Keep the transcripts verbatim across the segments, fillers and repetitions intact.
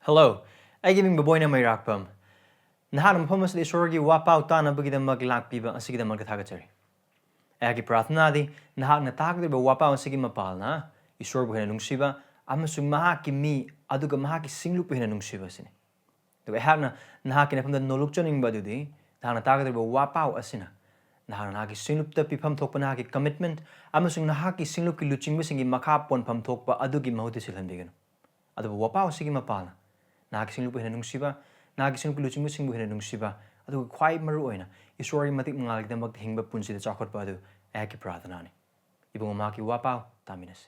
Hello, ꯑꯩꯒꯤ ꯃꯤꯡ ꯕꯕꯣꯏꯅ ꯃꯩꯔꯥꯛꯄꯝ꯫ ꯅꯍꯥꯛꯅ ꯃꯐꯝ ꯑꯁꯤꯗ ꯏꯁꯣꯔꯒꯤ ꯋꯥꯄꯥꯎ ꯇꯥꯅꯕꯒꯤꯗꯃꯛ ꯂꯥꯛꯄꯤꯕ ꯑꯁꯤꯒꯤꯗꯃꯛꯇ ꯊꯥꯒꯠꯆꯔꯤ꯫ ꯑꯩꯍꯥꯛꯀꯤ ꯄ꯭ꯔꯥꯔꯊꯅꯥꯗꯤ ꯅꯍꯥꯛꯅ ꯇꯥꯒꯗꯧꯔꯤꯕ ꯋꯥꯄꯥꯎ ꯑꯁꯤꯒꯤ ꯃꯄꯥꯜꯅ ꯏꯁꯣꯔꯕꯨ ꯍꯦꯟꯅ ꯅꯨꯡꯁꯤꯕ ꯑꯃꯁꯨꯡ ꯃꯍꯥꯛꯀꯤ ꯃꯤ ꯑꯗꯨꯒ ꯃꯍꯥꯛꯀꯤ ꯁꯤꯡꯂꯨꯞꯄꯨ ꯍꯦꯟꯅ ꯅꯨꯡꯁꯤꯕ ꯑꯁꯤꯅꯤ꯫ ꯑꯗꯨꯒ ꯑꯩꯍꯥꯛꯅ ꯅꯍꯥꯛꯀꯤ ꯅꯐꯝꯗ ꯅꯣꯂꯨꯛꯆꯅꯤꯡꯕ ꯑꯗꯨꯗꯤ ꯅꯍꯥꯛꯅ ꯇꯥꯒꯗꯧꯔꯤꯕ ꯋꯥꯄꯥꯎ ꯑꯁꯤꯅ ꯅꯍꯥꯛꯅ ꯅꯍꯥꯛꯀꯤ ꯁꯤꯡꯂꯨꯞꯇ ꯄꯤꯐꯝ ꯊꯣꯛꯄ ꯅꯍꯥꯛꯀꯤ commitment ꯑꯃꯁꯨꯡ ꯅꯍꯥꯛꯀꯤ ꯁꯤꯡꯂꯨꯞꯀꯤ ꯂꯨꯆꯤꯡꯕꯁꯤꯡꯒꯤ ꯃꯈꯥ ꯄꯣꯟꯐꯝ ꯊꯣꯛꯄ ꯑꯗꯨꯒꯤ ꯃꯍꯨꯠꯇ ꯁꯤꯜꯍꯟꯕꯤꯒꯅꯨ꯫ ꯑꯗꯨꯕꯨ ꯋꯥꯄꯥꯎ ꯑꯁꯤꯒꯤ ꯃꯄꯥꯜꯅ ꯅꯍꯥꯛꯀꯤ ꯁꯤꯡꯂꯨꯞꯄꯨ ꯍꯦꯟꯅ ꯅꯨꯡꯁꯤꯕ, ꯅꯍꯥꯛꯀꯤ ꯁꯤꯡꯂꯨꯞꯀꯤ ꯂꯨꯆꯤꯡꯕꯁꯤꯡꯕꯨ ꯍꯦꯟꯅ ꯅꯨꯡꯁꯤꯕ, ꯑꯗꯨꯒ ꯈ꯭ꯋꯥꯏ ꯃꯔꯨ ꯑꯣꯏꯅ ꯏꯁꯣꯔꯒꯤ ꯃꯇꯤꯛ ꯃꯉꯥꯜꯒꯤꯗꯃꯛꯇ ꯍꯤꯡꯕ ꯄꯨꯟꯁꯤꯗ ꯆꯥꯎꯈꯠꯄ ꯑꯗꯨ ꯑꯩꯍꯥꯛꯀꯤ ꯄ꯭ꯔꯥꯔꯊꯅꯥꯅꯤ꯫ ꯏꯕꯨꯡꯉꯣ, ꯃꯍꯥꯛꯀꯤ ꯋꯥꯄꯥꯎ ꯇꯥꯃꯤꯟꯅꯁꯤ꯫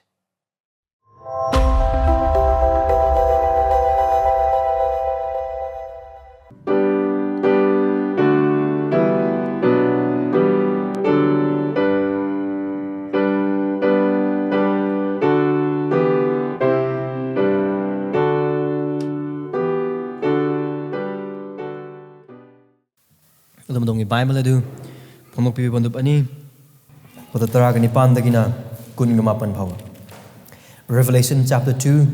ꯑꯗꯣꯝ ꯑꯗꯣꯝꯒꯤ ꯕꯥꯏꯕꯜ ꯑꯗꯨ ꯐꯣꯡꯗꯣꯛꯄꯤꯌꯨ, ꯕꯟꯗꯨꯞ ꯑꯅꯤ, ꯄꯗ ꯇꯔꯥꯒ ꯅꯤꯄꯥꯟꯗꯒꯤꯅ ꯀꯨꯟꯒ ꯃꯥꯄꯟ ꯐꯥꯎꯕ꯫ Revelation chapter two,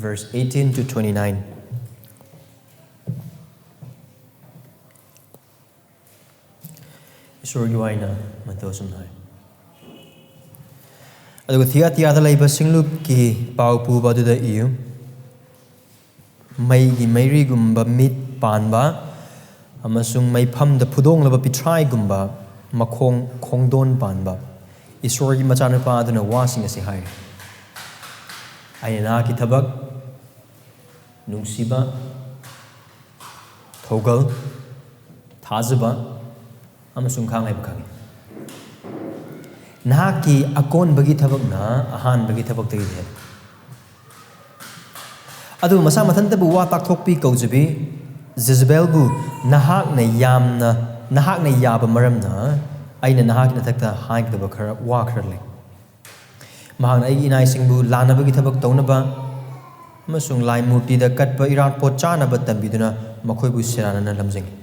verse eighteen to twenty-nine. ꯏꯁꯣꯔꯒꯤ ꯋꯥꯏꯅ ꯃꯇꯧ ꯑꯁꯨꯝꯅ ꯍꯥꯏ꯫ ꯑꯗꯨꯒ ꯊꯤꯌꯥꯇꯤꯌꯥꯗ ꯂꯩꯕ ꯁꯤꯡꯂꯨꯞꯀꯤ ꯄꯥꯎ ꯄꯨꯕ ꯑꯗꯨꯗ ꯏꯌꯨ꯫ ꯃꯩꯒꯤ ꯃꯩꯔꯤꯒꯨꯝꯕ ꯃꯤꯠ ꯄꯥꯟꯕ ꯑꯃꯁꯨꯡ ꯃꯩꯐꯝꯗ ꯐꯨꯗꯣꯡꯂꯕ ꯄꯤꯊ꯭ꯔꯥꯏꯒꯨꯝꯕ ꯃꯈꯣꯡ ꯈꯣꯡꯗꯣꯟ ꯄꯥꯟꯕ ꯏꯁꯣꯔꯒꯤ ꯃꯆꯥꯅꯨꯄꯥ ꯑꯗꯨꯅ ꯋꯥꯁꯤꯡ ꯑꯁꯤ ꯍꯥꯏꯔꯤ꯫ ꯑꯩꯅ ꯅꯍꯥꯛꯀꯤ ꯊꯕꯛ, ꯅꯨꯡꯁꯤꯕ, ꯊꯧꯒꯜ, ꯊꯥꯖꯕ ꯑꯃꯁꯨꯡ ꯈꯥꯡ ꯍꯩꯕ ꯈꯪꯏ꯫ ꯅꯍꯥꯛꯀꯤ ꯑꯀꯣꯟꯕꯒꯤ ꯊꯕꯛꯅ ꯑꯍꯥꯟꯕꯒꯤ ꯊꯕꯛꯇꯒꯤ ꯍꯦꯜꯂꯤ꯫ ꯑꯗꯨꯕꯨ ꯃꯁꯥ ꯃꯊꯟꯇꯕꯨ ꯋꯥ ꯇꯥꯛꯊꯣꯛꯄꯤ ꯀꯧꯖꯕꯤ ꯖꯦꯖꯕꯦꯜꯕꯨ ꯅꯍꯥꯛꯅ ꯌꯥꯝꯅ, ꯅꯍꯥꯛꯅ ꯌꯥꯕ ꯃꯔꯝꯅ ꯑꯩꯅ ꯅꯍꯥꯛꯀꯤ ꯃꯊꯛꯇ ꯍꯥꯏꯒꯗꯕ ꯈꯔ, ꯋꯥ ꯈꯔ ꯂꯩ꯫ ꯃꯍꯥꯛꯅ ꯑꯩꯒꯤ ꯏꯅꯥꯏꯁꯤꯡꯕꯨ ꯂꯥꯟꯅꯕꯒꯤ ꯊꯕꯛ ꯇꯧꯅꯕ ꯑꯃꯁꯨꯡ ꯂꯥꯏ ꯃꯨꯔꯇꯤꯗ ꯀꯠꯄ ꯏꯔꯥꯠꯄꯣꯠ ꯆꯥꯅꯕ ꯇꯝꯕꯤꯗꯨꯅ ꯃꯈꯣꯏꯕꯨ ꯁꯦꯔꯥꯟꯅꯅ ꯂꯝꯖꯤꯡꯏ꯫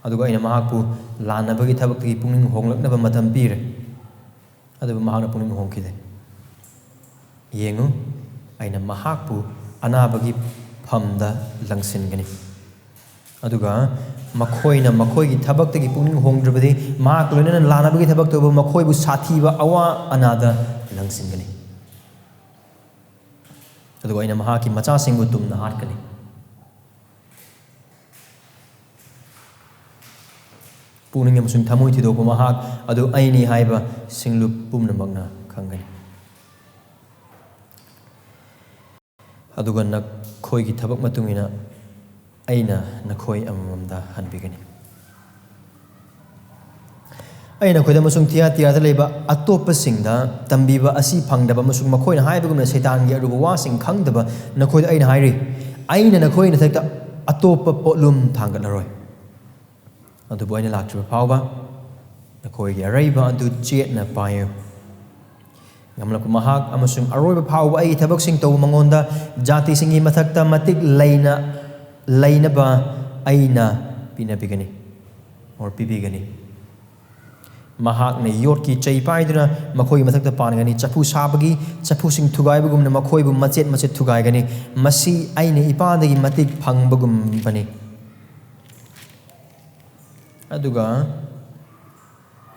ꯑꯗꯨꯒ ꯑꯩꯅ ꯃꯍꯥꯛꯄꯨ ꯂꯥꯟꯅꯕꯒꯤ ꯊꯕꯛꯇꯒꯤ ꯄꯨꯛꯅꯤꯡ ꯍꯣꯡꯂꯛꯅꯕ ꯃꯇꯝ ꯄꯤꯔꯦ꯫ ꯑꯗꯨꯕꯨ ꯃꯍꯥꯛꯅ ꯄꯨꯛꯅꯤꯡ ꯍꯣꯡꯈꯤꯗꯦ꯫ ꯌꯦꯡꯉꯨ, ꯑꯩꯅ ꯃꯍꯥꯛꯄꯨ ꯑꯅꯥꯕꯒꯤ ꯐꯝꯗ ꯂꯪꯁꯤꯟꯒꯅꯤ꯫ ꯑꯗꯨꯒ ꯃꯈꯣꯏꯅ ꯃꯈꯣꯏꯒꯤ ꯊꯕꯛꯇꯒꯤ ꯄꯨꯛꯅꯤꯡ ꯍꯣꯡꯗ꯭ꯔꯕꯗꯤ, ꯃꯍꯥꯛꯀ ꯂꯣꯏꯅꯅ ꯂꯥꯟꯅꯕꯒꯤ ꯊꯕꯛ ꯇꯧꯕ ꯃꯈꯣꯏꯕꯨ ꯁꯥꯊꯤꯕ ꯑꯋꯥ ꯑꯅꯥꯗ ꯂꯪꯁꯤꯟꯒꯅꯤ꯫ ꯑꯗꯨꯒ ꯑꯩꯅ ꯃꯍꯥꯛꯀꯤ ꯃꯆꯥꯁꯤꯡꯕꯨ ꯇꯨꯝꯅ ꯍꯥꯠꯀꯅꯤ꯫ ꯄꯨꯛꯅꯤꯡ ꯑꯃꯁꯨꯡ ꯊꯃꯣꯏ ꯊꯤꯗꯣꯛꯄ ꯃꯍꯥꯛ ꯑꯗꯨ ꯑꯩꯅꯤ ꯍꯥꯏꯕ ꯁꯤꯡꯂꯨꯞ ꯄꯨꯝꯅꯃꯛꯅ ꯈꯪꯒꯅꯤ꯫ ꯑꯗꯨꯒ ꯅꯈꯣꯏꯒꯤ ꯊꯕꯛ ꯃꯇꯨꯡ ꯏꯟꯅ ꯑꯩꯅ ꯅꯈꯣꯏ ꯑꯃꯃꯝꯗ ꯍꯟꯕꯤꯒꯅꯤ꯫ ꯑꯩꯅ ꯅꯈꯣꯏꯗ ꯑꯃꯁꯨꯡ ꯊꯤꯌꯥꯇꯤꯌꯥꯗ ꯂꯩꯕ ꯑꯇꯣꯞꯄꯁꯤꯡꯗ ꯇꯝꯕꯤꯕ ꯑꯁꯤ ꯐꯪꯗꯕ ꯑꯃꯁꯨꯡ ꯃꯈꯣꯏꯅ ꯍꯥꯏꯕꯒꯨꯝꯅ ꯁꯩꯇꯥꯟꯒꯤ ꯑꯔꯨꯕ ꯋꯥꯁꯤꯡ ꯈꯪꯗꯕ ꯅꯈꯣꯏꯗ ꯑꯩꯅ ꯍꯥꯏꯔꯤ, ꯑꯩꯅ ꯅꯈꯣꯏ ꯅꯊꯛꯇ ꯑꯇꯣꯞꯄ ꯄꯣꯠꯂꯨꯝ ꯊꯥꯡꯒꯠꯂꯔꯣꯏ꯫ ꯑꯗꯨꯕꯨ ꯑꯩꯅ ꯂꯥꯛꯇ꯭ꯔꯤꯕ ꯐꯥꯎꯕ ꯅꯈꯣꯏꯒꯤ ꯑꯔꯩꯕ ꯑꯗꯨ ꯆꯦꯠꯅ ꯄꯥꯏꯌꯨ꯫ ꯉꯝꯂꯛꯄ ꯃꯍꯥꯛ ꯑꯃꯁꯨꯡ ꯑꯔꯣꯏꯕ ꯐꯥꯎꯕ ꯑꯩꯒꯤ ꯊꯕꯛꯁꯤꯡ ꯇꯧꯕ ꯃꯉꯣꯟꯗ ꯖꯥꯇꯤꯁꯤꯡꯒꯤ ꯃꯊꯛꯇ ꯃꯇꯤꯛ ꯂꯩꯅ ꯂꯩꯅꯕ ꯑꯩꯅ ꯄꯤꯅꯕꯤꯒꯅꯤ, or ꯄꯤꯕꯤꯒꯅꯤ꯫ ꯃꯍꯥꯛꯅ ꯌꯣꯠꯀꯤ ꯆꯩ ꯄꯥꯏꯗꯨꯅ ꯃꯈꯣꯏꯒꯤ ꯃꯊꯛꯇ ꯄꯥꯟꯒꯅꯤ꯫ ꯆꯐꯨ ꯁꯥꯕꯒꯤ ꯆꯐꯨꯁꯤꯡ ꯊꯨꯒꯥꯏꯕꯒꯨꯝꯅ ꯃꯈꯣꯏꯕꯨ ꯃꯆꯦꯠ ꯃꯆꯦꯠ ꯊꯨꯒꯥꯏꯒꯅꯤ꯫ ꯃꯁꯤ ꯑꯩꯅ ꯏꯄꯥꯗꯒꯤ ꯃꯇꯤꯛ ꯐꯪꯕꯒꯨꯝꯕꯅꯤ꯫ ꯑꯗꯨꯒ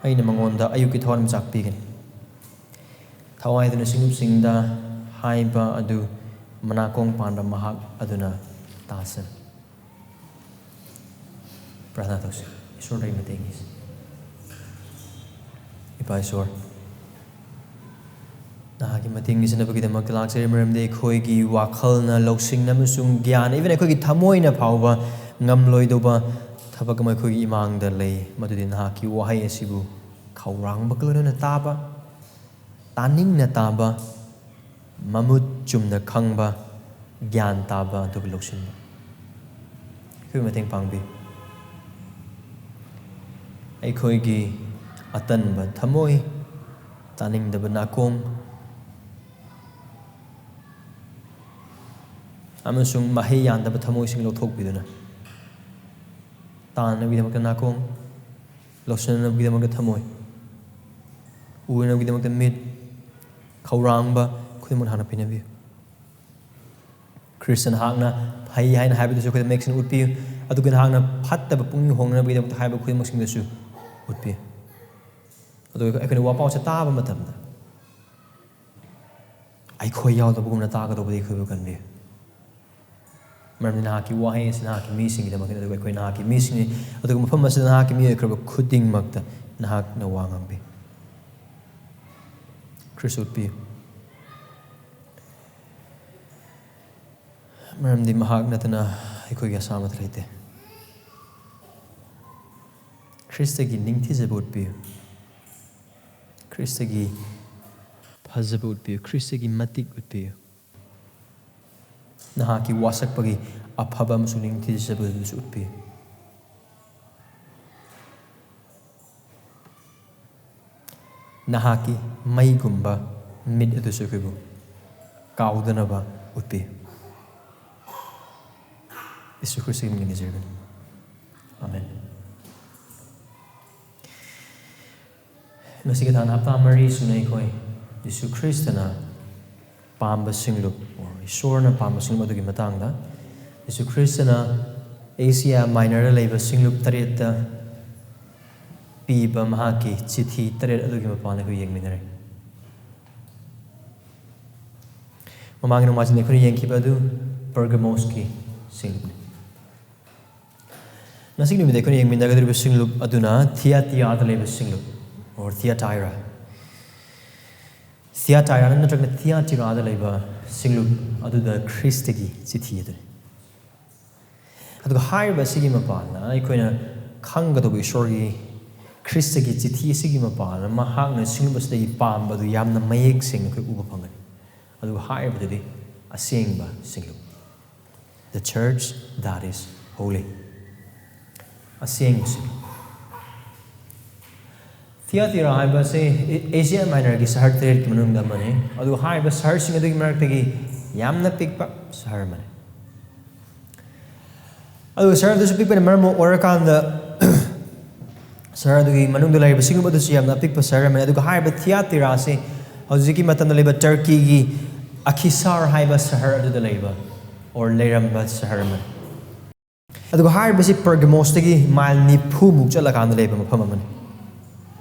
ꯑꯩꯅ ꯃꯉꯣꯟꯗ ꯑꯌꯨꯛꯀꯤ ꯊꯋꯥꯟꯃꯤꯆꯥꯛ ꯄꯤꯒꯅꯤ꯫ ꯊꯋꯥꯏꯗꯨꯅ ꯁꯤꯡꯂꯨꯞꯁꯤꯡꯗ ꯍꯥꯏꯕ ꯑꯗꯨ ꯃꯅꯥꯀꯣꯡ ꯄꯥꯟꯕ ꯃꯍꯥꯛ ꯑꯗꯨꯅ ꯇꯥꯁꯅꯨ꯫ ꯄ꯭ꯔꯥꯊꯅꯥ ꯇꯧꯁꯤ꯫ ꯏꯁꯣꯔꯗꯒꯤ ꯃꯇꯦꯡ ꯅꯤꯁꯤ꯫ ꯏꯄꯥ ꯏꯁꯣꯔ, ꯅꯍꯥꯛꯀꯤ ꯃꯇꯦꯡ ꯅꯤꯖꯅꯕꯒꯤꯗꯃꯛꯇ ꯂꯥꯛꯆꯔꯤ, ꯃꯔꯝꯗꯤ ꯑꯩꯈꯣꯏꯒꯤ ꯋꯥꯈꯜꯅ, ꯂꯧꯁꯤꯡꯅ ꯑꯃꯁꯨꯡ ꯒ꯭ꯌꯥꯟ, even ꯑꯩꯈꯣꯏꯒꯤ ꯊꯃꯣꯏꯅ ꯐꯥꯎꯕ ꯉꯝꯂꯣꯏꯗꯧꯕ ꯊꯕꯛ ꯑꯃ ꯑꯩꯈꯣꯏꯒꯤ ꯏꯃꯥꯡꯗ ꯂꯩ꯫ ꯃꯗꯨꯗꯤ ꯅꯍꯥꯛꯀꯤ ꯋꯥꯍꯩ ꯑꯁꯤꯕꯨ ꯈꯧꯔꯥꯡꯕꯒ ꯂꯣꯏꯅꯅ ꯇꯥꯕ, ꯇꯥꯅꯤꯡꯅ ꯇꯥꯕ, ꯃꯃꯨꯠ ꯆꯨꯝꯅ ꯈꯪꯕ, ꯒ꯭ꯌꯥꯟ ꯇꯥꯕ ꯑꯗꯨꯒ ꯂꯧꯁꯤꯟꯕ꯫ ꯑꯩꯈꯣꯏ ꯃꯇꯦꯡ ꯄꯥꯡꯕꯤꯌꯨ꯫ ꯑꯩꯈꯣꯏꯒꯤ ꯑꯇꯟꯕ ꯊꯃꯣꯏ, ꯇꯥꯅꯤꯡꯗꯕ ꯅꯥꯀꯣꯡ, ꯑꯃꯁꯨꯡ ꯃꯍꯩ ꯌꯥꯟꯗꯕ ꯊꯃꯣꯏꯁꯤꯡ ꯂꯧꯊꯣꯛꯄꯤꯗꯨꯅ, ꯇꯥꯅꯕꯒꯤꯗꯃꯛꯇ ꯅꯥꯀꯣꯡ, ꯂꯧꯁꯤꯟꯅꯕꯒꯤꯗꯃꯛꯇ ꯊꯃꯣꯏ, ꯎꯅꯕꯒꯤꯗꯃꯛꯇ ꯃꯤꯠ, ꯈꯧꯔꯥꯡꯕ ꯈꯨꯗꯤꯡꯃꯛ ꯍꯥꯟꯅ ꯄꯤꯅꯕꯤꯌꯨ꯫ ꯈ꯭ꯔꯤꯁꯇ ꯅꯍꯥꯛꯅ ꯐꯩ ꯍꯥꯏꯅ ꯍꯥꯏꯕꯗꯨꯁꯨ ꯑꯩꯈꯣꯏꯗ ꯃꯌꯦꯛ ꯁꯦꯡꯅ ꯎꯠꯄꯤꯌꯨ꯫ ꯑꯗꯨꯒ ꯅꯍꯥꯛꯅ ꯐꯠꯇꯕ ꯄꯨꯛꯅꯤꯡ ꯍꯣꯡꯅꯕꯒꯤꯗꯃꯛꯇ ꯍꯥꯏꯕ ꯈꯨꯗꯤꯡꯃꯛꯁꯤꯡꯗꯨꯁꯨ ꯎꯠꯄꯤꯌꯨ꯫ ꯑꯗꯨꯒ ꯑꯩꯈꯣꯏꯅ ꯋꯥꯄꯥꯎꯁꯦ ꯇꯥꯕ ꯃꯇꯝꯗ ꯑꯩꯈꯣꯏ ꯌꯥꯎꯗꯕꯒꯨꯝꯅ ꯇꯥꯒꯗꯧꯕꯗꯤ ꯑꯩꯈꯣꯏꯕꯨ ꯀꯟꯕꯤꯌꯨ꯫ ꯃꯔꯝꯗꯤ ꯅꯍꯥꯛꯀꯤ ꯋꯥꯍꯩ ꯑꯁꯤ ꯅꯍꯥꯛꯀꯤ ꯃꯤꯁꯤꯡꯒꯤꯗꯃꯛꯇꯅꯤ, ꯑꯗꯨꯒ ꯑꯩꯈꯣꯏ ꯅꯍꯥꯛꯀꯤ ꯃꯤꯁꯤꯡꯅꯤ꯫ ꯑꯗꯨꯒ ꯃꯐꯝ ꯑꯁꯤꯗ ꯅꯍꯥꯛꯀꯤ ꯃꯤꯑꯣꯏ ꯑꯣꯏꯈ꯭ꯔꯕ ꯈꯨꯗꯤꯡꯃꯛꯇ ꯅꯍꯥꯛꯅ ꯋꯥ ꯉꯥꯡꯕꯤꯌꯨ꯫ ꯈ꯭ꯔꯤꯁ ꯎꯠꯄꯤꯌꯨ꯫ ꯃꯔꯝꯗꯤ ꯃꯍꯥꯛ ꯅꯠꯇꯅ ꯑꯩꯈꯣꯏꯒꯤ ꯑꯁꯥ ꯑꯃꯠꯇ ꯂꯩꯇꯦ꯫ ꯈ꯭ꯔꯤꯁꯇꯒꯤ ꯅꯤꯡꯊꯤꯖꯕ ꯎꯠꯄꯤꯌꯨ꯫ ꯈ꯭ꯔꯤꯁꯇꯒꯤ ꯐꯖꯕ ꯎꯠꯄꯤꯌꯨ꯫ ꯈ꯭ꯔꯤꯁꯇꯒꯤ ꯃꯇꯤꯛ ꯎꯠꯄꯤꯌꯨ꯫ ꯅꯍꯥꯛꯀꯤ ꯋꯥꯁꯛꯄꯒꯤ ꯑꯐꯕ ꯑꯃꯁꯨꯡ ꯅꯤꯡꯊꯤꯖꯕ ꯑꯗꯨꯁꯨ ꯎꯠꯄꯤꯌꯨ꯫ ꯅꯍꯥꯛꯀꯤ ꯃꯩꯒꯨꯝꯕ ꯃꯤꯠ ꯑꯗꯨꯁꯨ ꯑꯩꯈꯣꯏꯕꯨ ꯀꯥꯎꯗꯅꯕ ꯎꯠꯄꯤꯌꯨ꯫ ꯌꯤꯁꯨ ꯈ꯭ꯔꯤꯁꯇꯒꯤ ꯃꯤꯡꯗ ꯅꯤꯖꯔꯕꯅꯤ꯫ ꯑꯥꯃꯦꯟ꯫ ꯉꯁꯤꯒꯤ ꯊꯥꯡ ꯍꯞꯇꯥ ꯃꯔꯤ ꯁꯨꯅ ꯑꯩꯈꯣꯏ ꯌꯤꯁꯨ ꯈ꯭ꯔꯤꯁꯇꯅ ꯄꯥꯝꯕ ꯁꯤꯡꯂꯨꯞ, or ꯏꯁꯣꯔꯅ ꯄꯥꯝꯕ ꯁꯤꯡꯂꯨꯞ ꯑꯗꯨꯒꯤ ꯃꯇꯥꯡꯗ, ꯌꯤꯁꯨ ꯈ꯭ꯔꯤꯁꯇꯅ ꯑꯦꯁꯤꯌꯥ ꯃꯥꯏꯅꯔꯗ ꯂꯩꯕ ꯁꯤꯡꯂꯨꯞ ꯇꯔꯦꯠꯇ ꯄꯤꯕ ꯃꯍꯥꯛꯀꯤ ꯆꯤꯊꯤ ꯇꯔꯦꯠ ꯑꯗꯨꯒꯤ ꯃꯄꯥꯟꯗ ꯑꯩꯈꯣꯏ ꯌꯦꯡꯃꯤꯟꯅꯔꯦ꯫ ꯃꯃꯥꯡꯒꯤ ꯅꯣꯡꯃꯥꯏꯖꯤꯡꯗ ꯑꯩꯈꯣꯏꯅ ꯌꯦꯡꯈꯤꯕ ꯑꯗꯨ ꯄꯔꯒꯃꯣꯁꯀꯤ ꯁꯤꯡꯂꯨꯞꯅꯤ꯫ ꯉꯁꯤꯒꯤ ꯅꯨꯃꯤꯠꯇ ꯑꯩꯈꯣꯏꯅ ꯌꯦꯡꯃꯤꯟꯅꯒꯗꯧꯔꯤꯕ ꯁꯤꯡꯂꯨꯞ ꯑꯗꯨꯅ ꯊꯤꯌꯥꯇꯤꯌꯥꯗ ꯂꯩꯕ ꯁꯤꯡꯂꯨꯞ, or ꯊꯤꯌꯥꯇꯥꯏꯔꯥ꯫ ꯊꯤꯌꯥꯇꯥꯏꯔꯥ ꯅꯠꯇ꯭ꯔꯒꯅ ꯊꯤꯌꯥꯇꯤꯔꯥꯗ ꯂꯩꯕ ꯁꯤꯡꯂꯨꯞ ꯑꯗꯨꯗ ꯈ꯭ꯔꯤꯁꯇꯒꯤ ꯆꯤꯊꯤ ꯑꯗꯨꯅꯤ꯫ ꯑꯗꯨꯒ ꯍꯥꯏꯔꯤꯕ ꯑꯁꯤꯒꯤ ꯃꯄꯥꯟꯗ ꯑꯩꯈꯣꯏꯅ ꯈꯪꯒꯗꯧꯕ ꯏꯁꯣꯔꯒꯤ ꯈ꯭ꯔꯤꯁꯇꯒꯤ ꯆꯤꯊꯤ ꯑꯁꯤꯒꯤ ꯃꯄꯥꯟꯗ ꯃꯍꯥꯛꯅ ꯁꯤꯡꯂꯨꯞ ꯑꯁꯤꯗꯒꯤ ꯄꯥꯝꯕ ꯑꯗꯨ ꯌꯥꯝꯅ ꯃꯌꯦꯛ ꯁꯦꯡꯅ ꯑꯩꯈꯣꯏ ꯎꯕ ꯐꯪꯒꯅꯤ꯫ ꯑꯗꯨꯒ ꯍꯥꯏꯔꯤꯕꯗꯨꯗꯤ ꯑꯁꯦꯡꯕ ꯁꯤꯡꯂꯨꯞ꯫ The church that is holy. ꯑꯁꯦꯡꯕ ꯁꯤꯡꯂꯨꯞ꯫ ꯊꯤꯌꯥꯇꯤꯔꯥ ꯍꯥꯏꯕ ꯑꯁꯤ ꯑꯦ-, ꯑꯦꯁꯤꯌꯥ ꯃꯥꯏꯅꯔꯒꯤ ꯁꯍꯔ ꯇꯔꯦꯠꯀꯤ ꯃꯅꯨꯡꯗ ꯑꯃꯅꯤ꯫ ꯑꯗꯨꯒ ꯍꯥꯏꯔꯤꯕ ꯁꯍꯔꯁꯤꯡ ꯑꯗꯨꯒꯤ ꯃꯔꯛꯇꯒꯤ ꯌꯥꯝꯅ ꯄꯤꯛꯄ ꯁꯍꯔ ꯑꯃꯅꯤ꯫ ꯑꯗꯨꯒ ꯁꯍꯔ ꯑꯗꯨꯁꯨ ꯄꯤꯛꯄꯅ ꯃꯔꯝ ꯑꯣꯏꯔꯀꯥꯟꯗ ꯁꯍꯔ ꯑꯗꯨꯒꯤ ꯃꯅꯨꯡꯗ ꯂꯩꯔꯤꯕ ꯁꯤꯡꯂꯨꯞ ꯑꯗꯨꯁꯨ ꯌꯥꯝꯅ ꯑꯄꯤꯛꯄ ꯁꯍꯔ ꯑꯃꯅꯤ꯫ ꯑꯗꯨꯒ ꯍꯥꯏꯔꯤꯕ ꯊꯤꯌꯥꯇꯤꯔꯥ ꯑꯁꯤ ꯍꯧꯖꯤꯛꯀꯤ ꯃꯇꯝꯗ ꯂꯩꯕ ꯇꯔꯀꯤꯒꯤ ꯑꯈꯤꯁꯥꯔ ꯍꯥꯏꯕ ꯁꯍꯔ ꯑꯗꯨꯗ ꯂꯩꯕ or ꯂꯩꯔꯝꯕ ꯁꯍꯔ ꯑꯃꯅꯤ꯫ ꯑꯗꯨꯒ ꯍꯥꯏꯔꯤꯕꯁꯤ ꯄꯔꯒꯃꯣꯁꯇꯒꯤ ꯃꯥꯏꯜ ꯅꯤꯐꯨꯃꯨꯛ ꯆꯠꯂꯀꯥꯟꯗ ꯂꯩꯕ ꯃꯐꯝ ꯑꯃꯅꯤ꯫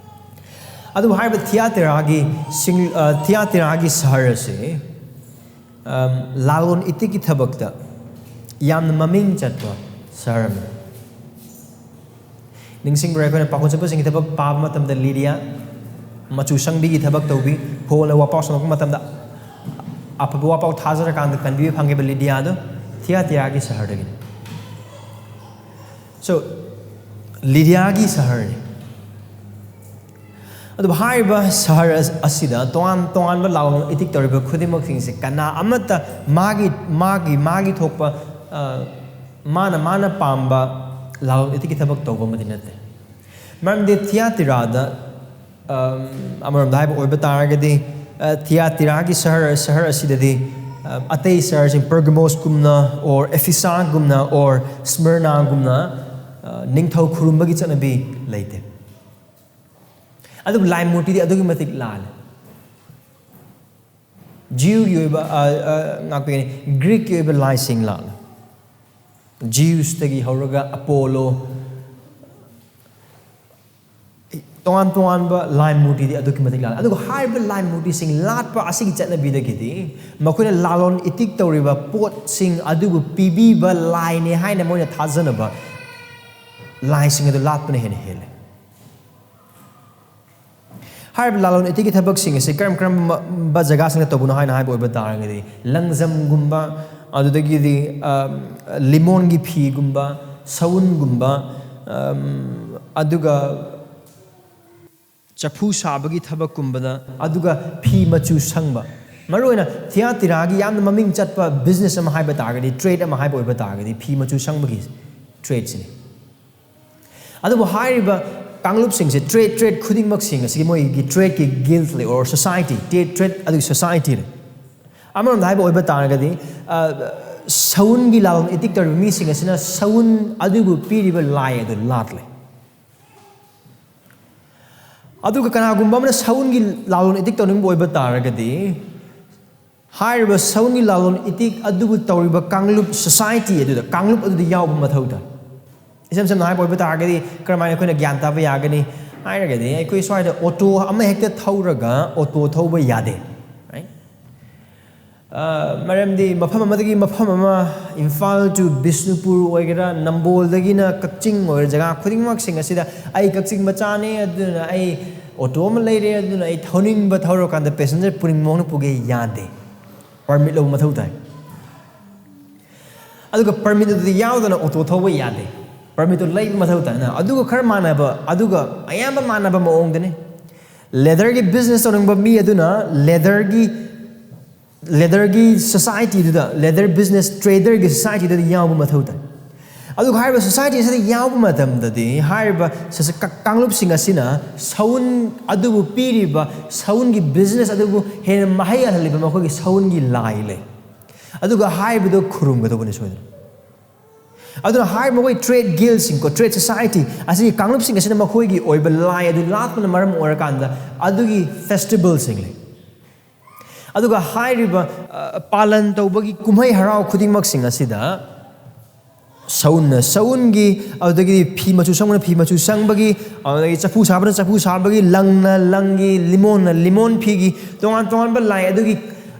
ꯑꯗꯨꯕꯨ ꯍꯥꯏꯔꯤꯕ ꯊꯤꯌꯥꯇꯤꯔꯥꯒꯤ ꯁꯤꯡ-, ꯑ, ꯊꯤꯌꯥꯇꯤꯔꯥꯒꯤ ꯁꯍꯔ ꯑꯁꯤ, ꯑꯝ, ꯂꯥꯂꯣꯟ ꯏꯇꯤꯛꯀꯤ ꯊꯕꯛꯇ ꯌꯥꯝꯅ ꯃꯃꯤꯡ ꯆꯠꯄ ꯁꯍꯔ ꯑꯃꯅꯤ꯫ ꯅꯤꯡꯁꯤꯡꯕ꯭ꯔꯥ? ꯑꯩꯈꯣꯏꯅ ꯄꯥꯈꯣꯟ ꯆꯠꯄꯁꯤꯡꯒꯤ ꯊꯕꯛ ꯄꯥꯕ ꯃꯇꯝꯗ ꯂꯤꯗꯤꯌꯥ, ꯃꯆꯨ ꯁꯪꯕꯤꯒꯤ ꯊꯕꯛ ꯇꯧꯕꯤ, ꯍꯣꯜꯅ ꯋꯥꯄꯥꯎ ꯁꯪꯉꯛꯄ ꯃꯇꯝꯗ ꯑꯐꯕ ꯋꯥꯄꯥꯎ ꯊꯥꯖꯔꯀꯥꯟꯗ ꯀꯟꯕꯤꯕ ꯐꯪꯈꯤꯕ ꯂꯤꯗꯤꯌꯥꯗꯣ ꯊꯤꯌꯥꯇꯤꯔꯥꯒꯤ ꯁꯍꯔꯗꯒꯤꯅꯤ꯫ So, ꯂꯤꯗꯤꯌꯥꯒꯤ ꯁꯍꯔꯅꯤ꯫ ꯑꯗꯨꯕꯨ ꯍꯥꯏꯔꯤꯕ ꯁꯍꯔ ꯑꯁ-, ꯑꯁꯤꯗ ꯇꯣꯉꯥꯟ ꯇꯣꯉꯥꯟꯕ ꯂꯥꯂꯣꯟ ꯏꯇꯤꯛ ꯇꯧꯔꯤꯕ ꯈꯨꯗꯤꯡꯃꯛꯁꯤꯡꯁꯦ ꯀꯅꯥ ꯑꯃꯠꯇ ꯃꯥꯒꯤ, ꯃꯥꯒꯤ, ꯃꯥꯒꯤ ꯊꯣꯛꯄ, ꯑ, ꯃꯥꯅ, ꯃꯥꯅ ꯄꯥꯝꯕ ꯂꯥꯂꯣꯟ ꯏꯇꯤꯛꯀꯤ ꯊꯕꯛ ꯇꯧꯕ ꯑꯃꯗꯤ ꯅꯠꯇꯦ꯫ ꯃꯔꯝꯗꯤ ꯊꯤꯌꯥꯇꯤꯔꯥꯗ, ꯑꯝ, ꯑꯃꯔꯣꯝꯗ ꯍꯥꯏꯕ ꯑꯣꯏꯕ ꯇꯥꯔꯒꯗꯤ, ꯑ, ꯊꯤꯌꯥꯇꯤꯔꯥꯒꯤ ꯁꯍꯔ, ꯁꯍꯔ ꯑꯁꯤꯗꯗꯤ, ꯑ, ꯑꯇꯩ ꯁꯍꯔꯁꯤꯡ ꯄꯔꯒꯃꯣꯁꯀꯨꯝꯅ, or ꯑꯦꯐꯤꯁꯥꯒꯨꯝꯅ, or ꯁ꯭ꯃꯔꯅꯥꯒꯨꯝꯅ, ꯑ, ꯅꯤꯡꯊꯧ ꯈꯨꯔꯨꯝꯕꯒꯤ ꯆꯠꯅꯕꯤ ꯂꯩꯇꯦ꯫ ꯑꯗꯨꯕꯨ ꯂꯥꯏ ꯃꯨꯔꯇꯤꯗꯤ ꯑꯗꯨꯛꯀꯤ ꯃꯇꯤꯛ ꯂꯥꯜꯂꯦ꯫ ꯖꯤꯌꯨꯒꯤ ꯑꯣꯏꯕ, ꯑ, ꯑ, ꯉꯥꯛꯄꯤꯒꯅꯤ, ꯒ꯭ꯔꯤꯛꯀꯤ ꯑꯣꯏꯕ ꯂꯥꯏꯁꯤꯡ ꯂꯥꯜꯂꯦ꯫ ꯖꯤꯌꯨꯁꯇꯒꯤ ꯍꯧꯔꯒ ꯑꯄꯣꯂꯣ, ꯇꯣꯉꯥꯟ ꯇꯣꯉꯥꯟꯕ ꯂꯥꯏ ꯃꯨꯔꯇꯤꯗꯤ ꯑꯗꯨꯛꯀꯤ ꯃꯇꯤꯛ ꯂꯥꯜꯂꯦ꯫ ꯑꯗꯨꯒ ꯍꯥꯏꯔꯤꯕ ꯂꯥꯏ ꯃꯨꯔꯇꯤꯁꯤꯡ ꯂꯥꯠꯄ ꯑꯁꯤꯒꯤ ꯆꯠꯅꯕꯤꯗꯒꯤꯗꯤ ꯃꯈꯣꯏꯅ ꯂꯥꯂꯣꯟ ꯏꯇꯤꯛ ꯇꯧꯔꯤꯕ ꯄꯣꯠꯁꯤꯡ ꯑꯗꯨꯕꯨ ꯄꯤꯕꯤꯕ ꯂꯥꯏꯅꯦ ꯍꯥꯏꯅ ꯃꯣꯏꯅ ꯊꯥꯖꯅꯕ ꯂꯥꯏꯁꯤꯡ ꯑꯗꯨ ꯂꯥꯠꯄꯅ ꯍꯦꯟꯅ ꯍꯦꯜꯂꯦ꯫ ꯍꯥꯏꯔꯤꯕ ꯂꯥꯂꯣꯟ ꯏꯇꯤꯛꯀꯤ ꯊꯕꯛꯁꯤꯡ ꯑꯁꯤ ꯀꯔꯝ ꯀꯔꯝꯕ ꯖꯒꯥꯁꯤꯡꯗ ꯇꯧꯕꯅꯣ ꯍꯥꯏꯅ ꯍꯥꯏꯕ ꯑꯣꯏꯕ ꯇꯥꯔꯒꯗꯤ, ꯂꯪꯖꯝꯒꯨꯝꯕ, ꯑꯗꯨꯗꯒꯤꯗꯤ, ꯑ, ꯂꯤꯃꯣꯟꯒꯤ ꯐꯤꯒꯨꯝꯕ, ꯁꯎꯟꯒꯨꯝꯕ, ꯑꯝ, ꯑꯗꯨꯒ ꯆꯐꯨ ꯁꯥꯕꯒꯤ ꯊꯕꯛꯀꯨꯝꯕꯗ, ꯑꯗꯨꯒ ꯐꯤ ꯃꯆꯨ ꯁꯪꯕ, ꯃꯔꯨꯑꯣꯏꯅ ꯊꯤꯌꯥꯇꯤꯔꯥꯒꯤ ꯌꯥꯝꯅ ꯃꯃꯤꯡ ꯆꯠꯄ ꯕꯤꯖꯤꯅꯦꯁ ꯑꯃ ꯍꯥꯏꯕ ꯇꯥꯔꯒꯗꯤ, ꯇ꯭ꯔꯦꯗ ꯑꯃ ꯍꯥꯏꯕ ꯑꯣꯏꯕ ꯇꯥꯔꯒꯗꯤ, ꯐꯤ ꯃꯆꯨ ꯁꯪꯕꯒꯤ ꯇ꯭ꯔꯦꯗꯁꯤꯅꯤ꯫ ꯑꯗꯨꯕꯨ ꯍꯥꯏꯔꯤꯕ ꯀꯥꯡꯂꯨꯞꯁꯤꯡꯁꯦ, ꯇ꯭ꯔꯦꯗ, ꯇ꯭ꯔꯦꯗ ꯈꯨꯗꯤꯡꯃꯛꯁꯤꯡ ꯑꯁꯤꯒꯤ ꯃꯣꯏꯒꯤ ꯇ꯭ꯔꯦꯗꯀꯤ ꯒꯤꯜꯗ ꯂꯩ, or ꯁꯣꯁꯥꯏꯇꯤ, ꯇ꯭ꯔꯦꯗ, ꯇ꯭ꯔꯦꯗ ꯑꯗꯨꯒꯤ ꯁꯣꯁꯥꯏꯇꯤ ꯂꯩ꯫ ꯑꯃꯔꯣꯝꯗ ꯍꯥꯏꯕ ꯑꯣꯏꯕ ꯇꯥꯔꯒꯗꯤ, ꯑ, ꯁꯎꯟꯒꯤ ꯂꯥꯂꯣꯟ ꯏꯇꯤꯛ ꯇꯧꯔꯤꯕ ꯃꯤꯁꯤꯡ ꯑꯁꯤꯅ ꯁꯎꯟ ꯑꯗꯨꯕꯨ ꯄꯤꯔꯤꯕ ꯂꯥꯏ ꯑꯗꯨ ꯂꯥꯠꯂꯦ꯫ ꯑꯗꯨꯒ ꯀꯅꯥꯒꯨꯝꯕ ꯑꯃꯅ ꯁꯎꯟꯒꯤ ꯂꯥꯂꯣꯟ ꯏꯇꯤꯛ ꯇꯧꯅꯤꯡꯕ ꯑꯣꯏꯕ ꯇꯥꯔꯒꯗꯤ, ꯍꯥꯏꯔꯤꯕ ꯁꯎꯟꯒꯤ ꯂꯥꯂꯣꯟ ꯏꯇꯤꯛ ꯑꯗꯨꯕꯨ ꯇꯧꯔꯤꯕ ꯀꯥꯡꯂꯨꯞ, ꯁꯣꯁꯥꯏꯇꯤ ꯑꯗꯨꯗ, ꯀꯥꯡꯂꯨꯞ ꯑꯗꯨꯗ ꯌꯥꯎꯕ ꯃꯊꯧ ꯇꯥꯏ꯫ ꯏꯁꯝ ꯁꯝꯅ ꯍꯥꯏꯕ ꯑꯣꯏꯕ ꯇꯥꯔꯒꯗꯤ, ꯀꯔꯝꯍꯥꯏꯅ ꯑꯩꯈꯣꯏꯅ ꯒ꯭ꯌꯥꯟ ꯇꯥꯕ ꯌꯥꯒꯅꯤ ꯍꯥꯏꯔꯒꯗꯤ, ꯑꯩꯈꯣꯏ ꯁ꯭ꯋꯥꯏꯗ ꯑꯣꯇꯣ ꯑꯃ ꯍꯦꯛꯇ ꯊꯧꯔꯒ ꯑꯣꯇꯣ ꯊꯧꯕ ꯌꯥꯗꯦ꯫ Right? ꯑ, ꯃꯔꯝꯗꯤ ꯃꯐꯝ ꯑꯃꯗꯒꯤ ꯃꯐꯝ ꯑꯃ, ꯏꯝꯐꯥꯜ to ꯕꯤꯁꯅꯨꯄꯨꯔ ꯑꯣꯏꯒꯦꯔꯥ, ꯅꯝꯕꯣꯜꯗꯒꯤꯅ ꯀꯛꯆꯤꯡ ꯑꯣꯏꯒꯦꯔꯥ, ꯖꯒꯥ ꯈꯨꯗꯤꯡꯃꯛꯁꯤꯡ ꯑꯁꯤꯗ ꯑꯩ ꯀꯛꯆꯤꯡ ꯃꯆꯥꯅꯦ, ꯑꯗꯨꯅ ꯑꯩ ꯑꯣꯇꯣ ꯑꯃ ꯂꯩꯔꯦ, ꯑꯗꯨꯅ ꯑꯩ ꯊꯧꯅꯤꯡꯕ ꯊꯧꯔꯀꯥꯟꯗ ꯄꯦꯁꯦꯟꯖꯔ ꯄꯨꯅꯤꯡꯕ ꯃꯑꯣꯡꯗ ꯄꯨꯒꯦ ꯌꯥꯗꯦ꯫ ꯄꯔꯃꯤꯠ ꯂꯧꯕ ꯃꯊꯧ ꯇꯥꯏ꯫ ꯑꯗꯨꯒ ꯄꯔꯃꯤꯠ ꯑꯗꯨꯗꯤ ꯌꯥꯎꯗꯅ ꯑꯣꯇꯣ ꯊꯧꯕ ꯌꯥꯗꯦ꯫ ꯄꯔꯃꯤꯠꯇꯨ ꯂꯩꯕ ꯃꯊꯧ ꯇꯥꯏ꯫ ꯑꯗꯨꯒ ꯈꯔ ꯃꯥꯟꯅꯕ, ꯑꯗꯨꯒ ꯑꯌꯥꯝꯕ ꯃꯥꯟꯅꯕ ꯃꯑꯣꯡꯗꯅꯤ꯫ ꯂꯦꯗꯔꯒꯤ ꯕꯤꯖꯤꯅꯦꯁ ꯇꯧꯅꯤꯡꯕ ꯃꯤ ꯑꯗꯨꯅ ꯂꯦꯗꯔꯒꯤ, ꯂꯦꯗꯔꯒꯤ ꯁꯣꯁꯥꯏꯇꯤꯗꯨꯗ, ꯂꯦꯗꯔ ꯕꯤꯖꯤꯅꯦꯁ ꯇ꯭ꯔꯦꯗꯔꯒꯤ ꯁꯣꯁꯥꯏꯇꯤꯗꯨꯗ ꯌꯥꯎꯕ ꯃꯊꯧ ꯇꯥꯏ꯫ ꯑꯗꯨꯒ ꯍꯥꯏꯔꯤꯕ ꯁꯣꯁꯥꯏꯇꯤ ꯑꯁꯤꯗ ꯌꯥꯎꯕ ꯃꯇꯝꯗꯗꯤ, ꯍꯥꯏꯔꯤꯕ ꯁꯣꯁ-, ꯀ-, ꯀꯥꯡꯂꯨꯞꯁꯤꯡ ꯑꯁꯤꯅ ꯁꯎꯟ ꯑꯗꯨꯕꯨ ꯄꯤꯔꯤꯕ, ꯁꯎꯟꯒꯤ ꯕꯤꯖꯤꯅꯦꯁ ꯑꯗꯨꯕꯨ ꯍꯦꯟꯅ ꯃꯍꯩ ꯌꯥꯜꯍꯜꯂꯤꯕ ꯃꯈꯣꯏꯒꯤ ꯁꯎꯟꯒꯤ ꯂꯥꯏ ꯂꯩ꯫ ꯑꯗꯨꯒ ꯍꯥꯏꯔꯤꯕꯗꯨ ꯈꯨꯔꯨꯝꯒꯗꯧꯕꯅꯤ ꯁꯣꯏꯗꯅ꯫ ꯑꯗꯨꯅ ꯍꯥꯏꯔꯤꯕ ꯃꯈꯣꯏ ꯇ꯭ꯔꯦꯗ ꯒꯤꯜꯁꯤꯡ ꯀꯣ, ꯇ꯭ꯔꯦꯗ ꯁꯣꯁꯥꯏꯇꯤ ꯑꯁꯤꯒꯤ ꯀꯥꯡꯂꯨꯞꯁꯤꯡ ꯑꯁꯤꯅ ꯃꯈꯣꯏꯒꯤ ꯑꯣꯏꯕ ꯂꯥꯏ ꯑꯗꯨ ꯂꯥꯠꯄꯅ ꯃꯔꯝ ꯑꯣꯏꯔꯀꯥꯟꯗ ꯑꯗꯨꯒꯤ ꯐꯦꯁꯇꯤꯚꯦꯜꯁꯤꯡ ꯂꯩ꯫ ꯑꯗꯨꯒ ꯍꯥꯏꯔꯤꯕ, ꯑ, ꯄꯥꯂꯟ ꯇꯧꯕꯒꯤ ꯀꯨꯝꯍꯩ ꯍꯔꯥꯎ ꯈꯨꯗꯤꯡꯃꯛꯁꯤꯡ ꯑꯁꯤꯗ ꯁꯎꯟꯅ ꯁꯎꯟꯒꯤ, ꯑꯗꯨꯗꯒꯤꯗꯤ ꯐꯤ ꯃꯆꯨ ꯁꯪꯕꯅ ꯐꯤ ꯃꯆꯨ ꯁꯪꯕꯒꯤ, ꯑꯗꯨꯗꯒꯤ ꯆꯐꯨ ꯁꯥꯕꯅ ꯆꯐꯨ ꯁꯥꯕꯒꯤ, ꯂꯪꯅ ꯂꯪꯒꯤ, ꯂꯤꯃꯣꯟꯅ ꯂꯤꯃꯣꯟ ꯐꯤꯒꯤ, ꯇꯣꯉꯥꯟ ꯇꯣꯉꯥꯟꯕ ꯂꯥꯏ ꯑꯗꯨꯒꯤ,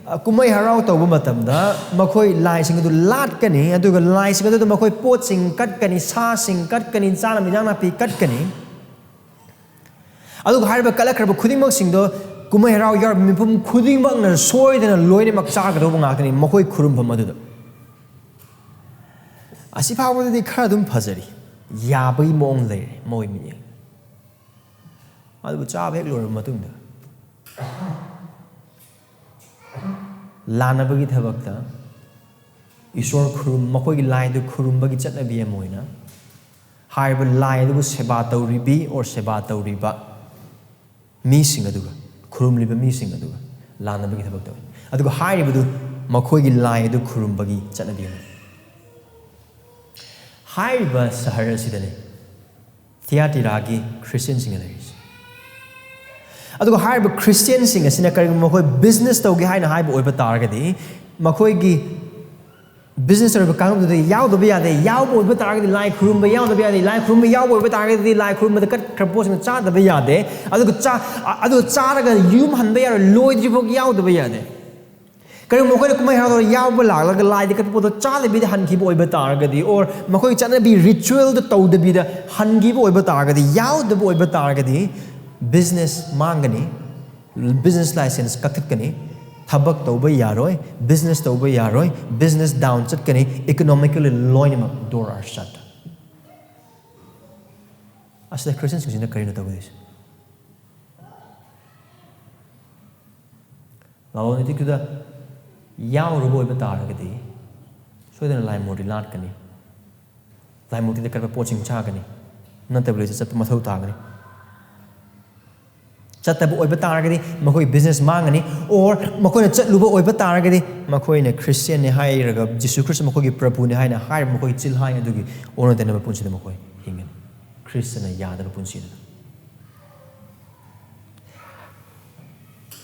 ꯑ, ꯀꯨꯝꯍꯩ ꯍꯔꯥꯎ ꯇꯧꯕ ꯃꯇꯝꯗ ꯃꯈꯣꯏ ꯂꯥꯏꯁꯤꯡ ꯑꯗꯨ ꯂꯥꯠꯀꯅꯤ, ꯑꯗꯨꯒ ꯂꯥꯏꯁꯤꯡ ꯑꯗꯨꯗ ꯃꯈꯣꯏ ꯄꯣꯠꯁꯤꯡ ꯀꯠꯀꯅꯤ, ꯁꯥꯁꯤꯡ ꯀꯠꯀꯅꯤ, ꯆꯥꯅꯕ ꯏꯟꯖꯥꯡ ꯅꯥꯄꯤ ꯀꯠꯀꯅꯤ꯫ ꯑꯗꯨꯒ ꯍꯥꯏꯔꯤꯕ ꯀꯠꯂꯛꯈ꯭ꯔꯕ ꯈꯨꯗꯤꯡꯃꯛꯁꯤꯡꯗꯣ ꯀꯨꯝꯍꯩ ꯍꯔꯥꯎ ꯌꯥꯎꯔꯤꯕ ꯃꯤꯄꯨꯝ ꯈꯨꯗꯤꯡꯃꯛꯅ ꯁꯣꯏꯗꯅ ꯂꯣꯏꯅꯃꯛ ꯆꯥꯒꯗꯧꯕ ꯉꯥꯛꯇꯅꯤ, ꯃꯈꯣꯏ ꯈꯨꯔꯨꯝꯐꯝ ꯑꯗꯨꯗ꯫ ꯑꯁꯤ ꯐꯥꯎꯕꯗꯗꯤ ꯈꯔ ꯑꯗꯨꯝ ꯐꯖꯔꯤ, ꯌꯥꯕꯒꯤ ꯃꯑꯣꯡ ꯂꯩꯔꯦ ꯃꯣꯏ ꯃꯤꯠꯌꯦꯡ꯫ ꯑꯗꯨꯕꯨ ꯆꯥꯕ ꯍꯦꯛ ꯂꯣꯏꯔꯕ ꯃꯇꯨꯡꯗ, ꯂꯥꯟꯅꯕꯒꯤ ꯊꯕꯛꯇ ꯏꯁꯣꯔ ꯈꯨꯔꯨꯝ-, ꯃꯈꯣꯏꯒꯤ ꯂꯥꯏꯗꯨ ꯈꯨꯔꯨꯝꯕꯒꯤ ꯆꯠꯅꯕꯤ ꯑꯃ ꯑꯣꯏꯅ ꯍꯥꯏꯔꯤꯕ ꯂꯥꯏ ꯑꯗꯨꯕꯨ ꯁꯦꯕꯥ ꯇꯧꯔꯤꯕꯤ or ꯁꯦꯕꯥ ꯇꯧꯔꯤꯕ ꯃꯤꯁꯤꯡ ꯑꯗꯨꯒ, ꯈꯨꯔꯨꯝꯂꯤꯕ ꯃꯤꯁꯤꯡ ꯑꯗꯨꯒ ꯂꯥꯟꯅꯕꯒꯤ ꯊꯕꯛ ꯇꯧꯏ꯫ ꯑꯗꯨꯒ ꯍꯥꯏꯔꯤꯕꯗꯨ ꯃꯈꯣꯏꯒꯤ ꯂꯥꯏ ꯑꯗꯨ ꯈꯨꯔꯨꯝꯕꯒꯤ ꯆꯠꯅꯕꯤ ꯑꯃꯅꯤ꯫ ꯍꯥꯏꯔꯤꯕ ꯁꯍꯔ ꯑꯁꯤꯗꯅꯤ ꯊꯤꯌꯥꯇꯤꯔꯥꯒꯤ ꯈ꯭ꯔꯤꯁꯇꯤꯌꯟꯁꯤꯡꯅ ꯂꯩꯔꯤꯁꯦ꯫ ꯑꯗꯨꯒ ꯍꯥꯏꯔꯤꯕ ꯈ꯭ꯔꯤꯁꯇꯤꯌꯥꯟꯁꯤꯡ ꯑꯁꯤꯅ ꯀꯔꯤꯒꯨꯝꯕ ꯃꯈꯣꯏ ꯕꯤꯖꯤꯅꯦꯁ ꯇꯧꯒꯦ ꯍꯥꯏꯅ ꯍꯥꯏꯕ ꯑꯣꯏꯕ ꯇꯥꯔꯒꯗꯤ, ꯃꯈꯣꯏꯒꯤ ꯕꯤꯖꯤꯅꯦꯁ ꯇꯧꯔꯤꯕ ꯀꯥꯡꯂꯨꯞꯇꯨꯗ ꯌꯥꯎꯗꯕ ꯌꯥꯗꯦ꯫ ꯌꯥꯎꯕ ꯑꯣꯏꯕ ꯇꯥꯔꯒꯗꯤ ꯂꯥꯏ ꯈꯨꯔꯨꯝꯕ ꯌꯥꯎꯗꯕ ꯌꯥꯗꯦ꯫ ꯂꯥꯏ ꯈꯨꯔꯨꯝꯕ ꯌꯥꯎꯕ ꯑꯣꯏꯕ ꯇꯥꯔꯒꯗꯤ ꯂꯥꯏ ꯈꯨꯔꯨꯝꯕꯗ ꯀꯠꯈ꯭ꯔꯕ ꯄꯣꯠꯁꯤꯡ ꯆꯥꯗꯕ ꯌꯥꯗꯦ꯫ ꯑꯗꯨꯒ ꯆꯥ-, ꯑ-, ꯑꯗꯨ ꯆꯥꯔꯒ ꯌꯨꯝ ꯍꯟꯕ ꯌꯥꯔꯣꯏ, ꯂꯣꯏꯗ꯭ꯔꯤꯐꯥꯎ ꯌꯥꯎꯗꯕ ꯌꯥꯗꯦ꯫ ꯀꯔꯤꯒꯨꯝꯕ ꯃꯈꯣꯏꯅ ꯀꯨꯝꯍꯩ ꯍꯔꯥꯎꯗ ꯌꯥꯎꯕ ꯂꯥꯛꯂꯒ ꯂꯥꯏꯗ ꯀꯠꯄ ꯄꯣꯠꯇꯣ ꯆꯥꯗꯕꯤꯗ ꯍꯟꯈꯤꯕ ꯑꯣꯏꯕ ꯇꯥꯔꯒꯗꯤ, or ꯃꯈꯣꯏꯒꯤ ꯆꯠꯅꯕꯤ ꯔꯤꯆꯨꯋꯦꯜꯗꯣ ꯇꯧꯗꯕꯤꯗ ꯍꯟꯈꯤꯕ ꯑꯣꯏꯕ ꯇꯥꯔꯒꯗꯤ, ꯌꯥꯎꯗꯕ ꯑꯣꯏꯕ ꯇꯥꯔꯒꯗꯤ, ꯕꯤꯖꯤꯅꯦꯁ ꯃꯥꯡꯒꯅꯤ, ꯕꯤꯖꯤꯅꯦꯁ ꯂꯥꯏꯁꯦꯟꯁ ꯀꯛꯊꯠꯀꯅꯤ, ꯊꯕꯛ ꯇꯧꯕ ꯌꯥꯔꯣꯏ, ꯕꯤꯖꯤꯅꯦꯁ ꯇꯧꯕ ꯌꯥꯔꯣꯏ, ꯕꯤꯖꯤꯅꯦꯁ ꯗꯥꯎꯟ ꯆꯠꯀꯅꯤ, ꯏꯀꯣꯅꯣꯃꯤꯀꯦꯜꯂꯤ ꯂꯣꯏꯅꯃꯛ door are shut꯫ ꯑꯁꯤꯗ ꯈ꯭ꯔꯤꯁꯇꯤꯌꯟꯁꯤꯡꯁꯤꯅ ꯀꯔꯤꯅꯣ ꯇꯧꯒꯗꯣꯏꯁꯦ? ꯂꯂꯣꯟ ꯏꯇꯤꯛꯇꯨꯗ ꯌꯥꯎꯔꯨꯕ ꯑꯣꯏꯕ ꯇꯥꯔꯒꯗꯤ, ꯁꯣꯏꯗꯅ ꯂꯥꯏ ꯃꯨꯔꯇꯤ ꯂꯥꯠꯀꯅꯤ, ꯂꯥꯏ ꯃꯨꯔꯇꯤꯗ ꯀꯠꯄ ꯄꯣꯠꯁꯤꯡ ꯆꯥꯒꯅꯤ, ꯅꯠꯇꯕ ꯂꯩꯁꯦ ꯆꯠꯄ ꯃꯊꯧ ꯇꯥꯒꯅꯤ꯫ ꯆꯠꯇꯕ ꯑꯣꯏꯕ ꯇꯥꯔꯒꯗꯤ ꯃꯈꯣꯏ ꯕꯤꯖꯤꯅꯦꯁ ꯃꯥꯡꯒꯅꯤ, or ꯃꯈꯣꯏꯅ ꯆꯠꯂꯨꯕ ꯑꯣꯏꯕ ꯇꯥꯔꯒꯗꯤ ꯃꯈꯣꯏꯅ ꯈ꯭ꯔꯤꯁꯇꯤꯌꯥꯟꯅꯤ ꯍꯥꯏꯔꯒ, ꯖꯤꯁꯨ ꯈ꯭ꯔꯤꯁꯇ ꯃꯈꯣꯏꯒꯤ ꯄ꯭ꯔꯚꯨꯅꯤ ꯍꯥꯏꯅ ꯍꯥꯏꯔꯤꯕ ꯃꯈꯣꯏꯒꯤ ꯆꯤꯜꯍꯥꯏ ꯑꯗꯨꯒꯤ ꯑꯣꯟꯅ ꯇꯩꯅꯕ ꯄꯨꯟꯁꯤꯗ ꯃꯈꯣꯏ ꯍꯤꯡꯒꯅꯤ꯫ ꯈ꯭ꯔꯤꯁꯇꯅ ꯌꯥꯗꯕ ꯄꯨꯟꯁꯤ ꯑꯗꯨꯗ꯫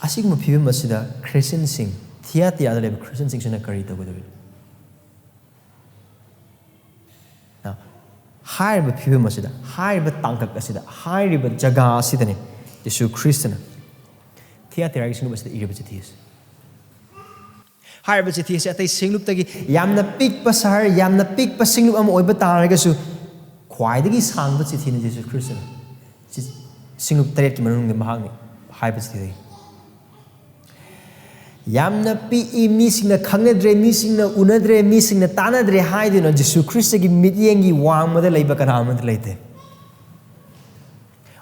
ꯑꯁꯤꯒꯨꯝꯕ ꯐꯤꯕꯝ ꯑꯁꯤꯗ ꯈ꯭ꯔꯤꯁꯇꯤꯌꯟꯁꯤꯡ, ꯊꯤꯌꯥꯇꯤꯔꯥꯗ ꯂꯩꯕ ꯈ꯭ꯔꯤꯁꯇꯤꯌꯟꯁꯤꯡꯁꯤꯅ ꯀꯔꯤ ꯇꯧꯒꯗꯧꯔꯤꯅꯣ? ꯍꯥꯏꯔꯤꯕ ꯐꯤꯕꯝ ꯑꯁꯤꯗ, ꯍꯥꯏꯔꯤꯕ ꯇꯥꯡꯀꯛ ꯑꯁꯤꯗ, ꯍꯥꯏꯔꯤꯕ ꯖꯒꯥ ꯑꯁꯤꯗꯅꯤ ꯌꯤꯁꯨ ꯈ꯭ꯔꯤꯁꯇꯅ ꯊꯤꯌꯥꯇꯤꯔꯥꯒꯤ ꯁꯤꯡꯂꯨꯞ ꯑꯁꯤꯗ ꯏꯔꯤꯕ ꯆꯤꯊꯤ ꯑꯁꯤ꯫ ꯍꯥꯏꯔꯤꯕ ꯆꯤꯊꯤ ꯑꯁꯤ ꯑꯇꯩ ꯁꯤꯡꯂꯨꯞꯇꯒꯤ ꯌꯥꯝꯅ ꯄꯤꯛꯄ ꯁꯍꯔ, ꯌꯥꯝꯅ ꯄꯤꯛꯄ ꯁꯤꯡꯂꯨꯞ ꯑꯃ ꯑꯣꯏꯕ ꯇꯥꯔꯒꯁꯨ, ꯈ꯭ꯋꯥꯏꯗꯒꯤ ꯁꯥꯡꯕ ꯆꯤꯊꯤꯅꯤ ꯖꯤꯁꯨ ꯈ꯭ꯔꯤꯁꯇꯅ ꯁꯤ-, ꯁꯤꯡꯂꯨꯞ ꯇꯔꯦꯠꯀꯤ ꯃꯅꯨꯡꯗ ꯃꯍꯥꯛꯅ ꯍꯥꯏꯕ ꯆꯤꯊꯤ꯫ ꯌꯥꯝꯅ ꯄꯤꯛꯏ, ꯃꯤꯁꯤꯡꯅ ꯈꯪꯅꯗ꯭ꯔꯦ, ꯃꯤꯁꯤꯡꯅ ꯎꯅꯗ꯭ꯔꯦ, ꯃꯤꯁꯤꯡꯅ ꯇꯥꯟꯅꯗ꯭ꯔꯦ ꯍꯥꯏꯗꯨꯅ ꯖꯤꯁꯨ ꯈ꯭ꯔꯤꯁꯇꯒꯤ ꯃꯤꯠꯌꯦꯡꯒꯤ ꯋꯥꯡꯃꯗ ꯂꯩꯕ ꯀꯅꯥ ꯑꯃꯠꯇ ꯂꯩꯇꯦ꯫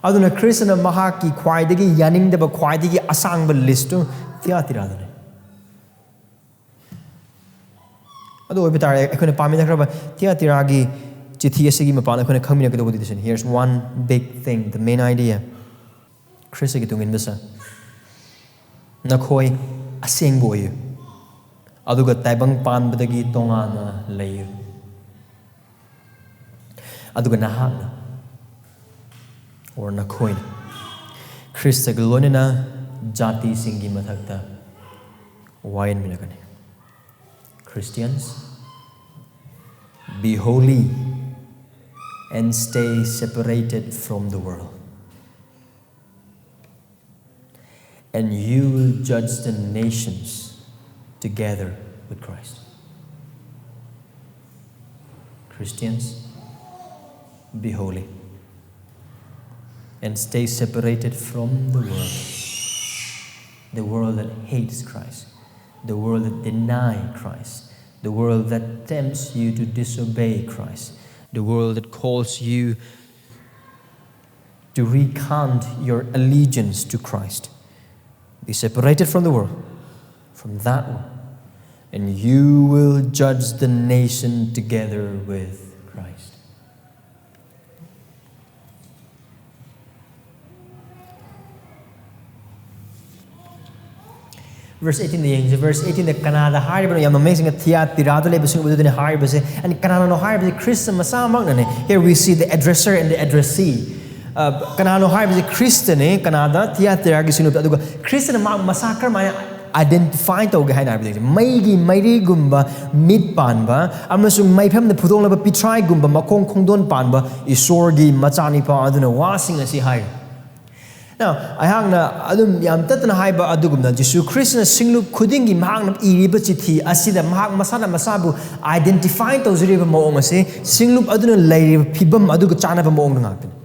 ꯑꯗꯨꯅ ꯈ꯭ꯔꯤꯁꯇꯅ ꯃꯍꯥꯛꯀꯤ ꯈ꯭ꯋꯥꯏꯗꯒꯤ ꯌꯥꯅꯤꯡꯗꯕ, ꯈ꯭ꯋꯥꯏꯗꯒꯤ ꯑꯁꯥꯡꯕ ꯂꯤꯁꯇꯨ ꯊꯤꯌꯥꯇꯤꯔꯥꯗꯅꯤ꯫ ꯑꯗꯨ ꯑꯣꯏꯕ ꯇꯥꯔꯦ, ꯑꯩꯈꯣꯏꯅ ꯄꯥꯃꯤꯟꯅꯈ꯭ꯔꯕ ꯊꯤꯌꯥꯇꯤꯔꯥꯒꯤ ꯆꯤꯊꯤ ꯑꯁꯤꯒꯤ ꯃꯄꯥꯟꯗ ꯑꯩꯈꯣꯏꯅ ꯈꯪꯃꯤꯟꯅꯒꯗꯧꯕꯗꯤ ꯁꯤꯅꯤ꯫ Here's one big thing, the main idea. ꯈ꯭ꯔꯤꯁꯇꯒꯤ ꯇꯨꯡꯏꯟꯕꯁꯦ, "ꯅꯈꯣꯏ ꯑꯁꯦꯡꯕ ꯑꯣꯏꯌꯨ, ꯑꯗꯨꯒ ꯇꯥꯏꯕꯪ ꯄꯥꯟꯕꯗꯒꯤ ꯇꯣꯉꯥꯟꯅ ꯂꯩꯌꯨ, ꯑꯗꯨꯒ ꯅꯍꯥꯛꯅ," or ꯅꯈꯣꯏꯅ, ꯈ꯭ꯔꯤꯁꯇꯒ ꯂꯣꯏꯅꯅ ꯖꯥꯇꯤꯁꯤꯡꯒꯤ ꯃꯊꯛꯇ ꯋꯥꯌꯦꯟꯃꯤꯟꯅꯒꯅꯤ꯫ Christians, be holy and stay separated from the world, and you will judge the nations together with Christ. Christians, be holy and stay separated from the world. The world that hates Christ, the world that denies Christ, the world that tempts you to disobey Christ, the world that calls you to recant your allegiance to Christ. Be separated from the world, from that one, and you will judge the nation together with Christ. Verse eighteen ꯗ ꯌꯦꯡꯁꯦ꯫ Verse eighteen ꯗ ꯀꯅꯥꯗ ꯍꯥꯏꯔꯤꯕꯅꯣ? ꯌꯥꯝ amazing꯫ ꯊꯤꯌꯥꯇꯤꯔꯥꯗ ꯂꯩꯕꯁꯤꯡ ꯑꯗꯨꯗꯅꯤ ꯍꯥꯏꯔꯤꯕꯁꯦ꯫ And ꯀꯅꯥꯅꯅꯣ ꯍꯥꯏꯔꯤꯕꯁꯦ? Christ ꯃꯁꯥꯃꯛꯅꯅꯦ꯫ Here we see the addresser and the addressee. ꯑ, ꯀꯅꯥꯅꯣ ꯍꯥꯏꯕꯁꯦ ꯈ꯭ꯔꯤꯁꯇꯅꯦ꯫ ꯀꯅꯥꯗ? ꯊꯤꯌꯥꯇꯤꯔꯥꯒꯤ ꯁꯤꯡꯂꯨꯞꯇ꯫ ꯑꯗꯨꯒ ꯈ꯭ꯔꯤꯁꯇꯅ ꯃꯍꯥꯛ ꯃꯁꯥ ꯀꯔꯝꯍꯥꯏꯅ identify ꯇꯧꯒꯦ ꯍꯥꯏꯅ ꯍꯥꯏꯕꯗ, ꯃꯩꯒꯤ ꯃꯩꯔꯤꯒꯨꯝꯕ ꯃꯤꯠ ꯄꯥꯟꯕ ꯑꯃꯁꯨꯡ ꯃꯩꯐꯝꯗ ꯐꯨꯗꯣꯛꯂꯕ ꯄꯤꯊ꯭ꯔꯥꯏꯒꯨꯝꯕ ꯃꯈꯣꯡ ꯈꯣꯡꯗꯣꯟ ꯄꯥꯟꯕ ꯏꯁꯣꯔꯒꯤ ꯃꯆꯥꯅꯤꯄꯥ ꯑꯗꯨꯅ ꯋꯥꯁꯤꯡ ꯑꯁꯤ ꯍꯥꯏꯔꯤ꯫ Now, ꯑꯩꯍꯥꯛꯅ ꯑꯗꯨꯝ ꯌꯥꯝ ꯇꯠꯇꯅ ꯍꯥꯏꯕ ꯑꯗꯨꯒꯨꯝꯅ, ꯖꯤꯁꯨ ꯈ꯭ꯔꯤꯁꯇꯅ ꯁꯤꯡꯂꯨꯞ ꯈꯨꯗꯤꯡꯒꯤ ꯃꯍꯥꯛꯅ ꯏꯔꯤꯕ ꯆꯤꯊꯤ ꯑꯁꯤꯗ ꯃꯍꯥꯛ ꯃꯁꯥꯅ ꯃꯁꯥꯕꯨ identify ꯇꯧꯖꯔꯤꯕ ꯃꯑꯣꯡ ꯑꯁꯤ, ꯁꯤꯡꯂꯨꯞ ꯑꯗꯨꯅ ꯂꯩꯔꯤꯕ ꯐꯤꯕꯝ ꯑꯗꯨꯒ ꯆꯥꯟꯅꯕ ꯃꯑꯣꯡꯗ ꯉꯥꯛꯇꯅꯤ꯫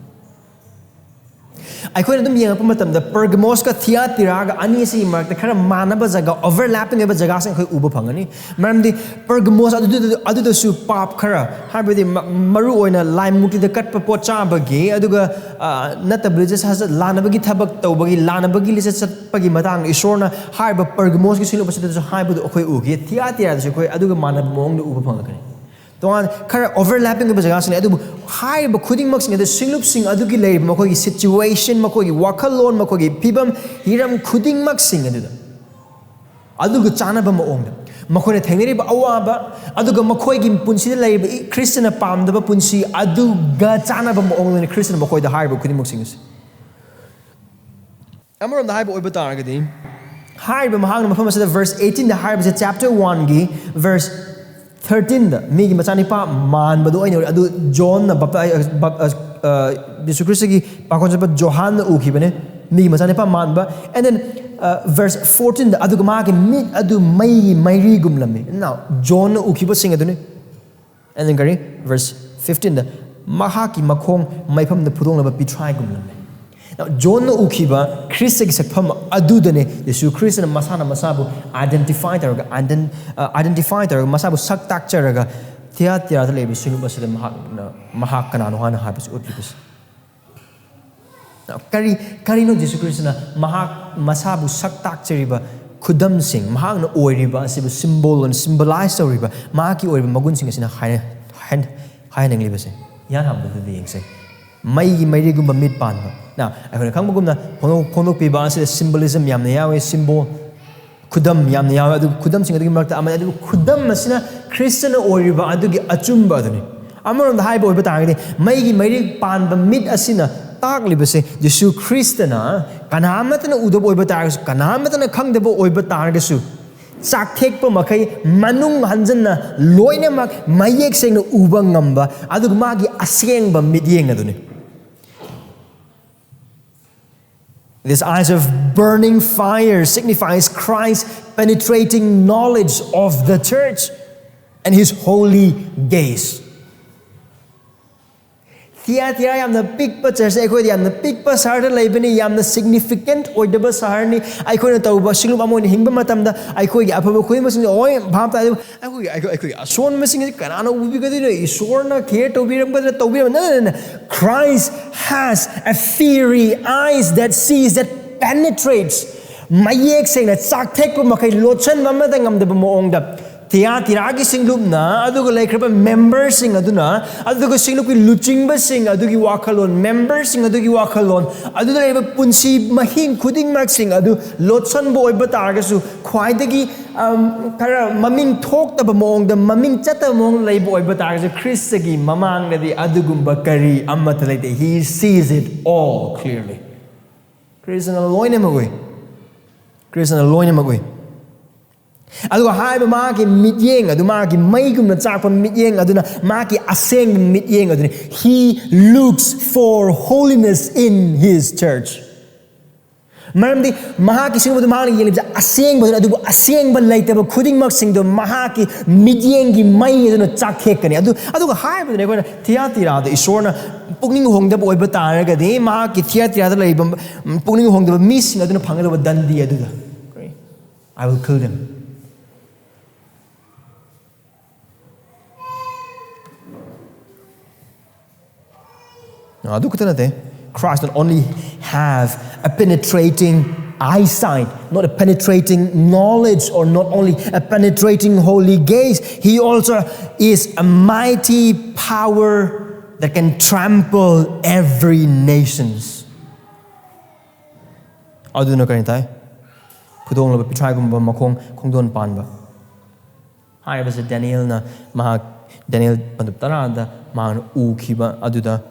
ꯑꯩꯈꯣꯏꯅ ꯑꯗꯨꯝ ꯌꯦꯡꯉꯛꯄ ꯃꯇꯝꯗ ꯄꯔꯒꯃꯣꯁꯀ ꯊꯤꯌꯥꯇꯤꯔꯥꯒ ꯑꯅꯤ ꯑꯁꯤꯒꯤ ꯃꯔꯛꯇ ꯈꯔ ꯃꯥꯟꯅꯕ ꯖꯒꯥ, overlapping ꯑꯣꯏꯕ ꯖꯒꯥꯁꯤꯡ ꯑꯩꯈꯣꯏ ꯎꯕ ꯐꯪꯒꯅꯤ꯫ ꯃꯔꯝꯗꯤ ꯄꯔꯒꯃꯣꯁ ꯑꯗꯨꯗ, ꯑꯗꯨꯗꯁꯨ ꯄꯥꯞ ꯈꯔ, ꯍꯥꯏꯕꯗꯤ ꯃ-, ꯃꯔꯨ ꯑꯣꯏꯅ ꯂꯥꯏ ꯃꯨꯔꯇꯤꯗ ꯀꯠꯄ, ꯄꯣꯠ ꯆꯥꯕꯒꯤ, ꯑꯗꯨꯒ, ꯑ, ꯅꯠꯇꯕ religious ꯁꯥꯖꯠ ꯂꯥꯟꯅꯕꯒꯤ ꯊꯕꯛ ꯇꯧꯕꯒꯤ, ꯂꯥꯟꯅꯕꯒꯤ ꯂꯤꯆꯠ ꯆꯠꯄꯒꯤ ꯃꯇꯥꯡꯗ ꯏꯁꯣꯔꯅ ꯍꯥꯏꯔꯤꯕ ꯄꯔꯒꯃꯣꯁꯀꯤ ꯁꯤꯡꯂꯨꯞ ꯑꯁꯤꯗꯁꯨ ꯍꯥꯏꯕꯗꯨ ꯑꯩꯈꯣꯏ ꯎꯈꯤ꯫ ꯊꯤꯌꯥꯇꯤꯔꯥꯗꯁꯨ ꯑꯩꯈꯣꯏ ꯑꯗꯨꯒ ꯃꯥꯟꯅꯕ ꯃꯑꯣꯡꯗ ꯎꯕ ꯐꯪꯂꯛꯀꯅꯤ꯫ ꯇꯣꯉꯥꯟ ꯈꯔ overlapping ꯑꯣꯏꯕ ꯖꯒꯥꯁꯤꯡ ꯂꯩ, ꯑꯗꯨꯕꯨ ꯍꯥꯏꯔꯤꯕ ꯈꯨꯗꯤꯡꯃꯛꯁꯤꯡ ꯑꯗꯨ ꯁꯤꯡꯂꯨꯞꯁꯤꯡ ꯑꯗꯨꯒꯤ ꯂꯩꯔꯤꯕ ꯃꯈꯣꯏꯒꯤ situation, ꯃꯈꯣꯏꯒꯤ ꯋꯥꯈꯜꯂꯣꯟ, ꯃꯈꯣꯏꯒꯤ ꯐꯤꯕꯝ, ꯍꯤꯔꯝ ꯈꯨꯗꯤꯡꯃꯛꯁꯤꯡ ꯑꯗꯨꯗ ꯑꯗꯨꯒ ꯆꯥꯟꯅꯕ ꯃꯑꯣꯡꯗ, ꯃꯈꯣꯏꯅ ꯊꯦꯡꯅꯔꯤꯕ ꯑꯋꯥꯕ, ꯑꯗꯨꯒ ꯃꯈꯣꯏꯒꯤ ꯄꯨꯟꯁꯤꯗ ꯂꯩꯔꯤꯕ ꯏ-, ꯈ꯭ꯔꯤꯁꯇꯅ ꯄꯥꯝꯗꯕ ꯄꯨꯟꯁꯤ ꯑꯗꯨꯒ ꯆꯥꯟꯅꯕ ꯃꯑꯣꯡꯗꯅꯤ ꯈ꯭ꯔꯤꯁꯇꯅ ꯃꯈꯣꯏꯗ ꯍꯥꯏꯔꯤꯕ ꯈꯨꯗꯤꯡꯃꯛꯁꯤꯡ ꯑꯁꯤ꯫ ꯑꯃꯔꯣꯝꯗ ꯍꯥꯏꯕ ꯑꯣꯏꯕ ꯇꯥꯔꯒꯗꯤ, ꯍꯥꯏꯔꯤꯕ ꯃꯍꯥꯛꯅ ꯃꯐꯝ ꯑꯁꯤꯗ verse eighteenꯗ ꯍꯥꯏꯔꯤꯕꯁꯦ, chapter oneꯒꯤ verse thirteenꯗ ꯃꯤꯒꯤ ꯃꯆꯥꯅꯤꯄꯥ ꯃꯥꯟꯕꯗꯣ ꯑꯩꯅ ꯎꯔꯦ꯫ ꯑꯗꯨ ꯖꯣꯟꯅ ꯕꯞꯇꯥꯏ-, ꯑ, ꯕꯞ-, ꯑ, ꯑ, ꯖꯤꯁꯨ ꯈ꯭ꯔꯤꯁꯇꯒꯤ ꯄꯥꯈꯣꯟ ꯆꯠꯄ ꯖꯣꯍꯥꯟꯅ ꯎꯈꯤꯕꯅꯦ, ꯃꯤꯒꯤ ꯃꯆꯥꯅꯤꯄꯥ ꯃꯥꯟꯕ꯫ And then, uh, verse fourteenꯗ, "ꯑꯗꯨꯒ ꯃꯍꯥꯛꯀꯤ ꯃꯤꯠ ꯑꯗꯨ ꯃꯩꯒꯤ ꯃꯩꯔꯤꯒꯨꯝꯂꯝꯃꯤ"꯫ Now, ꯖꯣꯟꯅ ꯎꯈꯤꯕꯁꯤꯡ ꯑꯗꯨꯅꯤ꯫ And then ꯀꯔꯤ? Verse fifteenꯗ, "ꯃꯍꯥꯛꯀꯤ ꯃꯈꯣꯡ ꯃꯩꯐꯝꯗ ꯐꯨꯗꯣꯛꯅꯕ ꯄꯤꯊ꯭ꯔꯥꯏꯒꯨꯝꯂꯝꯃꯤ"꯫ Now, ꯖꯣꯟꯅ ꯎꯈꯤꯕ ꯈ꯭ꯔꯤꯁꯇꯒꯤ ꯁꯛꯐꯝ ꯑꯗꯨꯗꯅꯦ ꯖꯤꯁꯨ ꯈ꯭ꯔꯤꯁꯇꯅ ꯃꯁꯥꯅ ꯃꯁꯥꯕꯨ identify ꯇꯧꯔꯒ, ident-, ꯑ, identify ꯇꯧꯔꯒ, ꯃꯁꯥꯕꯨ ꯁꯛ ꯇꯥꯛꯆꯔꯒ, ꯊꯤꯌꯥꯇꯤꯔꯥꯗ ꯂꯩꯕ ꯁꯤꯡꯂꯨꯞ ꯑꯁꯤꯗ ꯃꯍꯥꯛꯅ, ꯃꯍꯥꯛ ꯀꯅꯥꯅꯣ ꯍꯥꯏꯅ ꯍꯥꯏꯕꯁꯤ ꯎꯠꯂꯤꯕꯁꯤ꯫ Now, ꯀꯔꯤ, ꯀꯔꯤꯅꯣ ꯖꯤꯁꯨ ꯈ꯭ꯔꯤꯁꯇꯅ ꯃꯍꯥꯛ ꯃꯁꯥꯕꯨ ꯁꯛ ꯇꯥꯛꯆꯔꯤꯕ ꯈꯨꯗꯝꯁꯤꯡ, ꯃꯍꯥꯛꯅ ꯑꯣꯏꯔꯤꯕ ꯑꯁꯤꯕꯨ symbol ꯑꯣꯏꯅ symbolize ꯇꯧꯔꯤꯕ, ꯃꯍꯥꯛꯀꯤ ꯑꯣꯏꯔꯤꯕ ꯃꯒꯨꯟꯁꯤꯡ ꯑꯁꯤꯅ ꯍꯥꯏ-, ꯍꯥꯏ-, ꯍꯥꯏꯍꯟꯅꯤꯡꯂꯤꯕꯁꯦ? ꯏꯍꯥꯟ ꯍꯥꯟꯕꯗꯨꯗ ꯌꯦꯡꯁꯦ꯫ ꯃꯩꯒꯤ ꯃꯩꯔꯤꯒꯨꯝꯕ ꯃꯤꯠ ꯄꯥꯟꯕ꯫ Now, ꯑꯩꯈꯣꯏꯅ ꯈꯪꯕꯒꯨꯝꯅ ꯐꯣꯡꯗꯣꯛ-, ꯐꯣꯡꯗꯣꯛꯄꯤꯕ ꯑꯁꯤꯗ symbolism ꯌꯥꯝꯅ ꯌꯥꯎꯋꯤ, symbol, ꯈꯨꯗꯝ ꯌꯥꯝꯅ ꯌꯥꯎꯋꯤ꯫ ꯑꯗꯨ ꯈꯨꯗꯝꯁꯤꯡ ꯑꯗꯨꯒꯤ ꯃꯔꯛꯇ ꯑꯃꯅꯤ꯫ ꯑꯗꯨꯕꯨ ꯈꯨꯗꯝ ꯑꯁꯤꯅ ꯈ꯭ꯔꯤꯁꯇꯅ ꯑꯣꯏꯔꯤꯕ ꯑꯗꯨꯒꯤ ꯑꯆꯨꯝꯕ ꯑꯗꯨꯅꯤ꯫ ꯑꯃꯔꯣꯝꯗ ꯍꯥꯏꯕ ꯑꯣꯏꯕ ꯇꯥꯔꯒꯗꯤ, ꯃꯩꯒꯤ ꯃꯩꯔꯤ ꯄꯥꯟꯕ ꯃꯤꯠ ꯑꯁꯤꯅ ꯇꯥꯛꯂꯤꯕꯁꯦ, ꯖꯤꯁꯨ ꯈ꯭ꯔꯤꯁꯇꯅ ꯀꯅꯥ ꯑꯃꯠꯇꯅ ꯎꯗꯕ ꯑꯣꯏꯕ ꯇꯥꯔꯒꯁꯨ, ꯀꯅꯥ ꯑꯃꯠꯇꯅ ꯈꯪꯗꯕ ꯑꯣꯏꯕ ꯇꯥꯔꯒꯁꯨ, ꯆꯥꯛꯊꯦꯛꯄ ꯃꯈꯩ ꯃꯅꯨꯡ ꯍꯟꯖꯟꯅ ꯂꯣꯏꯅꯃꯛ ꯃꯌꯦꯛ ꯁꯦꯡꯅ ꯎꯕ ꯉꯝꯕ, ꯑꯗꯨꯒ ꯃꯥꯒꯤ ꯑꯁꯦꯡꯕ ꯃꯤꯠꯌꯦꯡ ꯑꯗꯨꯅꯤ꯫ This eyes of burning fire signifies Christ's penetrating knowledge of the church and his holy gaze. ꯊꯤꯌꯥꯇꯤꯔꯥ ꯌꯥꯝꯅ ꯄꯤꯛꯄ ꯆꯔꯆ, ꯑꯩꯈꯣꯏꯗꯤ ꯌꯥꯝꯅ ꯄꯤꯛꯄ ꯁꯍꯔꯗ ꯂꯩꯕꯅꯤ, ꯌꯥꯝꯅ significant ꯑꯣꯏꯗꯕ ꯁꯍꯔꯅꯤ꯫ ꯑꯩꯈꯣꯏꯅ ꯇꯧꯕ ꯁꯤꯡꯂꯨꯞ ꯑꯃ ꯑꯣꯏꯅ ꯍꯤꯡꯕ ꯃꯇꯝꯗ ꯑꯩꯈꯣꯏꯒꯤ ꯑꯐꯕ ꯈꯨꯗꯤꯡꯃꯛꯁꯤꯡꯁꯦ ꯂꯣꯏ ꯚꯥꯞ ꯇꯥꯏ꯫ ꯑꯗꯨꯕꯨ ꯑꯩꯈꯣꯏꯒꯤ, ꯑꯩꯈꯣꯏ, ꯑꯩꯈꯣꯏꯒꯤ ꯑꯁꯣꯟꯕꯁꯤꯡ ꯑꯁꯤ ꯀꯅꯥꯅ ꯎꯕꯤꯒꯗꯣꯏꯅꯣ? ꯏꯁꯣꯔꯅ care ꯇꯧꯕꯤꯔꯝꯒꯗ꯭ꯔꯥ? ꯇꯧꯕꯤꯔꯝ-, no, no, no, no. Christ has a fiery eyes that sees, that penetrates. ꯃꯌꯦꯛ ꯁꯦꯡꯅ ꯆꯥꯛꯊꯦꯛꯄ ꯃꯈꯩ ꯂꯣꯠꯁꯟꯕ ꯑꯃꯠꯇ ꯉꯝꯗꯕ ꯃꯑꯣꯡꯗ ꯊꯤꯌꯥꯇꯤꯔꯥꯒꯤ ꯁꯤꯡꯂꯨꯞꯅ, ꯑꯗꯨꯒ ꯂꯩꯈ꯭ꯔꯕ memberꯁꯤꯡ ꯑꯗꯨꯅ, ꯑꯗꯨꯒ ꯁꯤꯡꯂꯨꯞꯀꯤ ꯂꯨꯆꯤꯡꯕꯁꯤꯡ ꯑꯗꯨꯒꯤ ꯋꯥꯈꯜꯂꯣꯟ, memberꯁꯤꯡ ꯑꯗꯨꯒꯤ ꯋꯥꯈꯜꯂꯣꯟ, ꯑꯗꯨꯗ ꯂꯩꯔꯤꯕ ꯄꯨꯟꯁꯤ ꯃꯍꯤꯡ ꯈꯨꯗꯤꯡꯃꯛꯁꯤꯡ ꯑꯗꯨ ꯂꯣꯠꯁꯟꯕ ꯑꯣꯏꯕ ꯇꯥꯔꯒꯁꯨ, ꯈ꯭ꯋꯥꯏꯗꯒꯤ, ꯑꯝ, ꯈꯔ ꯃꯃꯤꯡ ꯊꯣꯛꯇꯕ ꯃꯑꯣꯡꯗ, ꯃꯃꯤꯡ ꯆꯠꯇꯕ ꯃꯑꯣꯡꯗ ꯂꯩꯕ ꯑꯣꯏꯕ ꯇꯥꯔꯒꯁꯨ, ꯈ꯭ꯔꯤꯁꯇꯒꯤ ꯃꯃꯥꯡꯗꯗꯤ ꯑꯗꯨꯒꯨꯝꯕ ꯀꯔꯤ ꯑꯃꯠꯇ ꯂꯩꯇꯦ꯫ He sees it all clearly. ꯈ꯭ꯔꯤꯁꯇꯅ ꯂꯣꯏꯅꯃꯛ ꯎꯏ꯫ ꯈ꯭ꯔꯤꯁꯇꯅ ꯂꯣꯏꯅꯃꯛ ꯎꯏ꯫ ꯑꯗꯨꯒ ꯍꯥꯏꯔꯤꯕ ꯃꯍꯥꯛꯀꯤ ꯃꯤꯠꯌꯦꯡ ꯑꯗꯨ, ꯃꯍꯥꯛꯀꯤ ꯃꯩꯒꯨꯝꯅ ꯆꯥꯛꯄ ꯃꯤꯠꯌꯦꯡ ꯑꯗꯨꯅ ꯃꯍꯥꯛꯀꯤ ꯑꯁꯦꯡꯕ ꯃꯤꯠꯌꯦꯡ ꯑꯗꯨꯅꯤ꯫ He looks for holiness in his church. ꯃꯔꯝꯗꯤ ꯃꯍꯥꯛꯀꯤ ꯁꯤꯒꯨꯝꯕꯗꯨ ꯃꯍꯥꯛꯅ ꯌꯦꯡꯂꯤꯕꯁꯦ ꯑꯁꯦꯡꯕꯗꯨꯅꯤ, ꯑꯗꯨꯕꯨ ꯑꯁꯦꯡꯕ ꯂꯩꯇꯕ ꯈꯨꯗꯤꯡꯃꯛꯁꯤꯡꯗꯣ ꯃꯍꯥꯛꯀꯤ ꯃꯤꯠꯌꯦꯡꯒꯤ ꯃꯩ ꯑꯗꯨꯅ ꯆꯥꯛꯊꯦꯛꯀꯅꯤ꯫ ꯑꯗꯨ, ꯑꯗꯨꯒ ꯍꯥꯏꯕꯗꯨꯅ ꯑꯩꯈꯣꯏꯅ ꯊꯤꯌꯥꯇꯤꯔꯥꯗ ꯏꯁꯣꯔꯅ ꯄꯨꯛꯅꯤꯡ ꯍꯣꯡꯗꯕ ꯑꯣꯏꯕ ꯇꯥꯔꯒꯗꯤ, ꯃꯍꯥꯛꯀꯤ ꯊꯤꯌꯥꯇꯤꯔꯥꯗ ꯂꯩꯕ, ꯄꯨꯛꯅꯤꯡ ꯍꯣꯡꯗꯕ ꯃꯤꯁꯤꯡ ꯑꯗꯨꯅ ꯐꯪꯒꯗꯕ ꯗꯟꯗꯤ ꯑꯗꯨꯗ, "I will kill them." ꯑꯗꯨ ꯈꯛꯇ ꯅꯠꯇꯦ, Christ not only have a penetrating eyesight, not a penetrating knowledge, or not only a penetrating holy gaze, he also is a mighty power that can trample every nations. ꯑꯗꯨꯅ ꯀꯔꯤ ꯇꯥꯏ? ꯐꯨꯗꯣꯡꯂꯕ ꯄꯤꯊ꯭ꯔꯥꯏꯒꯨꯝꯕ ꯃꯈꯣꯡ ꯈꯣꯡꯗꯣꯟ ꯄꯥꯟꯕ꯫ ꯍꯥꯏꯔꯤꯕꯁꯦ ꯗꯥꯅꯤꯌꯦꯜꯅ, ꯃꯍꯥꯛ, Daniel ꯄꯟꯗꯨꯞ ꯇꯔꯥꯗ ꯃꯍꯥꯛꯅ ꯎꯈꯤꯕ ꯑꯗꯨꯗ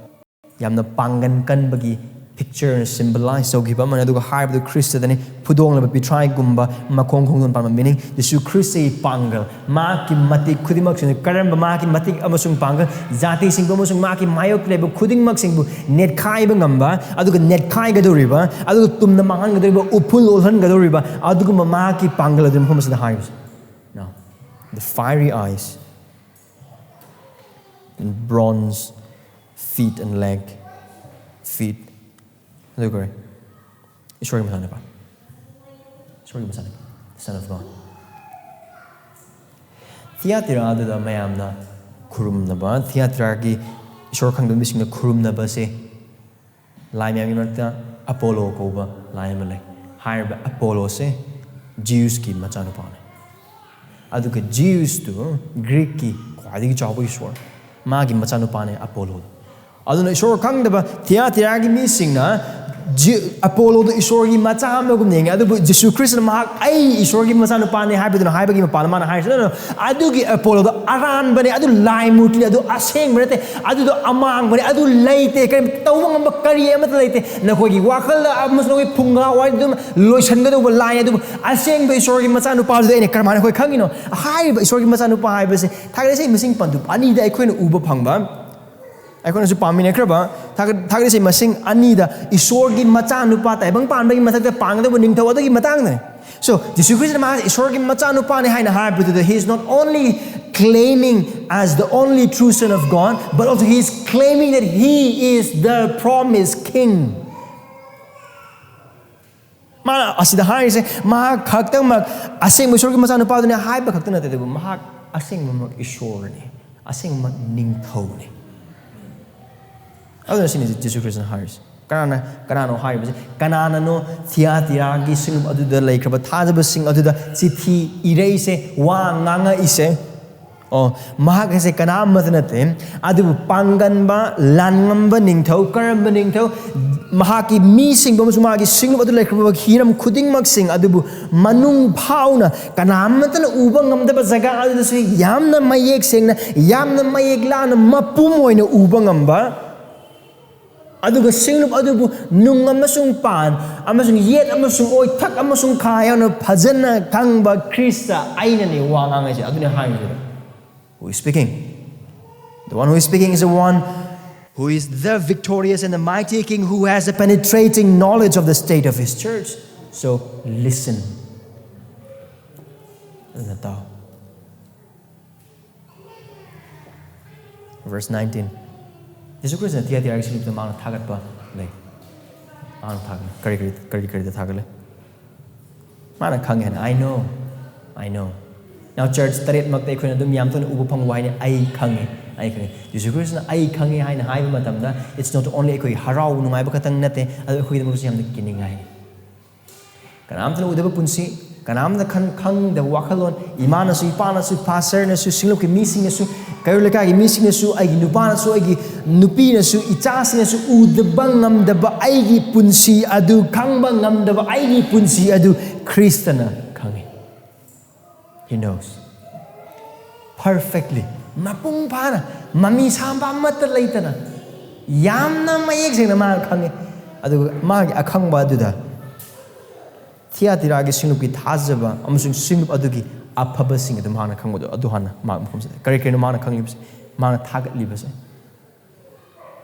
ꯌꯥꯝꯅ ꯄꯥꯡꯒꯟ ꯀꯟꯕꯒꯤ picture, symbolize ꯇꯧꯈꯤꯕ ꯑꯃꯅꯤ꯫ ꯑꯗꯨꯒ ꯍꯥꯏꯔꯤꯕꯗꯨ ꯈ꯭ꯔꯤꯁꯇꯗꯅꯤ, ꯐꯨꯗꯣꯡꯂꯕ ꯄꯤꯊ꯭ꯔꯥꯏꯒꯨꯝꯕ ꯃꯈꯣꯡ ꯈꯣꯡꯗꯣꯟ ꯄꯥꯟꯕ, meaning ꯖꯤꯁꯨ ꯈ꯭ꯔꯤꯁꯇꯒꯤ ꯄꯥꯡꯒꯜ, ꯃꯍꯥꯛꯀꯤ ꯃꯇꯤꯛ ꯈꯨꯗꯤꯡꯃꯛꯁꯤꯡ, ꯀꯔꯝꯕ ꯃꯍꯥꯛꯀꯤ ꯃꯇꯤꯛ ꯑꯃꯁꯨꯡ ꯄꯥꯡꯒꯜ, ꯖꯥꯇꯤꯁꯤꯡꯕꯨ ꯑꯃꯁꯨꯡ ꯃꯍꯥꯛꯀꯤ ꯃꯥꯌꯣꯛꯇ ꯂꯩꯕ ꯈꯨꯗꯤꯡꯃꯛꯁꯤꯡꯕꯨ ꯅꯦꯠꯈꯥꯏꯕ ꯉꯝꯕ, ꯑꯗꯨꯒ ꯅꯦꯠꯈꯥꯏꯒꯗꯧꯔꯤꯕ, ꯑꯗꯨꯒ ꯇꯨꯝꯅ ꯃꯥꯡꯍꯟꯒꯗꯧꯔꯤꯕ, ꯎꯐꯨꯜ ꯑꯣꯜꯍꯟꯒꯗꯧꯔꯤꯕ, ꯑꯗꯨꯒꯨꯝꯕ ꯃꯍꯥꯛꯀꯤ ꯄꯥꯡꯒꯜ ꯑꯗꯨꯅꯤ ꯃꯐꯝ ꯑꯁꯤꯗ ꯍꯥꯏꯔꯤꯕꯁꯦ꯫ Now, the fiery eyes and bronze feet and leg, feet. ꯑꯗꯨ ꯀꯔꯤ? ꯏꯁꯣꯔꯒꯤ ꯃꯆꯥꯅꯨꯄꯥ꯫ ꯏꯁꯣꯔꯒꯤ ꯃꯆꯥꯅꯨꯄꯥ, Son of God. ꯊꯤꯌꯥꯇꯤꯔꯥ ꯑꯗꯨꯗ ꯃꯌꯥꯝꯅ ꯈꯨꯔꯨꯝꯅꯕ, ꯊꯤꯌꯥꯇꯤꯔꯥꯒꯤ ꯏꯁꯣꯔ ꯈꯪꯗꯕ ꯃꯤꯁꯤꯡꯅ ꯈꯨꯔꯨꯝꯅꯕꯁꯦ, ꯂꯥꯏ ꯃꯌꯥꯝꯒꯤ ꯃꯔꯛꯇ ꯑꯄꯣꯂꯣ ꯀꯧꯕ ꯂꯥꯏ ꯑꯃ ꯂꯩ꯫ ꯍꯥꯏꯔꯤꯕ ꯑꯄꯣꯂꯣꯁꯦ ꯖꯤꯎꯁꯀꯤ ꯃꯆꯥꯅꯨꯄꯥꯅꯤ꯫ ꯑꯗꯨꯒ ꯖꯤꯎꯁꯇꯨ ꯒ꯭ꯔꯤꯛꯀꯤ ꯈ꯭ꯋꯥꯏꯗꯒꯤ ꯆꯥꯎꯕ ꯏꯁꯣꯔ, ꯃꯥꯒꯤ ꯃꯆꯥꯅꯨꯄꯥꯅꯦ ꯑꯄꯣꯂꯣꯗꯣ꯫ ꯑꯗꯨꯅ ꯏꯁꯣꯔ ꯈꯪꯗꯕ ꯊꯤꯌꯥꯇꯤꯔꯥꯒꯤ ꯃꯤꯁꯤꯡꯅ ꯖꯤ- ꯑꯄꯣꯂꯣꯗꯣ ꯏꯁꯣꯔꯒꯤ ꯃꯆꯥ ꯑꯃꯒꯨꯝꯅ ꯌꯦꯡꯉꯦ, ꯑꯗꯨꯕꯨ ꯖꯤꯁꯨ ꯈ꯭ꯔꯤꯁꯇꯅ ꯃꯍꯥꯛ "ꯑꯩ ꯏꯁꯣꯔꯒꯤ ꯃꯆꯥꯅꯨꯄꯥꯅꯦ" ꯍꯥꯏꯕꯗꯨꯅ ꯍꯥꯏꯕꯒꯤ ꯃꯄꯥꯟꯗ ꯃꯥꯅ ꯍꯥꯏꯔꯤꯁꯤꯅ, "ꯑꯗꯨꯒꯤ ꯑꯄꯣꯂꯣꯗꯣ ꯑꯔꯥꯟꯕꯅꯦ, ꯑꯗꯨ ꯂꯥꯏ ꯃꯨꯔꯇꯤꯅꯦ, ꯑꯗꯨ ꯑꯁꯦꯡꯕ ꯅꯠꯇꯦ, ꯑꯗꯨꯗꯣ ꯑꯃꯥꯡꯕꯅꯦ, ꯑꯗꯨ ꯂꯩꯇꯦ, ꯀꯔꯤ ꯇꯧꯕ ꯉꯝꯕ ꯀꯔꯤ ꯑꯃꯠꯇ ꯂꯩꯇꯦ, ꯅꯈꯣꯏꯒꯤ ꯋꯥꯈꯜꯗ ꯑꯃꯁꯨꯡ ꯅꯈꯣꯏꯒꯤ ꯐꯨꯡꯒꯥ ꯋꯥꯔꯤ ꯑꯗꯨꯝ ꯂꯣꯏꯁꯤꯟꯒꯗꯧꯕ ꯂꯥꯏꯅꯦ, ꯑꯗꯨꯕꯨ ꯑꯁꯦꯡꯕ ꯏꯁꯣꯔꯒꯤ ꯃꯆꯥꯅꯨꯄꯥꯗꯨꯗ ꯑꯩꯅ ꯀꯔꯝꯍꯥꯏꯅ ꯑꯩꯈꯣꯏ ꯈꯪꯉꯤꯅꯣ?" ꯍꯥꯏꯔꯤꯕ ꯏꯁꯣꯔꯒꯤ ꯃꯆꯥꯅꯨꯄꯥ ꯍꯥꯏꯕꯁꯦ ꯊꯥꯒꯠꯂꯤꯁꯦ ꯃꯁꯤꯡ ꯄꯟꯊꯨꯞ ꯑꯅꯤꯗ ꯑꯩꯈꯣꯏꯅ ꯎꯕ ꯐꯪꯕ, ꯑꯩꯈꯣꯏꯅꯁꯨ ꯄꯥꯃꯤꯟꯅꯈ꯭ꯔꯕ ꯊꯥꯒꯠ- ꯊꯥꯒꯠꯂꯤꯁꯦ ꯃꯁꯤꯡ ꯑꯅꯤꯗ ꯏꯁꯣꯔꯒꯤ ꯃꯆꯥꯅꯨꯄꯥ ꯇꯥꯏꯕꯪ ꯄꯥꯟꯕꯒꯤ ꯃꯊꯛꯇ ꯄꯥꯡꯒꯗꯧꯕ ꯅꯤꯡꯊꯧ ꯑꯗꯨꯒꯤ ꯃꯇꯥꯡꯗꯅꯦ꯫ So, ꯖꯤꯁꯨ ꯈ꯭ꯔꯤꯁꯇꯅ ꯃꯍꯥꯛ ꯏꯁꯣꯔꯒꯤ ꯃꯆꯥꯅꯨꯄꯥꯅꯤ ꯍꯥꯏꯅ ꯍꯥꯏꯕꯗꯨꯗ, he is not only claiming as the only true son of God, but also he is claiming that he is the promised king. ꯃꯥꯅ ꯑꯁꯤꯗ ꯍꯥꯏꯔꯤꯁꯦ ꯃꯍꯥꯛ ꯈꯛꯇꯃꯛ ꯑꯁꯦꯡꯕ ꯏꯁꯣꯔꯒꯤ ꯃꯆꯥꯅꯨꯄꯥꯗꯨꯅꯤ ꯍꯥꯏꯕ ꯈꯛꯇ ꯅꯠꯇꯦ, ꯑꯗꯨꯕꯨ ꯃꯍꯥꯛ ꯑꯁꯦꯡꯕꯃꯛ ꯏꯁꯣꯔꯅꯤ, ꯑꯁꯦꯡꯕꯃꯛ ꯅꯤꯡꯊꯧꯅꯤ꯫ ꯑꯗꯨꯅ ꯁꯤꯅꯤ ꯖꯤꯁꯨ ꯈ꯭ꯔꯤꯁꯇꯅ ꯍꯥꯏꯔꯤꯁꯦ꯫ ꯀꯅꯥꯅ, ꯀꯅꯥꯅꯣ ꯍꯥꯏꯔꯤꯕꯁꯦ? ꯀꯅꯥꯅꯅꯣ ꯊꯤꯌꯥꯇꯤꯔꯥꯒꯤ ꯁꯤꯡꯂꯨꯞ ꯑꯗꯨꯗ ꯂꯩꯈ꯭ꯔꯕ ꯊꯥꯖꯕꯁꯤꯡ ꯑꯗꯨꯗ ꯆꯤꯊꯤ ꯏꯔꯛꯏꯁꯦ, ꯋꯥ ꯉꯥꯡꯉꯛꯏꯁꯦ? ꯑꯣ, ꯃꯍꯥꯛ ꯍꯥꯏꯁꯦ ꯀꯅꯥ ꯑꯃꯠꯇ ꯅꯠꯇꯦ, ꯑꯗꯨꯕꯨ ꯄꯥꯡꯒꯟꯕ, ꯂꯥꯟꯉꯝꯕ ꯅꯤꯡꯊꯧ꯫ ꯀꯔꯝꯕ ꯅꯤꯡꯊꯧ? ꯃꯍꯥꯛꯀꯤ ꯃꯤꯁꯤꯡꯕꯨ ꯑꯃꯁꯨꯡ ꯃꯥꯒꯤ ꯁꯤꯡꯂꯨꯞ ꯑꯗꯨ ꯂꯩꯈ꯭ꯔꯕ ꯍꯤꯔꯝ ꯈꯨꯗꯤꯡꯃꯛꯁꯤꯡ ꯑꯗꯨꯕꯨ ꯃꯅꯨꯡ ꯐꯥꯎꯅ ꯀꯅꯥ ꯑꯃꯠꯇꯅ ꯎꯕ ꯉꯝꯗꯕ ꯖꯒꯥ ꯑꯗꯨꯗꯁꯨ ꯌꯥꯝꯅ ꯃꯌꯦꯛ ꯁꯦꯡꯅ, ꯌꯥꯝꯅ ꯃꯌꯦꯛ ꯂꯥꯅ ꯃꯄꯨꯝ ꯑꯣꯏꯅ ꯎꯕ ꯉꯝꯕ, ꯑꯗꯨꯒ ꯁꯤꯡꯂꯨꯞ ꯑꯗꯨꯕꯨ ꯅꯨꯡ ꯑꯃꯁꯨꯡ ꯄꯥꯟ ꯑꯃꯁꯨꯡ ꯌꯦꯠ ꯑꯃꯁꯨꯡ ꯑꯣꯏ, ꯊꯛ ꯑꯃꯁꯨꯡ ꯈꯥ ꯌꯥꯎꯅ ꯐꯖꯅ ꯈꯪꯕ ꯈ꯭ꯔꯤꯁꯇ ꯑꯩꯅꯅꯦ ꯋꯥ ꯉꯥꯡꯉꯤꯁꯦ꯫ ꯑꯗꯨꯅꯦ ꯍꯥꯏꯔꯤꯁꯦ꯫ Who is speaking? The one who is speaking is the one who is the victorious and the mighty king who has a penetrating knowledge of the state of his church. So listen. ꯑꯗꯨꯅ ꯇꯥꯎ꯫ Verse nineteen. ꯖꯤꯁꯨ ꯈ꯭ꯔꯤꯁꯇꯅ ꯊꯤꯌꯥꯇꯤꯔꯥꯒꯤ ꯁꯤꯡꯂꯨꯞꯇ ꯃꯥꯅ ꯊꯥꯒꯠꯄ ꯂꯩ꯫ ꯃꯥꯅ ꯊꯥꯒꯠꯂꯦ꯫ ꯀꯔꯤ ꯀꯔꯤ, ꯀꯔꯤ ꯀꯔꯤꯗ ꯊꯥꯒꯠꯂꯦ? ꯃꯥꯅ ꯈꯪꯉꯦ ꯍꯥꯏꯅ, "I know, I know." Now, church ꯇꯔꯦꯠꯃꯛꯇ ꯑꯩꯈꯣꯏꯅ ꯑꯗꯨꯝ ꯌꯥꯝ ꯇꯣꯏꯅ ꯎꯕ ꯐꯪꯕ ꯋꯥꯍꯩꯅꯤ, "ꯑꯩ ꯈꯪꯉꯦ, ꯑꯩ ꯈꯪꯉꯦ꯫" ꯖꯤꯁꯨ ꯈ꯭ꯔꯤꯁꯇꯅ "ꯑꯩ ꯈꯪꯉꯦ" ꯍꯥꯏꯅ ꯍꯥꯏꯕ ꯃꯇꯝꯗ, it's not only ꯑꯩꯈꯣꯏ ꯍꯔꯥꯎꯕ ꯅꯨꯡꯉꯥꯏꯕ ꯈꯛꯇꯪ ꯅꯠꯇꯦ, ꯑꯗꯨ ꯑꯩꯈꯣꯏꯒꯤꯗꯃꯛꯁꯨ ꯌꯥꯝꯅ ꯀꯤꯅꯤꯡꯉꯥꯏꯅꯤ꯫ ꯀꯅꯥꯝꯇꯅ ꯎꯗꯕ ꯄꯨꯟꯁꯤ, ꯀꯅꯥꯝꯇ ꯈꯪ-, ꯈꯪꯗꯕ ꯋꯥꯈꯜꯂꯣꯟ, ꯏꯃꯥꯅꯁꯨ, ꯏꯄꯥꯅꯁꯨ, ꯄꯥꯁꯇꯔꯅꯁꯨ, ꯁꯤꯡꯂꯨꯞꯀꯤ ꯃꯤꯁꯤꯡꯅꯁꯨ, ꯀꯩꯔꯣꯜ ꯂꯩꯀꯥꯏꯒꯤ ꯃꯤꯁꯤꯡꯅꯁꯨ, ꯑꯩꯒꯤ ꯅꯨꯄꯥꯅꯁꯨ, ꯑꯩꯒꯤ ꯅꯨꯄꯤꯅꯁꯨ, ꯏꯆꯥꯁꯤꯡꯅꯁꯨ ꯎꯗꯕ ꯉꯝꯗꯕ ꯑꯩꯒꯤ ꯄꯨꯟꯁꯤ ꯑꯗꯨ, ꯈꯪꯕ ꯉꯝꯗꯕ ꯑꯩꯒꯤ ꯄꯨꯟꯁꯤ ꯑꯗꯨ ꯈ꯭ꯔꯤꯁꯇꯅ ꯈꯪꯉꯤ꯫ He knows perfectly. ꯃꯄꯨꯡ ꯐꯥꯅ, ꯃꯃꯤ ꯁꯥꯝꯕ ꯑꯃꯠꯇ ꯂꯩꯇꯅ, ꯌꯥꯝꯅ ꯃꯌꯦꯛ ꯁꯦꯡꯅ ꯃꯥꯅ ꯈꯪꯉꯤ꯫ ꯑꯗꯨꯒ ꯃꯥꯒꯤ ꯑꯈꯪꯕ ꯑꯗꯨꯗ ꯊꯤꯌꯥꯇꯤꯔꯥꯒꯤ ꯁꯤꯡꯂꯨꯞꯀꯤ ꯊꯥꯖꯕ ꯑꯃꯁꯨꯡ ꯁꯤꯡꯂꯨꯞ ꯑꯗꯨꯒꯤ ꯑꯐꯕꯁꯤꯡ ꯑꯗꯨ ꯃꯍꯥꯛꯅ ꯈꯪꯕꯗꯣ, ꯑꯗꯨ ꯍꯥꯟꯅ ꯃꯍꯥꯛ ꯃꯐꯝꯁꯤꯗ ꯀꯔꯤ ꯀꯔꯤꯅꯣ ꯃꯥꯅ ꯈꯪꯂꯤꯕꯁꯦ, ꯃꯥꯅ ꯊꯥꯒꯠꯂꯤꯕꯁꯦ?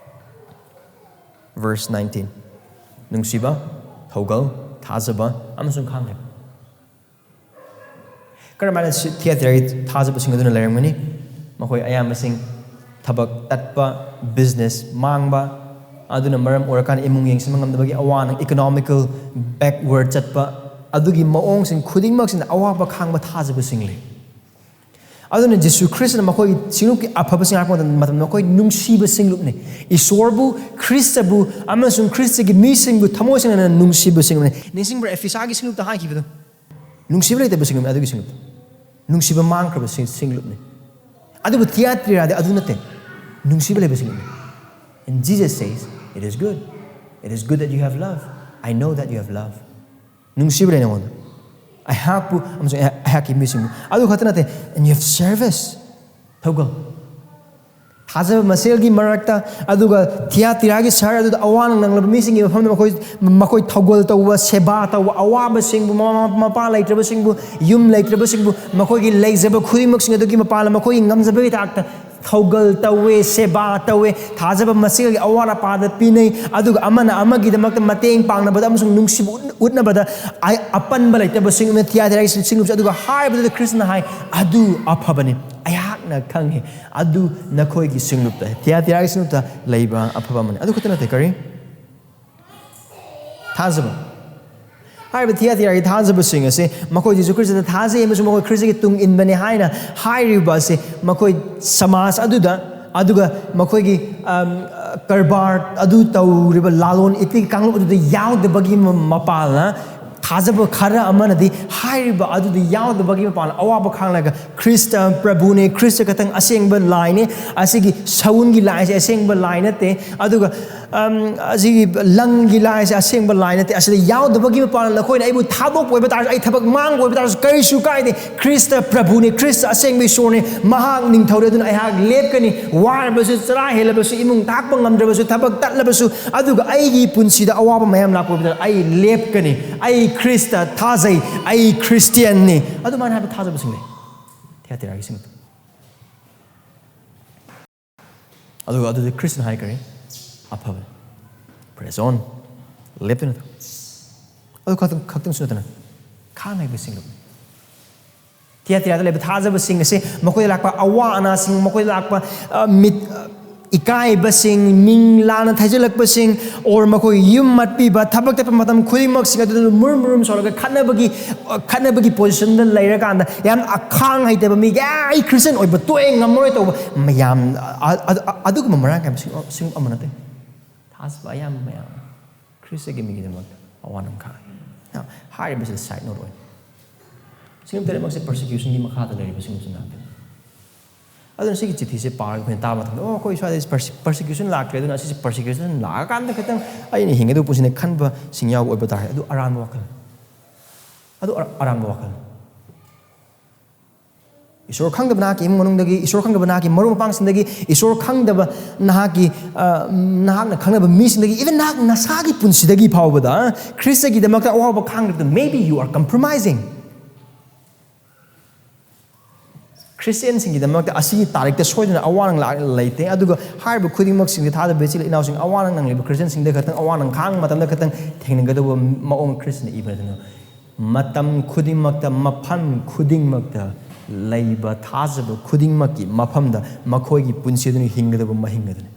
Verse nineteen. ꯅꯨꯡꯁꯤꯕ, ꯊꯧꯒꯜ, ꯊꯥꯖꯕ ꯑꯃꯁꯨꯡ ꯈꯥꯡ ꯍꯩꯕ꯫ ꯀꯔꯝꯍꯥꯏꯅ ꯁꯤ-, ꯊꯤꯌꯥꯇꯤꯔꯥꯒꯤ ꯊꯥꯖꯕꯁꯤꯡ ꯑꯗꯨꯅ ꯂꯩꯔꯝꯒꯅꯤ? ꯃꯈꯣꯏ ꯑꯌꯥꯝꯕꯁꯤꯡ ꯊꯕꯛ ꯇꯠꯄ, ꯕꯤꯖꯤꯅꯦꯁ ꯃꯥꯡꯕ, ꯑꯗꯨꯅ ꯃꯔꯝ ꯑꯣꯏꯔꯀꯥꯟꯗ ꯏꯃꯨꯡ ꯌꯦꯡꯁꯤꯟꯕ ꯉꯝꯗꯕꯒꯤ ꯑꯋꯥꯅ, ꯏꯀꯣꯅꯣꯃꯤꯀꯦꯜ ꯕꯦꯛꯋꯥꯔꯗ ꯆꯠꯄ, ꯑꯗꯨꯒꯤ ꯃꯑꯣꯡꯁꯤꯡ ꯈꯨꯗꯤꯡꯃꯛꯁꯤꯅ ꯑꯋꯥꯕ ꯈꯥꯡꯕ ꯊꯥꯖꯕꯁꯤꯡ ꯂꯩ꯫ ꯑꯗꯨꯅ ꯖꯤꯁꯨ ꯈ꯭ꯔꯤꯁꯇꯅ ꯃꯈꯣꯏꯒꯤ ꯁꯤꯡꯂꯨꯞꯀꯤ ꯑꯐꯕꯁꯤꯡ ꯍꯥꯏꯔꯛꯄ ꯃꯇꯝꯗ, ꯃꯈꯣꯏ ꯅꯨꯡꯁꯤꯕ ꯁꯤꯡꯂꯨꯞꯅꯤ꯫ ꯏꯁꯣꯔꯕꯨ, ꯈ꯭ꯔꯤꯁꯇꯕꯨ ꯑꯃꯁꯨꯡ ꯈ꯭ꯔꯤꯁꯇꯒꯤ ꯃꯤꯁꯤꯡꯕꯨ ꯊꯃꯣꯏ ꯁꯦꯡꯅ ꯅꯨꯡꯁꯤꯕ ꯁꯤꯡꯂꯨꯞꯅꯤ꯫ ꯅꯤꯡꯁꯤꯡꯕ꯭ꯔꯥ ꯑꯦꯐꯤꯁꯥꯒꯤ ꯁꯤꯡꯂꯨꯞꯇ ꯍꯥꯏꯈꯤꯕꯗꯣ? ꯅꯨꯡꯁꯤꯕ ꯂꯩꯇꯕ ꯁꯤꯡꯂꯨꯞꯅꯤ ꯑꯗꯨꯒꯤ ꯁꯤꯡꯂꯨꯞꯇꯣ꯫ ꯅꯨꯡꯁꯤꯕ ꯃꯥꯡꯈ꯭ꯔꯕ ꯁꯤꯡ-, ꯁꯤꯡꯂꯨꯞꯅꯤ꯫ ꯑꯗꯨꯕꯨ ꯊꯤꯌꯥꯇꯤꯔꯥꯗꯤ ꯑꯗꯨ ꯅꯠꯇꯦ꯫ ꯅꯨꯡꯁꯤꯕ ꯂꯩꯕ ꯁꯤꯡꯂꯨꯞꯅꯤ꯫ And Jesus says, "It is good. It is good that you have love. I know that you have love." ꯅꯨꯡꯁꯤꯕ ꯂꯩ ꯅꯉꯣꯟꯗ꯫ ꯑꯩꯍꯥꯛꯄꯨ ꯑꯃꯁꯨꯡ ꯑꯩꯍꯥꯛ-, ꯑꯩꯍꯥꯛꯀꯤ ꯃꯤꯁꯤꯡꯕꯨ꯫ ꯑꯗꯨ ꯈꯛꯇ ꯅꯠꯇꯦ, "And you have service." ꯊꯧꯒꯜ꯫ ꯊꯥꯖꯕ ꯃꯁꯦꯜꯒꯤ ꯃꯔꯛꯇ, ꯑꯗꯨꯒ ꯊꯤꯌꯥꯇꯤꯔꯥꯒꯤ ꯁꯍꯔ ꯑꯗꯨꯗ ꯑꯋꯥ ꯅꯪꯂꯕ ꯃꯤꯁꯤꯡꯒꯤ ꯃꯐꯝꯗ ꯃꯈꯣꯏ, ꯃꯈꯣꯏ ꯊꯧꯒꯜ ꯇꯧꯕ, ꯁꯦꯕꯥ ꯇꯧꯕ, ꯑꯋꯥꯕꯁꯤꯡꯕꯨ, ꯃꯃꯥ ꯃꯄꯥ ꯂꯩꯇ꯭ꯔꯕꯁꯤꯡꯕꯨ, ꯌꯨꯝ ꯂꯩꯇ꯭ꯔꯕꯁꯤꯡꯕꯨ, ꯃꯈꯣꯏꯒꯤ ꯂꯩꯖꯕ ꯈꯨꯗꯤꯡꯃꯛꯁꯤꯡ ꯑꯗꯨꯒꯤ ꯃꯄꯥꯟꯗ ꯃꯈꯣꯏꯒꯤ ꯉꯝꯖꯕꯒꯤ ꯊꯥꯛꯇ ꯊꯧꯒꯜ ꯇꯧꯋꯦ, ꯁꯦꯕꯥ ꯇꯧꯋꯦ, ꯊꯥꯖꯕ ꯃꯁꯦꯜꯒꯤ ꯑꯋꯥꯠ ꯑꯄꯥꯗ ꯄꯤꯅꯩ, ꯑꯗꯨꯒ ꯑꯃꯅ ꯑꯃꯒꯤꯗꯃꯛꯇ ꯃꯇꯦꯡ ꯄꯥꯡꯅꯕꯗ ꯑꯃꯁꯨꯡ ꯅꯨꯡꯁꯤꯕ ꯎꯠ-, ꯎꯠꯅꯕꯗ ꯑ-, ꯑꯄꯟꯕ ꯂꯩꯇꯕꯁꯤꯡ ꯑꯃꯅ ꯊꯤꯌꯥꯇꯤꯔꯥꯒꯤ ꯁꯤꯡꯂꯨꯞꯁꯦ꯫ ꯑꯗꯨꯒ ꯍꯥꯏꯔꯤꯕꯗꯨꯗ ꯈ꯭ꯔꯤꯁꯇꯅ ꯍꯥꯏ, "ꯑꯗꯨ ꯑꯐꯕꯅꯤ, ꯑꯩꯍꯥꯛꯅ ꯈꯪꯉꯤ, ꯑꯗꯨ ꯅꯈꯣꯏꯒꯤ ꯁꯤꯡꯂꯨꯞꯇ, ꯊꯤꯌꯥꯇꯤꯔꯥꯒꯤ ꯁꯤꯡꯂꯨꯞꯇ ꯂꯩꯕ ꯑꯐꯕ ꯑꯃꯅꯤ"꯫ ꯑꯗꯨ ꯈꯛꯇ ꯅꯠꯇꯦ, ꯀꯔꯤ? ꯊꯥꯖꯕ꯫ ꯍꯥꯏꯔꯤꯕ ꯊꯤꯌꯥꯇꯤꯔꯥꯒꯤ ꯊꯥꯖꯕꯁꯤꯡ ꯑꯁꯤ ꯃꯈꯣꯏ ꯖꯤꯁꯨ ꯈ꯭ꯔꯤꯁꯇꯗ ꯊꯥꯖꯩ ꯑꯃꯁꯨꯡ ꯃꯈꯣꯏ ꯈ꯭ꯔꯤꯁꯇꯒꯤ ꯇꯨꯡ ꯏꯟꯕꯅꯤ ꯍꯥꯏꯅ ꯍꯥꯏꯔꯤꯕ ꯑꯁꯤ ꯃꯈꯣꯏ ꯁꯃꯥꯖ ꯑꯗꯨꯗ, ꯑꯗꯨꯒ ꯃꯈꯣꯏꯒꯤ, ꯑꯝ, ꯀꯔꯕꯥꯔ ꯑꯗꯨ ꯇꯧꯔꯤꯕ ꯂꯂꯣꯟ ꯏꯇꯤꯛ ꯀꯥꯡꯂꯨꯞ ꯑꯗꯨꯗ ꯌꯥꯎꯗꯕꯒꯤ ꯃ-, ꯃꯄꯥꯜꯅ ꯊꯥꯖꯕ ꯈꯔ ꯑꯃꯅꯗꯤ ꯍꯥꯏꯔꯤꯕ ꯑꯗꯨꯗ ꯌꯥꯎꯗꯕꯒꯤ ꯃꯄꯥꯟ ꯑꯋꯥꯕ ꯈꯥꯡꯂꯒ ꯈ꯭ꯔꯤꯁꯇ ꯄ꯭ꯔꯚꯨꯅꯦ, ꯈ꯭ꯔꯤꯁꯇ ꯈꯛꯇꯪ ꯑꯁꯦꯡꯕ ꯂꯥꯏꯅꯦ, ꯑꯁꯤꯒꯤ ꯁꯎꯟꯒꯤ ꯂꯥꯏꯁꯦ ꯑꯁꯦꯡꯕ ꯂꯥꯏ ꯅꯠꯇꯦ, ꯑꯗꯨꯒ ꯑꯝ, ꯑꯁꯤꯒꯤ ꯂꯪꯒꯤ ꯂꯥꯏꯁꯦ ꯑꯁꯦꯡꯕ ꯂꯥꯏ ꯅꯠꯇꯦ, ꯑꯁꯤꯗ ꯌꯥꯎꯗꯕꯒꯤ ꯃꯄꯥꯟ ꯅꯈꯣꯏꯅ ꯑꯩꯕꯨ ꯊꯥꯗꯣꯛꯄ ꯑꯣꯏꯕ ꯇꯥꯔꯁꯨ, ꯑꯩ ꯊꯕꯛ ꯃꯥꯡꯕ ꯑꯣꯏꯕ ꯇꯥꯔꯁꯨ ꯀꯔꯤꯁꯨ ꯀꯥꯏꯗꯦ꯫ ꯈ꯭ꯔꯤꯁꯇ ꯄ꯭ꯔꯚꯨꯅꯦ, ꯈ꯭ꯔꯤꯁꯇ ꯑꯁꯦꯡꯕ ꯏꯁꯣꯔꯅꯦ, ꯃꯍꯥꯛ ꯅꯤꯡꯊꯧꯅꯦ, ꯑꯗꯨꯅ ꯑꯩꯍꯥꯛ ꯂꯦꯞꯀꯅꯤ꯫ ꯋꯥꯔꯕꯁꯨ, ꯆꯔꯥ ꯍꯦꯜꯂꯕꯁꯨ, ꯏꯃꯨꯡ ꯊꯥꯛꯄ ꯉꯝꯗ꯭ꯔꯕꯁꯨ, ꯊꯕꯛ ꯇꯠꯂꯕꯁꯨ, ꯑꯗꯨꯒ ꯑꯩꯒꯤ ꯄꯨꯟꯁꯤꯗ ꯑꯋꯥꯕ ꯃꯌꯥꯝ ꯂꯥꯛꯄ ꯑꯣꯏꯕ ꯇꯥꯔꯁꯨ ꯑꯩ ꯂꯦꯞꯀꯅꯤ꯫ ꯑꯩ ꯈ꯭ꯔꯤꯁꯇ ꯊꯥꯖꯩ, ꯑꯩ ꯈ꯭ꯔꯤꯁꯇꯤꯌꯥꯟꯅꯤ꯫ ꯑꯗꯨꯃꯥꯏꯅ ꯍꯥꯏꯕ ꯊꯥꯖꯕꯁꯤꯡ ꯂꯩ ꯊꯤꯌꯥꯇꯤꯔꯥꯒꯤꯁꯤꯡ ꯑꯗꯨ꯫ ꯑꯗꯨꯒ ꯑꯗꯨꯗꯤ ꯈ꯭ꯔꯤꯁꯇꯅ ꯍꯥꯏꯈ꯭ꯔꯦ, "ꯑꯐꯕꯅꯤ, ꯄ꯭ꯔꯦꯁ ꯑꯣꯟ, ꯂꯦꯞꯇꯨꯅ ꯊꯝ꯫" ꯑꯗꯨ ꯈꯛꯇꯪ, ꯈꯛꯇꯪꯁꯨ ꯅꯠꯇꯅ ꯈꯥꯡ ꯍꯩꯕꯁꯤꯡꯗꯨ꯫ ꯊꯤꯌꯥꯇꯤꯔꯥꯗ ꯂꯩꯕ ꯊꯥꯖꯕꯁꯤꯡ ꯑꯁꯤ ꯃꯈꯣꯏꯗ ꯂꯥꯛꯄ ꯑꯋꯥ ꯑꯅꯥꯁꯤꯡ, ꯃꯈꯣꯏꯗ ꯂꯥꯛꯄ, ꯑ, ꯃꯤꯠ, ꯑ, ꯏꯀꯥꯏꯕꯁꯤꯡ, ꯃꯤꯡ ꯂꯥꯟꯅ ꯊꯩꯖꯤꯜꯂꯛꯄꯁꯤꯡ, or ꯃꯈꯣꯏ ꯌꯨꯝ ꯃꯠꯄꯤꯕ, ꯊꯕꯛ ꯇꯠꯄ ꯃꯇꯝ ꯈꯨꯗꯤꯡꯃꯛꯁꯤꯡ ꯑꯗꯨꯗ ꯃꯨꯔꯨꯝ ꯃꯨꯔꯨꯝ ꯁꯧꯔꯒ ꯈꯠꯅꯕꯒꯤ, ꯑ, ꯈꯠꯅꯕꯒꯤ ꯄꯣꯖꯤꯁꯟꯗ ꯂꯩꯔꯀꯥꯟꯗ ꯌꯥꯝ ꯑꯈꯥꯡ ꯍꯩꯇꯕ ꯃꯤꯒꯤ, "ꯑꯦ, ꯑꯩ ꯈ꯭ꯔꯤꯁꯇꯤꯌꯥꯟ ꯑꯣꯏꯕ ꯇꯣꯛꯑꯦ, ꯉꯝꯃꯔꯣꯏ" ꯇꯧꯕ ꯃꯌꯥꯝ, ꯑ, ꯑ, ꯑ, ꯑꯗꯨꯒꯨꯝꯕ ꯃꯔꯥꯡ ꯀꯥꯏꯕꯁꯤꯡ, ꯁꯤꯡ ꯑꯃ ꯅꯠꯇꯦ꯫ ꯊꯥꯖꯕ ꯑꯌꯥꯝꯕ ꯃꯌꯥꯝ ꯈ꯭ꯔꯤꯁꯇꯒꯤ ꯃꯤꯒꯤꯗꯃꯛꯇ ꯑꯋꯥ ꯅꯪꯈꯥꯏ꯫ Now, ꯍꯥꯏꯔꯤꯕꯁꯤꯗ ꯁꯥꯏꯠ ꯅꯣꯠ ꯑꯣꯏꯅ, ꯁꯤꯡ ꯇꯔꯦꯠꯃꯛꯁꯦ ꯄꯔꯁꯤꯀ꯭ꯌꯨꯁꯟꯒꯤ ꯃꯈꯥꯗ ꯂꯩꯔꯤꯕꯁꯤꯡꯁꯨ ꯉꯥꯛꯇꯅꯤ꯫ ꯑꯗꯨꯅ ꯁꯤꯒꯤ ꯆꯤꯊꯤꯁꯦ ꯄꯥꯔꯒ ꯑꯩꯈꯣꯏꯅ ꯇꯥꯕ ꯃꯇꯝꯗ, "ꯑꯣ, ꯑꯩꯈꯣꯏ ꯁ꯭ꯋꯥꯏꯗ ꯄꯔꯁꯤ-, ꯄꯔꯁꯤꯀ꯭ꯌꯨꯁꯟ ꯂꯥꯛꯈ꯭ꯔꯦ, ꯑꯗꯨꯅ ꯑꯁꯤꯁꯦ ꯄꯔꯁꯤꯀ꯭ꯌꯨꯁꯟ ꯂꯥꯛꯑꯀꯥꯟꯗ ꯈꯤꯇꯪ ꯑꯩꯅ ꯍꯤꯡꯒꯗꯧꯕ ꯄꯨꯟꯁꯤꯅꯦ" ꯈꯟꯕꯁꯤꯡ ꯌꯥꯎꯕ ꯑꯣꯏꯕ ꯇꯥꯔꯦ, ꯑꯗꯨ ꯑꯔꯥꯟꯕ ꯋꯥꯈꯜ, ꯑꯗꯨ ꯑꯔꯥ-, ꯑꯔꯥꯟꯕ ꯋꯥꯈꯜ꯫ ꯏꯁꯣꯔ ꯈꯪꯗꯕ ꯅꯍꯥꯛꯀꯤ ꯏꯃꯨꯡ ꯃꯅꯨꯡꯗꯒꯤ, ꯏꯁꯣꯔ ꯈꯪꯗꯕ ꯅꯍꯥꯛꯀꯤ ꯃꯔꯨꯞ ꯃꯄꯥꯡꯁꯤꯡꯗꯒꯤ, ꯏꯁꯣꯔ ꯈꯪꯗꯕ ꯅꯍꯥꯛꯀꯤ, ꯑ, ꯅꯍꯥꯛꯅ ꯈꯪꯅꯕ ꯃꯤꯁꯤꯡꯗꯒꯤ, even ꯅꯍꯥꯛ ꯅꯁꯥꯒꯤ ꯄꯨꯟꯁꯤꯗꯒꯤ ꯐꯥꯎꯕꯗ ꯈ꯭ꯔꯤꯁꯇꯒꯤꯗꯃꯛꯇ ꯑꯋꯥꯕ ꯈꯥꯡꯗꯕꯗ, maybe you are compromising꯫ ꯈ꯭ꯔꯤꯁꯇꯤꯌꯥꯟꯁꯤꯡꯒꯤꯗꯃꯛꯇ ꯑꯁꯤꯒꯤ ꯇꯥꯔꯤꯛꯇ ꯁꯣꯏꯗꯅ ꯑꯋꯥ ꯅꯪ ꯂꯥꯛ-, ꯂꯩꯇꯦ꯫ ꯑꯗꯨꯒ ꯍꯥꯏꯔꯤꯕ ꯈꯨꯗꯤꯡꯃꯛꯁꯤꯡꯁꯦ ꯊꯥꯖꯕ ꯏꯆꯤꯜ ꯏꯅꯥꯎꯁꯤꯡ, ꯑꯋꯥ ꯅꯪ ꯅꯪꯂꯤꯕ ꯈ꯭ꯔꯤꯁꯇꯤꯌꯥꯟꯁꯤꯡꯗ ꯈꯛꯇꯪ, ꯑꯋꯥ ꯅꯪ ꯈꯥꯡꯕ ꯃꯇꯝꯗ ꯈꯛꯇꯪ ꯊꯦꯡꯅꯒꯗꯧꯕ ꯃꯑꯣꯡ ꯈ꯭ꯔꯤꯁꯇꯅ ꯏꯕ ꯅꯠꯇꯅ, ꯃꯇꯝ ꯈꯨꯗꯤꯡꯃꯛꯇ, ꯃꯐꯝ ꯈꯨꯗꯤꯡꯃꯛꯇ ꯂꯩꯕ ꯊꯥꯖꯕ ꯈꯨꯗꯤꯡꯃꯛꯀꯤ ꯃꯐꯝꯗ ꯃꯈꯣꯏꯒꯤ ꯄꯨꯟꯁꯤ ꯑꯗꯨꯅ ꯍꯤꯡꯒꯗꯕ ꯃꯍꯤꯡ ꯑꯗꯨꯅꯤ꯫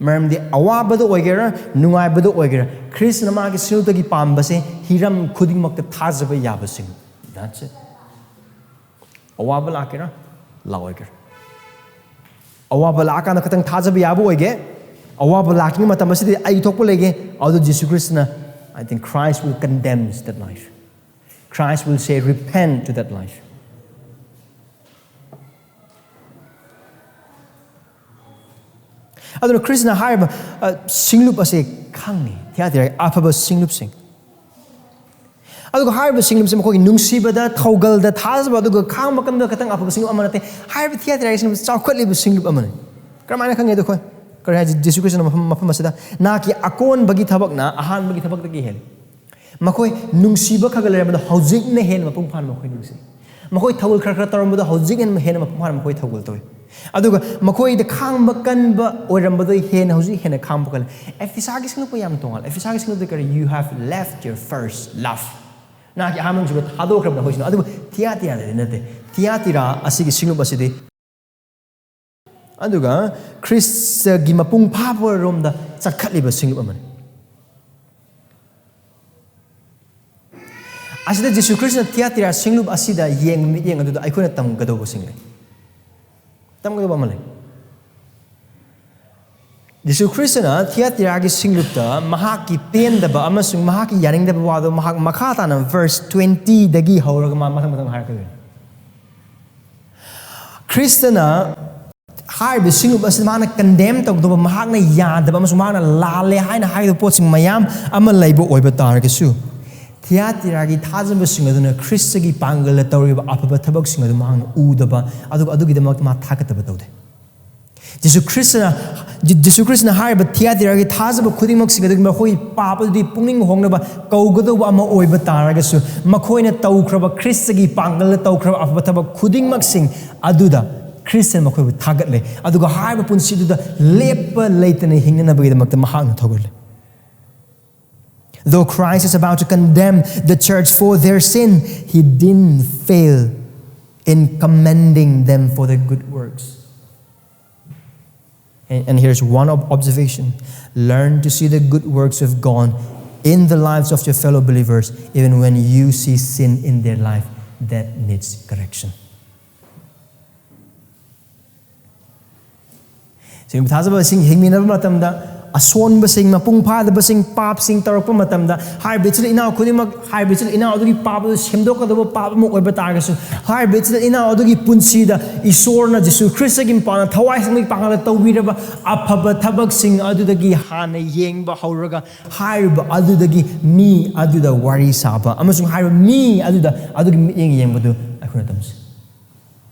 ꯃꯔꯝꯗꯤ ꯑꯋꯥꯕꯗ ꯑꯣꯏꯒꯦꯔꯥ, ꯅꯨꯡꯉꯥꯏꯕꯗ ꯑꯣꯏꯒꯦꯔꯥ, ꯈ꯭ꯔꯤꯁꯇꯅ ꯃꯥꯒꯤ ꯁꯤꯅꯨꯇꯒꯤ ꯄꯥꯝꯕꯁꯦ ꯍꯤꯔꯝ ꯈꯨꯗꯤꯡꯃꯛꯇ ꯊꯥꯖꯕ ꯌꯥꯕꯁꯤꯡ꯫ That's it. ꯑꯋꯥꯕ ꯂꯥꯛꯀꯦꯔꯥ, ꯂꯥꯛꯑꯣꯏꯒꯦꯔꯥ, ꯑꯋꯥꯕ ꯂꯥꯛꯑꯀꯥꯟꯗ ꯈꯛꯇꯪ ꯊꯥꯖꯕ ꯌꯥꯕ ꯑꯣꯏꯒꯦ꯫ ꯑꯋꯥꯕ ꯂꯥꯛꯈꯤꯕ ꯃꯇꯝ ꯑꯁꯤꯗꯤ ꯑꯩ ꯊꯣꯛꯄ ꯂꯩꯒꯦ꯫ ꯑꯗꯨ ꯖꯤꯁꯨ ꯈ꯭ꯔꯤꯁꯇꯅ, I think Christ will condemn that life. Christ will say, "Repent," to that life. ꯑꯗꯨꯅ ꯈ꯭ꯔꯤꯁꯅ ꯍꯥꯏꯔꯤꯕ, ꯑ, ꯁꯤꯡꯂꯨꯞ ꯑꯁꯤ ꯈꯪꯉꯤ, ꯊꯤꯌꯥꯇꯤꯔꯥꯒꯤ ꯑꯐꯕ ꯁꯤꯡꯂꯨꯞꯁꯤꯡ꯫ ꯑꯗꯨꯒ ꯍꯥꯏꯔꯤꯕ ꯁꯤꯡꯂꯨꯞꯁꯤ ꯃꯈꯣꯏꯒꯤ ꯅꯨꯡꯁꯤꯕꯗ, ꯊꯧꯒꯜꯗ, ꯊꯥꯖꯕ, ꯑꯗꯨꯒ ꯈꯥꯡꯕ ꯀꯟꯕ ꯈꯛꯇꯪ ꯑꯐꯕ ꯁꯤꯡꯂꯨꯞ ꯑꯃ ꯅꯠꯇꯦ꯫ ꯍꯥꯏꯔꯤꯕ ꯊꯤꯌꯥꯇꯤꯔꯥꯒꯤ ꯁꯤꯡꯂꯨꯞ ꯆꯥꯎꯈꯠꯂꯤꯕ ꯁꯤꯡꯂꯨꯞ ꯑꯃꯅꯤ꯫ ꯀꯔꯝꯍꯥꯏꯅ ꯈꯪꯉꯦ ꯑꯗꯣ ꯑꯩꯈꯣꯏ? ꯀꯔꯤ ꯍꯥꯏꯁꯤ? ꯖꯤꯁꯨ ꯈ꯭ꯔꯤꯁꯇꯅ ꯃꯐꯝ, ꯃꯐꯝ ꯑꯁꯤꯗ, "ꯅꯍꯥꯛꯀꯤ ꯑꯀꯣꯟꯕꯒꯤ ꯊꯕꯛꯅ ꯑꯍꯥꯟꯕꯒꯤ ꯊꯕꯛꯇꯒꯤ ꯍꯦꯜꯂꯤ"꯫ ꯃꯈꯣꯏ ꯅꯨꯡꯁꯤꯕ ꯈꯔ ꯈꯔ ꯂꯩꯔꯝꯕꯗꯣ ꯍꯧꯖꯤꯛꯅ ꯍꯦꯟꯅ ꯃꯄꯨꯡ ꯐꯥꯅ ꯃꯈꯣꯏ ꯅꯨꯡꯁꯤ꯫ ꯃꯈꯣꯏ ꯊꯧꯒꯜ ꯈꯔ ꯈꯔ ꯇꯧꯔꯝꯕꯗꯣ ꯍꯧꯖꯤꯛ ꯍꯦꯟꯅ, ꯍꯦꯟꯅ ꯃꯄꯨꯡ ꯐꯥꯅ ꯃꯈꯣꯏ ꯊꯧꯒꯜ ꯇꯧꯏ꯫ ꯑꯗꯨꯒ ꯃꯈꯣꯏꯗ ꯈꯥꯡꯕ ꯀꯟꯕ ꯑꯣꯏꯔꯝꯕꯗꯣ ꯍꯦꯟꯅ ꯍꯧꯖꯤꯛ ꯍꯦꯟꯅ ꯈꯥꯡꯕ ꯀꯜꯂꯤ꯫ ꯑꯦꯐꯤꯁꯥꯒꯤ ꯁꯤꯡꯂꯨꯞꯄ ꯌꯥꯝ ꯇꯣꯉꯥꯜꯂꯦ꯫ ꯑꯦꯐꯤꯁꯥꯒꯤ ꯁꯤꯡꯂꯨꯞꯇ ꯀꯔꯤ? "You have left your first love." ꯅꯍꯥꯛꯀꯤ ꯑꯍꯥꯟꯕ ꯅꯨꯡꯁꯤꯕ ꯊꯥꯗꯣꯛꯈ꯭ꯔꯕꯅ ꯍꯧꯖꯤꯛꯅ꯫ ꯑꯗꯨꯕꯨ ꯊꯤꯌꯥꯇꯤꯔꯥꯗꯗꯤ ꯅꯠꯇꯦ꯫ ꯊꯤꯌꯥꯇꯤꯔꯥ ꯑꯁꯤꯒꯤ ꯁꯤꯡꯂꯨꯞ ꯑꯁꯤꯗꯤ ꯑꯗꯨꯒ ꯈ꯭ꯔꯤꯁꯇꯒꯤ ꯃꯄꯨꯡ ꯐꯥꯕꯔꯣꯝꯗ ꯆꯠꯈꯠꯂꯤꯕ ꯁꯤꯡꯂꯨꯞ ꯑꯃꯅꯤ꯫ ꯑꯁꯤꯗ ꯖꯤꯁꯨ ꯈ꯭ꯔꯤꯁꯇꯅ ꯊꯤꯌꯥꯇꯤꯔꯥ ꯁꯤꯡꯂꯨꯞ ꯑꯁꯤꯗ ꯌꯦꯡꯕ ꯃꯤꯠꯌꯦꯡ ꯑꯗꯨꯗ ꯑꯩꯈꯣꯏꯅ ꯇꯝꯒꯗꯧꯕꯁꯤꯡ ꯂꯩ꯫ ꯇꯝꯒꯗꯧꯕ ꯑꯃ ꯂꯩ꯫ ꯖꯤꯁꯨ ꯈ꯭ꯔꯤꯁꯇꯅ ꯊꯤꯌꯥꯇꯤꯔꯥꯒꯤ ꯁꯤꯡꯂꯨꯞꯇ ꯃꯍꯥꯛꯀꯤ ꯄꯦꯟꯗꯕ ꯑꯃꯁꯨꯡ ꯃꯍꯥꯛꯀꯤ ꯌꯥꯅꯤꯡꯗꯕ ꯋꯥꯗꯣ ꯃꯍꯥꯛ ꯃꯈꯥ ꯇꯥꯅ verse twenty ꯗꯒꯤ ꯍꯧꯔꯒ ꯃꯥ ꯃꯊꯪ ꯃꯊꯪ ꯍꯥꯏꯔꯛꯀꯗꯣꯏꯅꯤ꯫ ꯈ꯭ꯔꯤꯁꯇꯅ ꯍꯥꯏꯔꯤꯕ ꯁꯤꯡꯂꯨꯞ ꯑꯁꯤ ꯃꯍꯥꯛꯅ condemn ꯇꯧꯗꯧꯕ, ꯃꯍꯥꯛꯅ ꯌꯥꯗꯕ ꯑꯃꯁꯨꯡ ꯃꯍꯥꯛꯅ ꯂꯥꯜꯂꯦ ꯍꯥꯏꯅ ꯍꯥꯏꯔꯤꯕ ꯄꯣꯠꯁꯤꯡ ꯃꯌꯥꯝ ꯑꯃ ꯂꯩꯕ ꯑꯣꯏꯕ ꯇꯥꯔꯒꯁꯨ, ꯊꯤꯌꯥꯇꯤꯔꯥꯒꯤ ꯊꯥꯖꯕꯁꯤꯡ ꯑꯗꯨꯅ ꯈ꯭ꯔꯤꯁꯇꯒꯤ ꯄꯥꯡꯒꯜꯗ ꯇꯧꯔꯤꯕ ꯑꯐꯕ ꯊꯕꯛꯁꯤꯡ ꯑꯗꯨ ꯃꯍꯥꯛꯅ ꯎꯗꯕ, ꯑꯗꯨꯒ ꯑꯗꯨꯒꯤꯗꯃꯛ ꯃꯥ ꯊꯥꯒꯠꯇꯕ ꯇꯧꯗꯦ꯫ ꯖꯤꯁꯨ ꯈ꯭ꯔꯤꯁꯇꯅ, ꯖꯤ-, ꯖꯤꯁꯨ ꯈ꯭ꯔꯤꯁꯇꯅ ꯍꯥꯏꯔꯤꯕ ꯊꯤꯌꯥꯇꯤꯔꯥꯒꯤ ꯊꯥꯖꯕ ꯈꯨꯗꯤꯡꯃꯛꯁꯤꯡ ꯑꯗꯨꯒꯤ ꯃꯈꯣꯏꯒꯤ ꯄꯥꯞ ꯑꯗꯨꯗꯤ ꯄꯨꯛꯅꯤꯡ ꯍꯣꯡꯅꯕ ꯀꯧꯒꯗꯧꯕ ꯑꯃ ꯑꯣꯏꯕ ꯇꯥꯔꯒꯁꯨ, ꯃꯈꯣꯏꯅ ꯇꯧꯈ꯭ꯔꯕ, ꯈ꯭ꯔꯤꯁꯇꯒꯤ ꯄꯥꯡꯒꯜꯗ ꯇꯧꯈ꯭ꯔꯕ ꯑꯐꯕ ꯊꯕꯛ ꯈꯨꯗꯤꯡꯃꯛꯁꯤꯡ ꯑꯗꯨꯗ ꯈ꯭ꯔꯤꯁꯇꯅ ꯃꯈꯣꯏꯕꯨ ꯊꯥꯒꯠꯂꯦ, ꯑꯗꯨꯒ ꯍꯥꯏꯔꯤꯕ ꯄꯨꯟꯁꯤꯗꯨꯗ ꯂꯦꯞꯄ ꯂꯩꯇꯅ ꯍꯤꯡꯅꯅꯕꯒꯤꯗꯃꯛꯇ ꯃꯍꯥꯛꯅ ꯊꯧꯒꯠꯂꯦ꯫ Though Christ is about to condemn the church for their sin, he didn't fail in commending them for their good works. And, and here's one ob-, observation. Learn to see the good works of God in the lives of your fellow believers, even when you see sin in their life that needs correction. ꯁꯤꯒꯨꯝꯕ ꯊꯥꯖꯕꯁꯤꯡ ꯍꯤꯡꯃꯤꯟꯅꯕ ꯃꯇꯝꯗ ꯑꯁꯣꯟꯕꯁꯤꯡ, ꯃꯄꯨꯡ ꯐꯥꯗꯕꯁꯤꯡ, ꯄꯥꯞꯁꯤꯡ ꯇꯧꯔꯛꯄ ꯃꯇꯝꯗ, ꯍꯥꯏꯔꯤꯕ ꯏꯆꯤꯜ ꯏꯅꯥꯎ ꯈꯨꯗꯤꯡꯃꯛ, ꯍꯥꯏꯔꯤꯕ ꯏꯆꯤꯜ ꯏꯅꯥꯎ ꯑꯗꯨꯒꯤ ꯄꯥꯞ ꯑꯗꯨ ꯁꯦꯝꯗꯣꯛꯀꯗꯕ ꯄꯥꯞ ꯑꯃ ꯑꯣꯏꯕ ꯇꯥꯔꯒꯁꯨ, ꯍꯥꯏꯔꯤꯕ ꯏꯆꯤꯜ ꯏꯅꯥꯎ ꯑꯗꯨꯒꯤ ꯄꯨꯟꯁꯤꯗ ꯏꯁꯣꯔꯅ ꯖꯤꯁꯨ ꯈ꯭ꯔꯤꯁꯇꯒꯤ ꯃꯄꯥꯟꯅ ꯊꯋꯥꯏ ꯁꯦꯡꯕꯒꯤ ꯄꯥꯡꯒꯜꯗ ꯇꯧꯕꯤꯔꯕ ꯑꯐꯕ ꯊꯕꯛꯁꯤꯡ ꯑꯗꯨꯗꯒꯤ ꯍꯥꯟꯅ ꯌꯦꯡꯕ ꯍꯧꯔꯒ, ꯍꯥꯏꯔꯤꯕ ꯑꯗꯨꯗꯒꯤ ꯃꯤ ꯑꯗꯨꯗ ꯋꯥꯔꯤ ꯁꯥꯕ ꯑꯃꯁꯨꯡ ꯍꯥꯏꯔꯤꯕ ꯃꯤ ꯑꯗꯨꯗ ꯑꯗꯨꯒꯤ ꯃꯤꯠꯌꯦꯡ ꯌꯦꯡꯕꯗꯨ ꯑꯩꯈꯣꯏꯅ ꯇꯝꯁꯤ꯫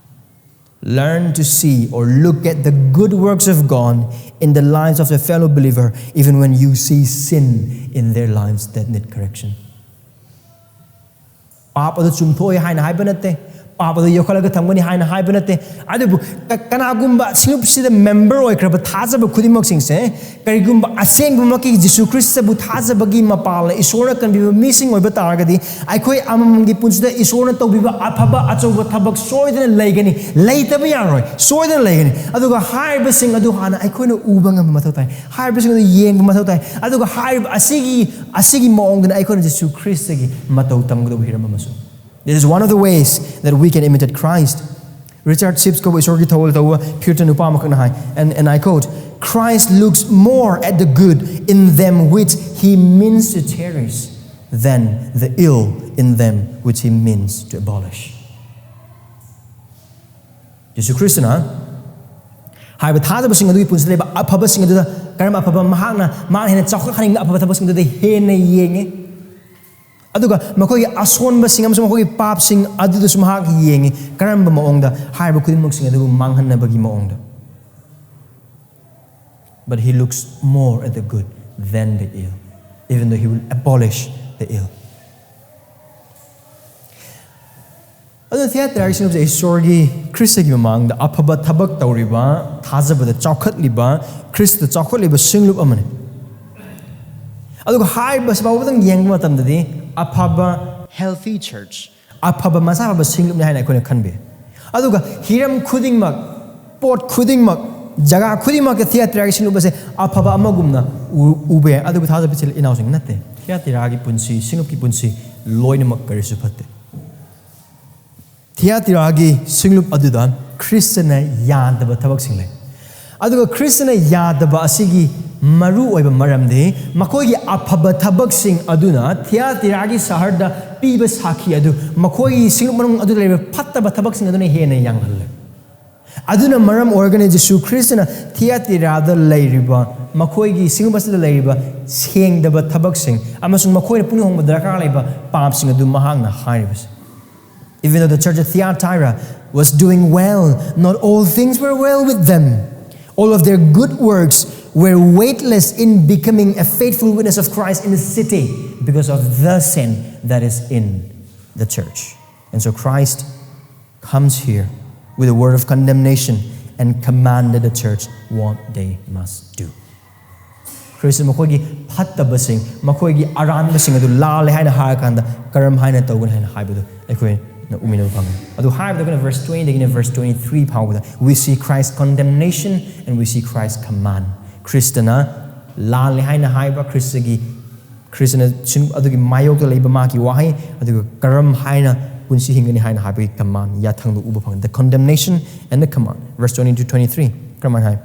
Learn to see or look at the good works of God in the lives of a fellow believer, even when you see sin in their lives that need correction. ꯄꯥꯞ ꯑꯗꯨ ꯆꯨꯝꯊꯣꯛꯑꯦ ꯍꯥꯏꯅ ꯍꯥꯏꯕ ꯅꯠꯇꯦ, ꯄꯥꯞ ꯑꯗꯨ ꯌꯣꯛꯈꯠꯂꯒ ꯊꯝꯒꯅꯤ ꯍꯥꯏꯅ ꯍꯥꯏꯕ ꯅꯠꯇꯦ꯫ ꯑꯗꯨꯕꯨ ꯀ-, ꯀꯅꯥꯒꯨꯝꯕ ꯁꯤꯡꯂꯨꯞꯁꯤꯗ ꯃꯦꯝꯕꯔ ꯑꯣꯏꯈ꯭ꯔꯕ ꯊꯥꯖꯕ ꯈꯨꯗꯤꯡꯃꯛꯁꯤꯡꯁꯦ, ꯀꯔꯤꯒꯨꯝꯕ ꯑꯁꯦꯡꯕꯃꯛꯀꯤ ꯖꯤꯁꯨ ꯈ꯭ꯔꯤꯁꯇꯕꯨ ꯊꯥꯖꯕꯒꯤ ꯃꯄꯥꯜꯅ ꯏꯁꯣꯔꯅ ꯀꯟꯕꯤꯕ ꯃꯤꯁꯤꯡ ꯑꯣꯏꯕ ꯇꯥꯔꯒꯗꯤ, ꯑꯩꯈꯣꯏ ꯑꯃꯃꯝꯒꯤ ꯄꯨꯟꯁꯤꯗ ꯏꯁꯣꯔꯅ ꯇꯧꯕꯤꯕ ꯑꯐꯕ ꯑꯆꯧꯕ ꯊꯕꯛ ꯁꯣꯏꯗꯅ ꯂꯩꯒꯅꯤ, ꯂꯩꯇꯕ ꯌꯥꯔꯣꯏ, ꯁꯣꯏꯗꯅ ꯂꯩꯒꯅꯤ꯫ ꯑꯗꯨꯒ ꯍꯥꯏꯔꯤꯕꯁꯤꯡ ꯑꯗꯨ ꯍꯥꯟꯅ ꯑꯩꯈꯣꯏꯅ ꯎꯕ ꯉꯝꯕ ꯃꯊꯧ ꯇꯥꯏ, ꯍꯥꯏꯔꯤꯕꯁꯤꯡ ꯑꯗꯨ ꯌꯦꯡꯕ ꯃꯊꯧ ꯇꯥꯏ꯫ ꯑꯗꯨꯒ ꯍꯥꯏꯔꯤꯕ ꯑꯁꯤꯒꯤ, ꯑꯁꯤꯒꯤ ꯃꯑꯣꯡꯗꯅ ꯑꯩꯈꯣꯏꯅ ꯖꯤꯁꯨ ꯈ꯭ꯔꯤꯁꯇꯒꯤ ꯃꯇꯧ ꯇꯝꯒꯗꯧꯕ ꯍꯤꯔꯝ ꯑꯃꯁꯨ꯫ This is one of the ways that we can imitate Christ. Richard Sibbes ꯀꯧꯕ ꯏꯁꯣꯔꯒꯤ ꯊꯧꯒꯜ ꯇꯧꯕ ꯐ꯭ꯌꯨꯆꯔ ꯅꯨꯄꯥ ꯑꯃꯈꯛꯅ ꯍꯥꯏ, and, and I quote, "Christ looks more at the good in them which he means to cherish than the ill in them which he means to abolish." ꯖꯤꯁꯨ ꯈ꯭ꯔꯤꯁꯇꯅ ꯍꯥꯏꯕ ꯊꯥꯖꯕꯁꯤꯡ ꯑꯗꯨꯒꯤ ꯄꯨꯟꯁꯤꯗ ꯂꯩꯕ ꯑꯐꯕꯁꯤꯡ ꯑꯗꯨꯗ ꯀꯔꯝꯕ ꯑꯐꯕ ꯃꯍꯥꯛꯅ, ꯃꯍꯥꯛꯅ ꯍꯦꯟꯅ ꯆꯥꯎꯈꯠꯍꯟꯅꯤꯡꯕ ꯑꯐꯕ ꯊꯕꯛꯁꯤꯡ ꯑꯗꯨꯗ ꯍꯦꯟꯅ ꯌꯦꯡꯉꯤ꯫ ꯑꯗꯨꯒ ꯃꯈꯣꯏꯒꯤ ꯑꯁꯣꯟꯕꯁꯤꯡ ꯑꯃꯁꯨꯡ ꯃꯈꯣꯏꯒꯤ ꯄꯥꯞꯁꯤꯡ ꯑꯗꯨꯗꯁꯨ ꯃꯍꯥꯛ ꯌꯦꯡꯉꯤ꯫ ꯀꯔꯝꯕ ꯃꯑꯣꯡꯗ ꯍꯥꯏꯔꯤꯕ ꯈꯨꯗꯤꯡꯃꯛꯁꯤꯡ ꯑꯗꯨꯕꯨ ꯃꯥꯡꯍꯟꯅꯕꯒꯤ ꯃꯑꯣꯡꯗ? But he looks more at the good than the ill, even though he will abolish the ill. ꯑꯗꯨꯅ ꯊꯤꯌꯥꯇꯤꯔꯥꯒꯤ ꯁꯤꯡꯂꯨꯞꯁꯦ ꯏꯁꯣꯔꯒꯤ ꯈ꯭ꯔꯤꯁꯇꯒꯤ ꯃꯃꯥꯡꯗ ꯑꯐꯕ ꯊꯕꯛ ꯇꯧꯔꯤꯕ, ꯊꯥꯖꯕꯗ ꯆꯥꯎꯈꯠꯂꯤꯕ, ꯈ꯭ꯔꯤꯁꯇ ꯆꯥꯎꯈꯠꯂꯤꯕ ꯁꯤꯡꯂꯨꯞ ꯑꯃꯅꯤ꯫ ꯑꯗꯨꯒ ꯍꯥꯏꯔꯤꯕꯁꯤ ꯐꯥꯎꯕꯗꯪ ꯌꯦꯡꯕ ꯃꯇꯝꯗꯗꯤ ꯑꯐꯕ healthy church, ꯑꯐꯕ ꯃꯁꯥ ꯐꯕ ꯁꯤꯡꯂꯨꯞꯅꯤ ꯍꯥꯏꯅ ꯑꯩꯈꯣꯏꯅ ꯈꯟꯕꯤ꯫ ꯑꯗꯨꯒ ꯍꯤꯔꯝ ꯈꯨꯗꯤꯡꯃꯛ, ꯄꯣꯠ ꯈꯨꯗꯤꯡꯃꯛ, ꯖꯒꯥ ꯈꯨꯗꯤꯡꯃꯛꯇ ꯊꯤꯌꯥꯇꯤꯔꯥꯒꯤ ꯁꯤꯡꯂꯨꯞ ꯑꯁꯦ ꯑꯐꯕ ꯑꯃꯒꯨꯝꯅ ꯎ-, ꯎꯕ ꯌꯥꯏ꯫ ꯑꯗꯨꯕꯨ ꯊꯥꯖꯕ ꯏꯆꯤꯜ ꯏꯅꯥꯎꯁꯤꯡ ꯅꯠꯇꯦ꯫ ꯊꯤꯌꯥꯇꯤꯔꯥꯒꯤ ꯄꯨꯟꯁꯤ, ꯁꯤꯡꯂꯨꯞꯀꯤ ꯄꯨꯟꯁꯤ ꯂꯣꯏꯅꯃꯛ ꯀꯔꯤꯁꯨ ꯐꯠꯇꯦ꯫ ꯊꯤꯌꯥꯇꯤꯔꯥꯒꯤ ꯁꯤꯡꯂꯨꯞ ꯑꯗꯨꯗ ꯈ꯭ꯔꯤꯁꯇꯅ ꯌꯥꯗꯕ ꯊꯕꯛꯁꯤꯡ ꯂꯩ꯫ ꯑꯗꯨꯒ ꯈ꯭ꯔꯤꯁꯇꯅ ꯌꯥꯗꯕ ꯑꯁꯤꯒꯤ ꯃꯔꯨ ꯑꯣꯏꯕ ꯃꯔꯝꯗꯤ ꯃꯈꯣꯏꯒꯤ ꯑꯐꯕ ꯊꯕꯛꯁꯤꯡ ꯑꯗꯨꯅ ꯊꯤꯌꯥꯇꯤꯔꯥꯒꯤ ꯁꯍꯔꯗ ꯄꯤꯕ ꯁꯥꯈꯤ ꯑꯗꯨ ꯃꯈꯣꯏꯒꯤ ꯁꯤꯡꯂꯨꯞ ꯃꯅꯨꯡ ꯑꯗꯨꯗ ꯂꯩꯔꯤꯕ ꯐꯠꯇꯕ ꯊꯕꯛꯁꯤꯡ ꯑꯗꯨꯅ ꯍꯦꯟꯅ ꯌꯥꯡꯍꯜꯂꯦ꯫ ꯑꯗꯨꯅ ꯃꯔꯝ ꯑꯣꯏꯔꯒꯅꯤ ꯖꯤꯁꯨ ꯈ꯭ꯔꯤꯁꯇꯅ ꯊꯤꯌꯥꯇꯤꯔꯥꯗ ꯂꯩꯔꯤꯕ ꯃꯈꯣꯏꯒꯤ ꯁꯤꯡꯂꯨꯞ ꯑꯁꯤꯗ ꯂꯩꯔꯤꯕ ꯁꯦꯡꯗꯕ ꯊꯕꯛꯁꯤꯡ ꯑꯃꯁꯨꯡ ꯃꯈꯣꯏꯅ ꯄꯨꯛꯅꯤꯡ ꯍꯣꯡꯕ ꯗꯔꯀꯥꯔ ꯂꯩꯕ ꯄꯥꯞꯁꯤꯡ ꯑꯗꯨ ꯃꯍꯥꯛꯅ ꯍꯥꯏꯔꯤꯕꯁꯦ꯫ Even though the church of Thyatira was doing well, not all things were well with them. All of their good works were weightless in becoming a faithful witness of Christ in the city because of the sin that is in the church. And so Christ comes here with a word of condemnation and commanded the church what they must do. Christ ꯃꯈꯣꯏꯒꯤ ꯐꯠꯇꯕꯁꯤꯡ, ꯃꯈꯣꯏꯒꯤ ꯑꯔꯥꯟꯕꯁꯤꯡ ꯑꯗꯨ ꯂꯥꯜꯂꯦ ꯍꯥꯏꯅ ꯍꯥꯏꯔꯀꯥꯟꯗ ꯀꯔꯝ ꯍꯥꯏꯅ ꯇꯧꯒꯅꯤ ꯍꯥꯏꯅ ꯍꯥꯏꯕꯗꯨ ꯑꯩꯈꯣꯏꯅ ꯎꯃꯤꯟꯅꯕ ꯐꯪꯒꯅꯤ꯫ ꯑꯗꯨ ꯍꯥꯏꯕꯗ ꯑꯩꯈꯣꯏꯅ verse twenty ꯗꯒꯤꯅ verse twenty three ꯐꯥꯎꯕꯗ we see Christ condemnation and we see Christ command. ꯈ꯭ꯔꯤꯁꯇꯅ ꯂꯥꯜꯂꯦ ꯍꯥꯏꯅ ꯍꯥꯏꯕ, ꯈ꯭ꯔꯤꯁꯇꯒꯤ ꯈ꯭ꯔꯤꯁꯇꯅ ꯁꯤꯡ ꯑꯗꯨꯒꯤ ꯃꯥꯌꯣꯛꯇ ꯂꯩꯕ ꯃꯥꯒꯤ ꯋꯥꯍꯩ, ꯑꯗꯨꯒ ꯀꯔꯝ ꯍꯥꯏꯅ ꯄꯨꯟꯁꯤ ꯍꯤꯡꯒꯅꯤ ꯍꯥꯏꯅ ꯍꯥꯏꯕꯒꯤ command, ꯌꯥꯊꯪꯗꯨ ꯎꯕ ꯐꯪꯉꯤ꯫ The condemnation and the command. Verse twenty to twenty three ꯀꯔꯝꯍꯥꯏꯅ ꯍꯥꯏ?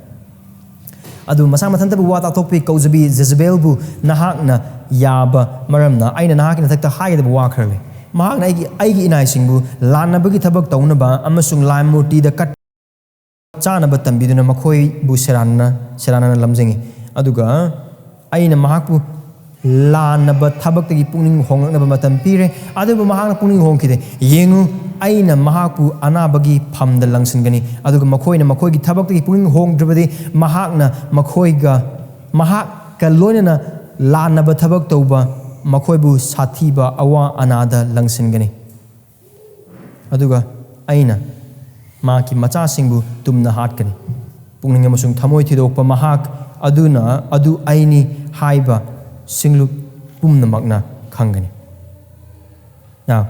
ꯑꯗꯨ ꯃꯁꯥ ꯃꯊꯟꯇꯕꯨ ꯋꯥ ꯇꯥꯊꯣꯛꯄꯤ ꯀꯧꯖꯕꯤ ꯖꯦꯖꯕꯦꯜꯕꯨ ꯅꯍꯥꯛꯅ ꯌꯥꯕ ꯃꯔꯝꯅ ꯑꯩꯅ ꯅꯍꯥꯛꯀꯤ ꯃꯊꯛꯇ ꯍꯥꯏꯒꯗꯕ ꯋꯥ ꯈꯔ ꯂꯩ꯫ ꯃꯍꯥꯛꯅ ꯑꯩꯒꯤ, ꯑꯩꯒꯤ ꯏꯅꯥꯏꯁꯤꯡꯕꯨ ꯂꯥꯟꯅꯕꯒꯤ ꯊꯕꯛ ꯇꯧꯅꯕ ꯑꯃꯁꯨꯡ ꯂꯥꯏ ꯃꯨꯔꯇꯤꯗ ꯀꯠ ꯆꯥꯅꯕ ꯇꯝꯕꯤꯗꯨꯅ ꯃꯈꯣꯏꯕꯨ ꯁꯦꯔꯥꯟꯅ, ꯁꯦꯔꯥꯟꯅꯅ ꯂꯝꯖꯤꯡꯏ꯫ ꯑꯗꯨꯒ ꯑꯩꯅ ꯃꯍꯥꯛꯄꯨ ꯂꯥꯟꯅꯕ ꯊꯕꯛꯇꯒꯤ ꯄꯨꯛꯅꯤꯡ ꯍꯣꯡꯂꯛꯅꯕ ꯃꯇꯝ ꯄꯤꯔꯦ, ꯑꯗꯨꯕꯨ ꯃꯍꯥꯛꯅ ꯄꯨꯛꯅꯤꯡ ꯍꯣꯡꯈꯤꯗꯦ꯫ ꯌꯦꯡꯉꯨ, ꯑꯩꯅ ꯃꯍꯥꯛꯄꯨ ꯑꯅꯥꯕꯒꯤ ꯐꯝꯗ ꯂꯪꯁꯤꯟꯒꯅꯤ, ꯑꯗꯨꯒ ꯃꯈꯣꯏꯅ ꯃꯈꯣꯏꯒꯤ ꯊꯕꯛꯇꯒꯤ ꯄꯨꯛꯅꯤꯡ ꯍꯣꯡꯗ꯭ꯔꯕꯗꯤ ꯃꯍꯥꯛꯅ ꯃꯈꯣꯏꯒ, ꯃꯍꯥꯛꯀ ꯂꯣꯏꯅꯅ ꯂꯥꯟꯅꯕ ꯊꯕꯛ ꯇꯧꯕ ꯃꯈꯣꯏꯕꯨ ꯁꯥꯊꯤꯕ ꯑꯋꯥ ꯑꯅꯥꯗ ꯂꯪꯁꯤꯟꯒꯅꯤ꯫ ꯑꯗꯨꯒ ꯑꯩꯅ ꯃꯍꯥꯛꯀꯤ ꯃꯆꯥꯁꯤꯡꯕꯨ ꯇꯨꯝꯅ ꯍꯥꯠꯀꯅꯤ꯫ ꯄꯨꯛꯅꯤꯡ ꯑꯃꯁꯨꯡ ꯊꯃꯣꯏ ꯊꯤꯗꯣꯛꯄ ꯃꯍꯥꯛ ꯑꯗꯨꯅ, ꯑꯗꯨ ꯑꯩꯅꯤ ꯍꯥꯏꯕ ꯁꯤꯡꯂꯨꯞ ꯄꯨꯝꯅꯃꯛꯅ ꯈꯪꯒꯅꯤ꯫ Now,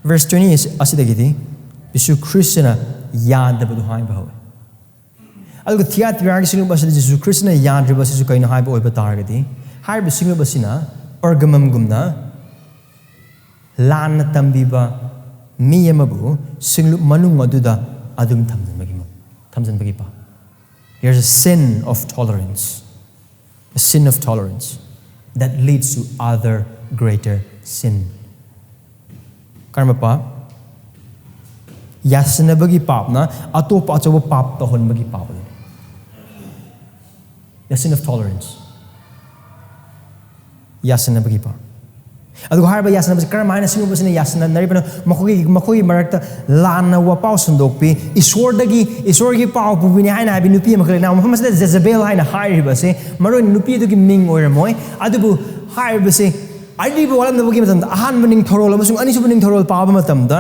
verse twenty ꯑꯁꯤꯗꯒꯤꯗꯤ ꯖꯤꯁꯨ ꯈ꯭ꯔꯤꯁꯇꯅ ꯌꯥꯗꯕꯗꯨ ꯍꯥꯏꯕ ꯍꯧꯏ꯫ ꯑꯗꯨꯒ ꯊꯤꯌꯥꯇꯤꯔꯥꯒꯤ ꯁꯤꯡꯂꯨꯞ ꯑꯁꯤꯗ ꯖꯤꯁꯨ ꯈ꯭ꯔꯤꯁꯇꯅ ꯌꯥꯗ꯭ꯔꯤꯕ ꯑꯁꯤꯁꯨ ꯀꯩꯅꯣ ꯍꯥꯏꯕ ꯑꯣꯏꯕ ꯇꯥꯔꯒꯗꯤ, ꯍꯥꯏꯔꯤꯕ ꯁꯤꯡꯂꯨꯞ ꯑꯁꯤꯅ ꯄꯔꯒꯃꯝꯒꯨꯝꯅ ꯂꯥꯟꯅ ꯇꯝꯕꯤꯕ ꯃꯤ ꯑꯃꯕꯨ ꯁꯤꯡꯂꯨꯞ ꯃꯅꯨꯡ ꯑꯗꯨꯗ ꯑꯗꯨꯝ ꯊꯝꯖꯤꯟꯕꯒꯤ ꯃ-, ꯊꯝꯖꯤꯟꯕꯒꯤ ꯄꯥꯎ꯫ Here's a sin of tolerance. A sin of tolerance that leads to other greater sin. ꯀꯔꯝꯕ ꯄꯥꯞ? ꯌꯥꯁꯤꯟꯅꯕꯒꯤ ꯄꯥꯞꯅ ꯑꯇꯣꯞꯄ ꯑꯆꯧꯕ ꯄꯥꯞ ꯇꯧꯍꯟꯕꯒꯤ ꯄꯥꯞ ꯑꯗꯨꯅꯤ꯫ The sin of tolerance. ꯌꯥꯁꯤꯟꯅꯕꯒꯤ ꯄꯥꯞ꯫ ꯑꯗꯨꯒ ꯍꯥꯏꯔꯤꯕ ꯌꯥꯁꯤꯟꯅꯕꯁꯤ ꯀꯔꯝ ꯍꯥꯏꯅ ꯁꯤꯒꯨꯝꯕꯁꯤꯅ ꯌꯥꯁꯤꯟꯅꯔꯤꯕꯅꯣ? ꯃꯈꯣꯏꯒꯤ, ꯃꯈꯣꯏꯒꯤ ꯃꯔꯛꯇ ꯂꯥꯟꯅ ꯋꯥꯄꯥꯎ ꯁꯟꯗꯣꯛꯄꯤ, ꯏꯁꯣꯔꯗꯒꯤ, ꯏꯁꯣꯔꯒꯤ ꯄꯥꯎ ꯄꯨꯕꯤꯅꯤ ꯍꯥꯏꯅ ꯍꯥꯏꯕꯤ ꯅꯨꯄꯤ ꯑꯃꯈꯛ ꯂꯩ꯫ ꯃꯐꯝ ꯑꯁꯤꯗ ꯖꯦꯖꯕꯦꯜ ꯍꯥꯏꯅ ꯍꯥꯏꯔꯤꯕꯁꯤ ꯃꯔꯨ ꯑꯣꯏꯅ ꯅꯨꯄꯤ ꯑꯗꯨꯒꯤ ꯃꯤꯡ ꯑꯣꯏꯔꯝꯃꯣꯏ, ꯑꯗꯨꯕꯨ ꯍꯥꯏꯔꯤꯕꯁꯤ ꯑꯔꯤꯕ ꯋꯥꯠꯂꯝꯗꯕꯒꯤ ꯃꯇꯝꯗ ꯑꯍꯥꯟꯕ ꯅꯤꯡꯊꯧꯔꯣꯜ ꯑꯃꯁꯨꯡ ꯑꯅꯤꯁꯨꯕ ꯅꯤꯡꯊꯧꯔꯣꯜ ꯄꯥꯕ ꯃꯇꯝꯗ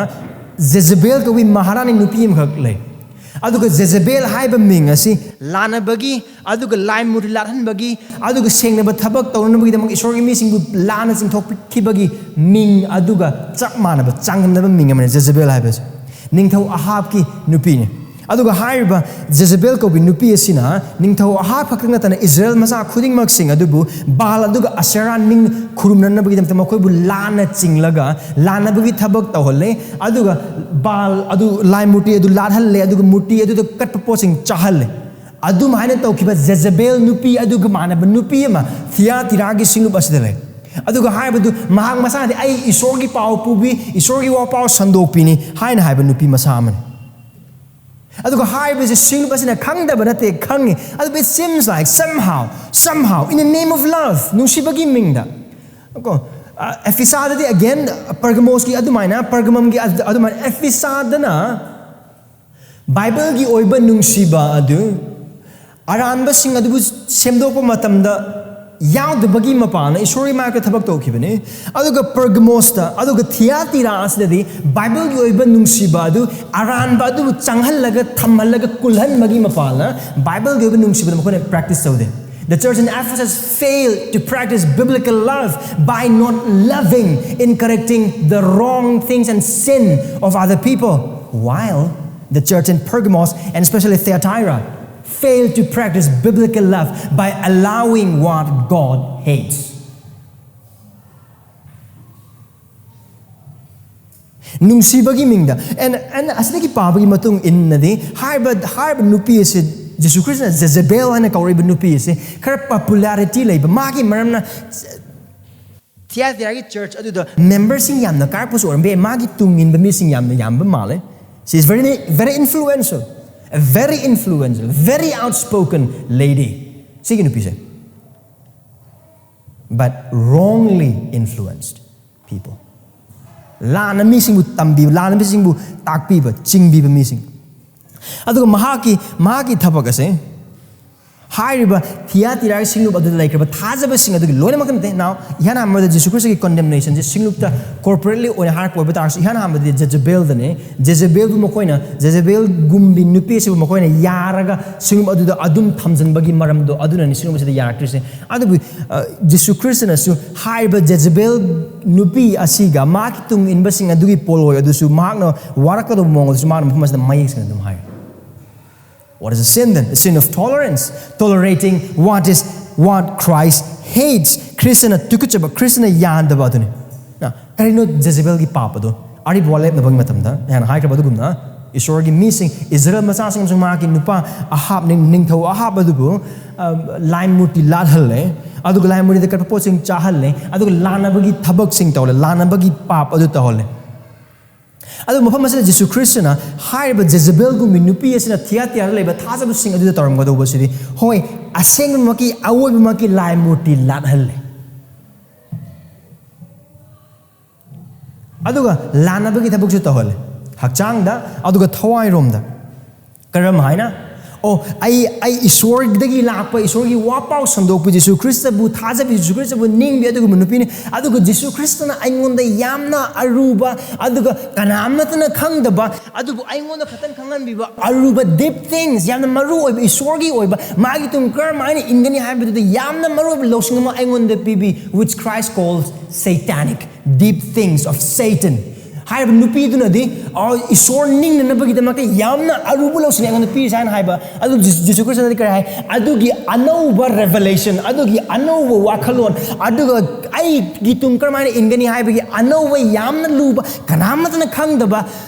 ꯖꯦꯖꯕꯦꯜ ꯀꯧꯕꯤ ꯃꯍꯥꯔꯥꯅꯤ ꯅꯨꯄꯤ ꯑꯃꯈꯛ ꯂꯩ꯫ ꯑꯗꯨꯒ ꯖꯦꯖꯕꯦꯜ ꯍꯥꯏꯕ ꯃꯤꯡ ꯑꯁꯤ ꯂꯥꯟꯅꯕꯒꯤ, ꯑꯗꯨꯒ ꯂꯥꯏ ꯃꯨꯔꯇꯤ ꯂꯥꯠꯍꯟꯕꯒꯤ, ꯑꯗꯨꯒ ꯁꯦꯡꯅꯕ ꯊꯕꯛ ꯇꯧꯅꯅꯕꯒꯤꯗꯃꯛ ꯏꯁꯣꯔꯒꯤ ꯃꯤꯁꯤꯡꯕꯨ ꯂꯥꯟꯅ ꯆꯤꯡꯊꯣꯛꯈꯤꯕꯒꯤ ꯃꯤꯡ ꯑꯗꯨꯒ ꯆꯞ ꯃꯥꯟꯅꯕ, ꯆꯥꯡꯗꯝꯅꯕ ꯃꯤꯡ ꯑꯃꯅꯤ ꯖꯦꯖꯕꯦꯜ ꯍꯥꯏꯕꯁꯦ꯫ ꯅꯤꯡꯊꯧ ꯑꯍꯥꯕꯀꯤ ꯅꯨꯄꯤꯅꯤ꯫ ꯑꯗꯨꯒ ꯍꯥꯏꯔꯤꯕ ꯖꯦꯖꯕꯦꯜ ꯀꯧꯕꯤ ꯅꯨꯄꯤ ꯑꯁꯤꯅ ꯅꯤꯡꯊꯧ ꯑꯍꯥꯕ ꯈꯛꯇ ꯅꯠꯇꯅ ꯏꯖꯔꯦꯜ ꯃꯆꯥ ꯈꯨꯗꯤꯡꯃꯛꯁꯤꯡ ꯑꯗꯨꯕꯨ ꯕꯥꯜ ꯑꯗꯨꯒ ꯑꯁꯦꯔꯥ ꯅꯤꯡ ꯈꯨꯔꯨꯝꯅꯅꯕꯒꯤꯗꯃꯛꯇ ꯃꯈꯣꯏꯕꯨ ꯂꯥꯟꯅ ꯆꯤꯡꯂꯒ ꯂꯥꯟꯅꯕꯒꯤ ꯊꯕꯛ ꯇꯧꯍꯜꯂꯦ꯫ ꯑꯗꯨꯒ ꯕꯥꯜ ꯑꯗꯨ, ꯂꯥꯏ ꯃꯨꯔꯇꯤ ꯑꯗꯨ ꯂꯥꯠꯍꯜꯂꯦ, ꯑꯗꯨꯒ ꯃꯨꯔꯇꯤ ꯑꯗꯨꯗ ꯀꯠꯄ ꯄꯣꯠꯁꯤꯡ ꯆꯥꯍꯜꯂꯦ꯫ ꯑꯗꯨꯃꯥꯏꯅ ꯇꯧꯈꯤꯕ ꯖꯦꯖꯕꯦꯜ ꯅꯨꯄꯤ ꯑꯗꯨꯒ ꯃꯥꯟꯅꯕ ꯅꯨꯄꯤ ꯑꯃ ꯊꯤꯌꯥꯇꯤꯔꯥꯒꯤ ꯁꯤꯡꯂꯨꯞ ꯑꯁꯤꯗ ꯂꯩ꯫ ꯑꯗꯨꯒ ꯍꯥꯏꯕꯗꯨ ꯃꯍꯥꯛ ꯃꯁꯥꯅꯗꯤ "ꯑꯩ ꯏꯁꯣꯔꯒꯤ ꯄꯥꯎ ꯄꯨꯕꯤ, ꯏꯁꯣꯔꯒꯤ ꯋꯥꯄꯥꯎ ꯁꯟꯗꯣꯛꯄꯤꯅꯤ" ꯍꯥꯏꯅ ꯍꯥꯏꯕ ꯅꯨꯄꯤ ꯃꯁꯥ ꯑꯃꯅꯤ꯫ ꯑꯗꯨꯒ ꯍꯥꯏꯔꯤꯕꯁꯤ ꯁꯤꯡꯂꯨꯞ ꯑꯁꯤꯅ ꯈꯪꯗꯕ ꯅꯠꯇꯦ, ꯈꯪꯉꯤ꯫ ꯑꯗꯨꯕꯨ it seems like somehow, somehow, in the name of love, ꯅꯨꯡꯁꯤꯕꯒꯤ ꯃꯤꯡꯗ ꯀꯣ, ꯑ, ꯑꯦꯐꯤꯁꯥꯗꯗꯤ again, ꯄꯔꯒꯃꯣꯁꯀꯤ ꯑꯗꯨꯃꯥꯏꯅ, ꯄꯔꯒꯃꯝꯒꯤ ꯑꯗꯨ-, ꯑꯗꯨꯃꯥꯏꯅ ꯑꯦꯐꯤꯁꯥꯗꯅ ꯕꯥꯏꯕꯜꯒꯤ ꯑꯣꯏꯕ ꯅꯨꯡꯁꯤꯕ ꯑꯗꯨ ꯑꯔꯥꯟꯕꯁꯤꯡ ꯑꯗꯨꯕꯨ ꯁꯦꯝꯗꯣꯛꯄ ꯃꯇꯝꯗ ꯌꯥꯎꯗꯕꯒꯤ ꯃꯄꯥꯟꯅ ꯏꯁꯣꯔꯒꯤ ꯃꯥꯏꯛꯇ ꯊꯕꯛ ꯇꯧꯈꯤꯕꯅꯤ꯫ ꯑꯗꯨꯒ ꯄꯔꯒꯃꯣꯁꯇ, ꯑꯗꯨꯒ ꯊꯤꯌꯥꯇꯤꯔꯥ ꯑꯁꯤꯗꯗꯤ ꯕꯥꯏꯕꯜꯒꯤ ꯑꯣꯏꯕ ꯅꯨꯡꯁꯤꯕ ꯑꯗꯨ ꯑꯔꯥꯟꯕ ꯑꯗꯨꯕꯨ ꯆꯪꯍꯜꯂꯒ, ꯊꯝꯍꯜꯂꯒ, ꯀꯨꯜꯍꯟꯕꯒꯤ ꯃꯄꯥꯟꯅ ꯕꯥꯏꯕꯜꯒꯤ ꯑꯣꯏꯕ ꯅꯨꯡꯁꯤꯕꯗ ꯃꯈꯣꯏꯅ ꯄ꯭ꯔꯦꯛꯇꯤꯁ ꯇꯧꯗꯦ꯫ The church in Ephesus failed to practice biblical love by not loving in correcting the wrong things and sin of other people, while the church in Pergamos and especially Thyatira failed to practice biblical love by allowing what God hates. ꯅꯨꯡꯁꯤꯕꯒꯤ ꯃꯤꯡꯗ꯫ And, and ꯑꯁꯤꯗꯒꯤ ꯄꯥꯕꯒꯤ ꯃꯇꯨꯡ ꯏꯟꯅꯗꯤ ꯍꯥꯏꯔꯤꯕ, ꯍꯥꯏꯔꯤꯕ ꯅꯨꯄꯤ ꯑꯁꯤ ꯖꯤꯁꯨ ꯈ꯭ꯔꯤꯁꯇꯅ ꯖꯦꯖꯦꯕꯦꯜ ꯍꯥꯏꯅ ꯀꯧꯔꯛꯏꯕ ꯅꯨꯄꯤ ꯑꯁꯤ ꯈꯔ ꯄꯣꯄꯨꯂꯥꯔꯤꯇꯤ ꯂꯩꯕ, ꯃꯥꯒꯤ ꯃꯔꯝꯅ ꯊꯤꯌꯥꯇꯤꯔꯥꯒꯤ ꯆꯔꯆ ꯑꯗꯨꯗ ꯃꯦꯝꯕꯔꯁꯤꯡ ꯌꯥꯝꯅ ꯀꯥꯔꯛꯄꯁꯨ ꯑꯣꯏꯔꯝꯕ ꯌꯥꯏ, ꯃꯥꯒꯤ ꯇꯨꯡ ꯏꯟꯕ ꯃꯤꯁꯤꯡ ꯌꯥꯝꯅ ꯌꯥꯝꯕ ꯃꯥꯜꯂꯦ꯫ She is very, very influential, a very influential, very outspoken lady. ꯁꯤꯒꯤ ꯅꯨꯄꯤꯁꯦ, but wrongly influenced people. ꯂꯥꯟꯅ ꯃꯤꯁꯤꯡꯕꯨ ꯇꯝꯕꯤꯕ, ꯂꯥꯟꯅ ꯃꯤꯁꯤꯡꯕꯨ ꯇꯥꯛꯄꯤꯕ, ꯆꯤꯡꯕꯤꯕ ꯃꯤꯁꯤꯡ꯫ ꯑꯗꯨꯒ ꯃꯍꯥꯛꯀꯤ ꯃꯍꯥꯛꯀꯤ ꯊꯕꯛ ꯑꯁꯦ ꯍꯥꯏꯔꯤꯕ ꯊꯤꯌꯥꯇꯤꯔꯥꯒꯤ ꯁꯤꯡꯂꯨꯞ ꯑꯗꯨꯗ ꯂꯩꯈ꯭ꯔꯕ ꯊꯥꯖꯕꯁꯤꯡ ꯑꯗꯨꯒꯤ ꯂꯣꯏꯅꯃꯛꯇ ꯅꯠꯇꯦ꯫ Now, ꯏꯍꯥꯟ ꯍꯥꯟꯕꯗ ꯖꯤꯁꯨ ꯈ꯭ꯔꯤꯁꯇꯒꯤ ꯀꯟꯗꯦꯝꯅꯦꯁꯟꯁꯦ ꯁꯤꯡꯂꯨꯞꯇ ꯀꯣꯔꯄꯣꯔꯦꯠꯂꯤ ꯑꯣꯏꯅ ꯍꯥꯏꯔꯛꯄ ꯑꯣꯏꯕ ꯇꯥꯔꯁꯨ, ꯏꯍꯥꯟ ꯍꯥꯟꯕꯗꯗꯤ ꯖꯦꯖꯦꯕꯦꯜꯗꯅꯦ꯫ ꯖꯦꯖꯦꯕꯦꯜꯕꯨ ꯃꯈꯣꯏꯅ, ꯖꯦꯖꯦꯕꯦꯜꯒꯨꯝꯕꯤ ꯅꯨꯄꯤ ꯑꯁꯤꯕꯨ ꯃꯈꯣꯏꯅ ꯌꯥꯔꯒ ꯁꯤꯡꯂꯨꯞ ꯑꯗꯨꯗ ꯑꯗꯨꯝ ꯊꯝꯖꯤꯟꯕꯒꯤ ꯃꯔꯝꯗꯣ ꯑꯗꯨꯅꯅꯤ ꯁꯤꯡꯂꯨꯞ ꯑꯁꯤꯗ ꯌꯥꯔꯛꯇ꯭ꯔꯤꯁꯦ꯫ ꯑꯗꯨꯕꯨ ꯑ, ꯖꯤꯁꯨ ꯈ꯭ꯔꯤꯁꯇꯅꯁꯨ ꯍꯥꯏꯔꯤꯕ ꯖꯦꯖꯦꯕꯦꯜ ꯅꯨꯄꯤ ꯑꯁꯤꯒ ꯃꯍꯥꯛꯀꯤ ꯇꯨꯡ ꯏꯟꯕꯁꯤꯡ ꯑꯗꯨꯒꯤ ꯄꯣꯂꯣꯏ ꯑꯗꯨꯁꯨ ꯃꯍꯥꯛꯅ ꯋꯥꯔꯛꯀꯗꯧꯕ ꯃꯑꯣꯡ ꯑꯗꯨꯁꯨ ꯃꯥꯅ ꯃꯐꯝ ꯑꯁꯤꯗ ꯃꯌꯦꯛ ꯁꯦꯡꯅ ꯑꯗꯨꯝ ꯍꯥꯏ꯫ What is a sin then? A sin of tolerance, tolerating what is, what Christ hates. ꯈ꯭ꯔꯤꯁꯇꯅ ꯇꯨꯀꯠꯆꯕ, ꯈ꯭ꯔꯤꯁꯇꯅ ꯌꯥꯗꯕ ꯑꯗꯨꯅꯤ꯫ ꯅ, ꯀꯔꯤꯅꯣ ꯖꯦꯖꯦꯕꯦꯜꯒꯤ ꯄꯥꯞ ꯑꯗꯣ? ꯑꯔꯤꯕ ꯋꯥꯔꯦꯞꯅꯕꯒꯤ ꯃꯇꯝꯗ ꯑꯩꯅ ꯍꯥꯏꯈ꯭ꯔꯕ ꯑꯗꯨꯒꯨꯝꯅ, ꯏꯁꯣꯔꯒꯤ ꯃꯤꯁꯤꯡ, ꯏꯁꯔꯥꯌꯦꯜ ꯃꯆꯥꯁꯤꯡ ꯑꯃꯁꯨꯡ ꯃꯍꯥꯛꯀꯤ ꯅꯨꯄꯥ ꯑꯍꯥꯕ, ꯅꯤꯡ-, ꯅꯤꯡꯊꯧ ꯑꯍꯥꯕ ꯑꯗꯨꯕꯨ, ꯑ, ꯂꯥꯏ ꯃꯨꯔꯇꯤ ꯂꯥꯠꯍꯜꯂꯦ꯫ ꯑꯗꯨꯒ ꯂꯥꯏ ꯃꯨꯔꯇꯤꯗ ꯀꯠꯄ ꯄꯣꯠꯁꯤꯡ ꯆꯥꯍꯜꯂꯦ꯫ ꯑꯗꯨꯒ ꯂꯥꯟꯅꯕꯒꯤ ꯊꯕꯛꯁꯤꯡ ꯇꯧꯍꯜꯂꯦ, ꯂꯥꯟꯅꯕꯒꯤ ꯄꯥꯞ ꯑꯗꯨ ꯇꯧꯍꯜꯂꯦ꯫ ꯑꯗꯨ ꯃꯐꯝ ꯑꯁꯤꯗ ꯖꯤꯁꯨ ꯈ꯭ꯔꯤꯁꯇꯅ ꯍꯥꯏꯔꯤꯕ ꯖꯦꯖꯦꯕꯦꯜꯒꯨꯝꯕꯤ ꯅꯨꯄꯤ ꯑꯁꯤꯅ ꯊꯤꯌꯥꯇꯤꯔꯥꯗ ꯂꯩꯕ ꯊꯥꯖꯕꯁꯤꯡ ꯑꯗꯨꯗ ꯇꯧꯔꯝꯒꯗꯧꯕꯁꯤꯗꯤ, ꯍꯣꯏ, ꯑꯁꯦꯡꯕꯃꯛꯀꯤ, ꯑꯋꯣꯏꯕꯃꯛꯀꯤ ꯂꯥꯏ ꯃꯨꯔꯇꯤ ꯂꯥꯠꯍꯜꯂꯦ꯫ ꯑꯗꯨꯒ ꯂꯥꯟꯅꯕꯒꯤ ꯊꯕꯛꯁꯨ ꯇꯧꯍꯜꯂꯦ, ꯍꯛꯆꯥꯡꯗ, ꯑꯗꯨꯒ ꯊꯋꯥꯏꯔꯣꯝꯗ꯫ ꯀꯔꯝ ꯍꯥꯏꯅ? ꯑꯣ, ꯑꯩ, ꯑꯩ ꯏꯁꯣꯔꯗꯒꯤ ꯂꯥꯛꯄ, ꯏꯁꯣꯔꯒꯤ ꯋꯥ ꯄꯥꯎ ꯁꯟꯗꯣꯛꯄ, ꯖꯤꯁꯨ ꯈ꯭ꯔꯤꯁꯇꯕꯨ ꯊꯥꯖꯕ, ꯖꯤꯁꯨ ꯈ꯭ꯔꯤꯁꯇꯕꯨ ꯅꯤꯡꯕꯤ ꯑꯗꯨꯒꯨꯝꯕ ꯅꯨꯄꯤꯅꯤ꯫ ꯑꯗꯨꯒ ꯖꯤꯁꯨ ꯈ꯭ꯔꯤꯁꯇꯅ ꯑꯩꯉꯣꯟꯗ ꯌꯥꯝꯅ ꯑꯔꯨꯕ, ꯑꯗꯨꯒ ꯀꯅꯥ ꯑꯃꯠꯇꯅ ꯈꯪꯗꯕ, ꯑꯗꯨꯕꯨ ꯑꯩꯉꯣꯟꯗ ꯈꯛꯇꯪ ꯈꯪꯍꯟꯕꯤꯕ ꯑꯔꯨꯕ, deep things, ꯌꯥꯝꯅ ꯃꯔꯨ ꯑꯣꯏꯕ, ꯏꯁꯣꯔꯒꯤ ꯑꯣꯏꯕ, ꯃꯥꯒꯤ ꯇꯨꯡ ꯀꯔꯝ ꯍꯥꯏꯅ ꯏꯟꯒꯅꯤ ꯍꯥꯏꯕꯗꯨꯗ ꯌꯥꯝꯅ ꯃꯔꯨ ꯑꯣꯏꯕ ꯂꯧꯁꯤꯡ ꯑꯃ ꯑꯩꯉꯣꯟꯗ ꯄꯤꯕꯤ, which Christ calls satanic, deep things of Satan꯫ ꯍꯥꯏꯔꯤꯕ ꯅꯨꯄꯤꯗꯨꯅꯗꯤ, "ꯑ, ꯏꯁꯣꯔ ꯅꯤꯡꯅꯅꯕꯒꯤꯗꯃꯛꯇ ꯌꯥꯝꯅ ꯑꯔꯨꯕ ꯂꯧꯁꯤꯡ ꯑꯩꯉꯣꯟꯗ ꯄꯤꯔꯤꯁꯦ" ꯍꯥꯏꯅ ꯍꯥꯏꯕ꯫ ꯑꯗꯨ ꯖꯤ-, ꯖꯤꯁꯨ ꯈ꯭ꯔꯤꯁꯇꯅꯗꯤ ꯀꯔꯤ ꯍꯥꯏ? "ꯑꯗꯨꯒꯤ ꯑꯅꯧꯕ revelation, ꯑꯗꯨꯒꯤ ꯑꯅꯧꯕ ꯋꯥꯈꯜꯂꯣꯟ, ꯑꯗꯨꯒ ꯑꯩꯒꯤ ꯇꯨꯡ ꯀꯔꯝꯍꯥꯏꯅ ꯏꯟꯒꯅꯤ ꯍꯥꯏꯕꯒꯤ ꯑꯅꯧꯕ, ꯌꯥꯝꯅ ꯂꯨꯕ, ꯀꯅꯥꯃꯠꯇꯅ ꯈꯪꯗꯕ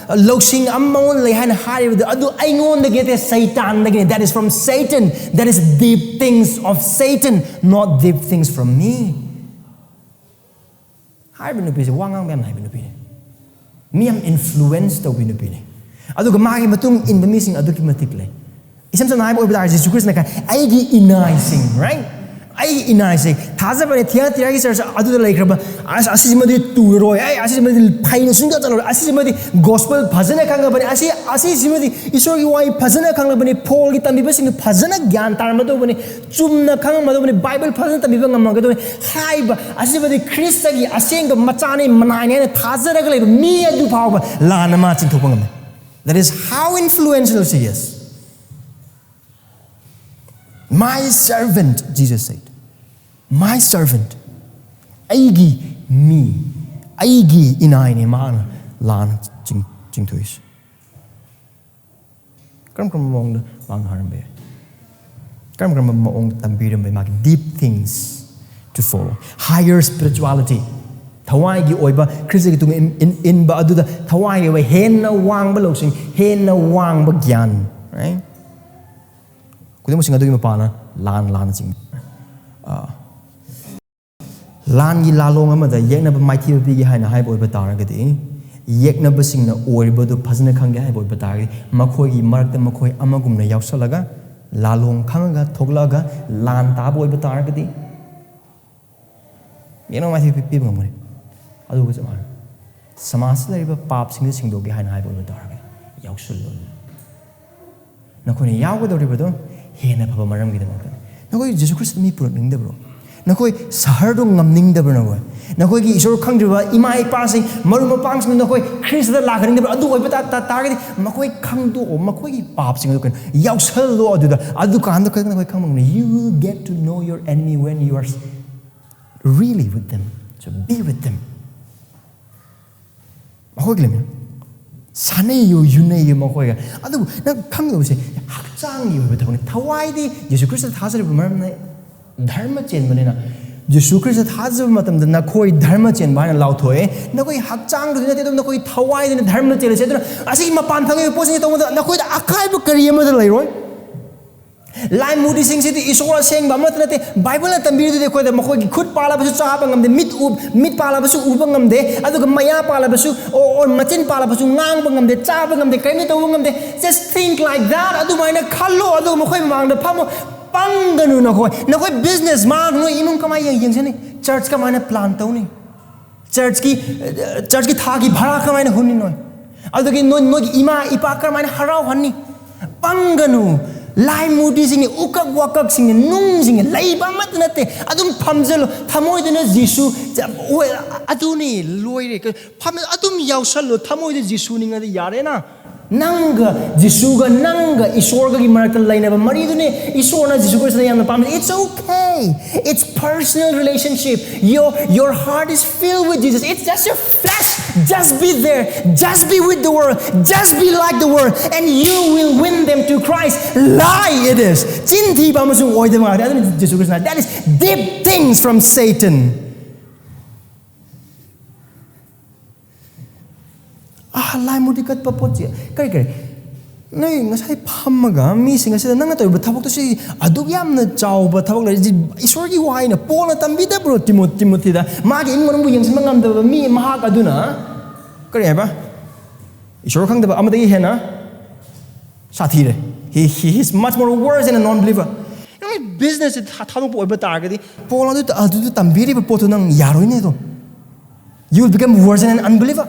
ꯂꯧꯁꯤꯡ ꯑꯃ ꯃꯉꯣꯟꯗ ꯂꯩ" ꯍꯥꯏꯅ ꯍꯥꯏꯔꯤꯕꯗꯨ, ꯑꯗꯨ ꯑꯩꯉꯣꯟꯗꯒꯤ ꯅꯠꯇꯦ, ꯁꯩꯇꯥꯟꯗꯒꯤꯅꯤ꯫ That is from Satan. That is deep things of Satan, not deep things from me. ꯍꯥꯏꯔꯤꯕ ꯅꯨꯄꯤꯁꯦ ꯋꯥ ꯉꯥꯡꯕ ꯌꯥꯝꯅ ꯍꯩꯕ ꯅꯨꯄꯤꯅꯤ꯫ ꯃꯤ ꯌꯥꯝ influence ꯇꯧꯕꯤ ꯅꯨꯄꯤꯅꯤ꯫ ꯑꯗꯨꯒ ꯃꯥꯒꯤ ꯃꯇꯨꯡ ꯏꯟꯕ ꯃꯤꯁꯤꯡ ꯑꯗꯨꯛꯀꯤ ꯃꯇꯤꯛ ꯂꯩ꯫ ꯏꯁꯝ ꯁꯝꯅ ꯍꯥꯏꯕ ꯑꯣꯏꯕ ꯇꯥꯔꯗꯤ, ꯖꯤꯁꯨ ꯈ꯭ꯔꯤꯁꯅ ꯀꯥꯏ, "ꯑꯩꯒꯤ ꯏꯅꯥꯏꯁꯤꯡ", right? "ꯑꯩꯒꯤ ꯏꯅꯥꯏꯁꯤꯡ", ꯊꯥꯖꯕꯅꯦ, ꯊꯤꯌꯥꯇꯤꯔꯥꯒꯤ ꯆꯔꯆ ꯑꯗꯨꯗ ꯂꯩꯈ꯭ꯔꯕ, "ꯑꯁ, ꯑꯁꯤꯁꯤꯃꯗꯤ ꯇꯨꯔꯔꯣꯏ, ꯑꯩ ꯑꯁꯤꯁꯤꯃꯗꯤ ꯐꯩꯅ ꯁꯨꯡꯆꯠ ꯆꯠꯂꯔꯣꯏ, ꯑꯁꯤꯁꯤꯃꯗꯤ ꯒꯣꯁꯄꯜ ꯐꯖꯅ ꯈꯪꯉꯕꯅꯤ, ꯑꯁꯤ, ꯑꯁꯤꯁꯤꯃꯗꯤ ꯏꯁꯣꯔꯒꯤ ꯋꯥꯍꯩ ꯐꯖꯅ ꯈꯪꯂꯕꯅꯤ, ꯐꯣꯜꯒꯤ ꯇꯝꯕꯤꯕꯁꯤꯡꯗꯨ ꯐꯖꯅ ꯒ꯭ꯌꯥꯟ ꯇꯥꯔꯝꯃꯗꯧꯕꯅꯤ, ꯆꯨꯝꯅ ꯈꯪꯉꯝꯃꯗꯧꯕꯅꯤ, ꯕꯥꯏꯕꯜ ꯐꯖꯅ ꯇꯝꯕꯤꯕ ꯉꯝꯃꯒꯗꯧꯕꯅꯤ" ꯍꯥꯏꯕ, "ꯑꯁꯤꯕꯨꯗꯤ ꯈ꯭ꯔꯤꯁꯇꯒꯤ ꯑꯁꯦꯡꯕ ꯃꯆꯥꯅꯤ, ꯃꯅꯥꯏꯅꯤ" ꯍꯥꯏꯅ ꯊꯥꯖꯔꯒ ꯂꯩꯕ ꯃꯤ ꯑꯗꯨ ꯐꯥꯎꯕ ꯂꯥꯟꯅ ꯃꯥ ꯆꯤꯡꯊꯣꯛꯄ ꯉꯝꯃꯤ꯫ That is how influential she is. "My servant," Jesus said. "My servant." ꯑꯩꯒꯤ ꯃꯤ, ꯑꯩꯒꯤ ꯏꯅꯥꯏꯅꯦ ꯃꯥꯅ ꯂꯥꯟꯅ ꯆꯤꯡ-, ꯆꯤꯡꯊꯣꯛꯏꯁꯦ꯫ ꯀꯔꯝ ꯀꯔꯝꯕ ꯃꯑꯣꯡꯗ ꯃꯥ ꯉꯥꯡꯔꯝꯕ ꯌꯥꯏ? ꯀꯔꯝ ꯀꯔꯝꯕ ꯃꯑꯣꯡꯗ ꯇꯝꯕꯤꯔꯝꯕ ꯌꯥꯏ? ꯃꯥꯒꯤ deep things to follow, higher spirituality, ꯊꯋꯥꯏꯒꯤ ꯑꯣꯏꯕ ꯈ꯭ꯔꯤꯁꯇꯒꯤ ꯇꯨꯡ ꯏꯟ-, ꯏꯟ-, ꯏꯟꯕ ꯑꯗꯨꯗ ꯊꯋꯥꯏꯒꯤ ꯑꯣꯏꯕ ꯍꯦꯟꯅ ꯋꯥꯡꯕ ꯂꯧꯁꯤꯡ, ꯍꯦꯟꯅ ꯋꯥꯡꯕ ꯒ꯭ꯌꯥꯟ, right? ꯈꯨꯗꯤꯡꯃꯛꯁꯤꯡ ꯑꯗꯨꯒꯤ ꯃꯄꯥꯟꯅ ꯂꯥꯟ, ꯂꯥꯟꯅ ꯆꯤꯡ-, ꯑꯥ, ꯂꯥꯟꯒꯤ ꯂꯥꯂꯣꯡ ꯑꯃꯗ ꯌꯦꯛꯅꯕ ꯃꯥꯏꯊꯤꯕ ꯄꯤꯒꯦ ꯍꯥꯏꯅ ꯍꯥꯏꯕ ꯑꯣꯏꯕ ꯇꯥꯔꯒꯗꯤ, ꯌꯦꯛꯅꯕꯁꯤꯡꯅ ꯑꯣꯏꯔꯤꯕꯗꯨ ꯐꯖꯅ ꯈꯪꯒꯦ ꯍꯥꯏꯕ ꯑꯣꯏꯕ ꯇꯥꯔꯒꯗꯤ, ꯃꯈꯣꯏꯒꯤ ꯃꯔꯛꯇ ꯃꯈꯣꯏ ꯑꯃꯒꯨꯝꯅ ꯌꯥꯎꯁꯜꯂꯒ, ꯂꯥꯂꯣꯡ ꯈꯪꯉꯒ ꯊꯣꯛꯂꯛꯑꯒ ꯂꯥꯟ ꯇꯥꯕ ꯑꯣꯏꯕ ꯇꯥꯔꯒꯗꯤ, ꯌꯦꯛꯅꯕ ꯃꯥꯏꯊꯤꯕ ꯄꯤ-, ꯄꯤꯕ ꯉꯝꯒꯅꯤ꯫ ꯑꯗꯨꯒ ꯆꯞ ꯃꯥꯟꯅꯩ꯫ ꯁꯃꯥꯖꯇ ꯂꯩꯔꯤꯕ ꯄꯥꯞꯁꯤꯡꯁꯦ ꯁꯦꯡꯗꯣꯛꯀꯦ ꯍꯥꯏꯅ ꯍꯥꯏꯕ ꯑꯣꯏꯕ ꯇꯥꯔꯒꯗꯤ, ꯌꯥꯎꯁꯜꯂꯨ꯫ ꯅꯈꯣꯏꯅ ꯌꯥꯎꯒꯗꯧꯔꯤꯕꯗꯣ ꯍꯦꯟꯅ ꯐꯕ ꯃꯔꯝꯒꯤꯗꯃꯛꯇꯅꯤ꯫ ꯅꯈꯣꯏ ꯖꯤꯁꯨ ꯈ꯭ꯔꯤꯁꯇ ꯃꯤ ꯄꯨꯔꯛꯅꯤꯡꯗꯕ꯭ꯔꯣ? ꯅꯈꯣꯏ ꯁꯍꯔꯗꯨ ꯉꯝꯅꯤꯡꯗꯕ꯭ꯔꯣ? ꯅꯈꯣꯏ, ꯅꯈꯣꯏꯒꯤ ꯏꯁꯣꯔ ꯈꯪꯗ꯭ꯔꯤꯕ ꯏꯃꯥ ꯏꯄꯥꯁꯤꯡ, ꯃꯔꯨꯞ ꯃꯄꯥꯡꯁꯤꯡ ꯅꯈꯣꯏ ꯈ꯭ꯔꯤꯁꯇꯗ ꯂꯥꯛꯍꯟꯅꯤꯡꯗꯕ꯭ꯔꯣ? ꯑꯗꯨ ꯑꯣꯏꯕ ꯇꯥ-, ꯇꯥ-, ꯇꯥꯔꯒꯗꯤ ꯃꯈꯣꯏ ꯈꯪꯗꯣꯛꯑꯣ, ꯃꯈꯣꯏꯒꯤ ꯄꯥꯞꯁꯤꯡ ꯑꯗꯨ ꯀꯩꯅꯣ ꯌꯥꯎꯁꯜꯂꯣ ꯑꯗꯨꯗ꯫ ꯑꯗꯨꯀꯥꯟꯗ ꯈꯛꯇ ꯅꯈꯣꯏ ꯈꯪꯕ ꯉꯝꯒꯅꯤ꯫ You will get to know your enemy when you are really with them. So be with them. ꯃꯈꯣꯏꯒꯤ ꯂꯩꯃꯤꯟꯅ ꯁꯥꯟꯅꯩꯌꯣ, ꯌꯨꯅꯩꯌꯣ ꯃꯈꯣꯏꯒ꯫ ꯑꯗꯨꯕꯨ ꯅꯪ ꯈꯪꯗꯧꯁꯦ, ꯍꯛꯆꯥꯡꯒꯤ ꯑꯣꯏꯕ ꯊꯕꯛꯅꯤ꯫ ꯊꯋꯥꯏꯗꯤ ꯌꯦꯁꯨ ꯈ꯭ꯔꯤꯁꯇ ꯊꯥꯖꯔꯤꯕ ꯃꯔꯝꯅ ꯙꯔꯃ ꯆꯦꯟꯕꯅꯤꯅ꯫ ꯌꯦꯁꯨ ꯈ꯭ꯔꯤꯁꯇ ꯊꯥꯖꯕ ꯃꯇꯝꯗ ꯅꯈꯣꯏ ꯙꯔꯃ ꯆꯦꯟꯕ ꯍꯥꯏꯅ ꯂꯥꯎꯊꯣꯛꯑꯦ꯫ ꯅꯈꯣꯏ ꯍꯛꯆꯥꯡꯗꯨꯗꯤ ꯅꯠꯇꯦ, ꯑꯗꯨꯝ ꯅꯈꯣꯏ ꯊꯋꯥꯏꯗꯨꯅ ꯙꯔꯃ ꯆꯦꯜꯂꯁꯦ꯫ ꯑꯗꯨꯅ ꯑꯁꯤꯒꯤ ꯃꯄꯥꯟ ꯊꯪꯕ ꯄꯣꯠꯁꯤꯡꯁꯦ ꯇꯧꯕꯗ ꯅꯈꯣꯏꯗ ꯑꯀꯥꯏꯕ ꯀꯔꯤ ꯑꯃꯗ ꯂꯩꯔꯣꯏ꯫ ꯂꯥꯏ ꯃꯨꯔꯇꯤꯁꯤꯡꯁꯤꯗꯤ ꯏꯁꯣꯔ ꯑꯁꯦꯡꯕ ꯑꯃꯠꯇ ꯅꯠꯇꯦ꯫ ꯕꯥꯏꯕꯜꯅ ꯇꯝꯕꯤꯔꯤꯗꯨꯗꯤ ꯑꯩꯈꯣꯏꯗ ꯃꯈꯣꯏꯒꯤ ꯈꯨꯠ ꯄꯥꯜꯂꯕꯁꯨ ꯆꯥꯕ ꯉꯝꯗꯦ, ꯃꯤꯠ ꯎ-, ꯃꯤꯠ ꯄꯥꯜꯂꯕꯁꯨ ꯎꯕ ꯉꯝꯗꯦ, ꯑꯗꯨꯒ ꯃꯌꯥ ꯄꯥꯜꯂꯕꯁꯨ, ꯑꯣ, ꯑꯣ, ꯃꯆꯤꯟ ꯄꯥꯜꯂꯕꯁꯨ ꯉꯥꯡꯕ ꯉꯝꯗꯦ, ꯆꯥꯕ ꯉꯝꯗꯦ, ꯀꯔꯤꯝꯇ ꯇꯧꯕ ꯉꯝꯗꯦ꯫ Just think like that. ꯑꯗꯨꯃꯥꯏꯅ ꯈꯜꯂꯣ, ꯑꯗꯨꯒ ꯃꯈꯣꯏ ꯃꯃꯥꯡꯗ ꯐꯝꯃꯣ꯫ ꯄꯪꯒꯅꯨ ꯅꯈꯣꯏ꯫ ꯅꯈꯣꯏ ꯕꯤꯖꯤꯅꯦꯁ ꯃꯥꯡ, ꯅꯣꯏ ꯏꯃꯨꯡ ꯀꯃꯥꯏꯅ ꯌꯦꯡ-, ꯌꯦꯡꯁꯤꯟꯅꯤ? ꯆꯔꯆ ꯀꯃꯥꯏꯅ ꯄ꯭ꯂꯥꯟ ꯇꯧꯅꯤ? ꯆꯔꯆꯀꯤ, ꯆꯔꯆꯀꯤ ꯊꯥꯒꯤ ꯚꯔꯥ ꯀꯃꯥꯏꯅ ꯍꯨꯟꯅꯤ ꯅꯣꯏ? ꯑꯗꯨꯗꯒꯤ ꯅꯣꯏ, ꯅꯣꯏꯒꯤ ꯏꯃꯥ ꯏꯄꯥ ꯀꯔꯝꯍꯥꯏꯅ ꯍꯔꯥꯎꯍꯟꯅꯤ? ꯄꯪꯒꯅꯨ꯫ ꯂꯥꯏ ꯃꯨꯔꯇꯤꯁꯤꯡꯅꯤ, ꯎꯀꯛ ꯋꯥꯀꯛꯁꯤꯡꯅꯤ, ꯅꯨꯡꯁꯤꯡꯅꯤ, ꯂꯩꯕ ꯑꯃꯠꯇ ꯅꯠꯇꯦ꯫ ꯑꯗꯨꯝ ꯐꯝꯖꯜꯂꯨ꯫ ꯊꯃꯣꯏꯗꯨꯅ ꯖꯤꯁꯨ, ꯑꯣꯏ, ꯑꯗꯨꯅꯤ, ꯂꯣꯏꯔꯦ꯫ ꯐꯝ-, ꯑꯗꯨꯝ ꯌꯥꯎꯁꯜꯂꯨ꯫ ꯊꯃꯣꯏꯗ ꯖꯤꯁꯨ ꯅꯤꯡꯉꯗꯤ ꯌꯥꯔꯦꯅ꯫ ꯅꯪꯒ ꯖꯤꯁꯨꯒ, ꯅꯪꯒ ꯏꯁꯣꯔꯒꯒꯤ ꯃꯔꯛꯇ ꯂꯩꯅꯕ ꯃꯔꯤꯗꯨꯅꯤ ꯏꯁꯣꯔꯅ ꯖꯤꯁꯨ ꯈ꯭ꯔꯤꯁꯇꯗ ꯌꯥꯝꯅ ꯄꯥꯝꯖꯩ꯫ It's okay. It's personal relationship. Your, your heart is filled with Jesus. It's just your flesh. Just be there. Just be with the world. Just be like the world. And you will win them to Christ. Lie it is. ꯆꯤꯟ ꯊꯤꯕ ꯑꯃꯁꯨꯡ ꯑꯣꯏꯗꯕ ꯉꯥꯛꯇ꯫ ꯑꯗꯨꯅ ꯖꯤꯁꯨ ꯈ꯭ꯔꯤꯁꯇꯅ, that is deep things from Satan. ꯑꯥ, ꯂꯥꯏ ꯃꯨꯔꯇꯤ ꯀꯠꯄ ꯄꯣꯠꯁꯦ ꯀꯔꯤ ꯀꯔꯤ? ꯅꯣꯏ ꯉꯁꯥꯏ ꯐꯝꯃꯒ ꯃꯤꯁꯤꯡ ꯑꯁꯤꯗ ꯅꯪꯅ ꯇꯧꯔꯤꯕ ꯊꯕꯛꯇꯨ ꯁꯤ ꯑꯗꯨꯛ ꯌꯥꯝꯅ ꯆꯥꯎꯕ ꯊꯕꯛ ꯂꯩꯔꯤ, ꯁꯤ ꯏꯁꯣꯔꯒꯤ ꯋꯥ ꯍꯥꯏꯅ ꯄꯣꯜꯅ ꯇꯝꯕꯤꯗꯕ꯭ꯔꯣ ꯇꯤꯃꯣ-, ꯇꯤꯃꯣꯊꯤꯗ? ꯃꯥꯒꯤ ꯏꯃꯨꯡ ꯃꯅꯨꯡꯕꯨ ꯌꯦꯡꯁꯤꯟꯕ ꯉꯝꯗꯕ ꯃꯤ ꯃꯍꯥꯛ ꯑꯗꯨꯅ, ꯀꯔꯤ ꯍꯥꯏꯕ? ꯏꯁꯣꯔ ꯈꯪꯗꯕ ꯑꯃꯗꯒꯤ ꯍꯦꯟꯅ ꯁꯥꯊꯤꯔꯦ꯫ He, he is much more worse than a non-believer. ꯅꯪꯒꯤ ꯕꯤꯖꯤꯅꯦꯁꯁꯦ ꯊꯥ-, ꯊꯥꯗꯣꯛꯄ ꯑꯣꯏꯕ ꯇꯥꯔꯒꯗꯤ, ꯄꯣꯜ ꯑꯗꯨ, ꯑꯗꯨꯗ ꯇꯝꯕꯤꯔꯤꯕ ꯄꯣꯠꯇꯨ ꯅꯪ ꯌꯥꯔꯣꯏꯅꯦ ꯑꯗꯣ꯫ You will become worse than an unbeliever.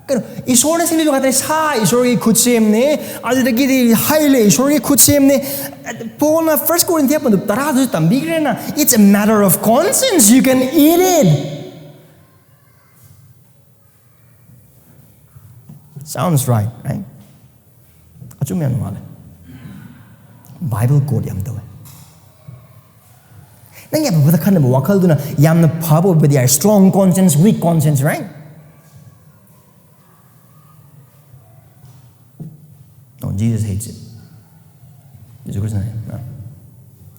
ꯀꯩꯅꯣ, ꯏꯁꯣꯔꯅ ꯁꯦꯝꯕꯤꯕ ꯉꯥꯛꯇꯅꯦ꯫ ꯁꯥ ꯏꯁꯣꯔꯒꯤ ꯈꯨꯠꯁꯦꯝꯅꯦ, ꯑꯗꯨꯗꯒꯤꯗꯤ ꯍꯩ ꯂꯩ ꯏꯁꯣꯔꯒꯤ ꯈꯨꯠꯁꯦꯝꯅꯦ꯫ ꯄꯣꯜꯅ first ꯀꯣꯔꯤꯟꯊꯤꯌꯥ ꯄꯟꯗꯨ ꯇꯔꯥꯗꯨꯁꯨ ꯇꯝꯕꯤꯈ꯭ꯔꯦꯅ꯫ It's a matter of conscience. You can eat it. Sounds right, right? ꯑꯆꯨꯝꯕ ꯌꯥꯝ ꯃꯥꯜꯂꯦ꯫ ꯕꯥꯏꯕꯜ ꯀꯣꯠ ꯌꯥꯝ ꯇꯧꯋꯦ꯫ ꯅꯪꯒꯤ ꯑꯐꯕꯗ ꯈꯟꯅꯕ ꯋꯥꯈꯜꯗꯨꯅ ꯌꯥꯝꯅ ꯐꯕ ꯑꯣꯏꯕꯗꯤ ꯌꯥꯏ꯫ Strong conscience, weak conscience, right? Jesus hates it. Jesus Christ,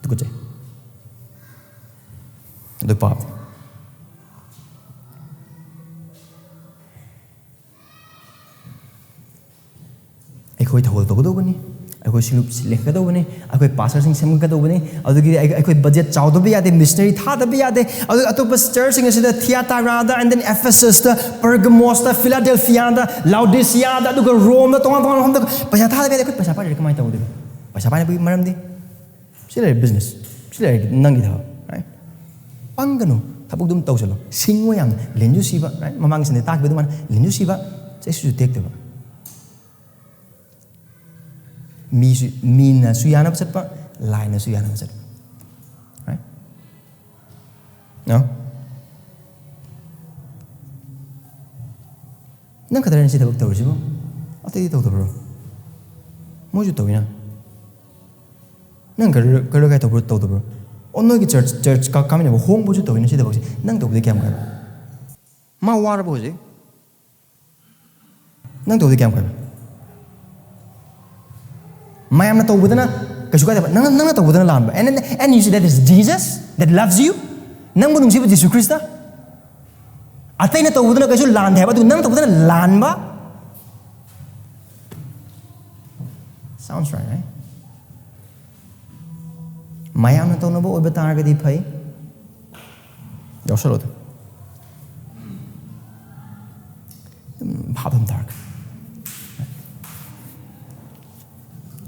ꯇꯨꯀꯠꯆꯩ꯫ ꯑꯗꯨ ꯄꯥꯞꯅꯤ꯫ ꯑꯩꯈꯣꯏ ꯊꯧꯒꯜ ꯇꯧꯒꯗꯧꯕꯅꯤ, ꯑꯩꯈꯣꯏ ꯁꯤꯡꯂꯨꯞ ꯂꯤꯡꯒꯗꯧꯕꯅꯤ, ꯑꯩꯈꯣꯏ ꯄꯥꯁꯇꯔꯁꯤꯡ ꯁꯦꯝꯒꯠꯀꯗꯧꯕꯅꯤ, ꯑꯗꯨꯒꯤ ꯑꯩ-, ꯑꯩꯈꯣꯏ ꯕꯖꯦꯠ ꯆꯥꯎꯗꯕ ꯌꯥꯗꯦ, ꯃꯤꯁꯅꯔꯤ ꯊꯥꯗꯕ ꯌꯥꯗꯦ, ꯑꯗꯨꯒ ꯑꯇꯣꯞꯄ ꯆꯔꯆꯁꯤꯡ ꯑꯁꯤꯗ ꯊꯤꯌꯥꯇꯥꯏꯔꯥꯗ, and then Ephesusꯇ, Pergamosꯇ, Philadelphiaꯗ, Laodiceaꯗ, ꯑꯗꯨꯒ Romeꯗ, ꯇꯣꯉꯥꯟ ꯇꯣꯉꯥꯟꯕ ꯃꯐꯝꯗ ꯄꯩꯁꯥ ꯊꯥꯗꯕ ꯌꯥꯗꯦ꯫ ꯑꯩꯈꯣꯏ ꯄꯩꯁꯥ ꯄꯥꯏꯔꯗꯤ ꯀꯃꯥꯏꯅ ꯇꯧꯒꯗꯣꯏꯕ? ꯄꯩꯁꯥ ꯄꯥꯏꯅꯕꯒꯤ ꯃꯔꯝꯗꯤ ꯁꯤ ꯂꯩꯔꯦ, ꯕꯤꯖꯤꯅꯦꯁ, ꯁꯤ ꯂꯩꯔꯦ, ꯅꯪꯒꯤ ꯊꯕꯛ, right? ꯄꯪꯒꯅꯨ, ꯊꯕꯛꯇꯨ ꯑꯗꯨꯝ ꯇꯧꯁꯜꯂꯣ, ꯁꯤꯡꯉꯣ ꯌꯥꯝꯅ, ꯂꯤꯟꯁꯨ ꯁꯤꯕ, right? ꯃꯃꯥꯡꯒꯤ ꯁꯟꯗꯦ ꯇꯥꯛꯈꯤꯕ ꯑꯗꯨꯃꯥꯏꯅ ꯂꯤꯟꯁꯨ ꯁꯤꯕ, ꯆꯩꯁꯨꯁꯨ ꯇꯦꯛꯇꯕ꯫ ꯃꯤꯁꯨ, ꯃꯤꯅꯁꯨ ꯌꯥꯅꯕ ꯆꯠꯄ, ꯂꯥꯏꯅꯁꯨ ꯌꯥꯅꯕ ꯆꯠꯄ꯫ Right? No? ꯅꯪ ꯈꯛꯇꯔꯅꯦ ꯁꯤ ꯊꯕꯛ ꯇꯧꯔꯤꯁꯤꯕꯣ? ꯑꯇꯩꯗꯤ ꯇꯧꯗꯕ꯭ꯔꯣ? ꯃꯣꯏꯁꯨ ꯇꯧꯋꯤꯅ꯫ ꯅꯪ ꯀꯔꯤ, ꯀꯔꯤ ꯀꯥꯏ ꯇꯧꯕ꯭ꯔꯣ, ꯇꯧꯗꯕ꯭ꯔꯣ? ꯑꯣ, ꯅꯣꯏꯒꯤ ꯆꯔꯆ, ꯆꯔꯆ ꯀꯥ-, ꯀꯥꯃꯤꯟꯅꯕ ꯍꯣꯡꯕꯁꯨ ꯇꯧꯋꯤꯅ ꯁꯤ ꯊꯕꯛꯁꯦ꯫ ꯅꯪ ꯇꯧꯕꯗꯤ ꯀꯌꯥꯝ ꯀꯥꯏꯕ? ꯃꯥ ꯋꯥꯔꯕꯣ ꯍꯧꯖꯤꯛ? ꯅꯪ ꯇꯧꯕꯗꯤ ꯀꯌꯥꯝ ꯀꯥꯏꯕ? ꯃꯌꯥꯝꯅ ꯇꯧꯕꯗꯅ ꯀꯩꯁꯨ ꯀꯥꯏꯗꯕ, ꯅꯪ, ꯅꯪꯅ ꯇꯧꯕꯗꯅ ꯂꯥꯟꯕ꯫ And, and you say that is Jesus that loves you? ꯅꯪꯕꯨ ꯅꯨꯡꯁꯤꯕ ꯖꯤꯁꯨ ꯈ꯭ꯔꯤꯁꯇ? ꯑꯇꯩꯅ ꯇꯧꯕꯗꯨꯅ ꯀꯩꯁꯨ ꯂꯥꯟꯗꯦ ꯍꯥꯏꯕ, ꯑꯗꯨ ꯅꯪ ꯇꯧꯕꯗꯨꯅ ꯂꯥꯟꯕ? Sounds right, right? ꯃꯌꯥꯝꯅ ꯇꯧꯅꯕ ꯑꯣꯏꯕ ꯇꯥꯔꯒꯗꯤ ꯐꯩ꯫ ꯌꯥꯎꯁꯜꯂꯣ ꯑꯗꯨ꯫ ꯑꯗꯨꯝ ꯚꯥꯞ ꯑꯃ ꯇꯥꯔꯛꯀꯅꯤ꯫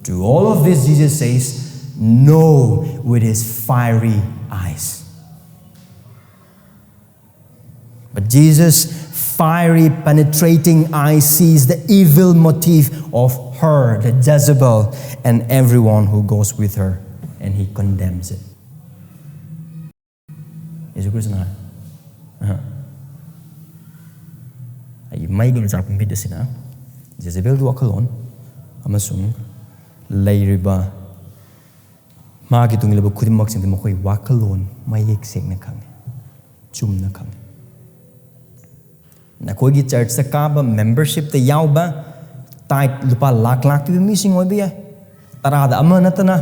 To all of this, Jesus says, "No," with his fiery eyes. But Jesus' fiery, penetrating eye sees the evil motive of her, the Jezebel, and everyone who goes with her, and he condemns it. ꯌꯦꯁꯨ ꯈ꯭ꯔꯤꯁꯇꯅ ꯍꯥꯏ, ꯑꯍ, ꯑꯩꯒꯤ ꯃꯩꯒꯤ ꯃꯆꯥꯛ ꯄꯨꯝꯕꯤꯠ ꯑꯁꯤꯅ ꯖꯦꯖꯦꯕꯦꯜꯒꯤ ꯋꯥꯈꯜꯂꯣꯟ ꯑꯃꯁꯨꯡ ꯂꯩꯔꯤꯕ ꯃꯥꯒꯤ ꯇꯨꯡ ꯏꯜꯂꯤꯕ ꯈꯨꯗꯤꯡꯃꯛꯁꯤꯡꯗꯨ ꯃꯈꯣꯏ ꯋꯥꯈꯜꯂꯣꯟ ꯃꯌꯦꯛ ꯁꯦꯡꯅ ꯈꯪꯉꯤ, ꯆꯨꯝꯅ ꯈꯪꯉꯤ꯫ ꯅꯈꯣꯏꯒꯤ ꯆꯔꯆꯇ ꯀꯥꯕ, ꯃꯦꯝꯕꯔꯁꯤꯞꯇ ꯌꯥꯎꯕ, Tithe ꯂꯨꯄꯥ ꯂꯥꯛ ꯂꯥꯛ ꯄꯤꯕ ꯃꯤꯁꯤꯡ ꯑꯣꯏꯕ ꯌꯥꯏ, ꯇꯔꯥꯗ ꯑꯃ ꯅꯠꯇꯅ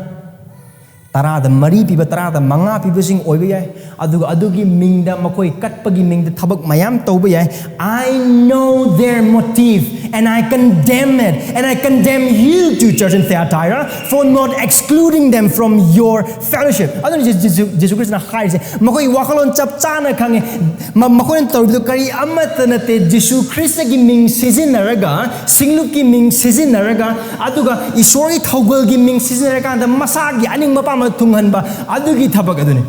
ꯇꯔꯥꯗ ꯃꯔꯤ ꯄꯤꯕ, ꯇꯔꯥꯗ ꯃꯉꯥ ꯄꯤꯕꯁꯤꯡ ꯑꯣꯏꯕ ꯌꯥꯏ꯫ ꯑꯗꯨꯒ ꯑꯗꯨꯒꯤ ꯃꯤꯡꯗ ꯃꯈꯣꯏ ꯀꯠꯄꯒꯤ ꯃꯤꯡꯗ ꯊꯕꯛ ꯃꯌꯥꯝ ꯇꯧꯕ ꯌꯥꯏ꯫ I know their motive and I condemn it, and I condemn you to church in Thyatira for not excluding them from your fellowship. ꯑꯗꯨꯅ ꯖꯦꯁꯨ ꯈ꯭ꯔꯤꯁꯇꯅ ꯍꯥꯏꯔꯤꯁꯦ, ꯃꯈꯣꯏ ꯋꯥꯈꯜꯂꯣꯟ ꯆꯞ ꯆꯥꯅ ꯈꯪꯉꯦ꯫ ꯃꯈꯣꯏꯅ ꯇꯧꯔꯤꯕꯗꯨ ꯀꯔꯤ ꯑꯃꯠꯇ ꯅꯠꯇꯦ꯫ ꯖꯤꯁꯨ ꯈ꯭ꯔꯤꯁꯇꯒꯤ ꯃꯤꯡ ꯁꯤꯖꯤꯟꯅꯔꯒ, ꯁꯤꯡꯂꯨꯞꯀꯤ ꯃꯤꯡ ꯁꯤꯖꯤꯟꯅꯔꯒ, ꯑꯗꯨꯒ ꯏꯁꯣꯔꯒꯤ ꯊꯧꯒꯜꯒꯤ ꯃꯤꯡ ꯁꯤꯖꯤꯟꯅꯔꯀꯥꯟꯗ ꯃꯁꯥꯒꯤ ꯑꯅꯤꯡꯕ ꯑꯄꯥꯝꯕ ꯊꯨꯡꯍꯟꯕ, ꯑꯗꯨꯒꯤ ꯊꯕꯛ ꯑꯗꯨꯅꯤ꯫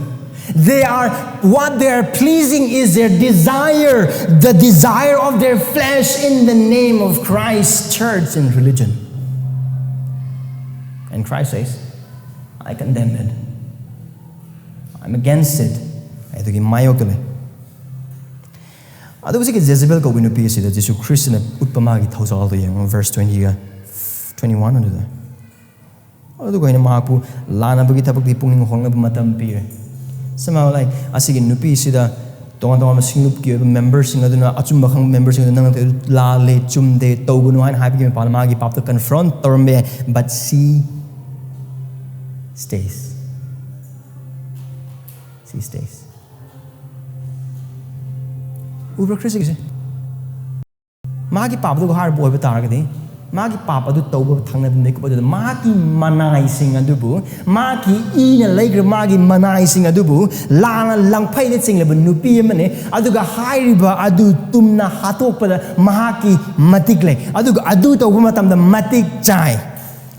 They are, what they are pleasing is their desire, the desire of their flesh in the name of Christ, church and religion. And Christ says, "I condemn it. I'm against it." ꯑꯩ ꯑꯗꯨꯒꯤ ꯃꯥꯌꯣꯛꯇ ꯂꯩ꯫ ꯑꯗꯨꯒ ꯍꯧꯖꯤꯛꯀꯤ ꯖꯦꯖꯦꯕꯦꯜ ꯀꯧꯕ ꯅꯨꯄꯤ ꯑꯁꯤꯗ ꯖꯤꯁꯨ ꯈ꯭ꯔꯤꯁꯇꯅ ꯎꯠꯄ ꯃꯥꯒꯤ ꯊꯧꯖꯥꯜꯗꯣ ꯌꯦꯡꯉꯣ, verse twenty-one ꯑꯗꯨꯗ꯫ ꯑꯗꯨꯒ ꯑꯩꯅ ꯃꯍꯥꯛꯄꯨ ꯂꯥꯟꯅꯕꯒꯤ ꯊꯕꯛꯇꯤ ꯄꯨꯛꯅꯤꯡ ꯍꯣꯡꯅꯕ ꯃꯇꯝ ꯄꯤꯔꯦ꯫ Somehow, like, ꯑꯁꯤꯒꯤ ꯅꯨꯄꯤꯁꯤꯗ ꯇꯣꯉꯥꯟ ꯇꯣꯉꯥꯟꯕ ꯁꯤꯡꯂꯨꯞꯀꯤ ꯑꯣꯏꯕ ꯃꯦꯝꯕꯔꯁꯤꯡ ꯑꯗꯨꯅ, ꯑꯆꯨꯝꯕ ꯈꯪꯕ ꯃꯦꯝꯕꯔꯁꯤꯡ ꯑꯗꯨꯅ ꯅꯪꯅ ꯇꯧꯔꯤꯗꯨ ꯂꯥꯜꯂꯦ, ꯆꯨꯝꯗꯦ, ꯇꯧꯒꯅꯨ ꯍꯥꯏꯅ ꯍꯥꯏꯕꯒꯤ ꯃꯄꯥꯟꯗ ꯃꯥꯒꯤ ꯄꯥꯞꯇ confront ꯇꯧꯔꯝꯕ ꯌꯥꯏ, but she stays. She stays. ꯎꯕ꯭ꯔꯥ ꯈ꯭ꯔꯤꯁꯒꯤꯁꯦ? ꯃꯥꯒꯤ ꯄꯥꯞ ꯑꯗꯨꯒ ꯍꯥꯏꯔꯕ ꯑꯣꯏꯕ ꯇꯥꯔꯒꯗꯤ, ꯃꯥꯒꯤ ꯄꯥꯞ ꯑꯗꯨ ꯇꯧꯕ ꯊꯪꯅꯕ ꯃꯤꯀꯨꯞ ꯑꯗꯨꯗ ꯃꯥꯒꯤ ꯃꯅꯥꯏꯁꯤꯡ ꯑꯗꯨꯕꯨ, ꯃꯥꯒꯤ ꯏꯅ ꯂꯩꯈ꯭ꯔꯕ ꯃꯥꯒꯤ ꯃꯅꯥꯏꯁꯤꯡ ꯑꯗꯨꯕꯨ ꯂꯥꯟꯅ ꯂꯪꯐꯩꯗ ꯆꯤꯡꯂꯕ ꯅꯨꯄꯤ ꯑꯃꯅꯤ꯫ ꯑꯗꯨꯒ ꯍꯥꯏꯔꯤꯕ ꯑꯗꯨ ꯇꯨꯝꯅ ꯍꯥꯠꯇꯣꯛꯄꯗ ꯃꯍꯥꯛꯀꯤ ꯃꯇꯤꯛ ꯂꯩ꯫ ꯑꯗꯨꯒ ꯑꯗꯨ ꯇꯧꯕ ꯃꯇꯝꯗ ꯃꯇꯤꯛ ꯆꯥꯏ꯫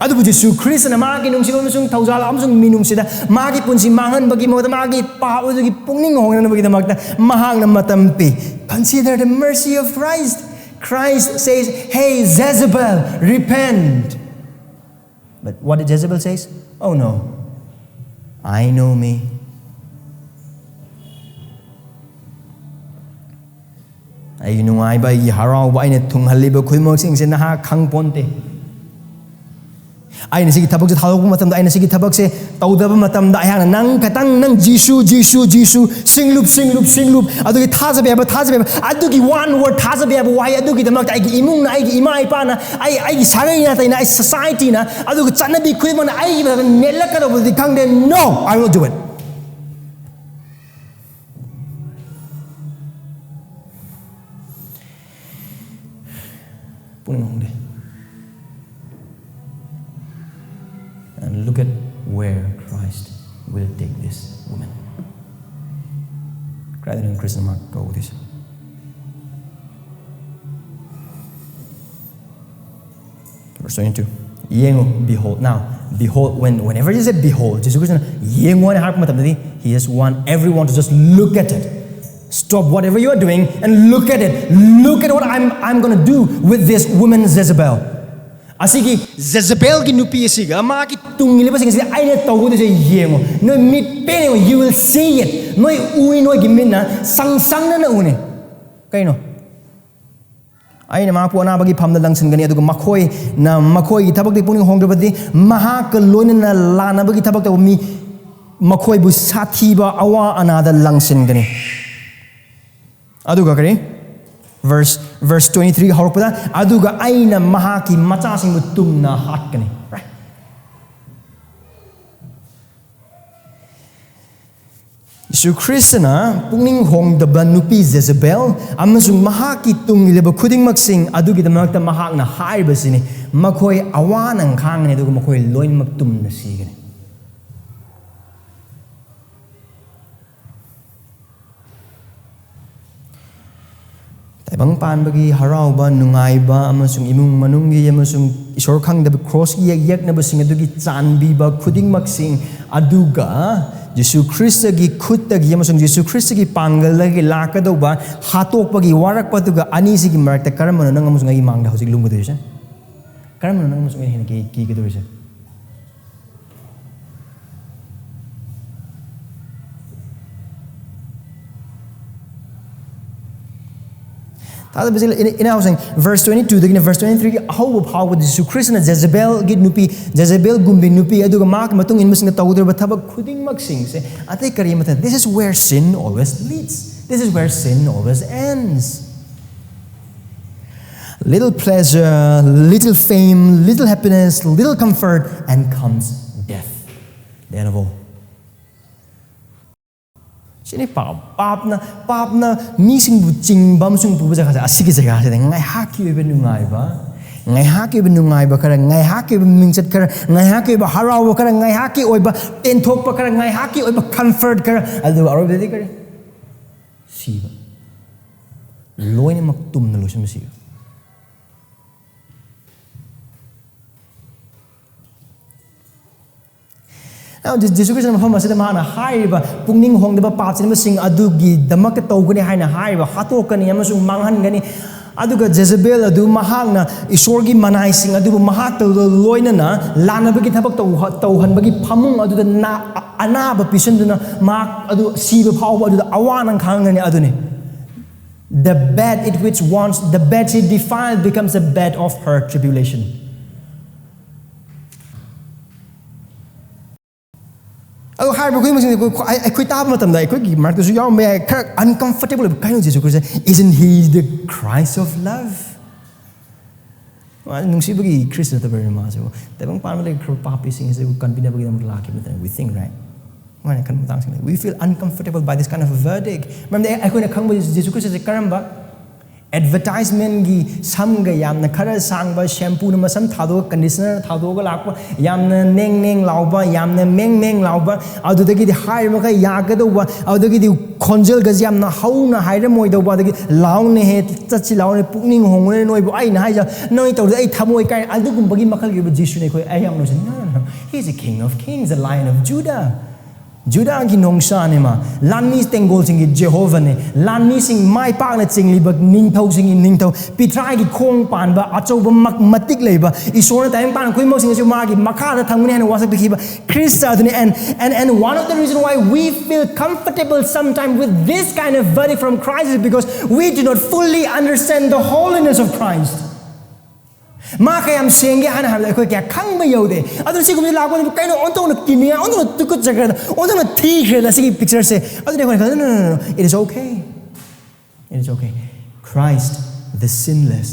ꯑꯗꯨꯕꯨ ꯖꯤꯁꯨ ꯈ꯭ꯔꯤꯁꯇꯅ ꯃꯥꯒꯤ ꯅꯨꯡꯁꯤꯕ ꯑꯃꯁꯨꯡ ꯊꯧꯖꯥꯜ ꯑꯃꯁꯨꯡ ꯃꯤꯅꯨꯡꯁꯤꯗ ꯃꯥꯒꯤ ꯄꯨꯟꯁꯤ ꯃꯥꯡꯍꯟꯕꯒꯤ ꯃꯍꯨꯠꯇ ꯃꯥꯒꯤ ꯄꯥꯞ ꯑꯗꯨꯒꯤ ꯄꯨꯛꯅꯤꯡ ꯍꯣꯡꯅꯅꯕꯒꯤꯗꯃꯛꯇ ꯃꯍꯥꯛꯅ ꯃꯇꯝ ꯄꯤ꯫ Consider the mercy of Christ. Christ says, "Hey, Jezebel, repent." But what did Jezebel says? "Oh no, I know me." ꯑꯩꯒꯤ ꯅꯨꯡꯉꯥꯏꯕ, ꯑꯩꯒꯤ ꯍꯔꯥꯎꯕ, ꯑꯩꯅ ꯊꯨꯡꯍꯜꯂꯤꯕ ꯈꯨꯗꯤꯡꯃꯛꯁꯤꯡꯁꯦ ꯅꯍꯥꯛ ꯈꯪꯄꯣꯟꯇꯦ꯫ ꯑꯩꯅ ꯁꯤꯒꯤ ꯊꯕꯛꯁꯦ ꯊꯥꯗꯣꯛꯄ ꯃꯇꯝꯗ, ꯑꯩꯅ ꯁꯤꯒꯤ ꯊꯕꯛꯁꯦ ꯇꯧꯗꯕ ꯃꯇꯝꯗ, ꯑꯩꯍꯥꯛꯅ ꯅꯪ ꯈꯇꯪ, ꯅꯪ ꯖꯤꯁꯨ, ꯖꯤꯁꯨ, ꯖꯤꯁꯨ, ꯁꯤꯡꯂꯨꯞ, ꯁꯤꯡꯂꯨꯞ, ꯁꯤꯡꯂꯨꯞ, ꯑꯗꯨꯒꯤ ꯊꯥꯖꯕ ꯌꯥꯕ, ꯊꯥꯖꯕ ꯌꯥꯕ, ꯑꯗꯨꯒꯤ one word ꯊꯥꯖꯕ ꯌꯥꯕ ꯋꯥꯍꯩ ꯑꯗꯨꯒꯤꯗꯃꯛꯇ ꯑꯩꯒꯤ ꯏꯃꯨꯡꯅ, ꯑꯩꯒꯤ ꯏꯃꯥ ꯏꯄꯥꯅ, ꯑꯩ, ꯑꯩꯒꯤ ꯁꯥꯒꯩ ꯅꯥꯇꯩꯅ, ꯑꯩ society ꯅ, ꯑꯗꯨꯒ ꯆꯠꯅꯕꯤ ꯈꯨꯗꯤꯡꯃꯛꯅ ꯑꯩꯒꯤ ꯃꯊꯛꯇ ꯅꯦꯠꯂꯛꯀꯗꯧꯕꯗꯨꯗꯤ ꯈꯪꯗꯦ꯫ No, I will do it. ꯄꯨꯛꯅꯤꯡ ꯍꯣꯡꯗꯦ꯫ And look at where Christ will take this woman. ꯀꯗꯥꯏꯗꯅꯣ ꯈ꯭ꯔꯤꯁꯅ ꯃꯥ ꯀꯧꯗꯣꯏꯁꯦ? Verse twenty-two. ꯌꯦꯡꯉꯨ, behold, now, behold, when, whenever he said behold, ꯖꯤꯁꯨ ꯈ꯭ꯔꯤꯁꯅ ꯌꯦꯡꯉꯨ ꯍꯥꯏꯅ ꯍꯥꯏꯔꯛꯄ ꯃꯇꯝꯗꯗꯤ, he just want everyone to just look at it. Stop whatever you are doing and look at it. Look at what I'm, I'm going to do with this woman Jezebel. ꯑꯁꯤꯒꯤ ꯖꯦꯖꯕꯦꯜꯒꯤ ꯅꯨꯄꯤ ꯑꯁꯤꯒ ꯃꯥꯒꯤ ꯇꯨꯡ ꯏꯜꯂꯤꯕꯁꯤꯡ ꯑꯁꯤꯗ ꯑꯩꯅ ꯇꯧꯒꯗꯣꯏꯁꯦ ꯌꯦꯡꯉꯨ꯫ ꯅꯣꯏ ꯃꯤꯠ ꯄꯦꯟꯅ ꯌꯦꯡꯉꯨ꯫ You will see it. ꯅꯣꯏ ꯎꯏ, ꯅꯣꯏꯒꯤ ꯃꯤꯠꯅ ꯁꯪ ꯁꯪꯅꯅ ꯎꯅꯤ꯫ ꯀꯩꯅꯣ? ꯑꯩꯅ ꯃꯍꯥꯛꯄꯨ ꯑꯅꯥꯕꯒꯤ ꯐꯝꯗ ꯂꯪꯁꯤꯟꯒꯅꯤ, ꯑꯗꯨꯒ ꯃꯈꯣꯏꯅ ꯃꯈꯣꯏꯒꯤ ꯊꯕꯛꯇꯒꯤ ꯄꯨꯛꯅꯤꯡ ꯍꯣꯡꯗ꯭ꯔꯕꯗꯤ ꯃꯍꯥꯛꯀ ꯂꯣꯏꯅꯅ ꯂꯥꯟꯅꯕꯒꯤ ꯊꯕꯛ ꯇꯧꯕ ꯃꯤ ꯃꯈꯣꯏꯕꯨ ꯁꯥꯊꯤꯕ ꯑꯋꯥ ꯑꯅꯥꯗ ꯂꯪꯁꯤꯟꯒꯅꯤ꯫ ꯑꯗꯨꯒ ꯀꯔꯤ? Verse, verse twenty-three ꯍꯧꯔꯛꯄꯗ, "ꯑꯗꯨꯒ ꯑꯩꯅ ꯃꯍꯥꯛꯀꯤ ꯃꯆꯥꯁꯤꯡꯕꯨ ꯇꯨꯝꯅ ꯍꯥꯠꯀꯅꯤ." Right? ꯌꯤꯁꯨ ꯈ꯭ꯔꯤꯁꯇꯅ ꯄꯨꯛꯅꯤꯡ ꯍꯣꯡꯗꯕ ꯅꯨꯄꯤ ꯖꯦꯖꯕꯦꯜ ꯑꯃꯁꯨꯡ ꯃꯍꯥꯛꯀꯤ ꯇꯨꯡ ꯏꯜꯂꯤꯕ ꯈꯨꯗꯤꯡꯃꯛꯁꯤꯡ ꯑꯗꯨꯒꯤꯗꯃꯛꯇ ꯃꯍꯥꯛꯅ ꯍꯥꯏꯔꯤꯕꯁꯤꯅꯤ, "ꯃꯈꯣꯏ ꯑꯋꯥꯅ ꯈꯥꯡꯒꯅꯤ, ꯑꯗꯨꯒ ꯃꯈꯣꯏ ꯂꯣꯏꯅꯃꯛ ꯇꯨꯝꯅ ꯁꯤꯒꯅꯤ"꯫ ꯇꯥꯏꯕꯪ ꯄꯥꯟꯕꯒꯤ ꯍꯔꯥꯎꯕ, ꯅꯨꯡꯉꯥꯏꯕ, ꯑꯃꯁꯨꯡ ꯏꯃꯨꯡ ꯃꯅꯨꯡꯒꯤ ꯑꯃꯁꯨꯡ ꯏꯁꯣꯔ ꯈꯪꯗꯕ ꯀ꯭ꯔꯣꯁꯀꯤ ꯌꯦꯛ ꯌꯦꯛꯅꯕꯁꯤꯡ ꯑꯗꯨꯒꯤ ꯆꯥꯟꯕꯤꯕ ꯈꯨꯗꯤꯡꯃꯛꯁꯤꯡ, ꯑꯗꯨꯒ ꯖꯤꯁꯨ ꯈ꯭ꯔꯤꯁꯇꯒꯤ ꯈꯨꯠꯇꯒꯤ ꯑꯃꯁꯨꯡ ꯖꯤꯁꯨ ꯈ꯭ꯔꯤꯁꯇꯒꯤ ꯄꯥꯡꯒꯜꯗꯒꯤ ꯂꯥꯛꯀꯗꯧꯕ ꯍꯥꯠꯇꯣꯛꯄꯒꯤ ꯋꯥꯔꯛꯄ, ꯑꯗꯨꯒ ꯑꯅꯤꯁꯤꯒꯤ ꯃꯔꯛꯇ ꯀꯔꯝꯕꯅꯣ ꯅꯪ ꯑꯃꯁꯨꯡ ꯑꯩꯒꯤ ꯃꯥꯡꯗ ꯍꯧꯖꯤꯛ ꯂꯨꯝꯒꯗꯣꯏꯁꯦ? ꯀꯔꯝꯕꯅꯣ ꯅꯪ ꯑꯃꯁꯨꯡ ꯑꯩꯅ ꯍꯦꯟꯅ ꯀꯤ-, ꯀꯤꯒꯗꯧꯔꯤꯁꯦ? ꯊꯥꯖꯕꯁꯦ ꯏꯅꯥꯎꯁꯤꯡ, verse twenty two ꯗꯒꯤꯅ verse twenty three ꯒꯤ ꯑꯍꯧꯕ ꯐꯥꯎꯕꯗ ꯖꯤꯁꯨ ꯈ꯭ꯔꯤꯁꯇꯅ ꯖꯦꯖꯦꯕꯦꯜꯒꯤ ꯅꯨꯄꯤ, ꯖꯦꯖꯦꯕꯦꯜꯒꯨꯝꯕꯤ ꯅꯨꯄꯤ, ꯑꯗꯨꯒ ꯃꯍꯥꯛꯀꯤ ꯃꯇꯨꯡ ꯏꯟꯕꯁꯤꯡꯅ ꯇꯧꯒꯗꯧꯔꯤꯕ ꯊꯕꯛ ꯈꯨꯗꯤꯡꯃꯛꯁꯤꯡꯁꯦ ꯑꯇꯩ ꯀꯔꯤ ꯑꯃꯠꯇ, this is where sin always leads. This is where sin always ends. Little pleasure, little fame, little happiness, little comfort, and comes death. Death of all. ꯁꯤꯅꯤ ꯄꯥꯞ꯫ ꯄꯥꯞꯅ, ꯄꯥꯞꯅ ꯃꯤꯁꯤꯡꯕꯨ ꯆꯤꯡꯕ ꯑꯃꯁꯨꯡ ꯄꯨꯕ ꯖꯒꯥꯁꯦ, ꯑꯁꯤꯒꯤ ꯖꯒꯥꯁꯤꯗ ꯉꯥꯏꯍꯥꯛꯀꯤ ꯑꯣꯏꯕ ꯅꯨꯡꯉꯥꯏꯕ, ꯉꯥꯏꯍꯥꯛꯀꯤ ꯑꯣꯏꯕ ꯅꯨꯡꯉꯥꯏꯕ ꯈꯔ, ꯉꯥꯏꯍꯥꯛꯀꯤ ꯑꯣꯏꯕ ꯃꯤꯡꯆꯠ ꯈꯔ, ꯉꯥꯏꯍꯥꯛꯀꯤ ꯑꯣꯏꯕ ꯍꯔꯥꯎꯕ ꯈꯔ, ꯉꯥꯏꯍꯥꯛꯀꯤ ꯑꯣꯏꯕ ꯄꯦꯟꯊꯣꯛꯄ ꯈꯔ, ꯉꯥꯏꯍꯥꯛꯀꯤ ꯑꯣꯏꯕ comfort ꯈꯔ, ꯑꯗꯨꯒ ꯑꯔꯣꯏꯕꯗꯗꯤ ꯀꯔꯤ? ꯁꯤꯕ꯫ ꯂꯣꯏꯅꯃꯛ ꯇꯨꯝꯅ ꯂꯣꯏꯁꯤꯟꯕ, ꯁꯤꯕ꯫ Now, ꯖꯤ-, ꯖꯤꯁꯨ ꯈ꯭ꯔꯤꯁꯇꯅ ꯃꯐꯝ ꯑꯁꯤꯗ ꯃꯍꯥꯛꯅ ꯍꯥꯏꯔꯤꯕ ꯄꯨꯛꯅꯤꯡ ꯍꯣꯡꯗꯕ ꯄꯥꯞ ꯆꯦꯟꯕꯁꯤꯡ ꯑꯗꯨꯒꯤꯗꯃꯛꯇ ꯇꯧꯒꯅꯤ ꯍꯥꯏꯅ ꯍꯥꯏꯔꯤꯕ, ꯍꯥꯠꯇꯣꯛꯀꯅꯤ ꯑꯃꯁꯨꯡ ꯃꯥꯡꯍꯟꯒꯅꯤ, ꯑꯗꯨꯒ ꯖꯦꯖꯦꯕꯦꯜ ꯑꯗꯨ ꯃꯍꯥꯛꯅ ꯏꯁꯣꯔꯒꯤ ꯃꯅꯥꯏꯁꯤꯡ ꯑꯗꯨꯕꯨ ꯃꯍꯥꯛꯇ ꯂꯣꯏꯅꯅ ꯂꯥꯟꯅꯕꯒꯤ ꯊꯕꯛ ꯇꯧꯍ-, ꯇꯧꯍꯟꯕꯒꯤ ꯐꯃꯨꯡ ꯑꯗꯨꯗ ꯅꯥ-, ꯑꯅꯥꯕ ꯄꯤꯁꯤꯟꯗꯨꯅ ꯃꯍꯥꯛ ꯑꯗꯨ ꯁꯤꯕ ꯐꯥꯎꯕ ꯑꯗꯨꯗ ꯑꯋꯥꯅ ꯈꯥꯡꯒꯅꯤ꯫ ꯑꯗꯨꯅꯤ, the bed it which once, the bed she defiled becomes a bed of her tribulation. ꯑꯗꯣ ꯍꯥꯏꯔꯤꯕ ꯈꯨꯗꯤꯡꯃꯛꯁꯤꯡꯁꯦ ꯑꯩꯈꯣꯏ, ꯑꯩ-, ꯑꯩꯈꯣꯏ ꯇꯥꯕ ꯃꯇꯝꯗ ꯑꯩꯈꯣꯏꯒꯤ ꯃꯔꯛꯇꯁꯨ ꯌꯥꯎꯔꯝꯕ ꯌꯥꯏ, ꯈꯔ uncomfortable ꯑꯣꯏꯕ꯫ "ꯀꯩꯅꯣ Jesus Christ? Isn't he the Christ of love?" ꯃꯥ ꯅꯨꯡꯁꯤꯕꯒꯤ ꯈ꯭ꯔꯤꯁꯇ ꯅꯠꯇꯕ꯭ꯔꯅꯦ ꯃꯥꯁꯤꯕꯨ? ꯇꯥꯏꯕꯪ ꯄꯥꯟꯕ ꯂꯩꯈ꯭ꯔꯕ ꯄꯥꯄꯤꯁꯤꯡ ꯑꯁꯤꯕꯨ ꯀꯟꯕꯤꯅꯕꯒꯤꯗꯃꯛ ꯂꯥꯛꯈꯤꯕ ꯅꯠꯇꯅ, we think, right? ꯑꯗꯨꯃꯥꯏꯅ ꯈꯟꯕ ꯃꯇꯥꯡꯁꯤꯡ ꯂꯩ꯫ We feel uncomfortable by this kind of a verdict. ꯃꯔꯝꯗꯤ ꯑꯩꯈꯣꯏꯅ ꯈꯪꯕ ꯖꯤꯁꯨ ꯈ꯭ꯔꯤꯁꯇꯁꯦ ꯀꯔꯝꯕ? Advertisementꯒꯤ ꯁꯝꯒ ꯌꯥꯝꯅ ꯈꯔ ꯁꯥꯡꯕ, shampooꯅ ꯃꯁꯝ ꯊꯥꯗꯣꯛꯑꯒ, conditionerꯅ ꯊꯥꯗꯣꯛꯑꯒ ꯂꯥꯛꯄ, ꯌꯥꯝꯅ ꯅꯦꯡ ꯅꯦꯡ ꯂꯥꯎꯕ, ꯌꯥꯝꯅ ꯃꯦꯡ ꯃꯦꯡ ꯂꯥꯎꯕ, ꯑꯗꯨꯗꯒꯤꯗꯤ ꯍꯥꯏꯔꯤꯕ ꯃꯈꯩ ꯌꯥꯒꯗꯧꯕ, ꯑꯗꯨꯗꯒꯤꯗꯤ ꯈꯣꯟꯖꯦꯜꯒꯁꯦ ꯌꯥꯝꯅ ꯍꯧꯅ ꯍꯥꯏꯔꯝꯃꯣꯏꯗꯧꯕ, ꯑꯗꯒꯤ "ꯂꯥꯎꯅꯦꯍꯦ, ꯆꯠꯁꯤ ꯂꯥꯎꯅꯦ, ꯄꯨꯛꯅꯤꯡ ꯍꯣꯡꯉꯨꯅꯦ ꯅꯣꯏꯕꯨ, ꯑꯩꯅ ꯍꯥꯏꯖ ꯅꯣꯏ ꯇꯧꯔꯗꯤ ꯑꯩ ꯊꯃꯣꯏ ꯀꯥꯏ", ꯑꯗꯨꯒꯨꯝꯕꯒꯤ ꯃꯈꯜꯒꯤ ꯑꯣꯏꯕ ꯖꯤꯁꯨꯅꯦ ꯑꯩꯈꯣꯏ ꯑꯌꯥꯝꯕꯅꯁꯨ꯫ No, no, no. He is a King of Kings, a Lion of Judah. ꯖꯨꯗꯥꯒꯤ ꯅꯣꯡꯁꯥꯅꯦ ꯃꯥ, ꯂꯥꯟꯃꯤ ꯇꯦꯡꯒꯣꯜꯁꯤꯡꯒꯤ ꯖꯦꯍꯣꯚꯥꯅꯦ, ꯂꯥꯟꯃꯤꯁꯤꯡ ꯃꯥꯏ ꯄꯥꯛꯅ ꯆꯤꯡꯂꯤꯕ ꯅꯤꯡꯊꯧꯁꯤꯡꯒꯤ ꯅꯤꯡꯊꯧ, ꯄꯤꯊ꯭ꯔꯥꯏꯒꯤ ꯈꯣꯡ ꯄꯥꯟꯕ ꯑꯆꯧꯕ ꯃꯛ-, ꯃꯇꯤꯛ ꯂꯩꯕ, ꯏꯁꯣꯔꯅ ꯇꯥꯏꯕꯪ ꯄꯥꯟ ꯈꯨꯗꯤꯡꯃꯛꯁꯤꯡ ꯑꯁꯤ ꯃꯥꯒꯤ ꯃꯈꯥꯗ ꯊꯝꯒꯅꯤ ꯍꯥꯏꯅ ꯋꯥꯁꯛ ꯄꯤꯈꯤꯕ ꯈ꯭ꯔꯤꯁꯇ ꯑꯗꯨꯅꯤ꯫ And, and, and one of the reason why we feel comfortable sometimes with this kind of verdict from Christ is because we do not fully understand the holiness of Christ. ꯃꯥ ꯀꯌꯥꯝ ꯁꯦꯡꯒꯦ ꯍꯥꯏꯅ ꯍꯥꯏꯕꯗ ꯑꯩꯈꯣꯏ ꯀꯌꯥ ꯈꯪꯕ ꯌꯧꯗꯦ꯫ ꯑꯗꯨꯅ ꯁꯤꯒꯨꯝꯕꯁꯤ ꯂꯥꯛꯄ ꯃꯇꯝꯗ ꯀꯩꯅꯣ ꯑꯣꯟꯊꯣꯛꯅ ꯀꯤꯅꯤꯡꯉꯥꯏ, ꯑꯣꯟꯊꯣꯛꯅ ꯇꯨꯀꯠꯆꯈ꯭ꯔꯦꯗ, ꯑꯣꯟꯊꯣꯛꯅ ꯊꯤꯈ꯭ꯔꯦꯗ ꯁꯤꯒꯤ picture ꯁꯦ꯫ ꯑꯗꯨꯅ ꯑꯩꯈꯣꯏꯅ ꯈꯜꯂꯤ, "No, no, no, no, it is okay. It is okay. Christ, the sinless,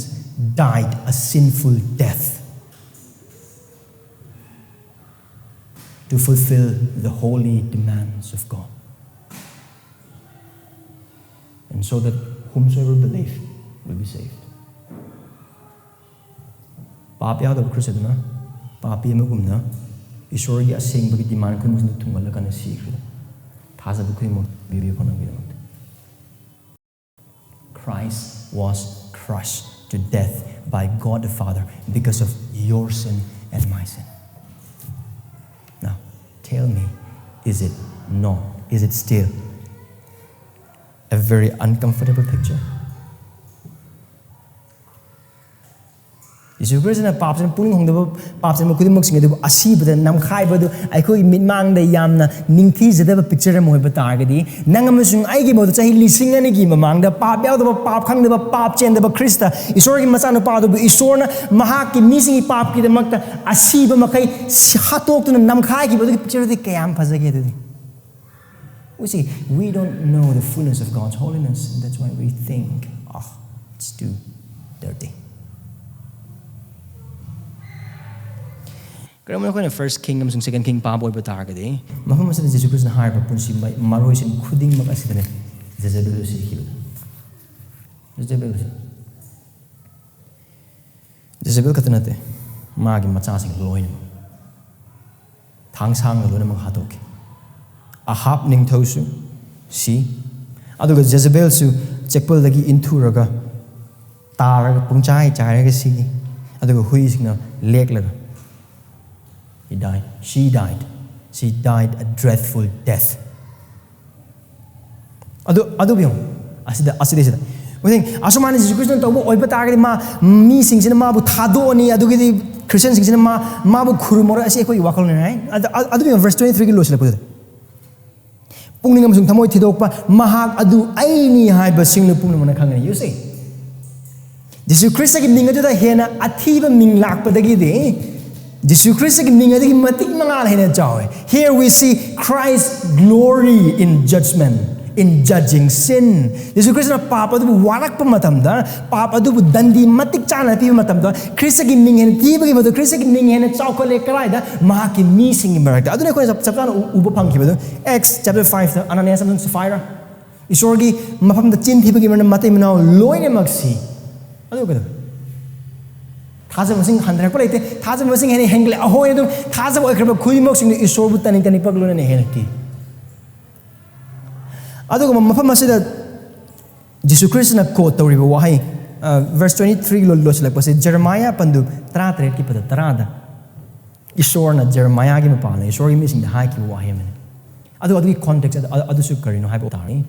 died a sinful death to fulfill the holy demands of God. And so that whomsoever believe will be saved." ꯄꯥꯞ ꯌꯥꯎꯗꯕ Christ ꯑꯗꯨꯅ ꯄꯥꯄꯤ ꯑꯃꯒꯨꯝꯅ ꯏꯁꯣꯔꯒꯤ ꯑꯁꯦꯡꯕꯒꯤ demand ꯈꯨꯗꯤꯡꯃꯛꯁꯤꯡꯗꯨ ꯊꯨꯡꯒꯜꯂꯀꯥꯟꯗ ꯁꯤꯈ꯭ꯔꯦ꯫ ꯊꯥꯖꯕ ꯈꯨꯗꯤꯡꯃꯛ ꯄꯤꯕꯤꯌꯨ ꯈꯣꯠꯅꯕꯒꯤꯗꯃꯛꯇ꯫ Christ was crushed to death by God the Father because of your sin and my sin. Now, tell me, is it not, is it still a very uncomfortable picture? ꯌꯦꯁꯨ ꯈ꯭ꯔꯤꯁꯇꯅ ꯄꯥꯞꯁꯤꯅ ꯄꯨꯛꯅꯤꯡ ꯍꯣꯡꯗꯕ ꯄꯥꯞꯁꯤꯅ ꯈꯨꯗꯤꯡꯃꯛꯁꯤꯡ ꯑꯗꯨꯕꯨ ꯑꯁꯤꯕꯗ ꯅꯝꯈꯥꯏꯕꯗꯨ ꯑꯩꯈꯣꯏꯒꯤ ꯃꯤꯠꯃꯥꯡꯗ ꯌꯥꯝꯅ ꯅꯤꯡꯊꯤꯖꯗꯕ picture ꯑꯃ ꯑꯣꯏꯕ ꯇꯥꯔꯒꯗꯤ, ꯅꯪ ꯑꯃꯁꯨꯡ ꯑꯩꯒꯤ ꯃꯍꯨꯠꯇ ꯆꯍꯤ ꯂꯤꯁꯤꯡ ꯑꯅꯤꯒꯤ ꯃꯃꯥꯡꯗ ꯄꯥꯞ ꯌꯥꯎꯗꯕ, ꯄꯥꯞ ꯈꯪꯗꯕ, ꯄꯥꯞ ꯆꯦꯟꯗꯕ ꯈ꯭ꯔꯤꯁꯇ, ꯏꯁꯣꯔꯒꯤ ꯃꯆꯥꯅꯨꯄꯥ ꯑꯗꯨꯕꯨ ꯏꯁꯣꯔꯅ ꯃꯍꯥꯛꯀꯤ ꯃꯤꯁꯤꯡꯒꯤ ꯄꯥꯞꯀꯤꯗꯃꯛꯇ ꯑꯁꯤꯕ ꯃꯈꯩ ꯍꯥꯠꯇꯣꯛꯇꯨꯅ ꯅꯝꯈꯥꯏꯈꯤꯕ ꯑꯗꯨꯒꯤ picture ꯑꯗꯨꯗꯤ ꯀꯌꯥꯝ ꯐꯖꯒꯦ ꯑꯗꯨꯗꯤ꯫ We see, we don't know the fullness of God's holiness, and that's why we think, "Oh, it's too dirty." ꯀꯔꯤꯒꯨꯝꯕ ꯑꯩꯈꯣꯏꯅ First King ꯑꯃꯁꯨꯡ Second King ꯄꯥꯕ ꯑꯣꯏꯕ ꯇꯥꯔꯒꯗꯤ, ꯃꯐꯝ ꯑꯁꯤꯗ ꯖꯤꯁꯨ ꯈ꯭ꯔꯤꯁꯇꯅ ꯍꯥꯏꯔꯤꯕ ꯄꯨꯟꯁꯤ ꯃ-, ꯃꯔꯣꯏꯁꯤꯡ ꯈꯨꯗꯤꯡꯃꯛ ꯑꯁꯤꯗꯅꯦ ꯖꯦꯖꯦꯕꯦꯜꯗꯨ ꯁꯤꯈꯤꯕꯗ꯫ ꯖꯦꯖꯦꯕꯦꯜꯁꯦ, ꯖꯦꯖꯦꯕꯦꯜ ꯈꯛꯇ ꯅꯠꯇꯦ, ꯃꯥꯒꯤ ꯃꯆꯥꯁꯤꯡ ꯂꯣꯏꯅꯃꯛ ꯊꯥꯡ ꯁꯥꯡꯅ ꯂꯣꯏꯅꯃꯛ ꯍꯥꯠꯇꯣꯛꯈꯤ꯫ ꯑꯍꯥꯕ ꯅꯤꯡꯊꯧꯁꯨ ꯁꯤ, ꯑꯗꯨꯒ ꯖꯦꯖꯦꯕꯦꯜꯁꯨ ꯆꯦꯛꯄꯜꯗꯒꯤ ꯏꯟꯊꯨꯔꯒ ꯇꯥꯔꯒ ꯄꯨꯡꯆꯥꯏ ꯆꯥꯏꯔꯒ ꯁꯤꯈꯤ꯫ ꯑꯗꯨꯒ ꯍꯨꯏꯁꯤꯡꯅ ꯂꯦꯛꯂꯒ, he died, she died She died a dreadful death. ꯑꯗꯨ ꯑꯗꯨꯕꯨ ꯌꯦꯡꯉꯨ, ꯑꯁꯤꯗ ꯑꯁꯤꯗꯩꯁꯤꯗ ꯍꯧꯖꯤꯛ ꯑꯁꯨꯃꯥꯏꯅ ꯖꯤꯁꯨ ꯈ꯭ꯔꯤꯁꯇꯅ ꯇꯧꯕ ꯑꯣꯏꯕ ꯇꯥꯔꯒꯗꯤ, ꯃꯥ, ꯃꯤꯁꯤꯡꯁꯤꯅ ꯃꯥꯕꯨ ꯊꯥꯗꯣꯛꯑꯅꯤ, ꯑꯗꯨꯒꯤꯗꯤ ꯈ꯭ꯔꯤꯁꯇꯤꯌꯟꯁꯤꯡꯁꯤꯅ ꯃꯥ ꯃꯥꯕꯨ ꯈꯨꯔꯨꯝꯃꯔꯣꯏ꯫ ꯑꯁꯤ ꯑꯩꯈꯣꯏꯒꯤ ꯋꯥꯈꯜꯅꯦ, right? ꯑꯗꯨ ꯑꯗꯨꯕꯨ ꯌꯦꯡꯉꯨ, verse twenty three ꯒꯤ ꯂꯣꯏꯁꯤꯜꯂꯛꯄꯗꯨꯗ, "ꯄꯨꯛꯅꯤꯡ ꯑꯃꯁꯨꯡ ꯊꯃꯣꯏ ꯊꯤꯗꯣꯛꯄ ꯃꯍꯥꯛ ꯑꯗꯨ ꯑꯩꯅꯤ ꯍꯥꯏꯕ ꯁꯤꯡꯅꯨ ꯄꯨꯝꯅꯃꯛꯅ ꯈꯪꯒꯅꯤ"꯫ You see? ꯖꯤꯁꯨ ꯈ꯭ꯔꯤꯁꯇꯒꯤ ꯃꯤꯡ ꯑꯗꯨꯗ ꯍꯦꯟꯅ ꯑꯊꯤꯕ ꯃꯤꯡ ꯂꯥꯛꯄꯗꯒꯤꯗꯤ ꯖꯤꯁꯨ ꯈ꯭ꯔꯤꯁꯇꯒꯤ ꯃꯤꯡ ꯑꯗꯨꯒꯤ ꯃꯇꯤꯛ ꯃꯉꯥꯜ ꯍꯦꯟꯅ ꯆꯥꯎꯋꯦ꯫ Here we see Christ's glory in judgment, in judging sin. ꯖꯤꯁꯨ ꯈ꯭ꯔꯤꯁꯇꯅ ꯄꯥꯞ ꯑꯗꯨꯕꯨ ꯋꯥꯔꯛꯄ ꯃꯇꯝꯗ, ꯄꯥꯞ ꯑꯗꯨꯕꯨ ꯗꯟꯗꯤ ꯃꯇꯤꯛ ꯆꯥꯅ ꯄꯤꯕ ꯃꯇꯝꯗ, ꯈ꯭ꯔꯤꯁꯇꯒꯤ ꯃꯤꯡ ꯍꯦꯟꯅ ꯊꯤꯕꯒꯤ ꯃꯍꯨꯠꯇ ꯈ꯭ꯔꯤꯁꯇꯒꯤ ꯃꯤꯡ ꯍꯦꯟꯅ ꯆꯥꯎꯈꯠꯂꯦ꯫ ꯀꯗꯥꯏꯗ? ꯃꯍꯥꯛꯀꯤ ꯃꯤꯁꯤꯡꯒꯤ ꯃꯔꯛꯇ꯫ ꯑꯗꯨꯅ ꯑꯩꯈꯣꯏꯅ ꯆꯞ ꯆꯞ ꯆꯥꯅ ꯎ-, ꯎꯕ ꯐꯪꯈꯤꯕꯗꯨ, Acts chapter five ꯗ ꯑꯅꯥꯅꯤꯌꯥꯁ ꯑꯃꯁꯨꯡ ꯁꯐꯥꯏꯔꯥ ꯏꯁꯣꯔꯒꯤ ꯃꯐꯝꯗ ꯆꯤꯟ ꯊꯤꯕꯒꯤ ꯃꯔꯝꯅ ꯃꯇꯩ ꯃꯅꯥꯎ ꯂꯣꯏꯅꯃꯛꯁꯤ, ꯑꯗꯨ ꯀꯩꯗꯧ? ꯊꯥꯖꯕꯁꯤꯡ ꯍꯟꯊꯔꯛꯄ ꯂꯩꯇꯦ, ꯊꯥꯖꯕꯁꯤꯡ ꯍꯦꯟꯅ ꯍꯦꯟꯒꯠꯂꯦ꯫ ꯑꯩꯈꯣꯏꯅ ꯑꯗꯨꯝ ꯊꯥꯖꯕ ꯑꯣꯏꯈ꯭ꯔꯕ ꯈꯨꯗꯤꯡꯃꯛꯁꯤꯡꯗꯨ ꯏꯁꯣꯔꯕꯨ ꯇꯅꯤꯡ ꯇꯅꯤꯡꯄꯒ ꯂꯣꯏꯅꯅ ꯍꯦꯟꯅ ꯀꯤ꯫ ꯑꯗꯨꯒꯨꯝꯕ ꯃꯐꯝ ꯑꯁꯤꯗ ꯖꯤꯁꯨ ꯈ꯭ꯔꯤꯁꯇꯅ quote ꯇꯧꯔꯤꯕ ꯋꯥꯍꯩ, ꯑ, verse twenty three ꯂꯣ-, ꯂꯣꯏꯁꯤꯜꯂꯛꯄꯁꯦ, ꯖꯦꯔꯦꯃꯥꯌꯥ ꯄꯟꯗꯨ ꯇꯔꯥꯇꯔꯦꯠꯀꯤ ꯄꯗ ꯇꯔꯥꯗ ꯏꯁꯣꯔꯅ ꯖꯦꯔꯦꯃꯥꯌꯥꯒꯤ ꯃꯄꯥꯟꯗ ꯏꯁꯣꯔꯒꯤ ꯃꯤꯁꯤꯡꯗ ꯍꯥꯏꯈꯤꯕ ꯋꯥꯍꯩ ꯑꯃꯅꯤ꯫ ꯑꯗꯨ ꯑꯗꯨꯒꯤ context ꯑꯗꯨ, ꯑꯗꯨꯁꯨ ꯀꯔꯤꯅꯣ ꯍꯥꯏꯕ ꯇꯥꯔꯒꯗꯤ,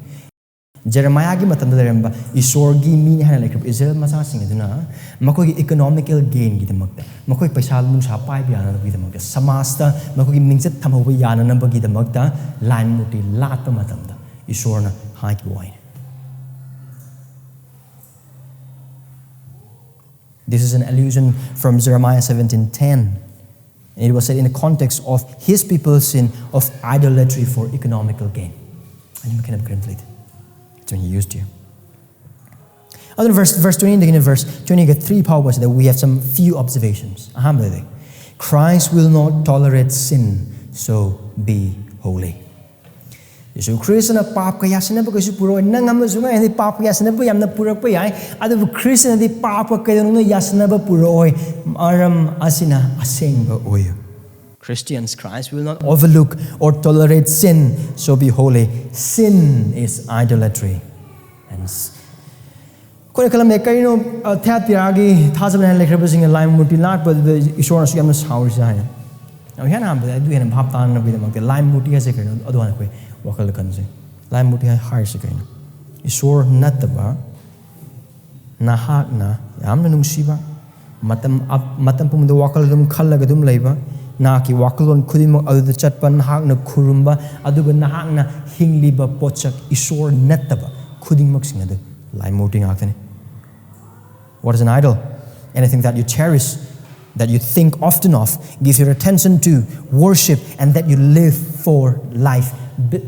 ꯖꯦꯔꯦꯃꯥꯌꯥꯒꯤ ꯃꯇꯝꯗ ꯂꯩꯔꯝꯕ ꯏꯁꯣꯔꯒꯤ ꯃꯤꯅꯤ ꯍꯥꯏꯅ ꯂꯩꯈ꯭ꯔꯕ ꯏꯁꯔꯥꯌꯦꯜ ꯃꯆꯥꯁꯤꯡ ꯑꯗꯨꯅ ꯃꯈꯣꯏꯒꯤ economical gainꯒꯤꯗꯃꯛꯇ, ꯃꯈꯣꯏ ꯄꯩꯁꯥ ꯅꯨꯡꯁꯥ ꯄꯥꯏꯕ ꯌꯥꯅꯕꯒꯤꯗꯃꯛꯇ, ꯁꯃꯥꯖꯇ ꯃꯈꯣꯏꯒꯤ ꯃꯤꯡꯆꯠ ꯊꯝꯍꯧꯕ ꯌꯥꯅꯅꯕꯒꯤꯗꯃꯛꯇ ꯂꯥꯏ ꯃꯨꯔꯇꯤ ꯂꯥꯠꯄ ꯃꯇꯝꯗ ꯏꯁꯣꯔꯅ ꯍꯥꯏꯈꯤꯕ ꯋꯥꯍꯩꯅꯤ꯫ This is an allusion from Jeremiah seventeen ten. It was said in the context of his people's sin of idolatry for economical gain. ꯑꯅꯤꯃꯛ ꯈꯦꯠꯅꯕ ꯀꯔꯤꯝꯇ ꯂꯩꯇꯦ꯫ It's been used here. ꯑꯗꯨꯅ verse, verse twenty ꯗꯒꯤꯅ verse twenty three ꯐꯥꯎꯕꯁꯤꯗ we have some few observations. ꯑꯍꯥꯟꯕꯗꯗꯤ, "Christ will not tolerate sin, so be holy." ꯌꯦꯁꯨ ꯈ꯭ꯔꯤꯁꯇꯅ ꯄꯥꯞꯀ ꯌꯥꯁꯤꯟꯅꯕ ꯀꯩꯁꯨ ꯄꯨꯔꯛꯑꯣꯏ꯫ ꯅꯪ ꯑꯃꯁꯨ ꯑꯩ ꯍꯥꯏꯗꯤ ꯄꯥꯞꯀ ꯌꯥꯁꯤꯟꯅꯕ ꯌꯥꯝꯅ ꯄꯨꯔꯛꯄ ꯌꯥꯏ, ꯑꯗꯨꯕꯨ ꯈ꯭ꯔꯤꯁꯇꯅꯗꯤ ꯄꯥꯞꯀ ꯀꯩꯗꯧꯅꯨꯡꯗ ꯌꯥꯁꯤꯟꯅꯕ ꯄꯨꯔꯛꯑꯣꯏ꯫ ꯃꯔꯝ ꯑꯁꯤꯅ ꯑꯁꯦꯡꯕ ꯑꯣꯏꯌꯨ꯫ Christians, Christ will not overlook or tolerate sin, so be holy. Sin is idolatry. And s-, ꯑꯩꯈꯣꯏꯅ ꯈꯜꯂꯝꯃꯦ, ꯀꯔꯤꯅꯣ, ꯑ, ꯊꯤꯌꯥꯇꯤꯔꯥꯒꯤ ꯊꯥꯖꯕ ꯍꯥꯏꯅ ꯂꯩꯈ꯭ꯔꯕꯁꯤꯡꯅ ꯂꯥꯏ ꯃꯨꯔꯇꯤ ꯂꯥꯠꯄꯗꯨꯗ ꯏꯁꯣꯔꯅꯁꯨ ꯌꯥꯝꯅ ꯁꯥꯎꯔꯤꯁꯦ ꯍꯥꯏꯅ꯫ ꯏꯍꯥꯟ ꯍꯥꯟꯕꯗ ꯑꯗꯨ ꯍꯦꯟꯅ ꯚꯥꯞ ꯇꯥꯅꯕꯒꯤꯗꯃꯛꯇ ꯂꯥꯏ ꯃꯨꯔꯇꯤ ꯍꯥꯏꯁꯦ ꯀꯩꯅꯣ, ꯑꯗꯨ ꯍꯥꯟꯅ ꯑꯩꯈꯣꯏ ꯋꯥꯈꯜꯗ ꯈꯟꯁꯦ꯫ ꯂꯥꯏ ꯃꯨꯔꯇꯤ ꯍꯥꯏ-, ꯍꯥꯏꯔꯤꯁꯦ ꯀꯩꯅꯣ? ꯏꯁꯣꯔ ꯅꯠꯇꯕ ꯅꯍꯥꯛꯅ ꯌꯥꯝꯅ ꯅꯨꯡꯁꯤꯕ, ꯃꯇꯝ ꯑꯞ-, ꯃꯇꯝ ꯄꯨꯝꯕꯗ ꯋꯥꯈꯜ ꯑꯗꯨꯝ ꯈꯜꯂꯒ ꯑꯗꯨꯝ ꯂꯩꯕ, ꯅꯍꯥꯛꯀꯤ ꯋꯥꯈꯜꯂꯣꯟ ꯈꯨꯗꯤꯡꯃꯛ ꯑꯗꯨꯗ ꯆꯠꯄ, ꯅꯍꯥꯛꯅ ꯈꯨꯔꯨꯝꯕ, ꯑꯗꯨꯒ ꯅꯍꯥꯛꯅ ꯍꯤꯡꯂꯤꯕ ꯄꯣꯠꯁꯛ ꯏꯁꯣꯔ ꯅꯠꯇꯕ ꯈꯨꯗꯤꯡꯃꯛꯁꯤꯡ ꯑꯗꯨ ꯂꯥꯏ ꯃꯨꯔꯇꯤ ꯉꯥꯛꯇꯅꯤ꯫ What is an idol? Anything that you cherish, that you think often of, give your attention to, worship, and that you live for life, b-,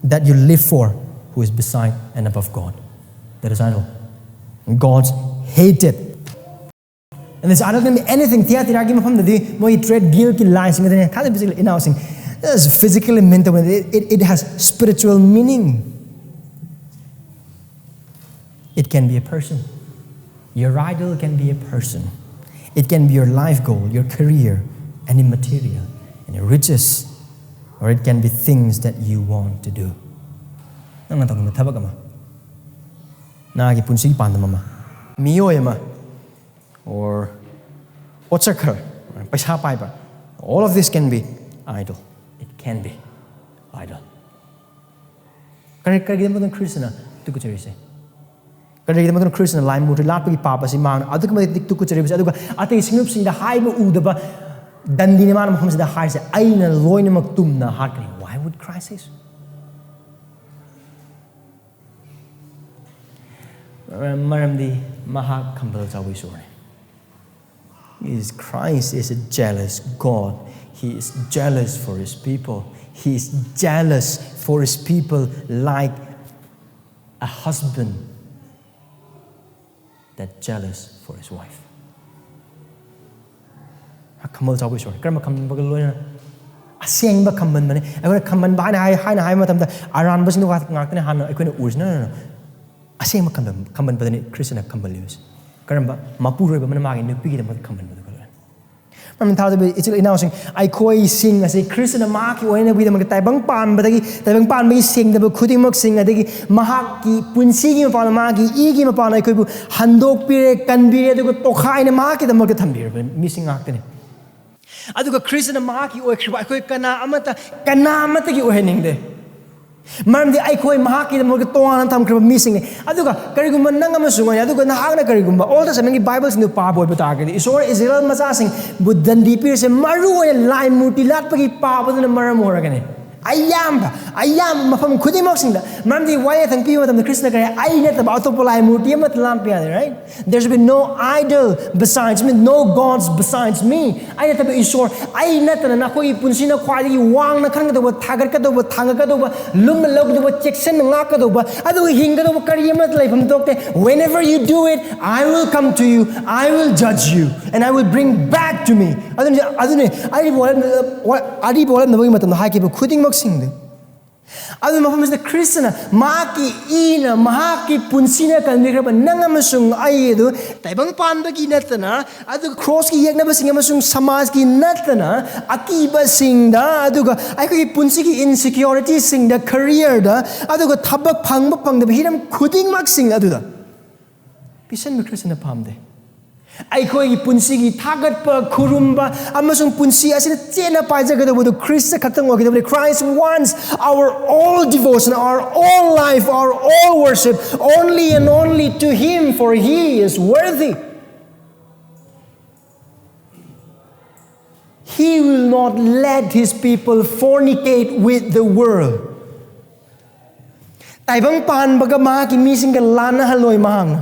that you live for, who is beside and above God. That is idol. Gods hate it. And this idol can be anything. ꯊꯤꯌꯥꯇꯤꯔꯥꯒꯤ ꯃꯐꯝꯗꯗꯤ ꯃꯣꯏ trade ꯒꯤꯜꯒꯤ ꯂꯥꯏꯟꯁꯤꯡ ꯑꯗꯨꯅꯦ, ꯈꯪꯗꯦ, ꯄꯤꯖꯤꯀꯦꯜ ꯏꯅꯥꯎꯁꯤꯡ, physically ꯃꯤꯟ ꯇꯧꯕ ꯅꯠꯇꯦ. It, it has spiritual meaning. It can be a person. Your idol can be a person. It can be your life goal, your career, any material, any riches, or it can be things that you want to do. ꯅꯪꯅ ꯇꯧꯅꯤꯡꯕ ꯊꯕꯛ ꯑꯃ, ꯅꯪꯒꯤ ꯄꯨꯟꯁꯤꯒꯤ ꯄꯥꯟꯗꯝ ꯑꯃ, ꯃꯤꯑꯣꯏ ꯑꯃ, or ꯄꯣꯠꯁꯛ ꯈꯔ, ꯄꯩꯁꯥ ꯄꯥꯏꯕ, all of this can be idol. It can be idol. ꯀꯔꯤ, ꯀꯔꯤꯒꯤꯗꯃꯛꯇ ꯈ꯭ꯔꯤꯁꯇꯅ ꯇꯨꯀꯠꯆꯔꯤꯁꯦ? ꯀꯔꯤꯒꯤꯗꯃꯛꯇ ꯈ꯭ꯔꯤꯁꯇꯅ ꯂꯥꯏ ꯃꯨꯔꯇꯤ ꯂꯥꯠꯄꯒꯤ ꯄꯥꯞ ꯑꯁꯤ ꯃꯥꯅ ꯑꯗꯨꯛꯀꯤ ꯃꯇꯤꯛ ꯇꯨꯀꯠꯆꯔꯤꯕꯁꯦ? ꯑꯗꯨꯒ ꯑꯇꯩ ꯁꯤꯡꯂꯨꯞꯁꯤꯡꯗ ꯍꯥꯏꯕ ꯎꯗꯕ ꯗꯟꯗꯤꯅꯤ ꯃꯥꯅ ꯃꯐꯝꯁꯤꯗ ꯍꯥꯏꯔꯤꯁꯦ, "ꯑꯩꯅ ꯂꯣꯏꯅꯃꯛ ꯇꯨꯝꯅ ꯍꯥꯠꯀꯅꯤ." Why would Christ say so? ꯃꯔꯝꯗꯤ ꯃꯍꯥꯛ ꯈꯝꯕꯜ ꯆꯥꯎꯕ ꯏꯁꯣꯔꯅꯤ꯫ Is Christ is a jealous God. He is jealous for his people. He is jealous for his people like a husband that jealous for his wife. ꯈꯝꯕꯜ ꯆꯥꯎꯕ ꯏꯁꯣꯔ꯫ ꯀꯔꯝꯕ ꯈꯝꯕꯟꯕꯒ ꯂꯣꯏꯅꯅ? ꯑꯁꯦꯡꯕ ꯈꯝꯕꯟꯕꯅꯤ꯫ ꯑꯩꯈꯣꯏꯅ ꯈꯝꯕꯟꯕ ꯍꯥꯏꯅ ꯍꯥꯏ-, ꯍꯥꯏꯅ ꯍꯥꯏꯕ ꯃꯇꯝꯗ ꯑꯔꯥꯟꯕꯁꯤꯡꯗꯣ ꯉꯥꯛ-, ꯉꯥꯛꯇꯅꯤ ꯍꯥꯟꯅ ꯑꯩꯈꯣꯏꯅ ꯎꯔꯤꯁꯤꯅ꯫ ꯑꯁꯦꯡꯕ ꯈꯝꯕꯟ-, ꯈꯝꯕꯟꯕꯗꯅꯤ ꯈ꯭ꯔꯤꯁꯇꯅ ꯈꯝꯕꯜꯂꯤꯕꯁꯦ꯫ ꯀꯔꯝꯕ? ꯃꯄꯨꯔꯣꯏꯕ ꯑꯃꯅ ꯃꯥꯒꯤ ꯅꯨꯄꯤꯒꯤꯗꯃꯛꯇ ꯈꯝꯕꯟꯕꯗꯨꯒ ꯂꯣꯏꯅ꯫ ꯃꯔꯝ ꯊꯥꯖꯕ ꯏꯆꯤꯜ ꯏꯅꯥꯎꯁꯤꯡ, ꯑꯩꯈꯣꯏꯁꯤꯡ ꯑꯁꯤ ꯈ꯭ꯔꯤꯁꯇꯅ ꯃꯍꯥꯛꯀꯤ ꯑꯣꯏꯅꯕꯒꯤꯗꯃꯛꯇ ꯇꯥꯏꯕꯪ ꯄꯥꯟꯕꯗꯒꯤ, ꯇꯥꯏꯕꯪ ꯄꯥꯟꯕꯒꯤ ꯁꯦꯡꯗꯕ ꯈꯨꯗꯤꯡꯃꯛꯁꯤꯡ, ꯑꯗꯒꯤ ꯃꯍꯥꯛꯀꯤ ꯄꯨꯟꯁꯤꯒꯤ ꯃꯄꯥꯟꯗ, ꯃꯥꯒꯤ ꯏꯒꯤ ꯃꯄꯥꯟꯗ ꯑꯩꯈꯣꯏꯕꯨ ꯍꯟꯗꯣꯛꯄꯤꯔꯦ, ꯀꯟꯕꯤꯔꯦ, ꯑꯗꯨꯒ ꯇꯣꯈꯥꯏꯅ ꯃꯍꯥꯛꯀꯤꯗꯃꯛꯇ ꯊꯝꯕꯤꯔꯕ ꯃꯤꯁꯤꯡ ꯉꯥꯛꯇꯅꯤ꯫ ꯑꯗꯨꯒ ꯈ꯭ꯔꯤꯁꯇꯅ ꯃꯍꯥꯛꯀꯤ ꯑꯣꯏꯈ꯭ꯔꯤꯕ ꯑꯩꯈꯣꯏ ꯀꯅꯥ ꯑꯃꯠꯇ, ꯀꯅꯥ ꯑꯃꯠꯇꯒꯤ ꯑꯣꯏꯍꯟꯅꯤꯡꯗꯦ꯫ ꯃꯔꯝꯗꯤ ꯑꯩꯈꯣꯏ ꯃꯍꯥꯛꯀꯤꯗꯃꯛꯇ ꯇꯣꯉꯥꯟꯅ ꯊꯝꯈ꯭ꯔꯕ ꯃꯤꯁꯤꯡꯅꯤ꯫ ꯑꯗꯨꯒ ꯀꯔꯤꯒꯨꯝꯕ ꯅꯪ ꯑꯃꯁꯨꯡ ꯑꯩ, ꯑꯗꯨꯒ ꯅꯍꯥꯛꯅ ꯀꯔꯤꯒꯨꯝꯕ Old Testament ꯒꯤ Bible ꯁꯤꯡꯗꯨ ꯄꯥꯕ ꯑꯣꯏꯕ ꯇꯥꯔꯒꯗꯤ, ꯏꯁꯣꯔ ꯏꯁꯔꯥꯌꯦꯜ ꯃꯆꯥꯁꯤꯡꯕꯨ ꯗꯟꯗꯤ ꯄꯤꯔꯤꯁꯦ ꯃꯔꯨ ꯑꯣꯏꯅ ꯂꯥꯏ ꯃꯨꯔꯇꯤ ꯂꯥꯠꯄꯒꯤ ꯄꯥꯕꯗꯨꯅ ꯃꯔꯝ ꯑꯣꯏꯔꯒꯅꯤ꯫ ꯑꯌꯥꯝꯕ, ꯑꯌꯥꯝꯕ ꯃꯐꯝ ꯈꯨꯗꯤꯡꯃꯛꯁꯤꯡꯗ, ꯃꯔꯝꯗꯤ ꯋꯥꯌꯦꯜ ꯊꯪ ꯄꯤꯕ ꯃꯇꯝꯗ ꯈ꯭ꯔꯤꯁꯇꯅ ꯀꯔꯤ ꯍꯥꯏ? ꯑꯩ ꯅꯠꯇꯕ ꯑꯇꯣꯞꯄ ꯂꯥꯏ ꯃꯨꯔꯇꯤ ꯑꯃꯠꯇ ꯂꯥꯠꯄ ꯌꯥꯗꯦ, right? There should be no idol besides me, no gods besides me. ꯑꯩ ꯅꯠꯇꯕ ꯏꯁꯣꯔ, ꯑꯩ ꯅꯠꯇꯅ ꯅꯈꯣꯏꯒꯤ ꯄꯨꯟꯁꯤꯅ ꯈ꯭ꯋꯥꯏꯗꯒꯤ ꯋꯥꯡꯅ ꯈꯟꯒꯗꯧꯕ, ꯊꯥꯒꯠꯀꯗꯧꯕ, ꯊꯥꯡꯒꯠꯀꯗꯧꯕ, ꯂꯨꯝꯅ ꯂꯧꯒꯗꯧꯕ, ꯆꯦꯛꯁꯤꯟꯅ ꯉꯥꯛꯀꯗꯧꯕ, ꯑꯗꯨꯒ ꯍꯤꯡꯒꯗꯧꯕ ꯀꯔꯤ ꯑꯃꯠꯇ ꯂꯩꯐꯝ ꯊꯣꯛꯇꯦ꯫ Whenever you do it, I will come to you, I will judge you, and I will bring back to me. ꯑꯗꯨꯅꯤ, ꯑꯗꯨꯅꯤ ꯑꯔꯤꯕ ꯋꯥꯔꯦꯞ-, ꯑꯔꯤꯕ ꯋꯥꯔꯦꯞꯅꯕꯒꯤ ꯃꯇꯝꯗ ꯍꯥꯏꯈꯤꯕ ꯈꯨꯗꯤꯡꯃꯛꯁꯤꯡꯗꯨ꯫ ꯑꯗꯨ ꯃꯐꯝꯁꯤꯗ ꯈ꯭ꯔꯤꯁꯇꯅ ꯃꯍꯥꯛꯀꯤ ꯏꯅ, ꯃꯍꯥꯛꯀꯤ ꯄꯨꯟꯁꯤꯅ ꯀꯟꯕꯤꯈ꯭ꯔꯕ ꯅꯪ ꯑꯃꯁꯨꯡ ꯑꯩ ꯑꯗꯨ ꯇꯥꯏꯕꯪ ꯄꯥꯟꯕꯒꯤ ꯅꯠꯇꯅ, ꯑꯗꯨꯒ ꯀ꯭ꯔꯣꯁꯀꯤ ꯌꯦꯛꯅꯕꯁꯤꯡ ꯑꯃꯁꯨꯡ ꯁꯃꯥꯖꯀꯤ ꯅꯠꯇꯅ, ꯑꯀꯤꯕꯁꯤꯡꯗ, ꯑꯗꯨꯒ ꯑꯩꯈꯣꯏꯒꯤ ꯄꯨꯟꯁꯤꯒꯤ ꯏꯟꯁꯤꯀ꯭ꯌꯣꯔꯤꯇꯤꯁꯤꯡꯗ, ꯀꯦꯔꯤꯌꯔꯗ, ꯑꯗꯨꯒ ꯊꯕꯛ ꯐꯪꯕ ꯐꯪꯗꯕ ꯍꯤꯔꯝ ꯈꯨꯗꯤꯡꯃꯛꯁꯤꯡ ꯑꯗꯨꯗ ꯄꯤꯁꯟꯕ ꯈ꯭ꯔꯤꯁꯇꯅ ꯄꯥꯝꯗꯦ꯫ ꯑꯩꯈꯣꯏꯒꯤ ꯄꯨꯟꯁꯤꯒꯤ ꯊꯥꯒꯠꯄ, ꯈꯨꯔꯨꯝꯕ, ꯑꯃꯁꯨꯡ ꯄꯨꯟꯁꯤ ꯑꯁꯤꯗ ꯆꯦꯠꯅ ꯄꯥꯏꯖꯒꯗꯧꯕꯗꯨ ꯈ꯭ꯔꯤꯁꯇ ꯈꯛꯇꯪ ꯑꯣꯏꯒꯗꯕꯅꯤ꯫ Christ wants our all devotion, our all life, our all worship, only and only to Him, for He is worthy. He will not let His people fornicate with the world. ꯇꯥꯏꯕꯪ ꯄꯥꯟꯕꯒ ꯃꯍꯥꯛꯀꯤ ꯃꯤꯁꯤꯡꯒ ꯂꯥꯟꯅꯍꯜꯂꯣꯏ ꯃꯍꯥꯛꯅ꯫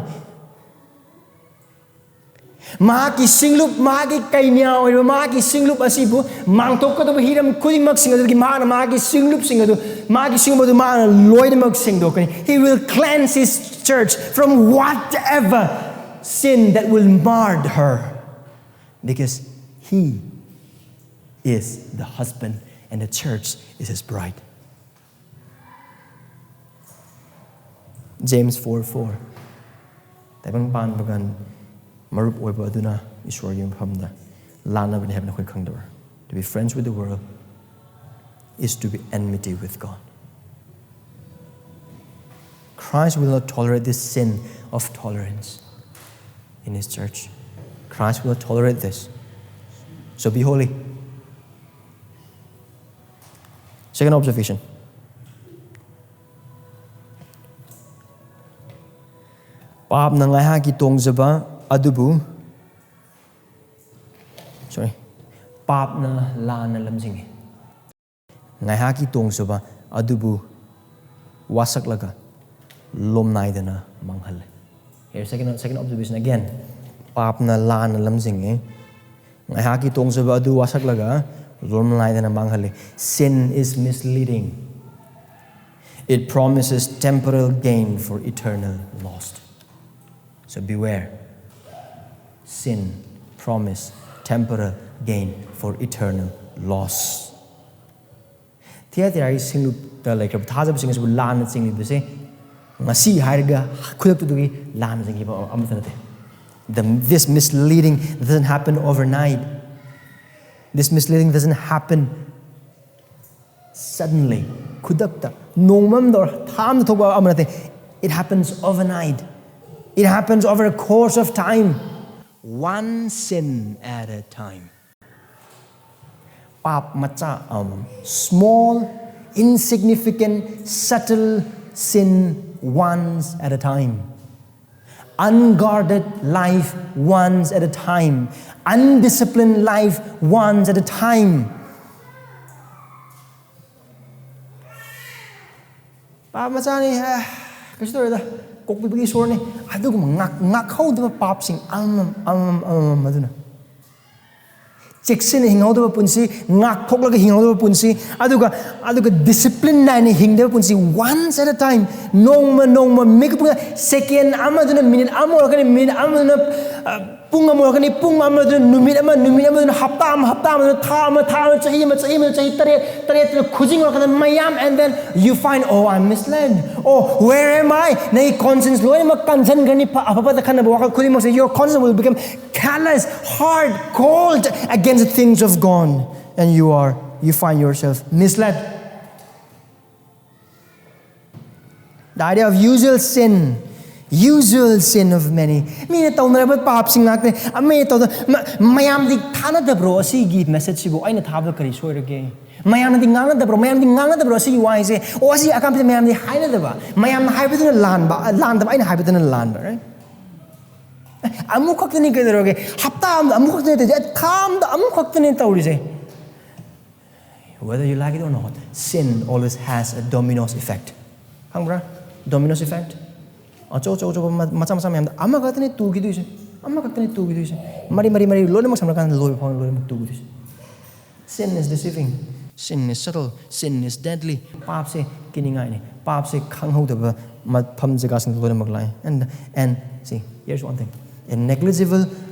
ꯃꯍꯥꯛꯀꯤ ꯁꯤꯡꯂꯨꯞ, ꯃꯍꯥꯛꯀꯤ ꯀꯩꯅ꯭ꯌꯥ ꯑꯣꯏꯔꯤꯕ ꯃꯍꯥꯛꯀꯤ ꯁꯤꯡꯂꯨꯞ ꯑꯁꯤꯕꯨ ꯃꯥꯡꯊꯣꯛꯀꯗꯕ ꯍꯤꯔꯝ ꯈꯨꯗꯤꯡꯃꯛꯁꯤꯡ ꯑꯗꯨꯗꯒꯤ ꯃꯍꯥꯛꯅ ꯃꯍꯥꯛꯀꯤ ꯁꯤꯡꯂꯨꯞꯁꯤꯡ ꯑꯗꯨ, ꯃꯍꯥꯛꯀꯤ ꯁꯤꯡꯂꯨꯞ ꯑꯗꯨ ꯃꯍꯥꯛꯅ ꯂꯣꯏꯅꯃꯛ ꯁꯦꯡꯗꯣꯛꯀꯅꯤ. He will cleanse His church from whatever sin that will mar her, because He is the husband and the church is His bride. James four four. ꯇꯥꯏꯕꯪ ꯄꯥꯟꯕꯒ ꯃꯔꯨꯞ ꯑꯣꯏꯕ ꯑꯗꯨꯅ ꯏꯁꯣꯔꯒꯤ ꯃꯐꯝꯗ ꯂꯥꯟꯅꯕꯅꯤ ꯍꯥꯏꯕ ꯅꯈꯣꯏ ꯈꯪꯗꯕ꯭ꯔꯥ? To be friends with the world is to be enmity with God. Christ will not tolerate this sin of tolerance in His church. Christ will not tolerate this. So be holy. Second observation. ꯄꯥꯞꯅ ꯉꯥꯏꯍꯥꯛꯀꯤ ꯇꯣꯡꯖꯕ ꯑꯗꯨꯕꯨ, sorry, ꯄꯥꯞꯅ ꯂꯥꯟꯅ ꯂꯝꯖꯤꯡꯉꯤ꯫ ꯉꯥꯏꯍꯥꯛꯀꯤ ꯇꯣꯡꯖꯕ ꯑꯗꯨꯕꯨ ꯋꯥꯁꯛꯂꯒ ꯂꯣꯝꯅꯥꯏꯗꯅ ꯃꯥꯡꯍꯜꯂꯦ꯫ Here, second, second observation again. ꯄꯥꯞꯅ ꯂꯥꯟꯅ ꯂꯝꯖꯤꯡꯉꯤ꯫ ꯉꯥꯏꯍꯥꯛꯀꯤ ꯇꯣꯡꯖꯕ ꯑꯗꯨ ꯋꯥꯁꯛꯂꯒ ꯂꯣꯝꯅꯥꯏꯗꯅ ꯃꯥꯡꯍꯜꯂꯤ꯫ Sin is misleading. It promises temporal gain for eternal loss. So beware. Sin promise temporal gain for eternal loss. ꯊꯤꯌꯥꯇꯤꯔꯥꯒꯤ ꯁꯤꯡꯂꯨꯞꯇ ꯂꯩꯈ꯭ꯔꯕ ꯊꯥꯖꯕꯁꯤꯡ ꯑꯁꯤꯕꯨ ꯂꯥꯟꯅ ꯆꯤꯡꯂꯤꯕꯁꯦ ꯉꯁꯤ ꯍꯥꯏꯔꯒ ꯈꯨꯗꯛꯇꯨꯗꯒꯤ ꯂꯥꯟꯅ ꯆꯤꯡꯈꯤꯕ ꯑꯃꯠꯇ ꯅꯠꯇꯦ꯫ The, this misleading doesn't happen overnight. This misleading doesn't happen suddenly. ꯈꯨꯗꯛꯇ, ꯅꯣꯡꯃ ꯑꯃꯗ ꯑꯣꯔ ꯊꯥ ꯑꯃꯗ ꯊꯣꯛꯄ ꯑꯃ ꯅꯠꯇꯦ꯫ It happens overnight. It happens over a course of time. One sin at a time. ꯄꯥꯞ ꯃꯆꯥ ꯑꯃꯃꯝ, small, insignificant, subtle sin, once at a time. Unguarded life, once at a time. Undisciplined life, once at a time. ꯄꯥꯞ ꯃꯆꯥꯅꯤ, ꯑꯦ, ꯀꯩꯁꯨ ꯇꯧꯔꯣꯏꯗ, ꯀꯣꯛꯄꯤꯕꯒꯤ ꯏꯁꯣꯔꯅꯤ꯫ ꯑꯗꯨꯒꯨꯝꯕ ꯉꯥꯛ-, ꯉꯥꯛꯍꯧꯗꯕ ꯄꯥꯞꯁꯤꯡ ꯑꯃꯃꯝ, ꯑꯃꯃꯝ, ꯑꯃꯃꯝ ꯑꯗꯨꯅ ꯆꯦꯛꯁꯤꯟꯅ ꯍꯤꯡꯍꯧꯗꯕ ꯄꯨꯟꯁꯤ, ꯉꯥꯛꯊꯣꯛꯂꯒ ꯍꯤꯡꯍꯧꯗꯕ ꯄꯨꯟꯁꯤ, ꯑꯗꯨꯒ, ꯑꯗꯨꯒ discipline ꯅꯥꯏꯅ ꯍꯤꯡꯗꯕ ꯄꯨꯟꯁꯤ, once at a time, ꯅꯣꯡꯃ ꯅꯣꯡꯃ ꯃꯤꯀꯨꯞ, second ꯑꯃꯗꯨꯅ minute ꯑꯃ ꯑꯣꯏꯔꯛꯀꯅꯤ, minute ꯑꯃꯗꯨꯅ, ꯑ, ꯄꯨꯡ ꯑꯃ ꯑꯣꯏꯔꯛꯀꯅꯤ, ꯄꯨꯡ ꯑꯃꯗꯨꯅ ꯅꯨꯃꯤꯠ ꯑꯃ, ꯅꯨꯃꯤꯠ ꯑꯃꯗꯨꯅ ꯍꯞꯇꯥ ꯑꯃ, ꯍꯞꯇꯥ ꯑꯃꯗꯨꯅ ꯊꯥ ꯑꯃ, ꯊꯥ ꯑꯃ, ꯆꯍꯤ ꯑꯃ, ꯆꯍꯤ ꯑꯃꯗꯨꯅ ꯆꯍꯤ ꯇꯔꯦꯠ, ꯇꯔꯦꯠꯇꯨꯅ ꯈꯨꯖꯤꯡ ꯑꯣꯏꯔꯛꯀꯗꯅ ꯃꯌꯥꯝ, and then you find, "Oh, I'm misled. Oh, where am I?" ꯅꯪꯒꯤ conscience ꯂꯣꯏꯅꯃꯛ ꯀꯟꯁꯤꯟꯈ꯭ꯔꯅꯤ, ꯐ-, ꯑꯐꯕꯗ ꯈꯟꯅꯕ ꯋꯥꯈꯜ ꯈꯨꯗꯤꯡꯃꯛꯁꯦ, your conscience will become callous, hard, cold against the things of God, and you are, you find yourself misled. The idea of usual sin Usual sin of many. ꯃꯤꯅ ꯇꯧꯅꯔꯕ ꯄꯥꯞꯁꯤꯡ ꯉꯥꯛꯇꯅꯤ꯫ ꯑꯃ ꯇꯧꯗ ꯃ- ꯃꯌꯥꯝꯗꯤ ꯊꯥꯅꯗꯕ꯭ꯔꯣ ꯑꯁꯤꯒꯤ ꯃꯦꯁꯦꯖꯁꯤꯕꯨ? ꯑꯩꯅ ꯊꯥꯕꯗ ꯀꯔꯤ ꯁꯣꯏꯔꯒꯦ? ꯃꯌꯥꯝꯅꯗꯤ ꯉꯥꯡꯅꯗꯕ꯭ꯔꯣ? ꯃꯌꯥꯝꯗꯤ ꯉꯥꯡꯅꯗꯕ꯭ꯔꯣ ꯑꯁꯤꯒꯤ ꯋꯥꯍꯩꯁꯦ? ꯑꯣ, ꯑꯁꯤ ꯑꯀꯥꯟꯕꯗ ꯃꯌꯥꯝꯗꯤ ꯍꯥꯏꯅꯗꯕ, ꯃꯌꯥꯝꯅ ꯍꯥꯏꯕꯗꯨꯅ ꯂꯥꯟꯕ, ꯂꯥꯟꯗꯕ, ꯑꯩꯅ ꯍꯥꯏꯕꯗꯨꯅ ꯂꯥꯟꯕ, right? ꯑꯃꯨꯛ ꯈꯛꯇꯅꯤ ꯀꯩꯗꯧꯔꯒꯦ? ꯍꯞꯇꯥ ꯑꯃꯗ ꯑꯃꯨꯛ ꯈꯛꯇꯅꯤ ꯇꯧꯔꯤꯁꯦ, ꯊꯥ ꯑꯃꯗ ꯑꯃꯨꯛ ꯈꯛꯇꯅꯤ ꯇꯧꯔꯤꯁꯦ꯫ Whether you like it or not, sin always has a dominoes effect. ꯈꯪꯕ꯭ꯔꯥ? Dominoes effect. ꯑꯆꯧ ꯑꯆꯧ ꯑꯆꯧꯕ ꯃ- ꯃꯆꯥ ꯃꯆꯥ ꯃꯌꯥꯝꯗ ꯑꯃꯈꯛꯇꯅꯦ ꯇꯨꯈꯤꯗꯣꯏꯁꯦ꯫ ꯑꯃꯈꯛꯇꯅꯦ ꯇꯨꯈꯤꯗꯣꯏꯁꯦ꯫ ꯃꯔꯤ ꯃꯔꯤ ꯃꯔꯤ ꯂꯣꯏꯅꯃꯛ ꯁꯝꯅꯔꯀꯥꯟꯗ ꯂꯣꯏꯕ ꯐꯥꯎ ꯂꯣꯏꯅꯃꯛ ꯇꯨꯈꯤꯗꯣꯏꯁꯦ꯫ Sin is deceiving. Sin is subtle. Sin is deadly. ꯄꯥꯞꯁꯦ ꯀꯤꯅꯤꯡꯉꯥꯏꯅꯤ꯫ ꯄꯥꯞꯁꯦ ꯈꯪꯍꯧꯗꯕ ꯃꯐꯝ ꯖꯒꯥꯁꯤꯡꯗ ꯂꯣꯏꯅꯃꯛ ꯂꯥꯛꯑꯦ꯫ And, and see, here's one thing. A negligible,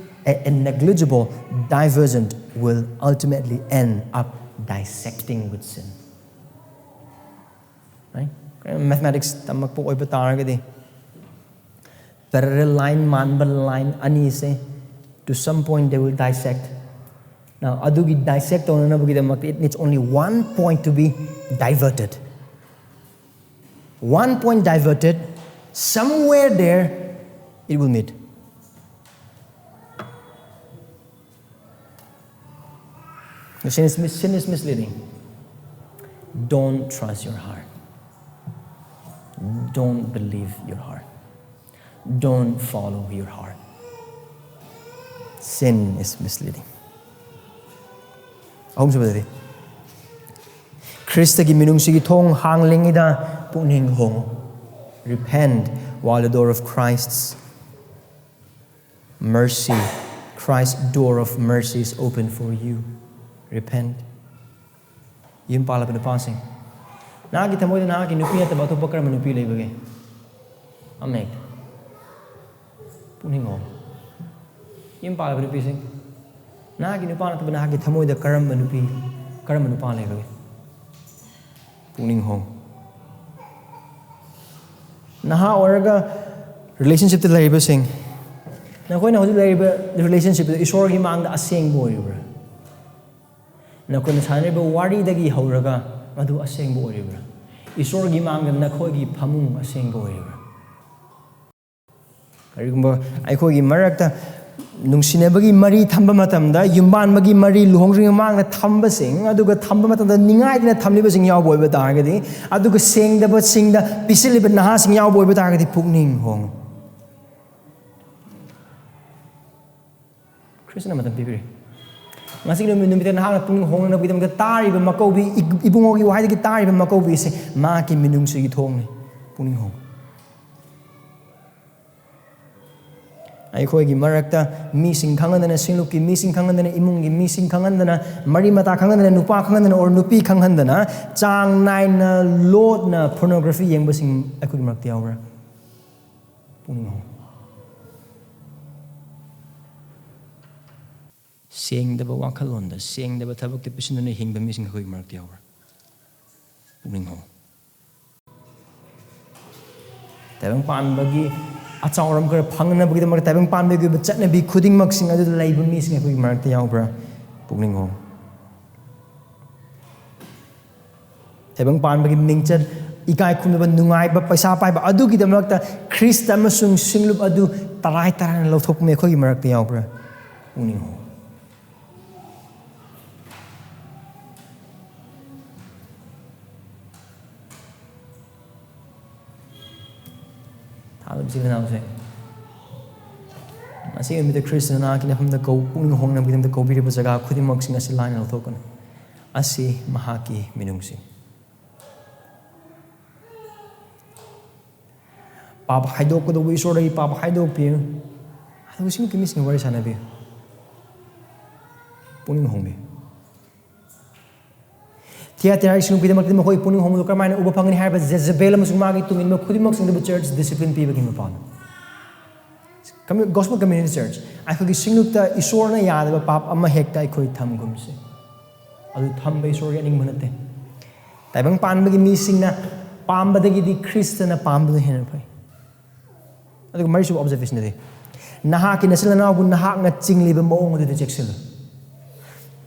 a, a negligible divergent will ultimately end up dissecting with sin. Right? Mathematics ꯇꯝꯃꯛꯄ ꯑꯣꯏꯕ ꯇꯥꯔꯒꯗꯤ, parallel line ꯃꯥꯟꯕ line ꯑꯅꯤꯁꯦ, to some point they will dissect. Now, ꯑꯗꯨꯒꯤ dissect ꯇꯧꯅꯅꯕꯒꯤꯗꯃꯛꯇ, it needs only one point to be diverted. One point diverted, somewhere there it will meet. Sin is, mis- sin is misleading. Don't trust your heart. Don't believe your heart. Don't follow your heart. Sin is misleading. ꯑꯍꯨꯝꯁꯨꯕꯗꯗꯤ, ꯈ꯭ꯔꯤꯁꯇꯒꯤ ꯃꯤꯅꯨꯡꯁꯤꯒꯤ ꯊꯣꯡ ꯍꯥꯡꯂꯤꯉꯩꯗ ꯄꯨꯛꯅꯤꯡ ꯍꯣꯡꯉꯨ꯫ Repent while the door of Christ's mercy, Christ's door of mercy is open for you. Repent. ꯌꯨꯝ ꯄꯥꯜꯂꯕ ꯅꯨꯄꯥꯁꯤꯡ, ꯅꯍꯥꯛꯀꯤ ꯊꯃꯣꯏꯗ ꯅꯍꯥꯛꯀꯤ ꯅꯨꯄꯤ ꯅꯠꯇꯕ ꯑꯇꯣꯞꯄ ꯀꯔꯝꯕ ꯅꯨꯄꯤ ꯂꯩꯕꯒꯦ? ꯑꯃꯍꯦꯛꯇ꯫ ꯄꯨꯛꯅꯤꯡ ꯍꯣꯡꯉꯨ꯫ ꯌꯨꯝ ꯄꯥꯜꯂꯕ ꯅꯨꯄꯤꯁꯤꯡ, ꯅꯍꯥꯛꯀꯤ ꯅꯨꯄꯥ ꯅꯠꯇꯕ ꯅꯍꯥꯛꯀꯤ ꯊꯃꯣꯏꯗ ꯀꯔꯝꯕ ꯅꯨꯄꯤ, ꯀꯔꯝꯕ ꯅꯨꯄꯥ ꯂꯩꯕꯒꯦ? ꯄꯨꯛꯅꯤꯡ ꯍꯣꯡꯉꯨ꯫ ꯅꯍꯥ ꯑꯣꯏꯔꯒ relationshipꯇ ꯂꯩꯔꯤꯕꯁꯤꯡ, ꯅꯈꯣꯏꯅ ꯍꯧꯖꯤꯛ ꯂꯩꯔꯤꯕ relationshipꯇ ꯏꯁꯣꯔꯒꯤ ꯃꯥꯡꯗ ꯑꯁꯦꯡꯕ ꯑꯣꯏꯔꯤꯕ꯭ꯔꯥ? ꯅꯈꯣꯏꯅ ꯁꯥꯟꯅꯔꯤꯕ ꯋꯥꯔꯤꯗꯒꯤ ꯍꯧꯔꯒ ꯃꯗꯨ ꯑꯁꯦꯡꯕ ꯑꯣꯏꯔꯤꯕ꯭ꯔꯥ? ꯏꯁꯣꯔꯒꯤ ꯃꯥꯡꯗ ꯅꯈꯣꯏꯒꯤ ꯐꯃꯨꯡ ꯑꯁꯦꯡꯕ ꯑꯣꯏꯔꯤꯕ꯭ꯔꯥ? ꯀꯔꯤꯒꯨꯝꯕ ꯑꯩꯈꯣꯏꯒꯤ ꯃꯔꯛꯇ ꯅꯨꯡꯁꯤꯅꯕꯒꯤ ꯃꯔꯤ ꯊꯝꯕ ꯃꯇꯝꯗ, ꯌꯨꯝꯕꯥꯟꯕꯒꯤ ꯃꯔꯤ ꯂꯨꯍꯣꯡꯗ꯭ꯔꯤꯉꯩ ꯃꯃꯥꯡꯗ ꯊꯝꯕꯁꯤꯡ, ꯑꯗꯨꯒ ꯊꯝꯕ ꯃꯇꯝꯗ ꯅꯤꯡꯉꯥꯏꯗꯅ ꯊꯝꯂꯤꯕꯁꯤꯡ ꯌꯥꯎꯕ ꯑꯣꯏꯕ ꯇꯥꯔꯒꯗꯤ, ꯑꯗꯨꯒ ꯁꯦꯡꯗꯕꯁꯤꯡꯗ ꯄꯤꯁꯤꯜꯂꯤꯕ ꯅꯍꯥꯁꯤꯡ ꯌꯥꯎꯕ ꯑꯣꯏꯕ ꯇꯥꯔꯒꯗꯤ, ꯄꯨꯛꯅꯤꯡ ꯍꯣꯡꯉꯨ꯫ ꯈ꯭ꯔꯤꯁꯇꯅ ꯃꯇꯝ ꯄꯤꯕꯤꯔꯤ꯫ ꯉꯁꯤꯒꯤ ꯅꯨꯃꯤꯠ, ꯅꯨꯃꯤꯠꯇ ꯅꯍꯥꯛꯅ ꯄꯨꯛꯅꯤꯡ ꯍꯣꯡꯅꯅꯕꯒꯤꯗꯃꯛꯇ ꯇꯥꯔꯤꯕ ꯃꯀꯧꯕꯤ, ꯏ-, ꯏꯕꯨꯡꯉꯣꯒꯤ ꯋꯥꯍꯩꯗꯒꯤ ꯇꯥꯔꯤꯕ ꯃꯀꯧꯕꯤ ꯑꯁꯤ ꯃꯍꯥꯛꯀꯤ ꯃꯤꯅꯨꯡꯁꯤꯒꯤ ꯊꯣꯡꯅꯤ꯫ ꯄꯨꯛꯅꯤꯡ ꯍꯣꯡꯉꯨ꯫ ꯑꯩꯈꯣꯏꯒꯤ ꯃꯔꯛꯇ ꯃꯤꯁꯤꯡ ꯈꯪꯍꯟꯗꯅ, ꯁꯤꯡꯂꯨꯞꯀꯤ ꯃꯤꯁꯤꯡ ꯈꯪꯍꯟꯗꯅ, ꯏꯃꯨꯡꯒꯤ ꯃꯤꯁꯤꯡ ꯈꯪꯍꯟꯗꯅ, ꯃꯔꯤ ꯃꯇꯥ ꯈꯪꯍꯟꯗꯅ, ꯅꯨꯄꯥ ꯈꯪꯍꯟꯗꯅ or ꯅꯨꯄꯤ ꯈꯪꯍꯟꯗꯅ, ꯆꯥꯡ ꯅꯥꯏꯅ ꯂꯣꯠꯅ pornography ꯌꯦꯡꯕꯁꯤꯡ ꯑꯩꯈꯣꯏꯒꯤ ꯃꯔꯛꯇ ꯌꯥꯎꯕ꯭ꯔꯥ? ꯄꯨꯛꯅꯤꯡ ꯍꯣꯡꯉꯨ꯫ ꯁꯦꯡꯗꯕ ꯋꯥꯈꯜꯂꯣꯟꯗ, ꯁꯦꯡꯗꯕ ꯊꯕꯛꯇ ꯄꯤꯁꯤꯟꯗꯨꯅ ꯍꯤꯡꯕ ꯃꯤꯁꯤꯡ ꯑꯩꯈꯣꯏꯒꯤ ꯃꯔꯛꯇ ꯌꯥꯎꯕ꯭ꯔꯥ? ꯄꯨꯛꯅꯤꯡ ꯍꯣꯡꯉꯨ꯫ ꯇꯥꯏꯕꯪ ꯄꯥꯟꯕꯒꯤ ꯑꯆꯥꯎꯔꯝ ꯈꯔ ꯐꯪꯅꯕꯒꯤꯗꯃꯛꯇ ꯇꯥꯏꯕꯪ ꯄꯥꯟꯕꯒꯤ ꯑꯣꯏꯕ ꯆꯠꯅꯕꯤ ꯈꯨꯗꯤꯡꯃꯛꯁꯤꯡ ꯑꯗꯨꯗ ꯂꯩꯕ ꯃꯤꯁꯤꯡ ꯑꯩꯈꯣꯏꯒꯤ ꯃꯔꯛꯇ ꯌꯥꯎꯕ꯭ꯔꯥ? ꯄꯨꯛꯅꯤꯡ ꯍꯣꯡꯉꯨ꯫ ꯇꯥꯏꯕꯪ ꯄꯥꯟꯕꯒꯤ ꯃꯤꯡꯆꯠ, ꯏꯀꯥꯏ ꯈꯨꯝꯅꯕ, ꯅꯨꯡꯉꯥꯏꯕ, ꯄꯩꯁꯥ ꯄꯥꯏꯕ, ꯑꯗꯨꯒꯤꯗꯃꯛꯇ ꯈ꯭ꯔꯤꯁꯇ ꯑꯃꯁꯨꯡ ꯁꯤꯡꯂꯨꯞ ꯑꯗꯨ ꯇꯔꯥꯏ ꯇꯔꯥꯏꯅ ꯂꯧꯊꯣꯛꯄ ꯃꯤ ꯑꯩꯈꯣꯏꯒꯤ ꯃꯔꯛꯇ ꯌꯥꯎꯕ꯭ꯔꯥ? ꯄꯨꯛꯅꯤꯡ ꯍꯣꯡꯉꯨ꯫ ꯊꯥꯗꯕꯁꯤ ꯈꯅꯥꯎꯁꯦ꯫ ꯃꯁꯤꯒꯤ ꯅꯨꯃꯤꯠꯇ ꯈ꯭ꯔꯤꯁꯇꯅ ꯅꯍꯥꯛꯀꯤ ꯅꯐꯝꯗ ꯀꯧ-, ꯄꯨꯛꯅꯤꯡ ꯍꯣꯡꯅꯕꯒꯤꯗꯃꯛꯇ ꯀꯧꯕꯤꯔꯤꯕ ꯖꯒꯥ ꯈꯨꯗꯤꯡꯃꯛꯁꯤꯡ ꯑꯁꯤ ꯂꯥꯏꯅ ꯂꯧꯊꯣꯛꯀꯅꯨ꯫ ꯑꯁꯤ ꯃꯍꯥꯛꯀꯤ ꯃꯤꯅꯨꯡꯁꯤ꯫ ꯄꯥꯞ ꯍꯥꯏꯗꯣꯛꯀꯗꯧꯕ ꯏꯁꯣꯔꯗꯒꯤ ꯄꯥꯞ ꯍꯥꯏꯗꯣꯛꯄꯤꯌꯨ꯫ ꯑꯗꯨꯒ ꯁꯤꯃꯨꯛꯀꯤ ꯃꯤꯁꯤꯡꯒ ꯋꯥꯔꯤ ꯁꯥꯟꯅꯕꯤꯌꯨ꯫ ꯄꯨꯛꯅꯤꯡ ꯍꯣꯡꯕꯤꯌꯨ꯫ ꯊꯤꯌꯥꯇꯤꯔꯥꯒꯤ ꯁꯤꯡꯂꯨꯞꯀꯤꯗꯃꯛꯇꯗꯤ ꯃꯈꯣꯏ ꯄꯨꯛꯅꯤꯡ ꯍꯣꯡꯕꯗꯨ ꯀꯔꯝꯍꯥꯏꯅ ꯎꯕ ꯐꯪꯒꯅꯤ ꯍꯥꯏꯕ ꯖꯦꯖꯕꯦꯜ ꯑꯃꯁꯨꯡ ꯃꯥꯒꯤ ꯇꯨꯡ ꯏꯟꯕ ꯈꯨꯗꯤꯡꯃꯛꯁꯤꯡꯗꯨꯕꯨ church discipline ꯄꯤꯕꯒꯤ ꯃꯄꯥꯎꯅꯤ꯫ Commu-, Gospel Community Church, ꯑꯩꯈꯣꯏꯒꯤ ꯁꯤꯡꯂꯨꯞꯇ ꯏꯁꯣꯔꯅ ꯌꯥꯗꯕ ꯄꯥꯞ ꯑꯃ ꯍꯦꯛꯇ ꯑꯩꯈꯣꯏ ꯊꯝꯒꯨꯝꯁꯦ꯫ ꯑꯗꯨ ꯊꯝꯕ ꯏꯁꯣꯔꯒꯤ ꯑꯅꯤꯡꯕ ꯅꯠꯇꯦ꯫ ꯇꯥꯏꯕꯪ ꯄꯥꯟꯕꯒꯤ ꯃꯤꯁꯤꯡꯅ ꯄꯥꯝꯕꯗꯒꯤꯗꯤ ꯈ꯭ꯔꯤꯁꯇꯅ ꯄꯥꯝꯕꯅ ꯍꯦꯟꯅ ꯐꯩ꯫ ꯑꯗꯨꯒ ꯃꯔꯤꯁꯨꯕ observation ꯑꯗꯤ, ꯅꯍꯥꯛꯀꯤ ꯅꯆꯤꯟ ꯅꯅꯥꯎꯕꯨ ꯅꯍꯥꯛꯅ ꯆꯤꯡꯂꯤꯕ ꯃꯑꯣꯡ ꯑꯗꯨꯗ ꯆꯦꯛꯁꯤꯜꯂꯨ꯫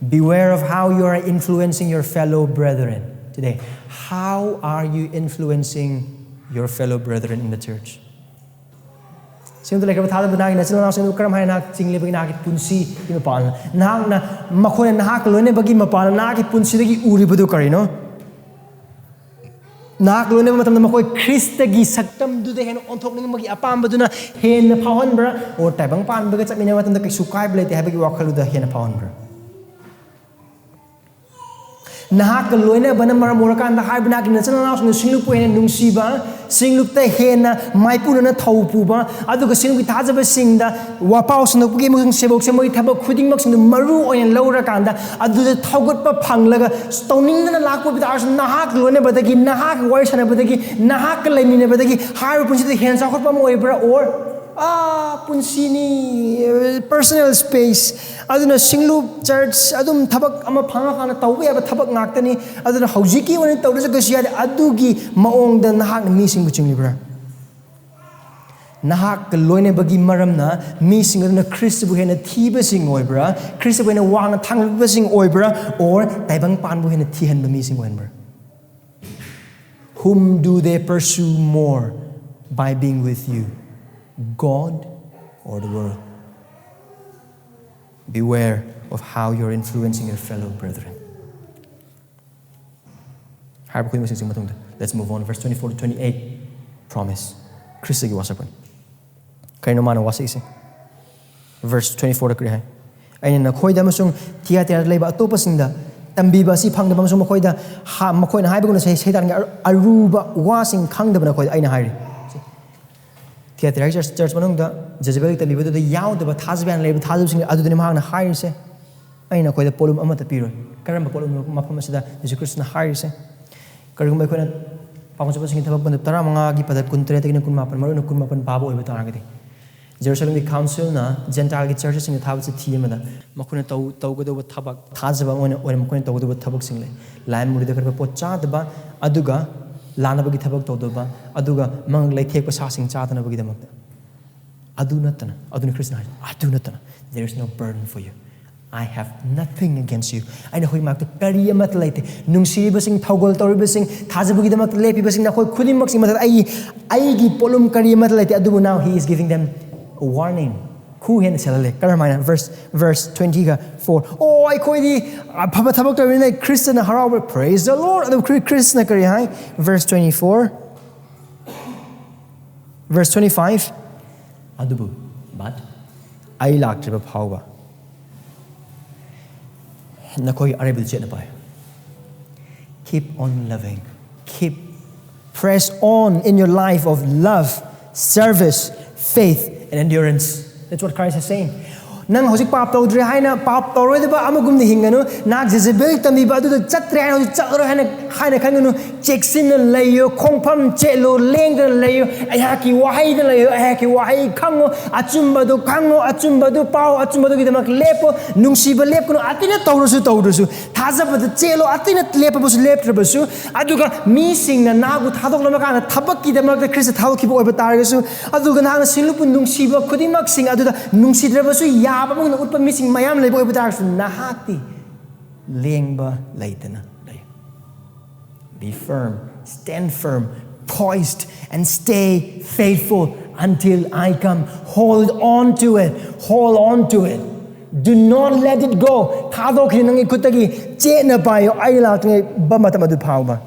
Beware of how you are influencing your fellow brethren today. How are you influencing your fellow brethren in the church? ꯁꯤꯡꯂꯨꯞꯇ ꯂꯩꯈ꯭ꯔꯕ ꯊꯥꯖꯕ ꯅꯍꯥꯛꯀꯤ ꯅꯆꯤꯟ ꯅꯅꯥꯎꯁꯤꯡꯗꯨ ꯀꯔꯝ ꯍꯥꯏꯅ ꯅꯍꯥꯛ ꯆꯤꯡꯂꯤꯕꯒꯤ ꯅꯍꯥꯛꯀꯤ ꯄꯨꯟꯁꯤꯒꯤ ꯃꯄꯥꯟ ꯅꯍꯥꯛꯅ ꯃꯈꯣꯏꯅ ꯅꯍꯥꯛꯀ ꯂꯣꯏꯅꯕꯒꯤ ꯃꯄꯥꯟ ꯅꯍꯥꯛꯀꯤ ꯄꯨꯟꯁꯤꯗꯒꯤ ꯎꯔꯤꯕꯗꯨ ꯀꯔꯤꯅꯣ? ꯅꯍꯥꯛ ꯂꯣꯏꯅꯕ ꯃꯇꯝꯗ ꯃꯈꯣꯏ ꯈ꯭ꯔꯤꯁꯇꯒꯤ ꯁꯛꯇꯝꯗꯨꯗ ꯍꯦꯟꯅ ꯑꯣꯟꯊꯣꯛꯅꯤꯡꯕꯒꯤ ꯑꯄꯥꯝꯕꯗꯨꯅ ꯍꯦꯟꯅ ꯐꯥꯎꯍꯟꯕ꯭ꯔꯥ? ꯑꯣꯔ ꯇꯥꯏꯕꯪ ꯄꯥꯟꯕꯒ ꯆꯠꯃꯤꯟꯅꯕ ꯃꯇꯝꯗ ꯀꯩꯁꯨ ꯀꯥꯏꯕ ꯂꯩꯇꯦ ꯍꯥꯏꯕꯒꯤ ꯋꯥꯈꯜꯗꯨꯗ ꯍꯦꯟꯅ ꯐꯥꯎꯍꯟꯕ꯭ꯔꯥ? ꯅꯍꯥꯛꯀ ꯂꯣꯏꯅꯕꯅ ꯃꯔꯝ ꯑꯣꯏꯔꯀꯥꯟꯗ ꯍꯥꯏꯔꯤꯕ ꯅꯍꯥꯛꯀꯤ ꯅꯆꯤꯟ ꯅꯅꯥꯎꯁꯤꯡꯗ ꯁꯤꯡꯂꯨꯞꯄꯨ ꯍꯦꯟꯅ ꯅꯨꯡꯁꯤꯕ, ꯁꯤꯡꯂꯨꯞꯇ ꯍꯦꯟꯅ ꯃꯥꯏꯄꯨꯅꯅ ꯊꯧ ꯄꯨꯕ, ꯑꯗꯨꯒ ꯁꯤꯡꯂꯨꯞꯀꯤ ꯊꯥꯖꯕꯁꯤꯡꯗ ꯋꯥꯄꯥꯎ ꯁꯟꯗꯣꯛꯄꯒꯤ ꯑꯃꯁꯨꯡ ꯁꯦꯕꯣꯛ ꯁꯦꯝꯕꯒꯤ ꯊꯕꯛ ꯈꯨꯗꯤꯡꯃꯛꯁꯤꯡꯗꯨ ꯃꯔꯨ ꯑꯣꯏꯅ ꯂꯧꯔꯀꯥꯟꯗ ꯑꯗꯨꯗ ꯊꯧꯒꯠꯄ ꯐꯪꯂꯒ ꯇꯧꯅꯤꯡꯗꯅ ꯂꯥꯛꯄ ꯑꯣꯏꯕ ꯇꯥꯔꯁꯨ ꯅꯍꯥꯛ ꯂꯣꯏꯅꯕꯗꯒꯤ, ꯅꯍꯥꯛ ꯋꯥꯔꯤ ꯁꯥꯟꯅꯕꯗꯒꯤ, ꯅꯍꯥꯛꯀ ꯂꯩꯃꯤꯟꯅꯕꯗꯒꯤ ꯍꯥꯏꯔꯤꯕ ꯄꯨꯟꯁꯤꯗ ꯍꯦꯟꯅ ꯆꯥꯎꯈꯠꯄ ꯑꯃ ꯑꯣꯏꯕ꯭ꯔꯥ? ꯑꯣꯔ ꯑꯥ ꯄꯨꯟꯁꯤꯅꯤ, ꯄꯔꯁꯅꯦꯜ ꯁ꯭ꯄꯦꯁ, ꯑꯗꯨꯅ ꯁꯤꯡꯂꯨꯞ ꯆꯔꯆ ꯑꯗꯨꯝ ꯊꯕꯛ ꯑꯃ ꯐꯪꯉꯀꯥꯟꯗ ꯇꯧꯕ ꯌꯥꯕ ꯊꯕꯛ ꯉꯥꯛꯇꯅꯤ, ꯑꯗꯨꯅ ꯍꯧꯖꯤꯛꯀꯤ ꯑꯣꯏꯅ ꯇꯧꯗ꯭ꯔꯁꯨ ꯀꯩꯁꯨ ꯌꯥꯗꯦ, ꯑꯗꯨꯒꯤ ꯃꯑꯣꯡꯗ ꯅꯍꯥꯛꯅ ꯃꯤꯁꯤꯡꯕꯨ ꯆꯤꯡꯂꯤꯕ꯭ꯔꯥ? ꯅꯍꯥꯛꯀ ꯂꯣꯏꯅꯕꯒꯤ ꯃꯔꯝꯅ ꯃꯤꯁꯤꯡ ꯑꯗꯨꯅ ꯈ꯭ꯔꯤꯁꯇꯕꯨ ꯍꯦꯟꯅ ꯊꯤꯕꯁꯤꯡ ꯑꯣꯏꯕ꯭ꯔꯥ, ꯈ꯭ꯔꯤꯁꯇꯕꯨ ꯍꯦꯟꯅ ꯋꯥꯡꯅ ꯊꯥꯡꯒꯠꯄꯁꯤꯡ ꯑꯣꯏꯕ꯭ꯔꯥ, ꯑꯣꯔ ꯇꯥꯏꯕꯪ ꯄꯥꯟꯕꯨ ꯍꯦꯟꯅ ꯊꯤꯍꯟꯕ ꯃꯤꯁꯤꯡ ꯑꯣꯏꯍꯟꯕ꯭ꯔꯥ? Whom do they pursue more by being with you, God or the world? Beware of how you're influencing your fellow brethren. ꯍꯥꯏꯔꯤꯕ ꯈꯨꯗꯤꯡꯃꯛꯁꯤꯡꯁꯤ ꯃꯇꯨꯡꯗ, let's move on, verse twenty-four to twenty-eight, promise. ꯈ꯭ꯔꯤꯁꯇꯒꯤ ꯋꯥꯁꯛꯄꯅꯤ꯫ ꯀꯩꯅꯣ ꯃꯥꯅ ꯋꯥꯁꯛꯏꯁꯦ? Verse twenty-four ꯗ ꯀꯔꯤ ꯍꯥꯏ? "ꯑꯩꯅ ꯅꯈꯣꯏꯗ ꯑꯃꯁꯨꯡ ꯊꯤꯌꯥꯇꯤꯔꯥꯗ ꯂꯩꯕ ꯑꯇꯣꯞꯄꯁꯤꯡꯗ ꯇꯝꯕꯤꯕ ꯑꯁꯤ ꯐꯪꯗꯕ ꯑꯃꯁꯨꯡ ꯃꯈꯣꯏꯗ ꯍꯥ-, ꯃꯈꯣꯏꯅ ꯍꯥꯏꯕꯒꯨꯝꯅ ꯁꯩ-, ꯁꯩꯇꯥꯟꯒꯤ ꯑꯔꯨ-, ꯑꯔꯨꯕ ꯋꯥꯁꯤꯡ ꯈꯪꯗꯕ ꯅꯈꯣꯏꯗ ꯑꯩꯅ ꯍꯥꯏꯔꯤ꯫" ꯊꯤꯌꯥꯇꯤꯔꯥꯒꯤ ꯆꯔꯆ, ꯆꯔꯆ ꯃꯅꯨꯡꯗ ꯖꯦꯖꯦꯕꯦꯜꯒꯤ ꯇꯝꯕꯤꯕꯗꯨꯗ ꯌꯥꯎꯗꯕ, ꯊꯥꯖꯕ ꯌꯥꯅ ꯂꯩꯔꯤꯕ ꯊꯥꯖꯕꯁꯤꯡ ꯑꯗꯨꯗꯅꯤ ꯃꯍꯥꯛꯅ ꯍꯥꯏꯔꯤꯁꯦ, "ꯑꯩꯅ ꯅꯈꯣꯏꯗ ꯄꯣꯠꯂꯨꯝ ꯑꯃꯠꯇ ꯄꯤꯔꯣꯏ꯫" ꯀꯔꯝꯕ ꯄꯣꯠꯂꯨꯝꯅꯣ ꯃꯐꯝ ꯑꯁꯤꯗ ꯖꯤꯁꯨ ꯈ꯭ꯔꯤꯁꯇꯅ ꯍꯥꯏꯔꯤꯁꯦ? ꯀꯔꯤꯒꯨꯝꯕ ꯑꯩꯈꯣꯏꯅ ꯄꯥꯎꯈꯣꯡ ꯆꯠꯄꯁꯤꯡꯒꯤ ꯊꯕꯛ ꯄꯟꯗꯨꯞ ꯇꯔꯥꯃꯉꯥꯒꯤ ꯄꯗ ꯀꯨꯟꯇꯔꯦꯠꯇꯒꯤꯅ ꯀꯨꯟꯃꯥꯄꯟ, ꯃꯔꯨꯑꯣꯏꯅ ꯀꯨꯟꯃꯥꯄꯟ ꯄꯥꯕ ꯑꯣꯏꯕ ꯇꯥꯔꯒꯗꯤ, ꯖꯦꯔꯨꯁꯂꯦꯝꯒꯤ ꯀꯥꯎꯟꯁꯤꯜꯅ ꯖꯦꯟꯇꯥꯏꯜꯒꯤ ꯆꯔꯆꯁꯤꯡꯗ ꯊꯥꯕ ꯆꯤꯊꯤ ꯑꯃꯗ ꯃꯈꯣꯏꯅ ꯇꯧ-, ꯇꯧꯒꯗꯧꯕ ꯊꯕꯛ, ꯊꯥꯖꯕ ꯑꯃ ꯑꯣꯏꯅ, ꯑꯣꯏꯅ ꯃꯈꯣꯏꯅ ꯇꯧꯒꯗꯧꯕ ꯊꯕꯛꯁꯤꯡ ꯂꯩ꯫ ꯂꯥꯏ ꯃꯨꯔꯤꯗ ꯀꯠꯄ ꯄꯣꯠ ꯆꯥꯗꯕ, ꯑꯗꯨꯒ ꯂꯥꯟꯅꯕꯒꯤ ꯊꯕꯛ ꯇꯧꯗꯕ, ꯑꯗꯨꯒ ꯃꯉꯛ ꯂꯩꯊꯦꯛꯄ ꯁꯥꯁꯤꯡ ꯆꯥꯗꯅꯕꯒꯤꯗꯃꯛꯇ꯫ ꯑꯗꯨ ꯅꯠꯇꯅ, ꯑꯗꯨꯅ ꯈ꯭ꯔꯤꯁꯇꯅ ꯍꯥꯏ, "ꯑꯗꯨ ꯅꯠꯇꯅ, there is no burden for you." I have nothing against you. ꯑꯩꯅ ꯅꯈꯣꯏ ꯃꯥꯛꯇ ꯀꯔꯤ ꯑꯃꯠꯇ ꯂꯩꯇꯦ. ꯅꯨꯡꯁꯤꯔꯤꯕꯁꯤꯡ, ꯊꯧꯒꯜ ꯇꯧꯔꯤꯕꯁꯤꯡ, ꯊꯥꯖꯕꯒꯤꯗꯃꯛꯇ ꯂꯦꯞꯄꯤꯕꯁꯤꯡ, ꯅꯈꯣꯏ ꯈꯨꯗꯤꯡꯃꯛꯁꯤ ꯃꯊꯛꯇ ꯑꯩ ꯑꯩꯒꯤ ꯄꯣꯠꯂꯨꯝ ꯀꯔꯤ ꯑꯃꯠꯇ ꯂꯩꯇꯦ. ꯑꯗꯨꯕꯨ now he is giving them a warning. ꯈꯨ ꯍꯦꯟꯅ ꯁꯦꯜꯍꯜꯂꯦ. ꯀꯔꯝꯍꯥꯏꯅ? Verse verse twenty-four. ꯑꯣ, ꯑꯩꯈꯣꯏꯗꯤ ꯑꯐꯕ ꯊꯕꯛ ꯇꯧꯔꯤꯅ ꯈ꯭ꯔꯤꯁꯇꯅ ꯍꯔꯥꯎꯕ. Praise the Lord. ꯑꯗꯨ ꯈ꯭ꯔꯤ- ꯈ꯭ꯔꯤꯁꯇꯅ ꯀꯔꯤ ꯍꯥꯏ? Verse twenty-four, verse twenty-five. ꯑꯗꯨꯕꯨ, but, ꯑꯩ ꯂꯥꯛꯇ꯭ꯔꯤꯕ ꯐꯥꯎꯕ ꯅꯈꯣꯏ ꯑꯔꯩꯕꯗꯨ ꯆꯦꯠꯅ ꯄꯥꯏ. Keep on loving. Keep, press on in your life of love, service, faith, and endurance. That's what Christ is saying. ꯅꯪ ꯍꯧꯖꯤꯛ ꯄꯥꯞ ꯇꯧꯗ꯭ꯔꯦ ꯍꯥꯏꯅ, ꯄꯥꯞ ꯇꯧꯔꯣꯏꯗꯕ ꯑꯃꯒꯨꯝꯅ ꯍꯤꯡꯒꯅꯨ. ꯅꯍꯥꯛ ꯖꯦꯖꯦꯕꯦꯜ ꯇꯝꯕꯤꯕ ꯑꯗꯨꯗ ꯆꯠꯇ꯭ꯔꯦ ꯍꯥꯏꯅ ꯍꯧꯖꯤꯛ ꯆꯠꯂꯔꯣꯏ ꯍꯥꯏꯅ, ꯍꯥꯏꯅ ꯈꯟꯒꯅꯨ. ꯆꯦꯛꯁꯤꯟꯅ ꯂꯩꯌꯨ, ꯈꯣꯡꯐꯝ ꯆꯦꯠꯂꯨ, ꯂꯦꯡꯗꯅ ꯂꯩꯌꯨ. ꯑꯩꯍꯥꯛꯀꯤ ꯋꯥꯍꯩꯗ ꯂꯩꯌꯨ, ꯑꯩꯍꯥꯛꯀꯤ ꯋꯥꯍꯩ ꯈꯪꯉꯨ, ꯑꯆꯨꯝꯕꯗꯨ ꯈꯪꯉꯨ, ꯑꯆꯨꯝꯕꯗꯨ ꯄꯥꯎ, ꯑꯆꯨꯝꯕꯗꯨꯒꯤꯗꯃꯛ ꯂꯦꯞꯄꯨ. ꯅꯨꯡꯁꯤꯕ ꯂꯦꯞꯀꯅꯨ, ꯑꯇꯩꯅ ꯇꯧꯔꯁꯨ ꯇꯧꯗ꯭ꯔꯁꯨ. ꯊꯥꯖꯕꯗ ꯆꯦꯜꯂꯣ, ꯑꯇꯩꯅ ꯂꯦꯞꯄꯕꯁꯨ ꯂꯦꯞꯇ꯭ꯔꯕꯁꯨ. ꯑꯗꯨꯒ ꯃꯤꯁꯤꯡꯅ ꯅꯍꯥꯛꯄꯨ ꯊꯥꯗꯣꯛꯂꯕ ꯀꯥꯟꯗ ꯊꯕꯛꯀꯤꯗꯃꯛꯇ ꯈ꯭ꯔꯤꯁꯇ ꯊꯥꯗꯣꯛꯈꯤꯕ ꯑꯣꯏꯕ ꯇꯥꯔꯒꯁꯨ, ꯑꯗꯨꯒ ꯅꯍꯥꯛꯅ ꯁꯤꯡꯂꯨꯞꯄꯨ ꯅꯨꯡꯁꯤꯕ ꯈꯨꯗꯤꯡꯃꯛꯁꯤꯡ ꯑꯗꯨꯗ ꯅꯨꯡꯁꯤꯗ꯭ꯔꯕꯁꯨ ꯌꯥꯕ ꯃꯑꯣꯡꯗ ꯎꯠꯄ ꯃꯤꯁꯤꯡ ꯃꯌꯥꯝ ꯂꯩꯕ ꯑꯣꯏꯕ ꯇꯥꯔꯒꯁꯨ, ꯅꯍꯥꯛꯇꯤ ꯂꯦꯡꯕ ꯂꯩꯇꯅ ꯂꯩ. Be firm, stand firm, poised, and stay faithful until I come. Hold on to it. Hold on to it. Do not let it go. ꯊꯥꯗꯣꯛꯈꯤꯅꯨ ꯅꯪꯒꯤ ꯈꯨꯠꯇꯒꯤ. ꯆꯦꯠꯅ ꯄꯥꯏꯌꯨ, ꯑꯩ ꯂꯥꯛꯇ꯭ꯔꯤꯉꯩ ꯃꯇꯝ ꯑꯗꯨ ꯐꯥꯎꯕ.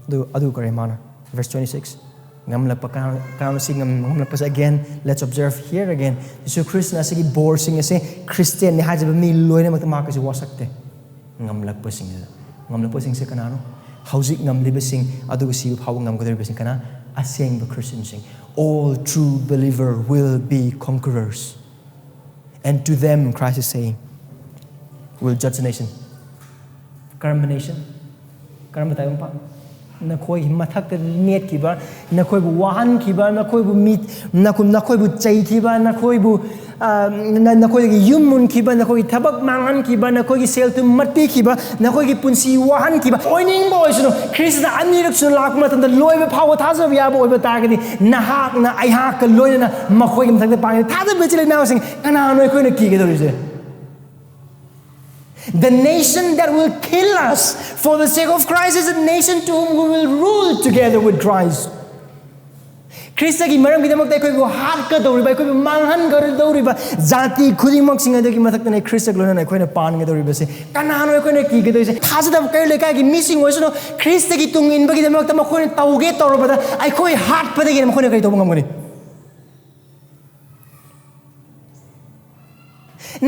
ꯑꯗꯨ, ꯑꯗꯨ ꯀꯔꯤ ꯃꯥꯅ? Verse twenty-six. ꯉꯝꯂꯛꯄ ꯀꯅꯥ-, ꯀꯅꯥꯅꯣ ꯁꯤ ꯉꯝ-, ꯉꯝꯂꯛꯄꯁꯦ? Again, let's observe here again. ꯖꯤꯁꯨ ꯈ꯭ꯔꯤꯁꯇꯅ ꯑꯁꯤꯒꯤ ꯕꯣꯔꯁꯤꯡ ꯑꯁꯦ ꯈ꯭ꯔꯤꯁꯇꯤꯌꯥꯟꯅꯤ ꯍꯥꯏꯖꯕ ꯃꯤ ꯂꯣꯏꯅꯃꯛꯇ ꯃꯥ ꯀꯩꯁꯨ ꯋꯥꯁꯛꯇꯦ. ꯉꯝꯂꯛꯄꯁꯤꯡꯁꯤꯗ, ꯉꯝꯂꯛꯄꯁꯤꯡꯁꯦ ꯀꯅꯥꯅꯣ? ꯍꯧꯖꯤꯛ ꯉꯝꯂꯤꯕꯁꯤꯡ, ꯑꯗꯨꯒ ꯁꯤꯕ ꯐꯥꯎꯕ ꯉꯝꯒꯗꯧꯔꯤꯕꯁꯤꯡ ꯀꯅꯥ? ꯑꯁꯦꯡꯕ ꯈ꯭ꯔꯤꯁꯇꯤꯌꯥꯟꯁꯤꯡ. All true believer will be conquerors. And to them, Christ is saying, will judge the nation. ꯀꯔꯝꯕ nation? ꯀꯔꯝꯕ ꯇꯥꯏꯕꯪꯄꯥꯟ? ꯅꯈꯣꯏꯒꯤ ꯃꯊꯛꯇ ꯅꯦꯠꯈꯤꯕ, ꯅꯈꯣꯏꯕꯨ ꯋꯥꯍꯟꯈꯤꯕ, ꯅꯈꯣꯏꯕꯨ ꯃꯤ, ꯅꯈꯣꯏ-, ꯅꯈꯣꯏꯕꯨ ꯆꯩꯈꯤꯕ, ꯅꯈꯣꯏꯕꯨ, ꯅꯈꯣꯏꯒꯤ ꯌꯨꯝ ꯃꯨꯟꯈꯤꯕ, ꯅꯈꯣꯏꯒꯤ ꯊꯕꯛ ꯃꯥꯡꯍꯟꯈꯤꯕ, ꯅꯈꯣꯏꯒꯤ ꯁꯦꯜ ꯊꯨꯝ ꯃꯠꯄꯤꯈꯤꯕ, ꯅꯈꯣꯏꯒꯤ ꯄꯨꯟꯁꯤ ꯋꯥꯍꯟꯈꯤꯕ ꯑꯣꯏꯅꯤꯡꯕ ꯑꯣꯏꯁꯅꯨ, ꯈ꯭ꯔꯤꯁꯇ ꯑꯅꯤꯔꯛ ꯁꯨꯅ ꯂꯥꯛꯄ ꯃꯇꯝꯗ ꯂꯣꯏꯕ ꯐꯥꯎꯕ ꯊꯥꯖꯕ ꯌꯥꯕ ꯑꯣꯏꯕ ꯇꯥꯔꯒꯗꯤ, ꯅꯍꯥꯛꯅ ꯑꯩꯍꯥꯛꯀ ꯂꯣꯏꯅꯅ ꯃꯈꯣꯏꯒꯤ ꯃꯊꯛꯇ ꯄꯥꯡꯒꯅꯤ꯫ ꯊꯥꯖꯕ ꯏꯆꯤꯜ ꯏꯅꯥꯎꯁꯤꯡ, ꯀꯅꯥꯅꯣ ꯑꯩꯈꯣꯏꯅ ꯀꯤꯒꯗꯧꯔꯤꯁꯦ? The nation that will kill us for the sake of Christ is a nation to whom we will rule together with Christ. ꯈ꯭ꯔꯤꯁꯇꯒꯤ ꯃꯔꯝꯒꯤꯗꯃꯛꯇ ꯑꯩꯈꯣꯏꯕꯨ ꯍꯥꯠꯀꯗꯧꯔꯤꯕ, ꯑꯩꯈꯣꯏꯕꯨ ꯃꯥꯡꯍꯟꯒꯗꯧꯔꯤꯕ ꯖꯥꯇꯤ ꯈꯨꯗꯤꯡꯃꯛꯁꯤꯡ ꯑꯗꯨꯒꯤ ꯃꯊꯛꯇꯅꯦ ꯈ꯭ꯔꯤꯁꯇꯒ ꯂꯣꯏꯅꯅ ꯑꯩꯈꯣꯏꯅ ꯄꯥꯟꯒꯗꯧꯔꯤꯕꯁꯦ꯫ ꯀꯅꯥꯅꯣ ꯑꯩꯈꯣꯏꯅ ꯀꯤꯒꯗꯣꯏꯁꯦ? ꯊꯥꯖꯗꯕ ꯀꯩꯔꯣꯜ ꯂꯩꯀꯥꯏꯒꯤ ꯃꯤꯁꯤꯡ ꯑꯣꯏꯁꯅꯨ, ꯈ꯭ꯔꯤꯁꯇꯒꯤ ꯇꯨꯡ ꯏꯟꯕꯒꯤꯗꯃꯛꯇ ꯃꯈꯣꯏꯅ ꯇꯧꯒꯦ ꯇꯧꯔꯕꯗ ꯑꯩꯈꯣꯏ ꯍꯥꯠꯄꯗꯒꯤ ꯃꯈꯣꯏꯅ ꯀꯔꯤ ꯇꯧꯕ ꯉꯝꯒꯅꯤ?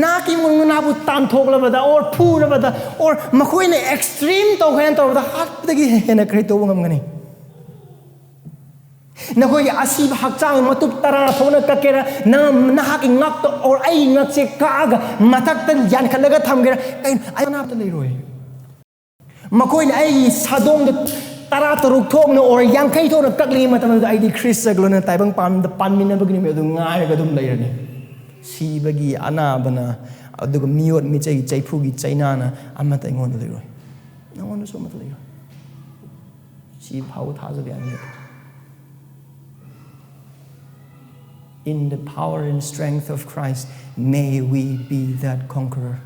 ꯅꯍꯥꯛꯀꯤ ꯏꯃꯨꯡ ꯃꯅꯨꯡꯕꯨ ꯇꯥꯟꯊꯣꯛꯂꯕꯗ, or ꯐꯨꯔꯕꯗ, or ꯃꯈꯣꯏꯅ ꯑꯦꯛꯁꯇ꯭ꯔꯤꯝ ꯇꯧꯈ꯭ꯔꯦꯅ ꯇꯧꯔꯕꯗ, ꯍꯥꯠꯄꯗꯒꯤ ꯍꯦꯟꯅ ꯀꯔꯤ ꯇꯧꯕ ꯉꯝꯒꯅꯤ? ꯅꯈꯣꯏꯒꯤ ꯑꯁꯤꯕ ꯍꯛꯆꯥꯡ ꯃꯇꯨꯞ ꯇꯔꯥ ꯊꯣꯛꯅ ꯀꯛꯀꯦꯔꯥ, ꯅꯪ ꯅꯍꯥꯛꯀꯤ ꯉꯛꯇ or ꯑꯩꯒꯤ ꯉꯛꯁꯦ ꯀꯛꯑꯒ ꯃꯊꯛꯇ ꯌꯥꯟꯈꯠꯂꯒ ꯊꯝꯒꯦꯔꯥ, ꯀꯩꯅꯣ, ꯑꯩ ꯑꯅꯥꯕ ꯂꯩꯔꯣꯏ꯫ ꯃꯈꯣꯏꯅ ꯑꯩꯒꯤ ꯁꯥꯗꯣꯡꯗ ꯇꯔꯥ ꯇꯔꯨꯛ ꯊꯣꯛꯅ or ꯌꯥꯡꯈꯩ ꯊꯣꯛꯅ ꯀꯛꯂꯤꯉꯩ ꯃꯇꯝꯗꯨꯗ ꯑꯩꯗꯤ ꯈ꯭ꯔꯤꯁꯇꯒ ꯂꯣꯏꯅ ꯇꯥꯏꯕꯪ ꯄꯥꯟꯕꯗ ꯄꯥꯟꯃꯤꯟꯅꯕꯒꯤ ꯅꯨꯃꯤꯠ ꯑꯗꯨ ꯉꯥꯏꯔꯒ ꯑꯗꯨꯝ ꯂꯩꯔꯅꯤ꯫ ꯁꯤꯕꯒꯤ ꯑꯅꯥꯕꯅ, ꯑꯗꯨꯒ ꯃꯤꯑꯣꯠ ꯃꯤꯆꯩ ꯆꯩꯐꯨꯒꯤ ꯆꯩꯅꯥꯅ ꯑꯃꯠꯇ ꯑꯩꯉꯣꯟꯗ ꯂꯩꯔꯣꯏ, ꯅꯉꯣꯟꯗꯁꯨ ꯑꯃꯠꯇ ꯂꯩꯔꯣꯏ꯫ ꯁꯤ ꯐꯥꯎꯕ ꯊꯥꯖꯕ ꯌꯥꯅꯤ꯫ In the power and strength of Christ, may we be that conqueror.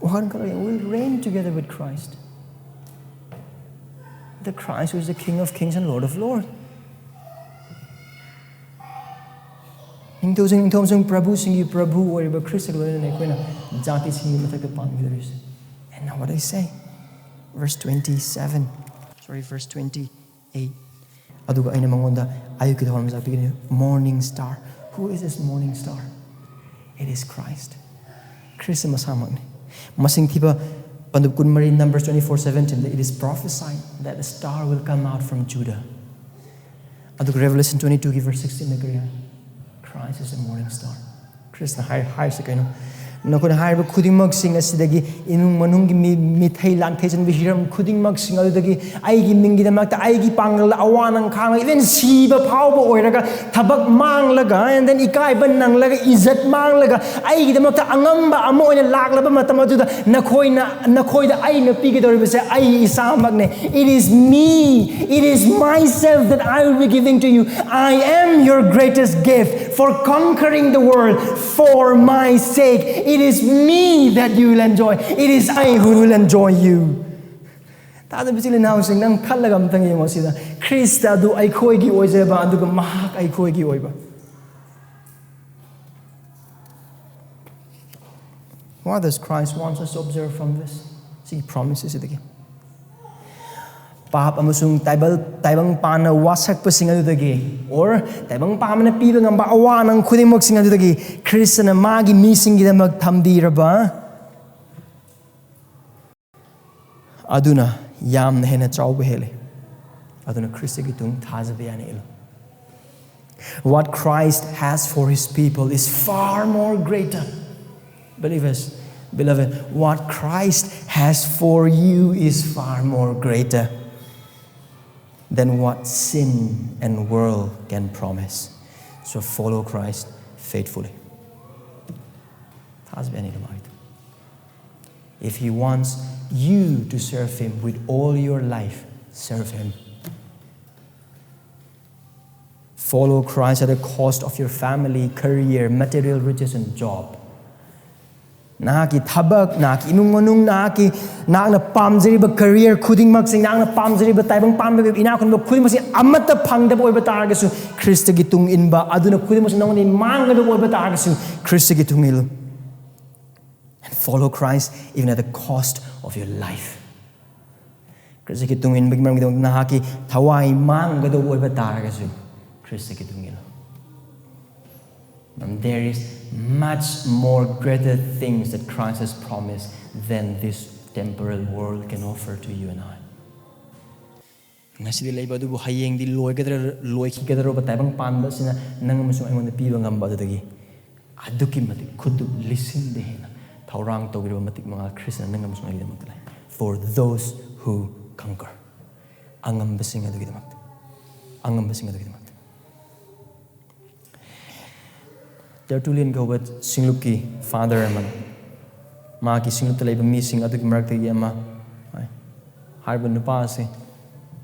ꯋꯥꯈꯜ ꯈꯜꯂꯣ, we'll reign together with Christ. The Christ who is the King of kings and Lord of lords. ꯅꯤꯡꯊꯧꯁꯤꯡ, ꯅꯤꯡꯊꯧꯁꯤꯡ, ꯄ꯭ꯔꯚꯨꯁꯤꯡꯒꯤ ꯄ꯭ꯔꯚꯨ ꯑꯣꯏꯔꯤꯕ ꯈ꯭ꯔꯤꯁꯇꯒ ꯂꯣꯏꯅꯅ ꯑꯩꯈꯣꯏꯅ ꯖꯥꯇꯤꯁꯤꯡꯒꯤ ꯃꯊꯛꯇ ꯄꯥꯟꯒꯗꯧꯔꯤꯁꯦ꯫ And now what I say? Verse twenty-seven. Sorry, verse twenty-eight. ꯑꯗꯨꯒ ꯑꯩꯅ ꯃꯉꯣꯟꯗ ꯑꯌꯨꯛꯀꯤ ꯊꯧꯔꯝ ꯆꯥꯛꯄꯤꯒꯅꯤ꯫ Morning star. Who is this morning star? It is Christ. Christ ꯃꯁꯥꯃꯛꯅꯤ꯫ ꯃꯁꯤꯡ ꯊꯤꯕ ꯄꯟꯗꯨꯞ ꯀꯨꯟꯃꯔꯤ, Numbers twenty-four seventeen, it is prophesied that a star will come out from Judah. ꯑꯗꯨꯒ Revelation twenty-two ꯒꯤ verse sixteen ꯗ ꯀꯔꯤ ꯍꯥꯏ? Christ is a morning star. ꯈ꯭ꯔꯤꯁꯅ ꯍꯥꯏ, ꯍꯥꯏꯔꯤꯁꯦ ꯀꯩꯅꯣ? ꯅꯈꯣꯏꯅ ꯍꯥꯏꯔꯤꯕ ꯈꯨꯗꯤꯡꯃꯛꯁꯤꯡ ꯑꯁꯤꯗꯒꯤ, ꯏꯃꯨꯡ ꯃꯅꯨꯡꯒꯤ ꯃꯤ, ꯃꯤꯊꯩ ꯂꯥꯡꯊꯩ ꯆꯟꯕ ꯍꯤꯔꯝ ꯈꯨꯗꯤꯡꯃꯛꯁꯤꯡ ꯑꯗꯨꯗꯒꯤ, ꯑꯩꯒꯤ ꯃꯤꯡꯒꯤꯗꯃꯛꯇ ꯑꯩꯒꯤ ꯄꯥꯡꯒꯜꯗ ꯑꯋꯥ ꯅꯪ ꯈꯥꯡꯂꯒ, even ꯁꯤꯕ ꯐꯥꯎꯕ ꯑꯣꯏꯔꯒ, ꯊꯕꯛ ꯃꯥꯡꯂꯒ, and then ꯏꯀꯥꯏꯕ ꯅꯪꯂꯒ, ꯏꯖꯠ ꯃꯥꯡꯂꯒ, ꯑꯩꯒꯤꯗꯃꯛꯇ ꯑꯉꯝꯕ ꯑꯃ ꯑꯣꯏꯅ ꯂꯥꯛꯂꯕ ꯃꯇꯝ ꯑꯗꯨꯗ, ꯅꯈꯣꯏꯅ, ꯅꯈꯣꯏꯗ ꯑꯩꯅ ꯄꯤꯒꯗꯧꯔꯤꯕꯁꯦ ꯑꯩ ꯏꯁꯥꯃꯛꯅꯦ. It is me, it is myself that I will be giving to you. I am your greatest gift for conquering the world for my sake. It is me that you will enjoy. It is I who will enjoy you. ꯇꯥꯗꯕ ꯏꯆꯤꯜ ꯏꯅꯥꯎꯁꯤꯡ, ꯅꯪ ꯈꯜꯂꯒ ꯑꯝꯇꯪ ꯌꯦꯡꯉꯣ ꯁꯤꯗ꯫ Christ ꯑꯗꯨ ꯑꯩꯈꯣꯏꯒꯤ ꯑꯣꯏꯖꯕ, ꯑꯗꯨꯒ ꯃꯍꯥꯛ ꯑꯩꯈꯣꯏꯒꯤ ꯑꯣꯏꯕ꯫ What does Christ wants us to observe from this? ꯁꯤꯒꯤ promise ꯑꯁꯤꯗꯒꯤ ꯄꯥꯞ ꯑꯃꯁꯨꯡ ꯇꯥꯏꯕꯜ, ꯇꯥꯏꯕꯪ ꯄꯥꯟꯅ ꯋꯥꯁꯛꯄꯁꯤꯡ ꯑꯗꯨꯗꯒꯤ, or ꯇꯥꯏꯕꯪ ꯄꯥꯟꯕꯅ ꯄꯤꯕ ꯉꯝꯕ ꯑꯋꯥ ꯅꯪ ꯈꯨꯗꯤꯡꯃꯛꯁꯤꯡ ꯑꯗꯨꯗꯒꯤ, ꯈ꯭ꯔꯤꯁꯇꯅ ꯃꯥꯒꯤ ꯃꯤꯁꯤꯡꯒꯤꯗꯃꯛ ꯊꯝꯕꯤꯔꯕ ꯑꯗꯨꯅ ꯌꯥꯝꯅ ꯍꯦꯟꯅ ꯆꯥꯎꯕ ꯍꯦꯜꯂꯤ꯫ ꯑꯗꯨꯅ ꯈ꯭ꯔꯤꯁꯇꯒꯤ ꯇꯨꯡ ꯊꯥꯖꯕ ꯌꯥꯅ ꯏꯜꯂꯨ꯫ What Christ has for his people is far more greater. Believers, beloved, what Christ has for you is far more greater than what sin and world can promise. So follow Christ faithfully. ꯊꯥꯖꯕ ꯌꯥꯅ ꯏꯜꯂꯨ꯫ If he wants you to serve him with all your life, serve him. Follow Christ at the cost of your family, career, material riches, and job. ꯅꯍꯥꯛꯀꯤ ꯊꯕꯛ, ꯅꯍꯥꯛꯀꯤ ꯏꯃꯨꯡ ꯃꯅꯨꯡ, ꯅꯍꯥꯛꯀꯤ, ꯅꯍꯥꯛꯅ ꯄꯥꯝꯖꯔꯤꯕ career ꯈꯨꯗꯤꯡꯃꯛꯁꯤ, ꯅꯍꯥꯛꯅ ꯄꯥꯝꯖꯔꯤꯕ ꯇꯥꯏꯕꯪ ꯄꯥꯟꯕ ꯏꯅꯥꯛ ꯈꯨꯟꯕ ꯈꯨꯗꯤꯡꯃꯛꯁꯤ ꯑꯃꯠꯇ ꯐꯪꯗꯕ ꯑꯣꯏꯕ ꯇꯥꯔꯒꯁꯨ, ꯈ꯭ꯔꯤꯁꯇꯒꯤ ꯇꯨꯡ ꯏꯟꯕ ꯑꯗꯨꯅ ꯈꯨꯗꯤꯡꯃꯛꯁꯤ ꯅꯉꯣꯟꯗ ꯃꯥꯡꯒꯗꯕ ꯑꯣꯏꯕ ꯇꯥꯔꯒꯁꯨ, ꯈ꯭ꯔꯤꯁꯇꯒꯤ ꯇꯨꯡ ꯏꯜꯂꯨ꯫ And follow Christ even at the cost of your life. ꯈ꯭ꯔꯤꯁꯇꯒꯤ ꯇꯨꯡ ꯏꯟꯕꯒꯤ ꯃꯔꯝꯒꯤꯗꯃꯛꯇ ꯅꯍꯥꯛꯀꯤ ꯊꯋꯥꯏ ꯃꯥꯡꯒꯗꯕ ꯑꯣꯏꯕ ꯇꯥꯔꯒꯁꯨ, ꯈ꯭ꯔꯤꯁꯇꯒꯤ ꯇꯨꯡ ꯏꯜꯂꯨ꯫ And there is much more greater things that Christ has promised than this temporal world can offer to you and I. ꯉꯁꯤꯗꯤ ꯂꯩꯕ ꯑꯗꯨꯕꯨ ꯍꯌꯦꯡꯗꯤ ꯂꯣꯏꯒꯗ꯭ꯔ-, ꯂꯣꯏꯈꯤꯒꯗꯧꯔꯕ ꯇꯥꯏꯕꯪ ꯄꯥꯟꯕ ꯑꯁꯤꯅ ꯅꯪ ꯑꯃꯁꯨꯡ ꯑꯩꯉꯣꯟꯗ ꯄꯤꯕ ꯉꯝꯕ ꯑꯗꯨꯗꯒꯤ ꯑꯗꯨꯛꯀꯤ ꯃꯇꯤꯛ ꯈꯨꯠꯇꯨ ꯂꯤꯁꯤꯡꯗ ꯍꯦꯟꯅ ꯊꯧꯔꯥꯡ ꯇꯧꯕꯤꯔꯕ ꯃꯇꯤꯛ ꯃꯉꯥ ꯈ꯭ꯔꯤꯁꯇꯅ ꯅꯪ ꯑꯃꯁꯨꯡ ꯑꯩꯒꯤꯗꯃꯛꯇ ꯂꯩ꯫ For those who conquer. ꯑꯉꯝꯕꯁꯤꯡ ꯑꯗꯨꯒꯤꯗꯃꯛꯇ꯫ ꯑꯉꯝꯕꯁꯤꯡ ꯑꯗꯨꯒꯤꯗꯃꯛꯇ꯫ ꯇꯔꯇꯨꯂꯤꯌꯟ ꯀꯧꯕ ꯁꯤꯡꯂꯨꯞꯀꯤ ꯐꯥꯗꯔ ꯑꯃꯅ ꯃꯥꯒꯤ ꯁꯤꯡꯂꯨꯞꯇ ꯂꯩꯕ ꯃꯤꯁꯤꯡ ꯑꯗꯨꯒꯤ ꯃꯔꯛꯇꯒꯤ ꯑꯃ ꯍꯥꯏ꯫ ꯍꯥꯏꯔꯤꯕ ꯅꯨꯄꯥ ꯑꯁꯤ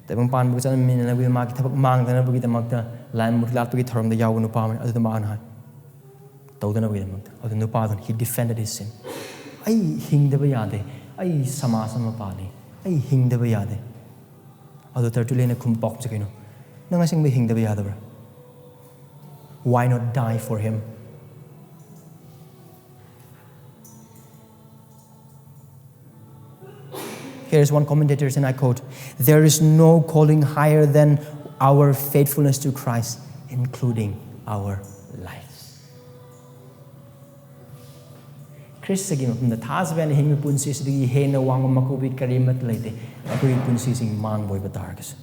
ꯇꯥꯏꯕꯪ ꯄꯥꯟꯕꯒ ꯆꯠꯃꯤꯟꯅꯅꯕꯒꯤ ꯃꯥꯒꯤ ꯊꯕꯛ ꯃꯥꯡꯗꯅꯕꯒꯤꯗꯃꯛꯇ ꯂꯥꯏ ꯃꯨꯛ ꯂꯥꯠꯄꯒꯤ ꯊꯧꯔꯝꯗ ꯌꯥꯎꯕ ꯅꯨꯄꯥ ꯑꯃꯅꯤ꯫ ꯑꯗꯨꯗ ꯃꯥꯅ ꯍꯥꯏ, ꯇꯧꯗꯅꯕꯒꯤꯗꯃꯛꯇ꯫ ꯑꯗꯨ ꯅꯨꯄꯥꯗꯨꯅ, he defended his sin. ꯑꯩ ꯍꯤꯡꯗꯕ ꯌꯥꯗꯦ, ꯑꯩ ꯁꯃꯥꯖ ꯑꯃ ꯄꯥꯜꯂꯤ, ꯑꯩ ꯍꯤꯡꯗꯕ ꯌꯥꯗꯦ꯫ ꯑꯗꯨ ꯇꯔꯇꯨꯂꯤꯌꯟꯅ ꯈꯨꯝꯕ ꯄꯥꯎꯈꯨꯝꯁꯦ ꯀꯩꯅꯣ? ꯅꯪ ꯑꯁꯦꯡꯕ ꯍꯤꯡꯗꯕ ꯌꯥꯗꯕ꯭ꯔꯥ? Why not die for him? Here is one commentator, and I quote, "There is no calling higher than our faithfulness to Christ, including our lives." ꯈ꯭ꯔꯤꯁꯇꯒꯤ ꯃꯐꯝꯗ ꯊꯥꯖꯕ ꯍꯥꯏꯅ ꯍꯤꯡꯕ ꯄꯨꯟꯁꯤ ꯑꯁꯤꯗꯒꯤ ꯍꯦꯟꯅ ꯋꯥꯡꯕ ꯃꯀꯣꯛꯄꯤ ꯀꯔꯤꯃꯠꯇ ꯂꯩꯇꯦ, ꯑꯩꯈꯣꯏꯒꯤ ꯄꯨꯟꯁꯤꯁꯤꯡ ꯃꯥꯡꯕ ꯑꯣꯏꯕ ꯇꯥꯔꯒꯁꯨ꯫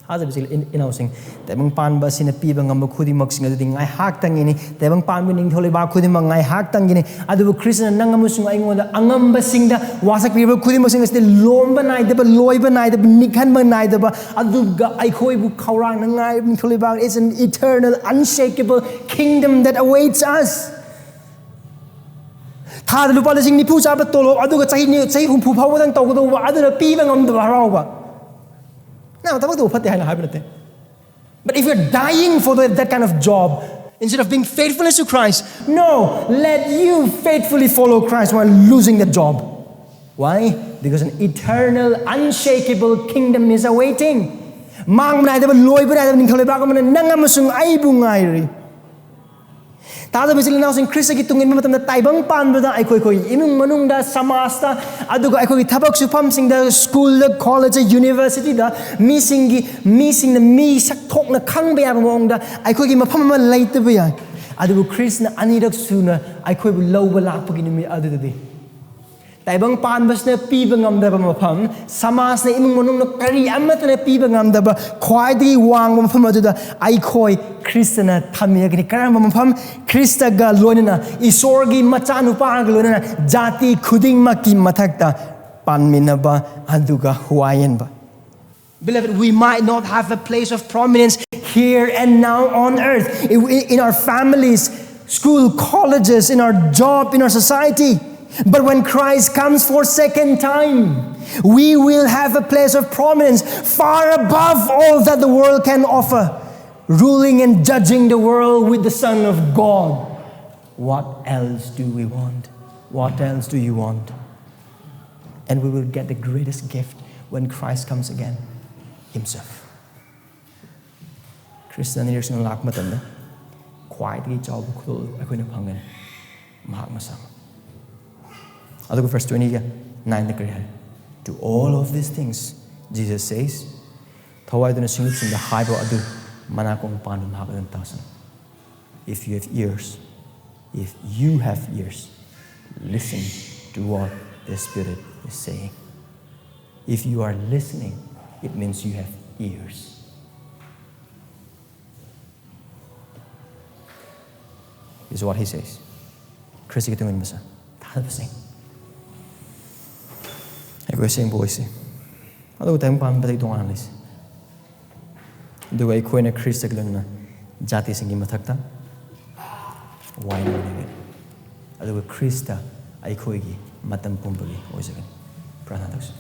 ꯊꯥꯖꯕꯁꯤ ꯏ-, ꯏꯅꯥꯎꯁꯤꯡ, ꯇꯥꯏꯕꯪ ꯄꯥꯟꯕ ꯑꯁꯤꯅ ꯄꯤꯕ ꯉꯝꯕ ꯈꯨꯗꯤꯡꯃꯛꯁꯤꯡ ꯑꯗꯨꯗꯤ ꯉꯥꯏꯍꯥꯛꯇꯪꯒꯤꯅꯤ꯫ ꯇꯥꯏꯕꯪ ꯄꯥꯟꯕ ꯅꯤꯡꯊꯧ ꯂꯩꯕꯥꯛ ꯈꯨꯗꯤꯡꯃꯛ ꯉꯥꯏꯍꯥꯛꯇꯪꯒꯤꯅꯤ꯫ ꯑꯗꯨꯕꯨ ꯈ꯭ꯔꯤꯁꯇꯅ ꯅꯪ ꯑꯃꯁꯨꯡ ꯑꯩꯉꯣꯟꯗ ꯑꯉꯝꯕꯁꯤꯡꯗ ꯋꯥꯁꯛꯄꯤꯔꯤꯕ ꯈꯨꯗꯤꯡꯃꯛꯁꯤꯡ ꯑꯁꯤꯗꯤ ꯂꯣꯝꯕ ꯅꯥꯏꯗꯕ, ꯂꯣꯏꯕ ꯅꯥꯏꯗꯕ, ꯅꯤꯡꯍꯟꯕ ꯅꯥꯏꯗꯕ, ꯑꯗꯨꯒ ꯑꯩꯈꯣꯏꯕꯨ ꯈꯧꯔꯥꯡꯅ ꯉꯥꯏꯔꯤꯕ ꯅꯤꯡꯊꯧ ꯂꯩꯕꯥꯛ is an eternal, unshakable kingdom that awaits us. ꯊꯥꯗ ꯂꯨꯄꯥ ꯂꯤꯁꯤꯡ ꯅꯤꯐꯨ ꯆꯥꯕ ꯇꯣꯂꯣꯞ, ꯑꯗꯨꯒ ꯆꯍꯤ ꯅꯤ-, ꯆꯍꯤ ꯍꯨꯝꯐꯨ ꯐꯥꯎꯕꯗꯪ ꯇꯧꯒꯗꯧꯕ, ꯑꯗꯨꯅ ꯄꯤꯕ ꯉꯝꯗꯕ ꯍꯔꯥꯎꯕ꯫ ꯅꯪ ꯊꯕꯛ ꯇꯧꯕ ꯐꯠꯇꯦ ꯍꯥꯏꯅ ꯍꯥꯏꯕ ꯅꯠꯇꯦ꯫ But if you're dying for that, that kind of job, instead of being faithfulness to Christ, no, let you faithfully follow Christ while losing the job. Why? Because an eternal, unshakable kingdom is awaiting. ꯃꯥꯡꯕ ꯅꯥꯏꯗꯕ, ꯂꯣꯏꯕ ꯅꯥꯏꯗꯕ ꯅꯤꯡꯊꯧ ꯂꯩꯕꯥꯛ ꯑꯃꯅ ꯅꯪ ꯑꯃꯁꯨꯡ ꯑꯩꯕꯨ ꯉꯥꯏꯔꯤ꯫ ꯊꯥꯖꯕ ꯏꯆꯤꯜ ꯏꯅꯥꯎꯁꯤꯡ, ꯈ꯭ꯔꯤꯁꯇꯒꯤ ꯇꯨꯡ ꯏꯟꯕ ꯃꯇꯝꯗ ꯇꯥꯏꯕꯪ ꯄꯥꯟꯕꯗ ꯑꯩꯈꯣꯏ, ꯑꯩꯈꯣꯏꯒꯤ ꯏꯃꯨꯡ ꯃꯅꯨꯡꯗ, ꯁꯃꯥꯖꯇ, ꯑꯗꯨꯒ ꯑꯩꯈꯣꯏꯒꯤ ꯊꯕꯛ ꯁꯨꯐꯝꯁꯤꯡꯗ, ꯁ꯭ꯀꯨꯜꯗ, ꯀꯣꯂꯦꯖꯇ, ꯌꯨꯅꯤꯚꯔꯁꯤꯇꯤꯗ ꯃꯤꯁꯤꯡꯒꯤ, ꯃꯤꯁꯤꯡꯅ ꯃꯤ ꯁꯛ ꯊꯣꯛꯅ ꯈꯪꯕ ꯌꯥꯕ ꯃꯑꯣꯡꯗ ꯑꯩꯈꯣꯏꯒꯤ ꯃꯐꯝ ꯑꯃ ꯂꯩꯇꯕ ꯌꯥꯏ꯫ ꯑꯗꯨꯕꯨ ꯈ꯭ꯔꯤꯁꯅ ꯑꯅꯤꯔꯛ ꯁꯨꯅ ꯑꯩꯈꯣꯏꯕꯨ ꯂꯧꯕ ꯂꯥꯛꯄꯒꯤ ꯅꯨꯃꯤꯠ ꯑꯗꯨꯗꯗꯤ ꯇꯥꯏꯕꯪ ꯄꯥꯟꯕꯁꯤꯅ ꯄꯤꯕ ꯉꯝꯗꯕ ꯃꯐꯝ, ꯁꯃꯥꯖꯅ, ꯏꯃꯨꯡ ꯃꯅꯨꯡꯅ ꯀꯔꯤ ꯑꯃꯠꯇꯅ ꯄꯤꯕ ꯉꯝꯗꯕ ꯈ꯭ꯋꯥꯏꯗꯒꯤ ꯋꯥꯡꯕ ꯃꯐꯝ ꯑꯗꯨꯗ ꯑꯩꯈꯣꯏ ꯈ꯭ꯔꯤꯁꯇꯅ ꯊꯝꯃꯤꯔꯒꯅꯤ꯫ ꯀꯔꯝꯕ ꯃꯐꯝ? ꯈ꯭ꯔꯤꯁꯇꯒ ꯂꯣꯏꯅꯅ, ꯏꯁꯣꯔꯒꯤ ꯃꯆꯥꯅꯨꯄꯥꯒ ꯂꯣꯏꯅꯅ ꯖꯥꯇꯤ ꯈꯨꯗꯤꯡꯃꯛꯀꯤ ꯃꯊꯛꯇ ꯄꯥꯟꯃꯤꯟꯅꯕ ꯑꯗꯨꯒ ꯋꯥꯌꯦꯟꯕ꯫ Beloved, we might not have a place of prominence here and now on earth, in our families, school, colleges, in our job, in our society. But when Christ comes for second time, we will have a place of prominence far above all that the world can offer, ruling and judging the world with the Son of God. What else do we want? What else do you want? And we will get the greatest gift when Christ comes again himself. Christ ꯑꯅꯤꯔꯛꯁꯨꯅ ꯂꯥꯛꯄ ꯃꯇꯝꯗ ꯈ꯭ꯋꯥꯏꯗꯒꯤ ꯆꯥꯎꯕ ꯈꯨꯗꯣꯜ ꯑꯩꯈꯣꯏꯅ ꯐꯪꯒꯅꯤ, ꯃꯍꯥꯛ ꯃꯁꯥꯃꯛ꯫ ꯑꯗꯨꯒ verse twenty-ꯒ nineꯗ ꯀꯔꯤ ꯍꯥꯏ? To all of these things, Jesus says, ꯊꯋꯥꯏꯗꯨꯅ ꯁꯤꯡꯂꯨꯞꯁꯤꯡꯗ ꯍꯥꯏꯕ ꯑꯗꯨ ꯃꯅꯥ ꯀꯣꯡ ꯄꯥꯟꯕ ꯃꯍꯥꯛ ꯑꯗꯨꯝ ꯇꯥꯁꯅꯨ꯫ If you have ears, if you have ears, listen to what the Spirit is saying. If you are listening, it means you have ears. Is what he says. ꯈ꯭ꯔꯤꯁꯇꯒꯤ ꯇꯨꯡ ꯏꯟꯕꯁꯦ ꯊꯥꯖꯕꯁꯤꯡ ꯑꯩꯈꯣꯏ ꯑꯁꯦꯡꯕ ꯑꯣꯏꯁꯤ꯫ ꯑꯗꯨꯒ ꯇꯥꯏꯕꯪ ꯄꯥꯟꯕꯗꯒꯤ ꯇꯣꯉꯥꯟꯅ ꯂꯩꯁꯤ꯫ ꯑꯗꯨꯒ ꯑꯩꯈꯣꯏꯅ ꯈ꯭ꯔꯤꯁꯇꯒꯤ ꯂꯣꯏꯅꯅ ꯖꯥꯇꯤꯁꯤꯡꯒꯤ ꯃꯊꯛꯇ ꯋꯥꯌꯦꯟ ꯑꯣꯏꯅꯒꯅꯤ꯫ ꯑꯗꯨꯒ ꯈ꯭ꯔꯤꯁꯇ ꯑꯩꯈꯣꯏꯒꯤ ꯃꯇꯝ ꯄꯨꯝꯕꯒꯤ ꯑꯣꯏꯖꯒꯅꯤ꯫ ꯄ꯭ꯔꯥꯔꯊꯅꯥ ꯇꯧꯁꯤ꯫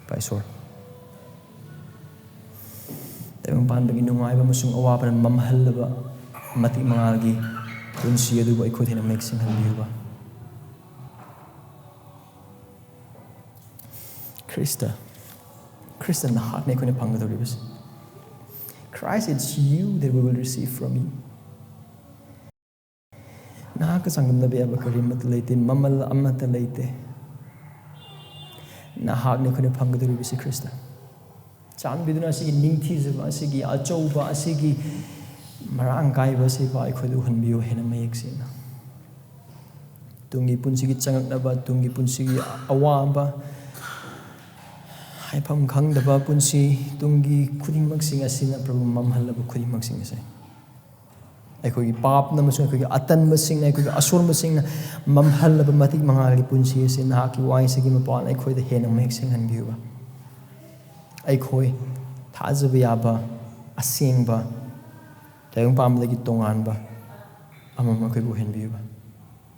ꯏꯄꯥ ꯏꯁꯣꯔ, ꯇꯥꯏꯕꯪ ꯄꯥꯟꯕꯒꯤ ꯅꯨꯡꯉꯥꯏꯕ ꯑꯃꯁꯨꯡ ꯑꯋꯥꯕꯅ ꯃꯝꯍꯜꯂꯕ ꯃꯇꯤꯛ ꯃꯉꯥꯜꯒꯤ ꯄꯨꯟꯁꯤ ꯑꯗꯨꯕꯨ ꯑꯩꯈꯣꯏꯗ ꯍꯦꯟꯅ ꯃꯌꯦꯛ ꯁꯦꯡꯍꯟꯕꯤꯌꯨꯕ꯫ ꯈ꯭ꯔꯤꯁꯇ, ꯈ꯭ꯔꯤꯁꯇ ꯅꯍꯥꯛꯅ ꯑꯩꯈꯣꯏꯅ ꯐꯪꯒꯗꯧꯔꯤꯕꯁꯦ꯫ Christ, it's you that we will receive from you. ꯅꯍꯥꯛꯀ ꯆꯥꯡꯗꯝꯅꯕ ꯌꯥꯕ ꯀꯔꯤꯃꯠꯇ ꯂꯩꯇꯦ, ꯃꯃꯜ ꯑꯃꯠꯇ ꯂꯩꯇꯦ꯫ ꯅꯍꯥꯛꯅ ꯑꯩꯈꯣꯏꯅ ꯐꯪꯒꯗꯧꯔꯤꯕꯁꯤ ꯈ꯭ꯔꯤꯁꯇ꯫ ꯆꯥꯟꯕꯤꯗꯨꯅ ꯑꯁꯤꯒꯤ ꯅꯤꯡꯊꯤꯖꯕ, ꯑꯁꯤꯒꯤ ꯑꯆꯧꯕ, ꯑꯁꯤꯒꯤ ꯃꯔꯥꯡ ꯀꯥꯏꯕ ꯑꯁꯤ, ꯏꯄꯥ, ꯑꯩꯈꯣꯏꯗ ꯎꯍꯟꯕꯤꯌꯨ ꯍꯦꯟꯅ ꯃꯌꯦꯛ ꯁꯦꯡꯅ꯫ ꯇꯨꯡꯒꯤ ꯄꯨꯟꯁꯤꯒꯤ ꯆꯪꯉꯛꯅꯕ, ꯇꯨꯡꯒꯤ ꯄꯨꯟꯁꯤꯒꯤ ꯑꯋꯥꯕ, ꯍꯥꯏꯐꯝ ꯈꯪꯗꯕ ꯄꯨꯟꯁꯤ, ꯇꯨꯡꯒꯤ ꯈꯨꯗꯤꯡꯃꯛꯁꯤꯡ ꯑꯁꯤꯅ ꯄ꯭ꯔꯚꯨ ꯃꯝꯍꯜꯂꯕ ꯈꯨꯗꯤꯡꯃꯛꯁꯤꯡ ꯑꯁꯦ, ꯑꯩꯈꯣꯏꯒꯤ ꯄꯥꯞꯅ ꯑꯃꯁꯨꯡ ꯑꯩꯈꯣꯏꯒꯤ ꯑꯇꯟꯕꯁꯤꯡꯅ, ꯑꯩꯈꯣꯏꯒꯤ ꯑꯁꯣꯟꯕꯁꯤꯡꯅ ꯃꯝꯍꯜꯂꯕ ꯃꯇꯤꯛ ꯃꯉꯥꯜꯒꯤ ꯄꯨꯟꯁꯤ ꯑꯁꯤ ꯅꯍꯥꯛꯀꯤ ꯋꯥꯍꯩꯁꯤꯒꯤ ꯃꯄꯥꯟ ꯑꯩꯈꯣꯏꯗ ꯍꯦꯟꯅ ꯃꯌꯦꯛ ꯁꯦꯡꯍꯟꯕꯤꯌꯨꯕ꯫ ꯑꯩꯈꯣꯏ ꯊꯥꯖꯕ ꯌꯥꯕ, ꯑꯁꯦꯡꯕ, ꯇꯥꯏꯕꯪ ꯄꯥꯟꯕꯗꯒꯤ ꯇꯣꯉꯥꯟꯕ ꯑꯃꯃꯝ ꯑꯩꯈꯣꯏꯕꯨ ꯑꯣꯏꯍꯟꯕꯤꯌꯨꯕ꯫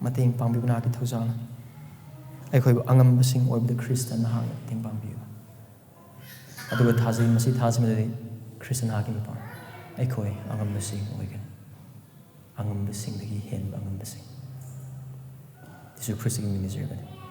ꯃꯇꯦꯡ ꯄꯥꯡꯕꯤꯕ ꯅꯍꯥꯛꯀꯤ ꯊꯧꯖꯥꯜꯅ꯫ ꯑꯩꯈꯣꯏꯕꯨ ꯑꯉꯝꯕꯁꯤꯡ ꯑꯣꯏꯕꯗ ꯈ꯭ꯔꯤꯁꯇ ꯅꯍꯥꯛꯅ ꯃꯇꯦꯡ ꯄꯥꯡꯕꯤꯌꯨꯕ꯫ ꯑꯗꯨꯒ ꯊꯥꯖꯩ, ꯃꯁꯤ ꯊꯥꯖꯕꯗꯗꯤ ꯈ꯭ꯔꯤꯁꯇ ꯅꯍꯥꯛꯀꯤ ꯃꯄꯥꯟ ꯑꯩꯈꯣꯏ ꯑꯉꯝꯕꯁꯤꯡ ꯑꯣꯏꯒꯅꯤ꯫ ꯑꯉꯝꯕꯁꯤꯡꯗꯒꯤ ꯍꯦꯟꯕ ꯑꯉꯝꯕꯁꯤꯡ꯫ ꯖꯤꯁꯨ ꯈ꯭ꯔꯤꯁꯇꯒꯤ ꯃꯤꯡ ꯅꯤꯖꯔꯕꯅꯤ꯫